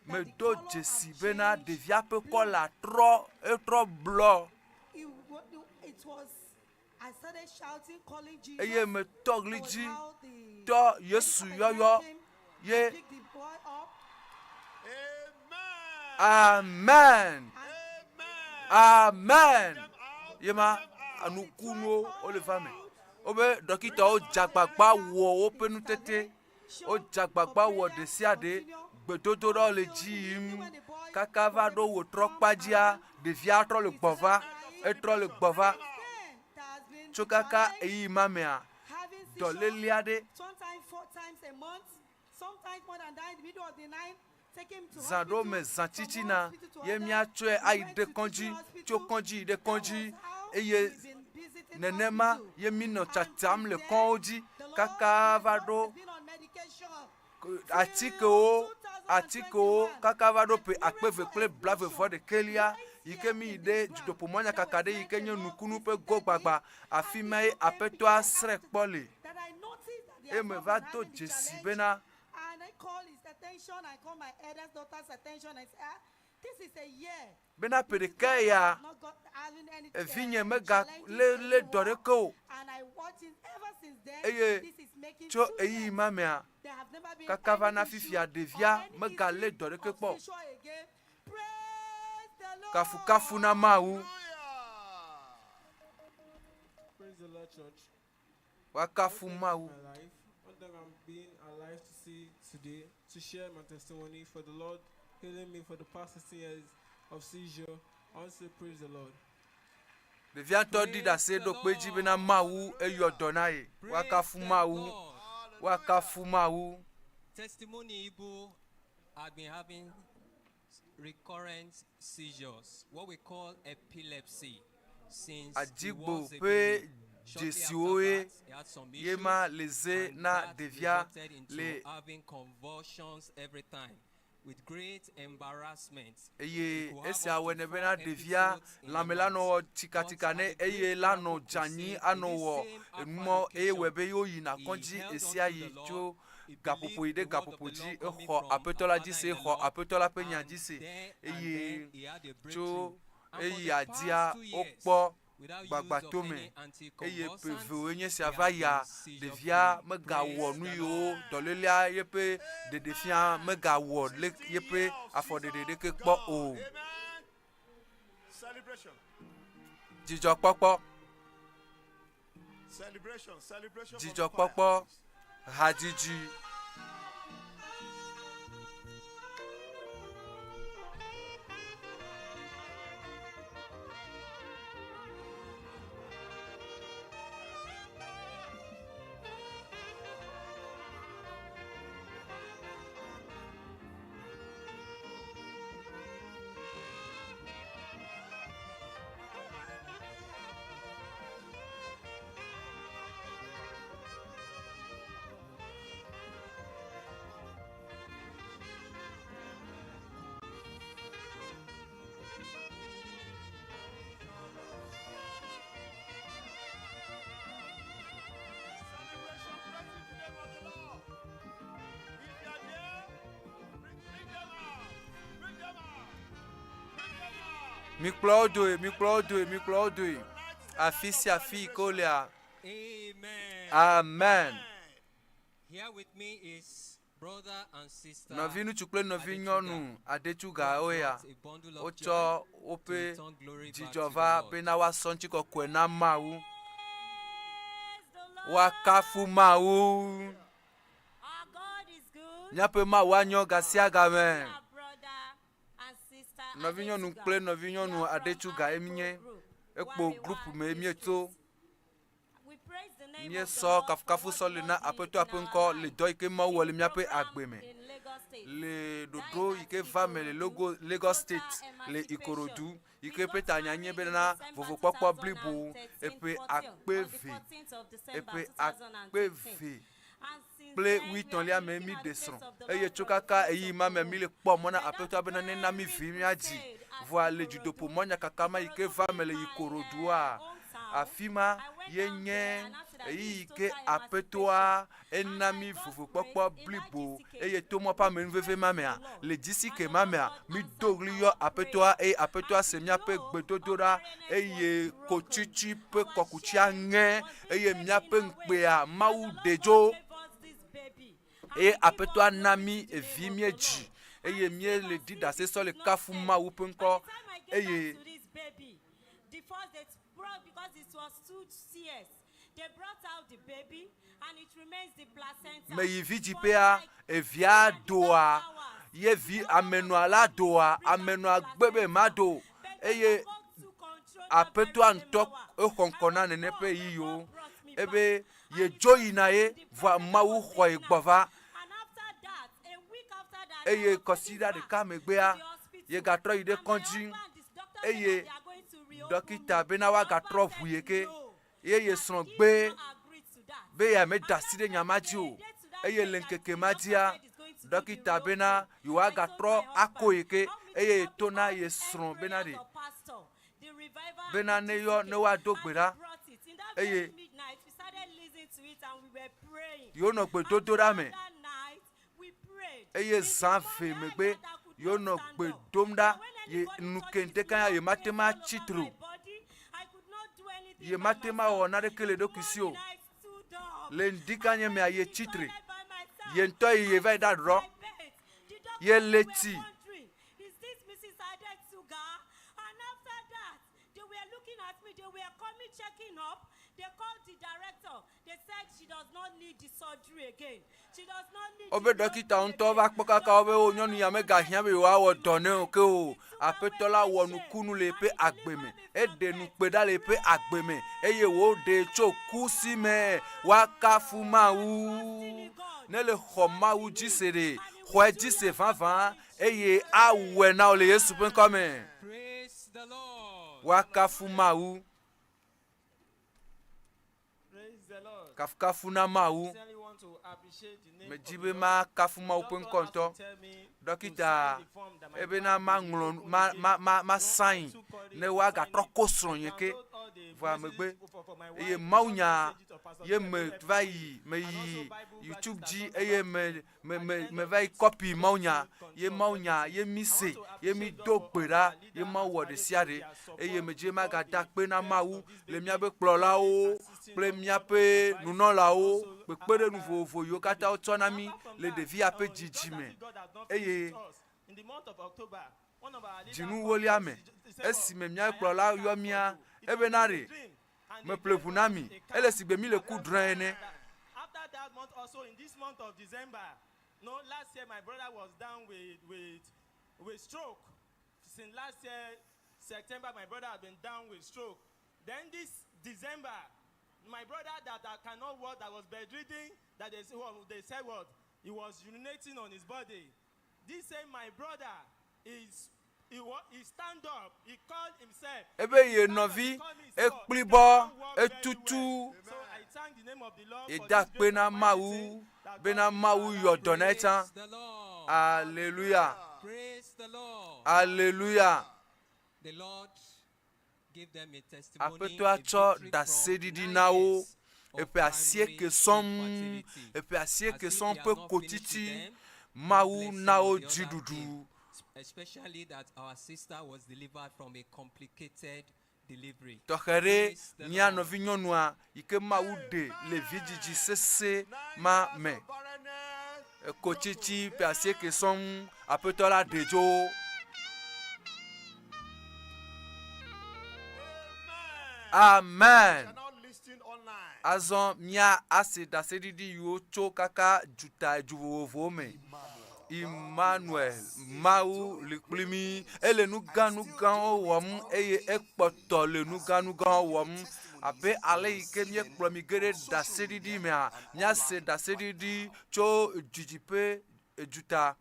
medo dzesi bena ɖevia ƒe kɔla trɔ, etrɔ blɔ. Eye metɔ ɣli dzi tɔ Yesu yɔyɔ ye. Amen. Amen. Ye ma nukunuwo wole va me. Wobe ɖɔkitawo dze agbagba wɔ woƒe nutete. Wodze agbagba wɔ ɖe sia ɖe. Gbedodoɖawo le dzi yim kaka va ɖo wòtrɔ kpa dzia, ɖevia trɔ le gbɔ va. Etrɔ le gbɔ va. Tso kaka ɣeyiɣi ma mea, dɔléle aɖe. Zã ɖewo me zã tsitsina ye míatsɔe ayi ɖe kɔdzi, tso kɔdzi yi ɖe kɔdzi eye nenema ye míenɔ tsatsam le kɔwo dzi kaka va ɖo atikewo, atikewo kaka va ɖo ƒe 2021 yi ke míyi ɖe dutoƒomɔnyakaka ɖe yi ke nye nukunu ƒe go gbagba. Afi ma ye Aƒetɔa srẽ kpɔ le. Eye meva do dzesi bena bena ƒe ɖeka ya evinye megalé lé dɔ ɖeke o. Eye tso ɣeyiɣi ma mea, kaka va na fifia, ɖevia megalé dɔ ɖeke kpɔ o. Kafukafu na Mawu. Woakafu Mawu. Not that I'm being alive to see today, to share my testimony for the Lord healing me for the past 16 years of seizure. I want to say praise the Lord. Ɖevia ŋutɔ ɖi ɖase ɖo kpe edzi bena Mawu eyɔ dɔ na ye. Woakafu Mawu. Woakafu Mawu. Testimony Ibu had been having recurrent seizures, what we call epilepsy, since he Adzigbo was a ƒe baby. Shortly after dzesiwoe that, he had some ye ma issues, le ze and na that ɖevia resulted into le having convulsions every time. With great embarrassment. Eye He could have esia up to wɔnɛ four bena ɖevia episodes in a lãme la month. nɔ wɔ But tsikatsika at nɛ the eye great la nɔ miracle dze anyi crusade, in anɔ this wɔ same enumɔ Alpha eye wɔe location, be yewoyina he kɔdzi held on to ɣesiaɣi the Lord. tso He gaƒoƒo believed yi ɖe the word of gaƒoƒo the dzi Lord coming exɔ from Aƒetɔ our la Father dzi in se, the xɔ Lord. Aƒetɔ la ƒe nya And dzi se there and eye then he had a tso breakthrough. And for eyi the adzia past 2 years, wokpɔ without use of gbagbãtome any eye ƒe anticonvulsants, evewoe nye he sia has va been yia, seizure ɖevia free. megawɔ Praise nu the yiwo Lord. dɔlélea yeƒe ɖeɖefia megawɔ le yeƒe afɔɖeɖe ɖeke kpɔ o. Celebration. Dzidzɔkpɔkpɔ, Celebration. Celebration. from the choir. dzidzɔkpɔkpɔ, hadzidzi. Celebration, praising the name of the Lord. If you are there, bring, bring them out. Bring them out. Bring them out. Mikplɔ wo doe, mikplɔ wo doe, mikplɔ wo doe. Afi sia afi yi ke wolea. Amen. Amen. Here with me is brother and sister Nɔviŋutsu kple nɔvinyɔnu Adetuga Adetugawo ya, brought a bundle of wotsɔ joy to woƒe return glory back dzidzɔ to the va Lord. bena woasɔ ŋutikɔkɔe na Mawu. Woakafu Mawu. Míaƒe Mawu anyɔ gasiagame. Nɔvinyɔnu kple nɔvinyɔnu Adetuga ye míenye. Ekpo group me míetso. Míesɔ kafukafu sɔ li na Aƒetɔa ƒe ŋkɔ le dɔ yi ke Mawu wɔ le míaƒe agbe me. Le ɖoɖo yi ke va me le Logo, Lagos State le Ikorodu yi ke ƒe tanya nye bena vovokpɔkpɔ blibo eƒe akpe eve, eƒe akpe eve kple wuietɔ̃lia me mí ɖe srɔ̃ eye tso kaka ɣeyiɣi ma me míle kpɔ mɔ na Aƒetɔa bena nena mí vi míadzi. Vɔa le dzudoƒo mɔnyakaka ma yi ke va me le Ikorodua, afi ma ye nye ɣeyiɣi yi ke Aƒetɔa ena mí vovokpɔkpɔ blibo eye to mɔ ƒe amenuveve ma mea, le dzisike ma mea, mído ɣli yɔ Aƒetɔa eye Aƒetɔa se míaƒe gbedodoɖa eye kotsitsi ƒe kɔkutsia ŋe eye míaƒe ŋukpea Mawu ɖe dzo eye Aƒetɔa na mí evi míedzi eye míele ɖi ɖase sɔ le kafu Mawu ƒe ŋkɔ eye The first they brought because it was two tears. They brought out the baby and it remains the placenta. Meyi vidziƒea, evia doa, ye vi amenɔa la doa, amenɔa gbe be mado eye aƒetɔa ŋutɔ exɔ ŋkɔ na nene ƒe ɣeyiɣiwo ebe yedzo yina ye vɔa Mawu xɔ ye gbɔ va. Eye kɔsiɖa ɖeka megbea, yegatrɔ yi ɖe kɔdzi eye ɖɔkita bena woagatrɔ ʋu ye ke. Ye ye srɔ̃ gbe be yemeda asi ɖe nya ma dzi o. Eye le ŋkeke ma dzia, ɖɔkita bena yewoagatrɔ ako ye ke eye yeto na ye srɔ̃ bena ɖe bena neyɔ ne woado gbe ɖa eye yewonɔ gbedodoɖa me eye zã ve megbe yewonɔ gbe dom ɖa ye nu ke ŋdeka ya yemate ŋu atsi tre o yemate ŋu awɔ naneke le eɖokui si o le ŋdika nye mea yetsi tre ye ŋutɔ yi ye va yi ɖaɖɔ ye le tsi Is this Mrs. Adetuga? And after that, they were looking at me. They were coming, checking up. They called the director. They said she does not need the surgery again. She does not need Wobe ɖɔkita ŋutɔ va kpɔ kaka wobe wo nyɔnu ya megahiã be yewoawɔ dɔ nɛ o ke o. Aƒetɔ la wɔ nukunu le yeƒe agbe me. Eɖe nukpe ɖa le yeƒe agbe me eye wòɖee tso ku si me. Woakafu Mawu. Ne le xɔ Mawu dzi se ɖe, xɔe dzi se vavã eye awɔe na wò le Yesu ƒe ŋkɔ me. Woakafu Mawu. Kafukafu na Mawu. Medi be makafu Mawu ƒe ŋkɔ ŋutɔ. Ɖɔkita ebena maŋlɔ ma ma ma masain ne woagatrɔ ko srɔ̃nye ke vɔa megbe eye mawunya ye me va yi meyi YouTube dzi eye me me me me va yi kɔpi mawunya ye mawunya ye mi se ye mi do gbe ɖa ye mawu wɔ ɖe sia ɖe eye me dzi magada akpe na mawu le míaƒe kplɔlawo kple míaƒe nunɔlawo kpekpeɖeŋu vovovo yiwo katã wotsɔ na mí le ɖevia ƒe dzidzi me eye dzinu wolia me esime mía kplɔla yɔ mía ebena ɖe Meƒle ʋu na mi, ele sigbe mi le ku drɔ̃e ene. After that month also in this month of December, no, last year my brother was down with with with stroke. Since last year September, my brother has been down with stroke. Then this December, my brother that, that cannot walk, that was bedridden, that they, well, they said what? He was urinating on his body. This same my brother is he, he stand up, he called himself. Ebe ye nɔvi ekplibɔ etutu eda akpe na Mawu bena Mawu yɔ dɔ na etsã. Aleluya. Aleluya. Aƒetɔa tsɔ ɖaseɖiɖi na wo eƒe asieke sɔŋ, eƒe asieke sɔŋ ƒe kotiti. Mawu na wo dziɖuɖu. Tɔxɛ ɖe mía nɔvinyɔnua yi ke Mawu ɖe le vidzidzi sesẽ ma me. Ekotsitsi ƒe asieke sɔŋ Aƒetɔ la ɖe dzo. Amen. Azɔ mía ase ɖaseɖiɖi yiwo tso kaka duta du vovovowo me. Emmanuel, Mawu li kpli mí. Ele nu gã nu gãwo wɔm eye ekpɔtɔ le nu gã nu gãwo wɔm. Abe ale yi ke míekplɔ mi ge ɖe ɖaseɖiɖi mea, míase ɖaseɖiɖi tso didiƒe duta.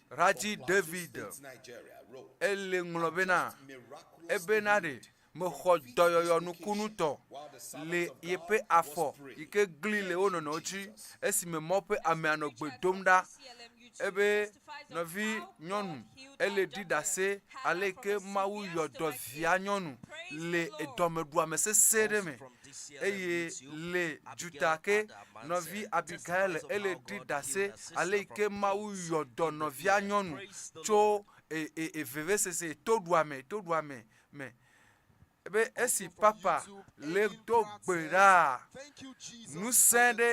Raji David ele ŋlɔ bena, ebena ɖe mexɔ dɔyɔyɔ nukunutɔ le yeƒe afɔ yi ke gli le wo nɔnɔewo dzi esime mɔ ƒe amea nɔ gbe dom ɖa. Ebe nɔvi nyɔnu ele ɖi ɖase ale yi ke Mawu yɔ dɔ via nyɔnu le dɔmeɖuame sesẽ ɖe me eye le duta ke nɔvi Abigail ele ɖi ɖase ale yi ke Mawu yɔ dɔ nɔvia nyɔnu tso e, e, e vevesese toɖuame toɖuame me. Ebe esi papa le do gbe ɖa, ŋusẽ ɖe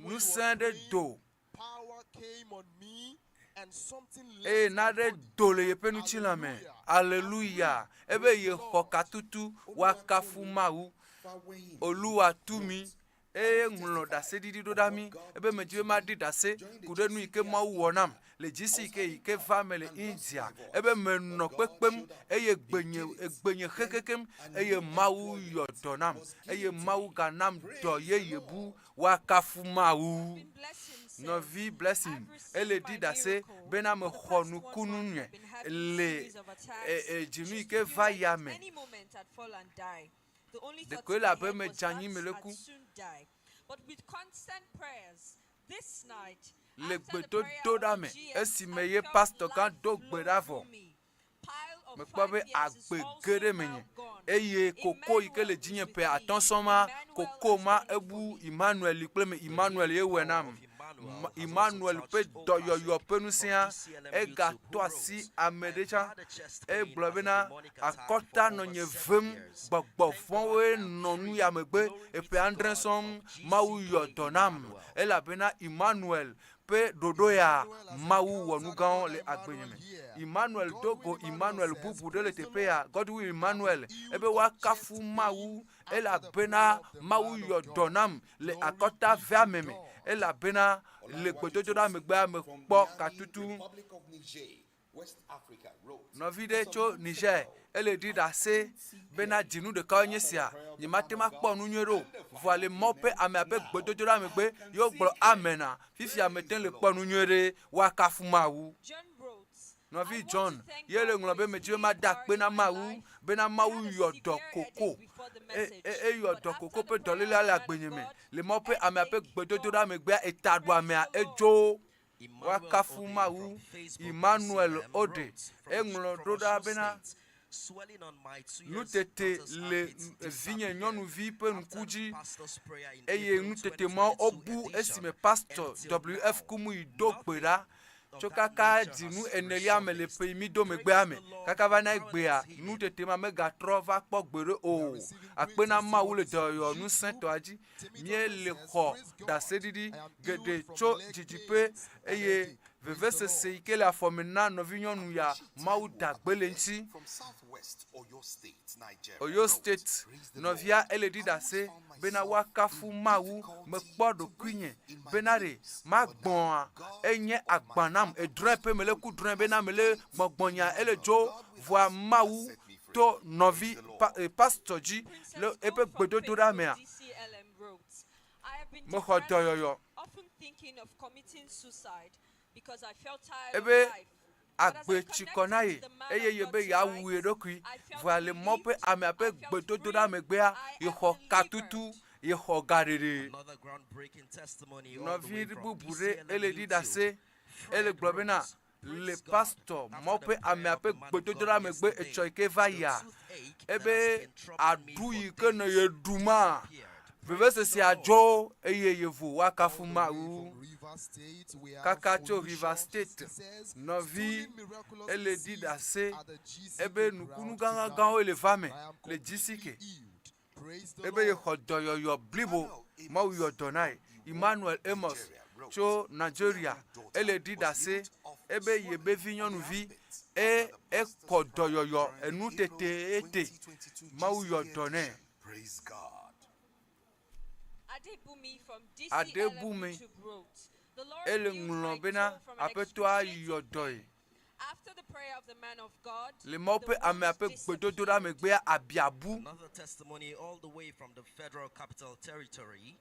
ŋusẽ ɖe do eye naɖe do le yeƒe ŋutilã me. Aleluya! Ebe yexɔ katutu, woakafu Mawu. Oluwa tu mi. Eye ŋlɔ ɖaseɖiɖi ɖo ɖa mí ebe medzi be maɖi ɖase ku ɖe nu yi ke Mawu wɔ nam le GCK yi ke va me le India. Ebe menɔ kpekpem eye gbenye egbenye xe kekem eye Mawu yɔ dɔ nam eye Mawu ganam dɔ yeye bu woakafu Mawu. Nɔvi Blessing ele ɖi ɖase bena mexɔ nukunu nye le e, e, dzinu yi ke va ya me. Ɖekoe le abe medze anyi mele ku. Le gbedodoɖa me esime ye pastor gã do gbe ɖa vɔ, mekpɔ be agbe ge ɖe menye eye koko yi ke le dzinye ƒe atɔ̃ sɔŋ ma, koko ma ebu Emmanuel li kple me, Emmanuel ye wɔe nam. Emmanuel ƒe dɔyɔyɔ ƒe ŋusẽa, egatɔ asi ame ɖe tsã. Egblɔ bena, akɔta nɔ nye vem, gbɔgbɔ vɔ̃woe nɔ nu ya megbe eƒe adre sɔŋ. Mawu yɔ dɔ nam elabena Emmanuel ƒe ɖoɖo ya, Mawu wɔ nu gãwo le agbenye me. Emmanuel do go Emmanuel bubu ɖe le teƒe ya, Godwill Emmanuel, ebe woakafu Mawu elabena Mawu yɔ dɔ nam le akɔta veame me, elabena le gbedodoɖa megbea mekpɔ katutu. Nɔvi ɖe tso Niger ele ɖi ɖase bena dzinu ɖekawoe nye sia, nyemate ŋu akpɔ nu nyuie ɖe o. Vɔa le Mawu ƒe amea ƒe gbedodoɖa megbe ye wogblɔ amena. Fifia mete ŋu le kpɔ nu nyuie ɖe. Woakafu Mawu. Nɔvi John ye le ŋlɔ be medzi be mada akpe na Mawu bena Mawu yɔ dɔ koko. E, e, eyɔ dɔ koko ƒe dɔlélea le agbenye me. Le Mawu ƒe amea ƒe gbedodoɖa megbea, etaɖuamea edzo. Woakafu Mawu. Emmanuel Ode eŋlɔ ɖo ɖa bena, Nutete le vinye nyɔnuvi ƒe ŋku dzi eye nutete mawo wobu esime Pastor WF Kumuyi do gbe ɖa tso kaka dzinu enelia me le ƒe yi mido megbea me kaka va na egbea nutete ma megatrɔ va kpɔ gbeɖe o. Akpe na Mawu le dɔyɔyɔ ŋusẽtɔa dzi. Míele xɔ ɖaseɖiɖi geɖe tso didiƒe eye vevesese yi ke le afɔme na nɔvinyɔnu ya, Mawu da gbe le eŋuti. Oyo State nɔvia ele ɖi ɖase bena woakafu Mawu. Mekpɔ ɖokuinye bena ɖe magbɔ̃a enye agba nam. Edrɔ̃e ƒe mele ku drɔ̃e bena mele gbɔgbɔnya ele dzo vɔa Mawu to nɔvi pa, eh, pastor dzi le eƒe gbedodoɖa mea, mexɔ dɔyɔyɔ. Ebe agbe tsi kɔ na ye eye yebe yeawu ye ɖokui. Vɔa le Mawu ƒe amea ƒe gbedodoɖa megbea, yexɔ katutu, yexɔ gaɖeɖe. Nɔvi bubu ɖe ele ɖi ɖase, ele gblɔ bena, Le pastor Mawu ƒe amea ƒe gbedodoɖa megbe etsɔ yi ke va yia, ebe aɖu yi ke nɔ ye ɖu ma, vevesese adzɔ eye yevo woakafu Mawu. Kaka tso River State nɔvi ele ɖi ɖase ebe nukunu gãgãgãwo le va me le GCK. Ebe yexɔ dɔyɔyɔ blibo, Mawu yɔ dɔ na ye. Emmanuel Amos tso Nigeria, ele ɖi ɖase ebe yebe vi nyɔnuvi e ekɔ dɔyɔyɔ enu tete ete. Mawu yɔ dɔ nɛ. Adebumi ele ŋlɔ bena Aƒetɔa yɔ dɔe. Le Mawu ƒe amea ƒe gbedodoɖa megbea, abia bu. Another testimony all the way from the Federal Capital Territory.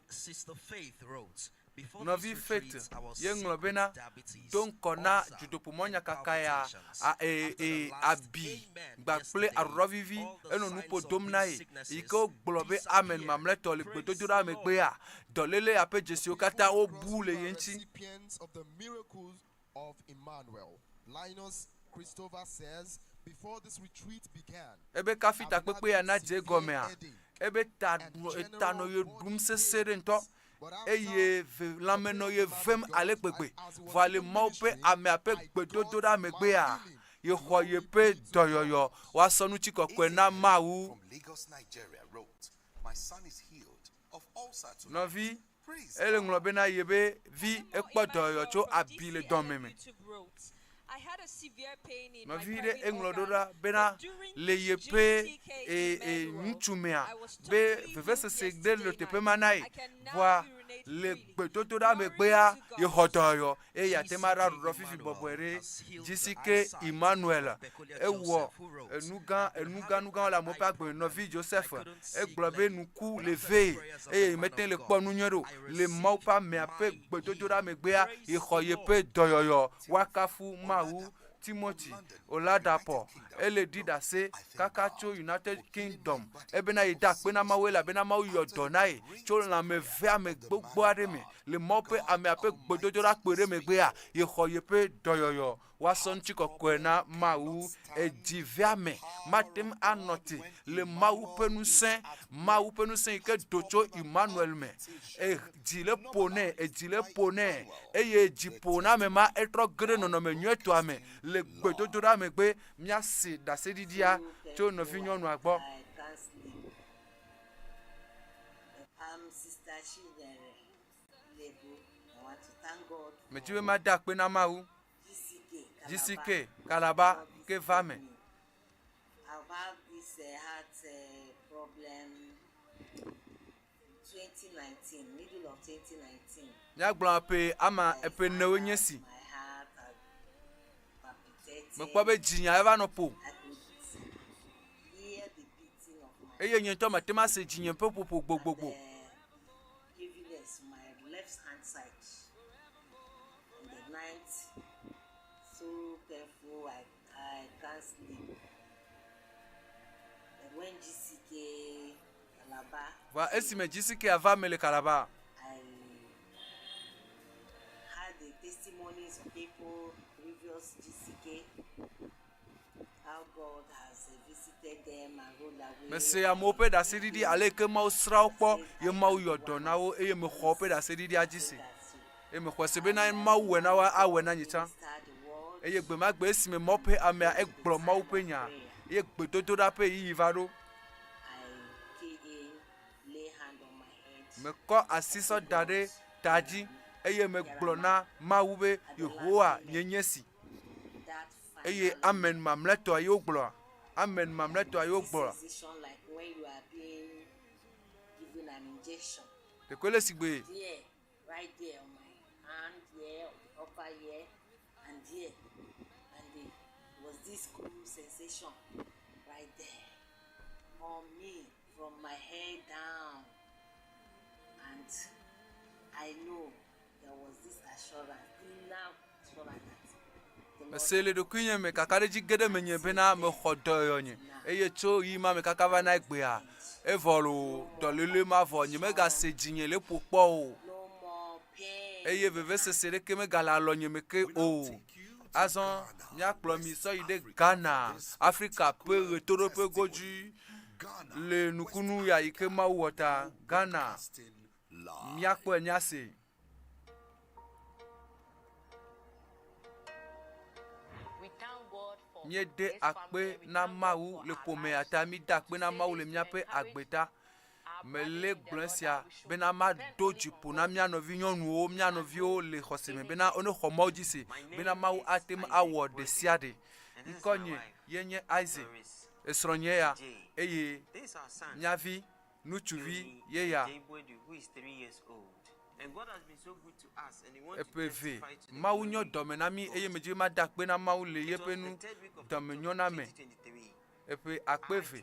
Sister Faith wrote, Before Nɔvi this Faith retreat, I was ye sick ŋlɔ with bena, diabetes, Do ŋkɔ na ulcer, dutoƒomɔnyakaka ya, palpitations. a, e, After the e, last abi amen gbakple yesterday, aɖuɖɔvivi all the enɔ signs nuƒo of dom na these ye. Yi sicknesses ke wogblɔ be amen disappeared. mamlɛtɔ le Praise gbedodoɖa the Lord. megbea, dɔléle ya ƒe dzesiwo katã wobu le ye ŋuti. Recipients of the miracles of Emmanuel. Linus Christopher says, before this retreat began, Ebe kafi takpekpea nadze egɔmea, ebe ta ɖu, eta nɔ ye ɖum sesẽ ɖe ŋutɔ eye ve, lãme nɔ ye vem ale gbegbe. Vɔa le Mawu ƒe amea ƒe gbedodoɖa megbea, yexɔ yeƒe dɔyɔyɔ. Woasɔ ŋutikɔkɔe na Mawu. From Lagos, Nigeria wrote, My son is healed of ulcer tonight. Nɔvi, ele ŋlɔ bena yebe vi ekpɔ dɔyɔyɔ tso abi le dɔme me. Nɔvi ɖe eŋlɔ ɖo ɖa bena le yeƒe e, e, ŋutsumea be vevesese ɖe le teƒe ma na ye. Vɔa le gbedodoɖa megbea yexɔ dɔyɔyɔ eye yeate ŋu aɖa ɖuɖɔ fifi bɔbɔe ɖe. Dzisike Emmanuel ewɔ enugã enugãnugãwo le amewo ƒe agbe me. Nɔvi Joseph egblɔ be nuku le vee eye yemete le kpɔ nu nyuie ɖe o. Le Mawu ƒe amea ƒe gbedodoɖa megbea yexɔ yeƒe dɔyɔyɔ. Woakafu Mawu. Timothy Oladapo ele ɖi ɖase kaka tso United Kingdom ebena yi da akpe na Mawu elabena Mawu yɔ dɔ na ye tso lãmeveame gbogbo aɖe me. Le Mawu ƒe amea ƒe gbedodoɖa kpɔe ɖe megbea, yexɔ yeƒe dɔyɔyɔ. Woasɔ ŋutikɔkɔe na Mawu. Edziveame mate ŋu anɔ te le Mawu ƒe ŋusẽ, Mawu ƒe ŋusẽ yi ke do tso Emmanuel me. Edzi le ƒo nɛ, edzi le ƒo nɛ, eye dzi ƒo na ame ma etrɔ ge ɖe nɔnɔme nyuietɔa me. Le gbedodoɖa megbe, míase ɖaseɖiɖia tso nɔvinyɔnua gbɔ. Medi be mada akpe na Mawu. GCK Kalaba ke va me. I've had this heart problem 2019, middle of 2019. Míagblɔ ƒe ama eƒe enewoe nye esi. Mekpɔ be dzinya eva nɔ ƒo. Eye nye ŋutɔ mate ŋu ase dzinye ƒe ƒoƒo gbogbogbo. Heaviness my left hand side in the night, so painful, I, I can't sleep. But when GCK Calabar, Va esime GCK va me le Calabar. I had the testimonies of people, previous GCK, how God has visited them and rolled away. Mese amewo ƒe ɖaseɖiɖi ale yi ke Mawu srã wo kpɔ ye Mawu yɔ dɔ na wo eye mexɔ woƒe ɖaseɖiɖia dzi se. Eye mexɔe se bena Mawu wɔe na woa, awɔe na nye tsã. Eye gbe ma gbe esime Mawu ƒe amea egblɔ Mawu ƒe nya eye gbedodoɖa ƒe ɣeyiɣi va ɖo. Mekɔ asi sɔ da ɖe ta dzi eye megblɔ na Mawu be, Yehowa, nye nye si. Eye amen mamlɛtɔa ye wogblɔa. Amen mamlɛtɔa ye wogblɔa. Sensation like when you are being given an injection. Ɖeko ele sigbe There, right there on my hand, here, on the upper here, and here. And there was this cool sensation right there on me from my head down. And I know there was this assurance, inner assurance that the Lord Mese le ɖokuinye me kakaɖedzi ge ɖe menye bena mexɔ dɔyɔyɔ nye eye tso ɣeyiɣi ma me kaka va na egbea evɔ loo dɔléle ma vɔ nyemegase dzinye le ƒo kpɔ o eye vevesese ɖeke megale alɔnye me ke o. Azɔ míakplɔ mi sɔ yi ɖe Ghana, Afrika ƒe ɣetoɖoƒe godzi le nukunu ya yi ke Mawu wɔ ta. Ghana, míakpɔe míase. Míede akpe na Mawu le ƒomea ta, míde akpe na Mawu le míaƒe agbe ta. Mele gblɔ esia bena mado dzi ƒo na mía nɔvi nyɔnuwo, mía nɔviwo le xɔse me bena wonexɔ Mawu dzi se bena Mawu ate ŋu awɔ ɖe sia ɖe. Ŋkɔnye ye nye Isaac, esrɔ̃nye ya eye mía vi ŋutsuvi ye ya. Eƒe eve. Mawu nyɔ dɔme na mí eye medzi be mada akpe na Mawu le yeƒe nu dɔmenyoname. Eƒe akpe eve.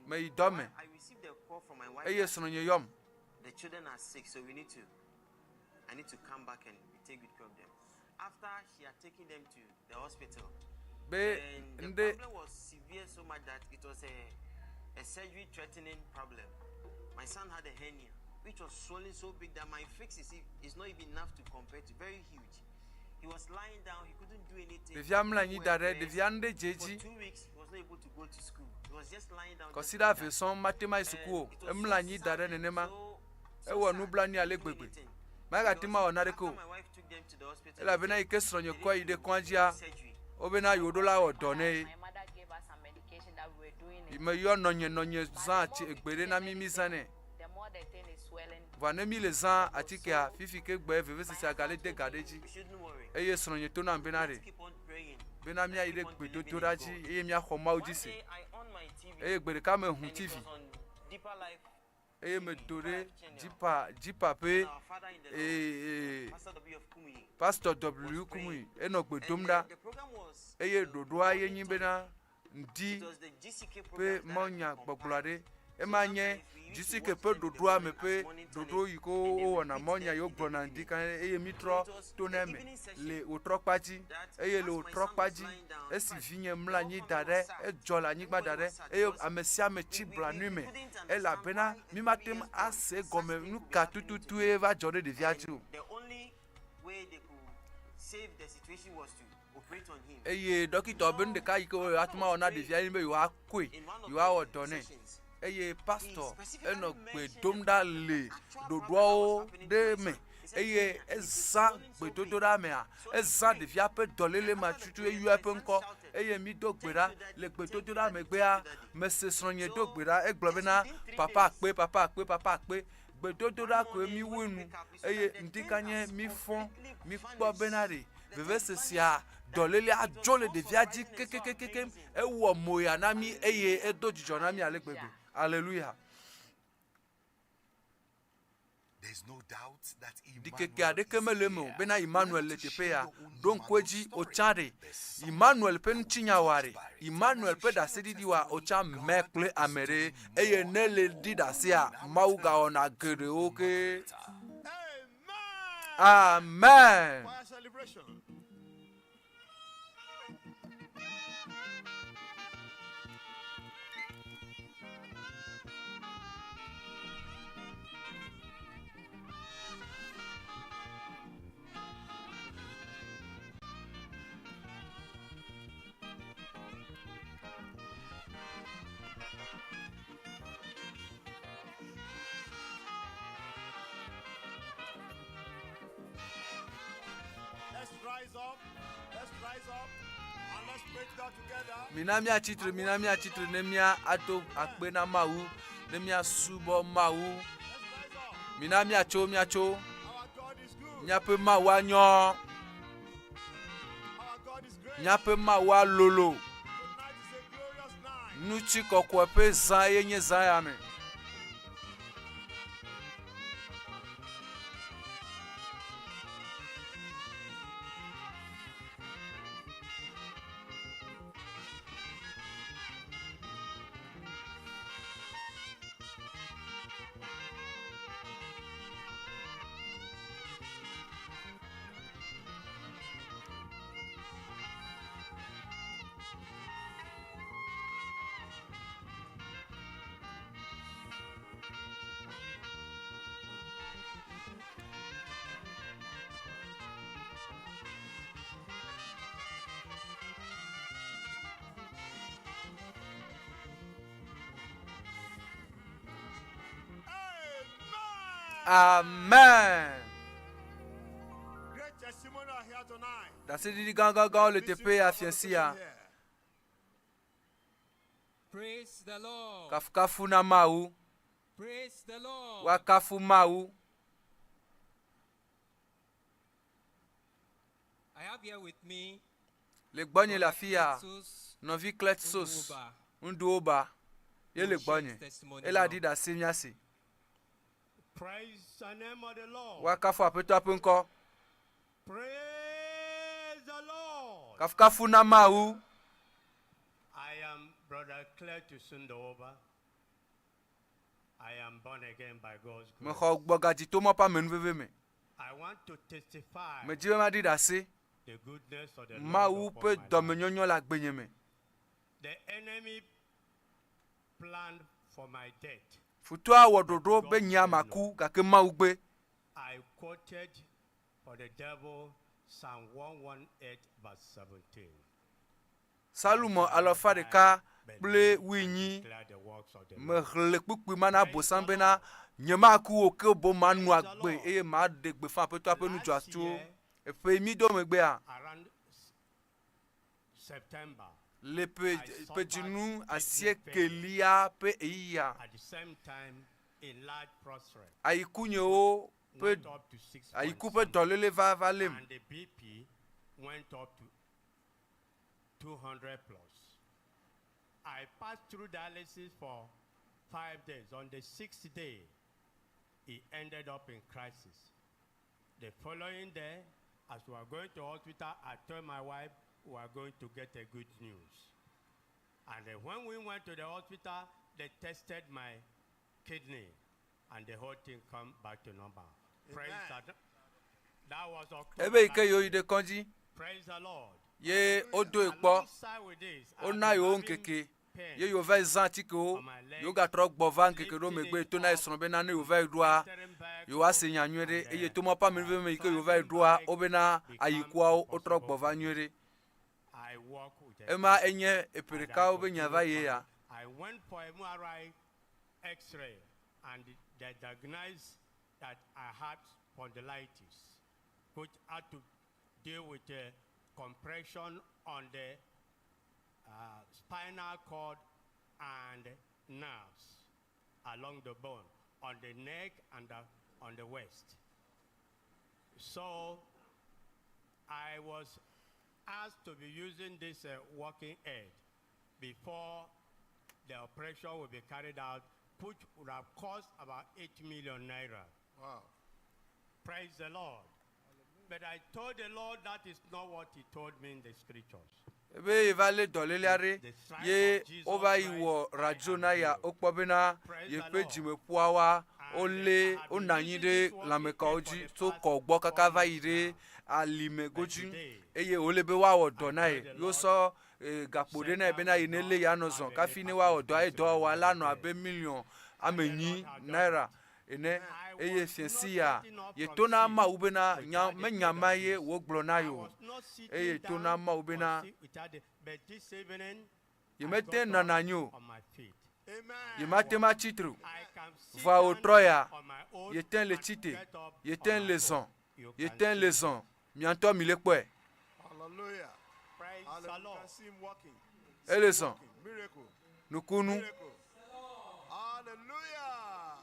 Meyi dɔ me eye srɔ̃nye yɔm. Be ŋɖe Which was swollen so big that my fix is, is not even enough to compare to very huge. He was lying down, he couldn't do anything. Ɖevia mlɔ anyi da ɖe ɖevia nu ɖe dze edzi. Kɔsiɖa eve sɔŋ mate ŋu ayi suku o. Emlɔ anyi da ɖe nenema. Ewɔ nublanui ale gbegbe. Magate ŋu awɔ naneke o. Elabena yi ke srɔ̃nye kɔe yi ɖe kɔadzia, wobena yewoɖo la wɔ dɔ nɛ ye. Meyɔ nɔnye, nɔnye zã tsi egbe ɖe na mí mízãnɛ. Vɔa ne mi le zã atikea, fifi ke gbe vevesesea gale de ga ɖe edzi. Eye srɔ̃nye to nam bena ɖe, bena míayi ɖe gbedodoɖa dzi eye míaxɔ Mawu dzi se. Eye gbe ɖeka mehu TV eye medo ɖe Dzipa, Dzipa ƒe ee, Pastor W. Kumuyi enɔ gbe dom ɖa eye ɖoɖoa ye nyi bena ŋdi ƒe mawunyagbɔgblɔ aɖe. Ema nye GCK ƒe ɖoɖoa me ƒe ɖoɖo yi ke wowɔna mawunya yi wogblɔna ŋdi kã eye mítrɔ to na eme le wòtrɔ kpa dzi eye le wòtrɔ kpa dzi esi vinye mlɔ anyi da ɖe edzɔ le anyigba da ɖe eye ame sia ame tsi blanui me elabena mímate ŋu ase egɔme nu ka tututue va dzɔ ɖe ɖevia dzi o. Eye ɖɔkitɔ be nu ɖeka yi ke woate ŋu awɔ na ɖevia ye nye be yewoakɔe, yewoawɔ dɔ nɛ. Eye pastɔ enɔ gbe dom ɖa le ɖoɖoawo ɖe me eye ezã gbedodoɖa mea, ezã ɖevia ƒe dɔléle ma tutu eyɔ eƒe ŋkɔ eye mído gbe ɖa. Le gbedodoɖa megbea, mese srɔ̃nye do gbe ɖa, egblɔ bena, Papa akpe, papa akpe, papa akpe. Gbedodoɖa koe míwui nu eye ŋdikanye mífɔ míkpɔ bena ɖe vevesesea dɔlélea dzo le ɖevia dzi kekekekekem. Ewɔ moya na mí eye edo dzidzɔ na mí ale gbegbe. Aleluya. Ɖikeke aɖeke mele eme o bena Emmanuel le teƒe ya. Ɖo ŋku edzi wotsã ɖe Emmanuel ƒe ŋutinya wa ɖe Emmanuel ƒe ɖaseɖiɖi wa wotsã mɛ kple ame ɖe eye ne le ɖi ɖasea Mawu gawɔna geɖewo ke. Amen. Choir celebration. Let's rise up. Let's rise up. And let's pray to God together. Mina míatsitre, mina míatsitre ne mía ado akpe na Mawu, ne míasubɔ Mawu. Mina míatso, míatso. Míaƒe Mawua nyɔ. Míaƒe Mawua lolo. Ŋutikɔkɔe ƒe zã ye nye zã ya me. Amen. Great testimony are here tonight. Ɖaseɖiɖi gãgãgãwo le teƒe ya fiẽ sia. Praise the Lord. Kafukafu na Mawu. Praise the Lord. Woakafu Mawu. I have here with me Le gbɔnye le afi ya, nɔvi Kletsos Nduoba ye le gbɔnye. Ele aɖi ɖase míase. Praise the name of the Lord. Woakafu Aƒetɔa ƒe ŋkɔ. Praise the Lord. Kafukafu na Mawu. I am Brother Cletus Ndoba. I am born again by God's grace. Mexɔ gbɔgadzi to Mawu ƒe amenuveve me. I want to testify Medi be maɖi ɖase the goodness of the Lord Mawu upon ƒe my life. dɔmenyonyo le agbenye me. The enemy planned for my death. Futɔa wɔ ɖoɖo be nyea maku gake Mawu gbe. I quoted for the devil Psalm 118 verse 17. Salomo alafa ɖeka kple wuienyi mexlẽ kpukpui ma na Abosam bena, Nyemaku o, ke boŋ manɔ agbe eye maɖe gbeƒã Aƒetɔa ƒe nu dzɔatsuwo. Eƒe mi do megbea, Around September, le ƒe I ƒedzinu suffered asiekelia ƒe ɣeyiɣia, At the same time, Enlarged prostate. Ayikunyewo ƒe Went up to six point ayiku ƒe dɔléle va va lém. And the BP went up to 200 plus. I passed through dialysis for 5 days. On the 6th day, he ended up in crisis. The following day, as we were going to hospital, I told my wife we were going to get a good news. And then when we went to the hospital, they tested my kidney, and the whole thing come back to normal. Praise Amen. the That was October. Ebe yi ke last yewo yi year. ɖe kɔdzi Praise the Lord. ye wodoe kpɔ, Alongside with this, I've wona been yewo having ŋkeke pain ye yewo va yi zã atikewo, on my leg, yewo gatrɔ gbɔ va ŋkeke ɖewo megbe to na ye srɔ̃ bena ne yewo va yi ɖoa, yewoase nya nyuie ɖe eye to mɔ ƒe amenuveve me yi ke yewo va yi ɖoa, wobena ayikuawo wotrɔ gbɔ va nyuie ɖe. I walk with a Ema cane. enye eƒe And I ɖekawo be nya continue va ye ya. I went for MRI X-ray, and they diagnosed that I had spondylitis, which had to deal with the compression on the spinal cord and nerves along the bone, on the neck and on the waist. So I was asked to be using this walking aid before the operation will be carried out, which would have cost about 8 million naira. Wow. Praise the Lord. But I told the Lord that is not what he told me in the scriptures. Ebe ye va lé dɔléle aɖe ye wova yi wɔ radio na ya wokpɔ bena yeƒe dzimeƒuawoa wolé wonɔ anyi ɖe lãmekawo dzi tso kɔ gbɔ kaka va yi ɖe alime godzi eye wòle be woawɔ dɔ na ye. Ye wosɔ gakpo ɖe na ye bena yi ne lé ya nɔ zɔ kafi ne woawɔ dɔa ye dɔwɔwɔa la nɔ abe miliɔn ame enyi naira ene eye fiẽsi ya yeto na Mawu bena nya menya ma ye wògblɔ na ye o eye to na Mawu bena yemete nɔna anyi o, yemate ŋu atsi tre o. Vɔa wòtrɔ ya, yete le tsite, yete le zɔ, yete le zɔ. Mia ŋutɔ mi le kpɔe. Hallelujah. Hallelujah. You can see him walking. Ele zɔ. Miracle. Nukunu. Miracle. Hallelujah.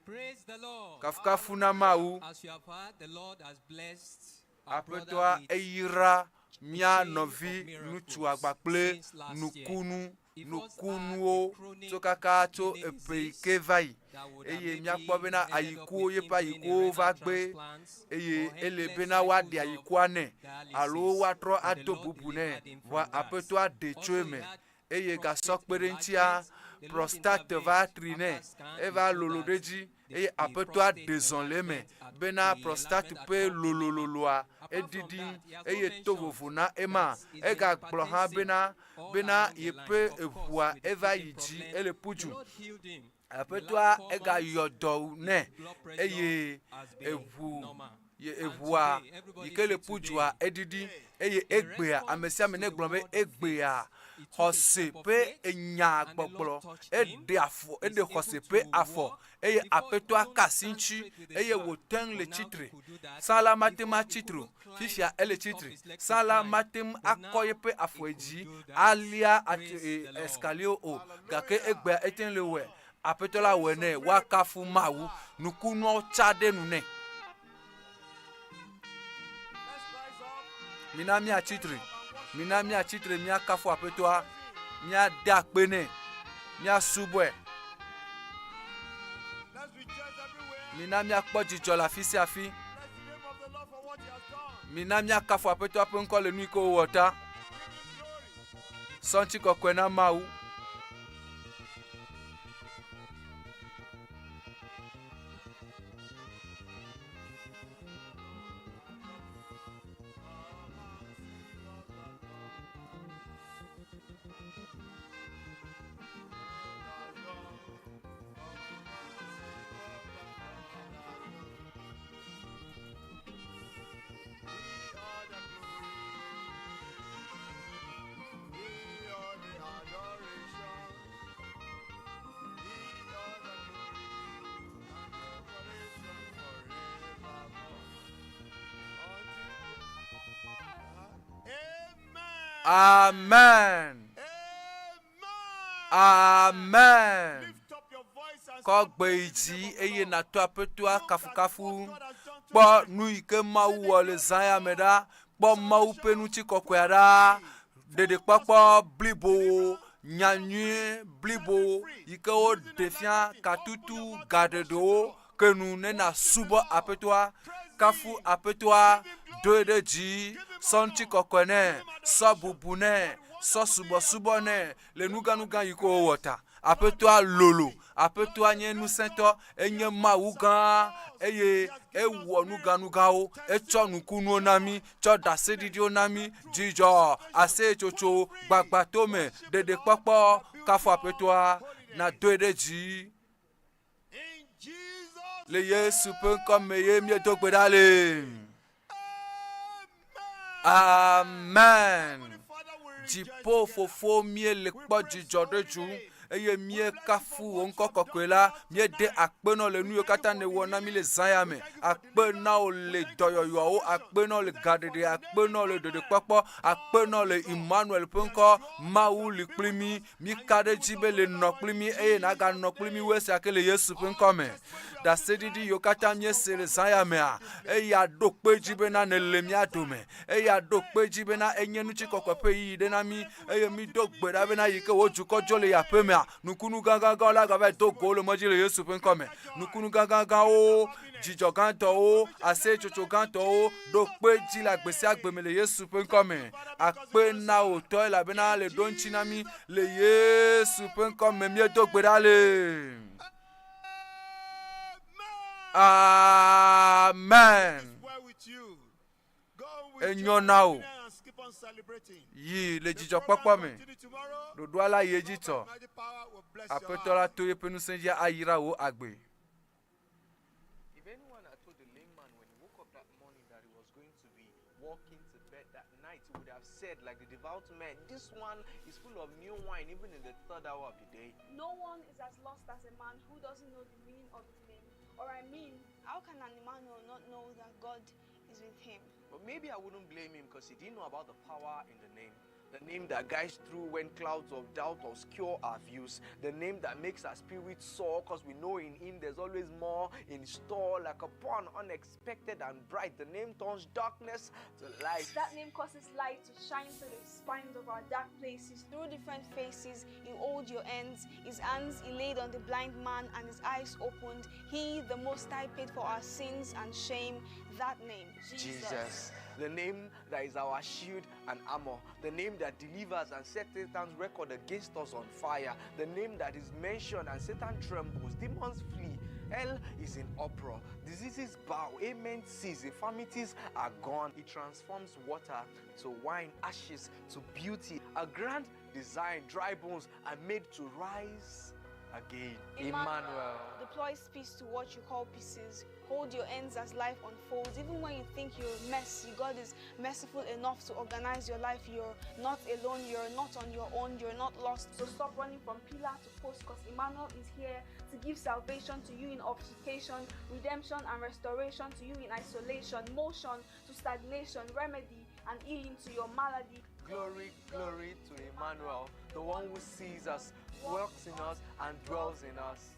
Praise the Lord. Kafukafu na Mawu. As you have heard, the Lord has blessed our brother Aƒetɔa with eyra mía chain of nɔvi miracles ŋutsu agba kple since last year. nukunu He first had a nukunuwo chronic tso kaka tso kidney eƒe yi disease ke va yi that would have eye maybe míakpɔ bena ended up ayikuwo with him yeƒe doing a ayikuwo renal va gbe transplant eye or ele endless bena woaɖe cycles of ayikua nɛ alo dialysis. woatrɔ But the ado Lord bubu nɛ. delivered him Vɔa from that. Aƒetɔa ɖe tso Also, he eme had eye gasɔ prostate kpe ɖe ŋutia, enlargement. The Lord prostate va intervened tri nɛ, after scan. He eva showed lolo ɖe that edzi the, eye the Aƒetɔa prostate ɖe zɔ le eme enlargement had bena the prostate enlargement had ƒe come to normal. lolololoa Apart from eɖiɖi that, he has also eye to mentioned vovo na ema. that he's been Egagblɔ hã hypertensive bena all bena along the line. yeƒe Of course, eʋua with the eva kidney yi dzi problem, ele the ƒu du. Lord healed him. In the last Aƒetɔa 4 months, egayɔ dɔ nɛ his blood pressure eye has been eʋu normal. ye And eʋua today, yi everybody ke le see ƒu dua today, eɖiɖi eye in egbea ame response sia ame to ne the gblɔ be word of faith, egbea he took a xɔse step of ƒe faith enya and the Lord gbɔgblɔ touched him. eɖe afɔ He's eɖe able xɔse to ƒe afɔ walk. eye Before he Aƒetɔa couldn't ka asi stand ŋuti straight with his eye back, wòte ŋu le but now he tsitre. could do that. Sã la mate ŋu Before he atsi tre o, couldn't climb fifia ele top tsitre. his legs to Sã la climb, mate ŋu but akɔ now yeƒe he afɔe could dzi do that. alia ati Praise e the Lord. escalier o gake egbea ete ŋu le wɔe. Aƒetɔ la wɔe nɛ woakafu Mawu. Nukunuawo tsa ɖe nu nɛ. Mina míatsi tre. Mina míatsi tre míakafu Aƒetɔa. Míade akpe nɛ. Míasubɔe. Mina míakpɔ dzidzɔ le afi sia afi. Mina míakafu Aƒetɔa ƒe ŋkɔ le nu yi ke wòwɔ ta. Sɔ ŋutikɔkɔe na Mawu. Amen. Amen. Lift up your voice Kɔ gbe yi dzi eye nàto Aƒetɔa kafukafu. Kpɔ nu yi ke Mawu wɔ le zã ya me ɖa. Kpɔ Mawu ƒe ŋutikɔkɔea ɖa. Ɖeɖekpɔkpɔ blibowo, nyanyui blibowo yi ke woɖe fia katutu gaɖeɖewo ke nu ne nàsubɔ Aƒetɔa. Kafu Aƒetɔa, doe ɖe dzi, sɔ ŋutikɔkɔe nɛ, sɔ bubu nɛ, sɔ subɔsubɔ nɛ le nuganugã yi ke wòwɔ ta. Aƒetɔa lolo, Aƒetɔa nye ŋusẽtɔ, enye Mawu gã eye ewɔ nuganugãwo. Etsɔ nukunuwo na mí, tsɔ ɖaseɖiɖiwo na mí, dzidzɔ, aseyetsotso, gbagbãtome, ɖeɖekpɔkpɔ. Kafu Aƒetɔa, nàdoe ɖe dzi. Le Yesu ƒe ŋkɔ me ye míedo gbe ɖa le. Amen. Dziƒo fofo míele kpɔ dzidzɔ ɖe dzu eye míekafu wò ŋkɔ kɔkɔe la. Míede akpe nɔ le nu yiwo katã nèwɔ na mí le zã ya me. Akpe na wò le dɔyɔyɔwo, akpe na wò le gaɖeɖe, akpe na wò le ɖeɖekpɔkpɔ, akpe na wò le Emmanuel ƒe ŋkɔ. Mawu li kpli mí. Míka ɖe edzi be le nɔ kpli mí eye nàganɔ kpli mí wu esia ke le Yesu ƒe ŋkɔ me. Ɖaseɖiɖi yiwo katã míese le zã ya mea, eya ɖo kpe edzi bena nèle mía dome. Eya ɖo kpe edzi bena enye ŋutikɔkɔe ƒe ɣeyiɣi ɖe na mí eye mído gbe ɖa bena yi ke wò dukɔ dzo le yi aƒemea, nukunu gãgãgãwo la gava do go le mɔ dzi le Yesu ƒe ŋkɔ me. Nukunu gãgãgãwo, dzidzɔ gãtɔwo, aseyetsotso gãtɔwo ɖo kpe edzi le agbe sia agbe me le Yesu ƒe ŋkɔ me. Akpe na wò tɔ elabena le ɖo ŋuti na mí le Yesu ƒe ŋkɔ me míedo gbe ɖa le. Amen. Enyo na wò. Yi le dzidzɔkpɔkpɔ me. Ɖoɖoa la yi edzi tɔ. Aƒetɔ la to yeƒe ŋusẽ dzi ayra wò agbe. If anyone had told the lame man when he woke up that morning that he was going to be walking to bed that night, he would have said, like the devout man, This one is full of new wine, even in the third hour of the day. No one is as lost as a man who doesn't know the meaning of his name. Or, I mean, how can an Emmanuel not know that God is with him? But maybe I wouldn't blame him because he didn't know about the power in the name. The name that guides through when clouds of doubt obscure our views. The name that makes our spirit soar because we know in him there's always more in store, like a pond unexpected and bright. The name turns darkness to light. That name causes light to shine through the spines of our dark places, through different faces. He holds your hands, his hands he laid on the blind man, and his eyes opened. He, the Most High, paid for our sins and shame. That name, Jesus. Jesus. The name that is our shield and armor. The name that delivers and sets Satan's record against us on fire. The name that is mentioned and Satan trembles. Demons flee. Hell is in uproar. Diseases bow. Amen cease. Infirmities are gone. It transforms water to wine, ashes to beauty. A grand design. Dry bones are made to rise again. Emmanuel. Deploys peace to what you call pieces. Hold your ends as life unfolds. Even when you think you're a mess, God is merciful enough to organize your life. You're not alone. You're not on your own. You're not lost. So stop running from pillar to post, because Emmanuel is here to give salvation to you in obfuscation, redemption and restoration to you in isolation, motion to stagnation, remedy and healing to your malady. Glory, glory to Emmanuel, the one who sees us, works in us, and dwells in us.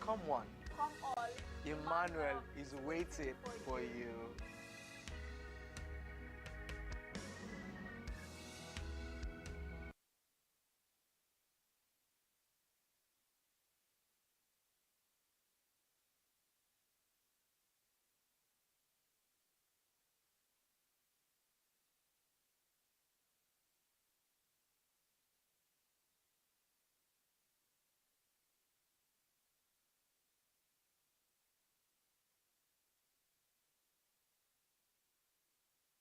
Come one. Come all. Emmanuel is waiting for you.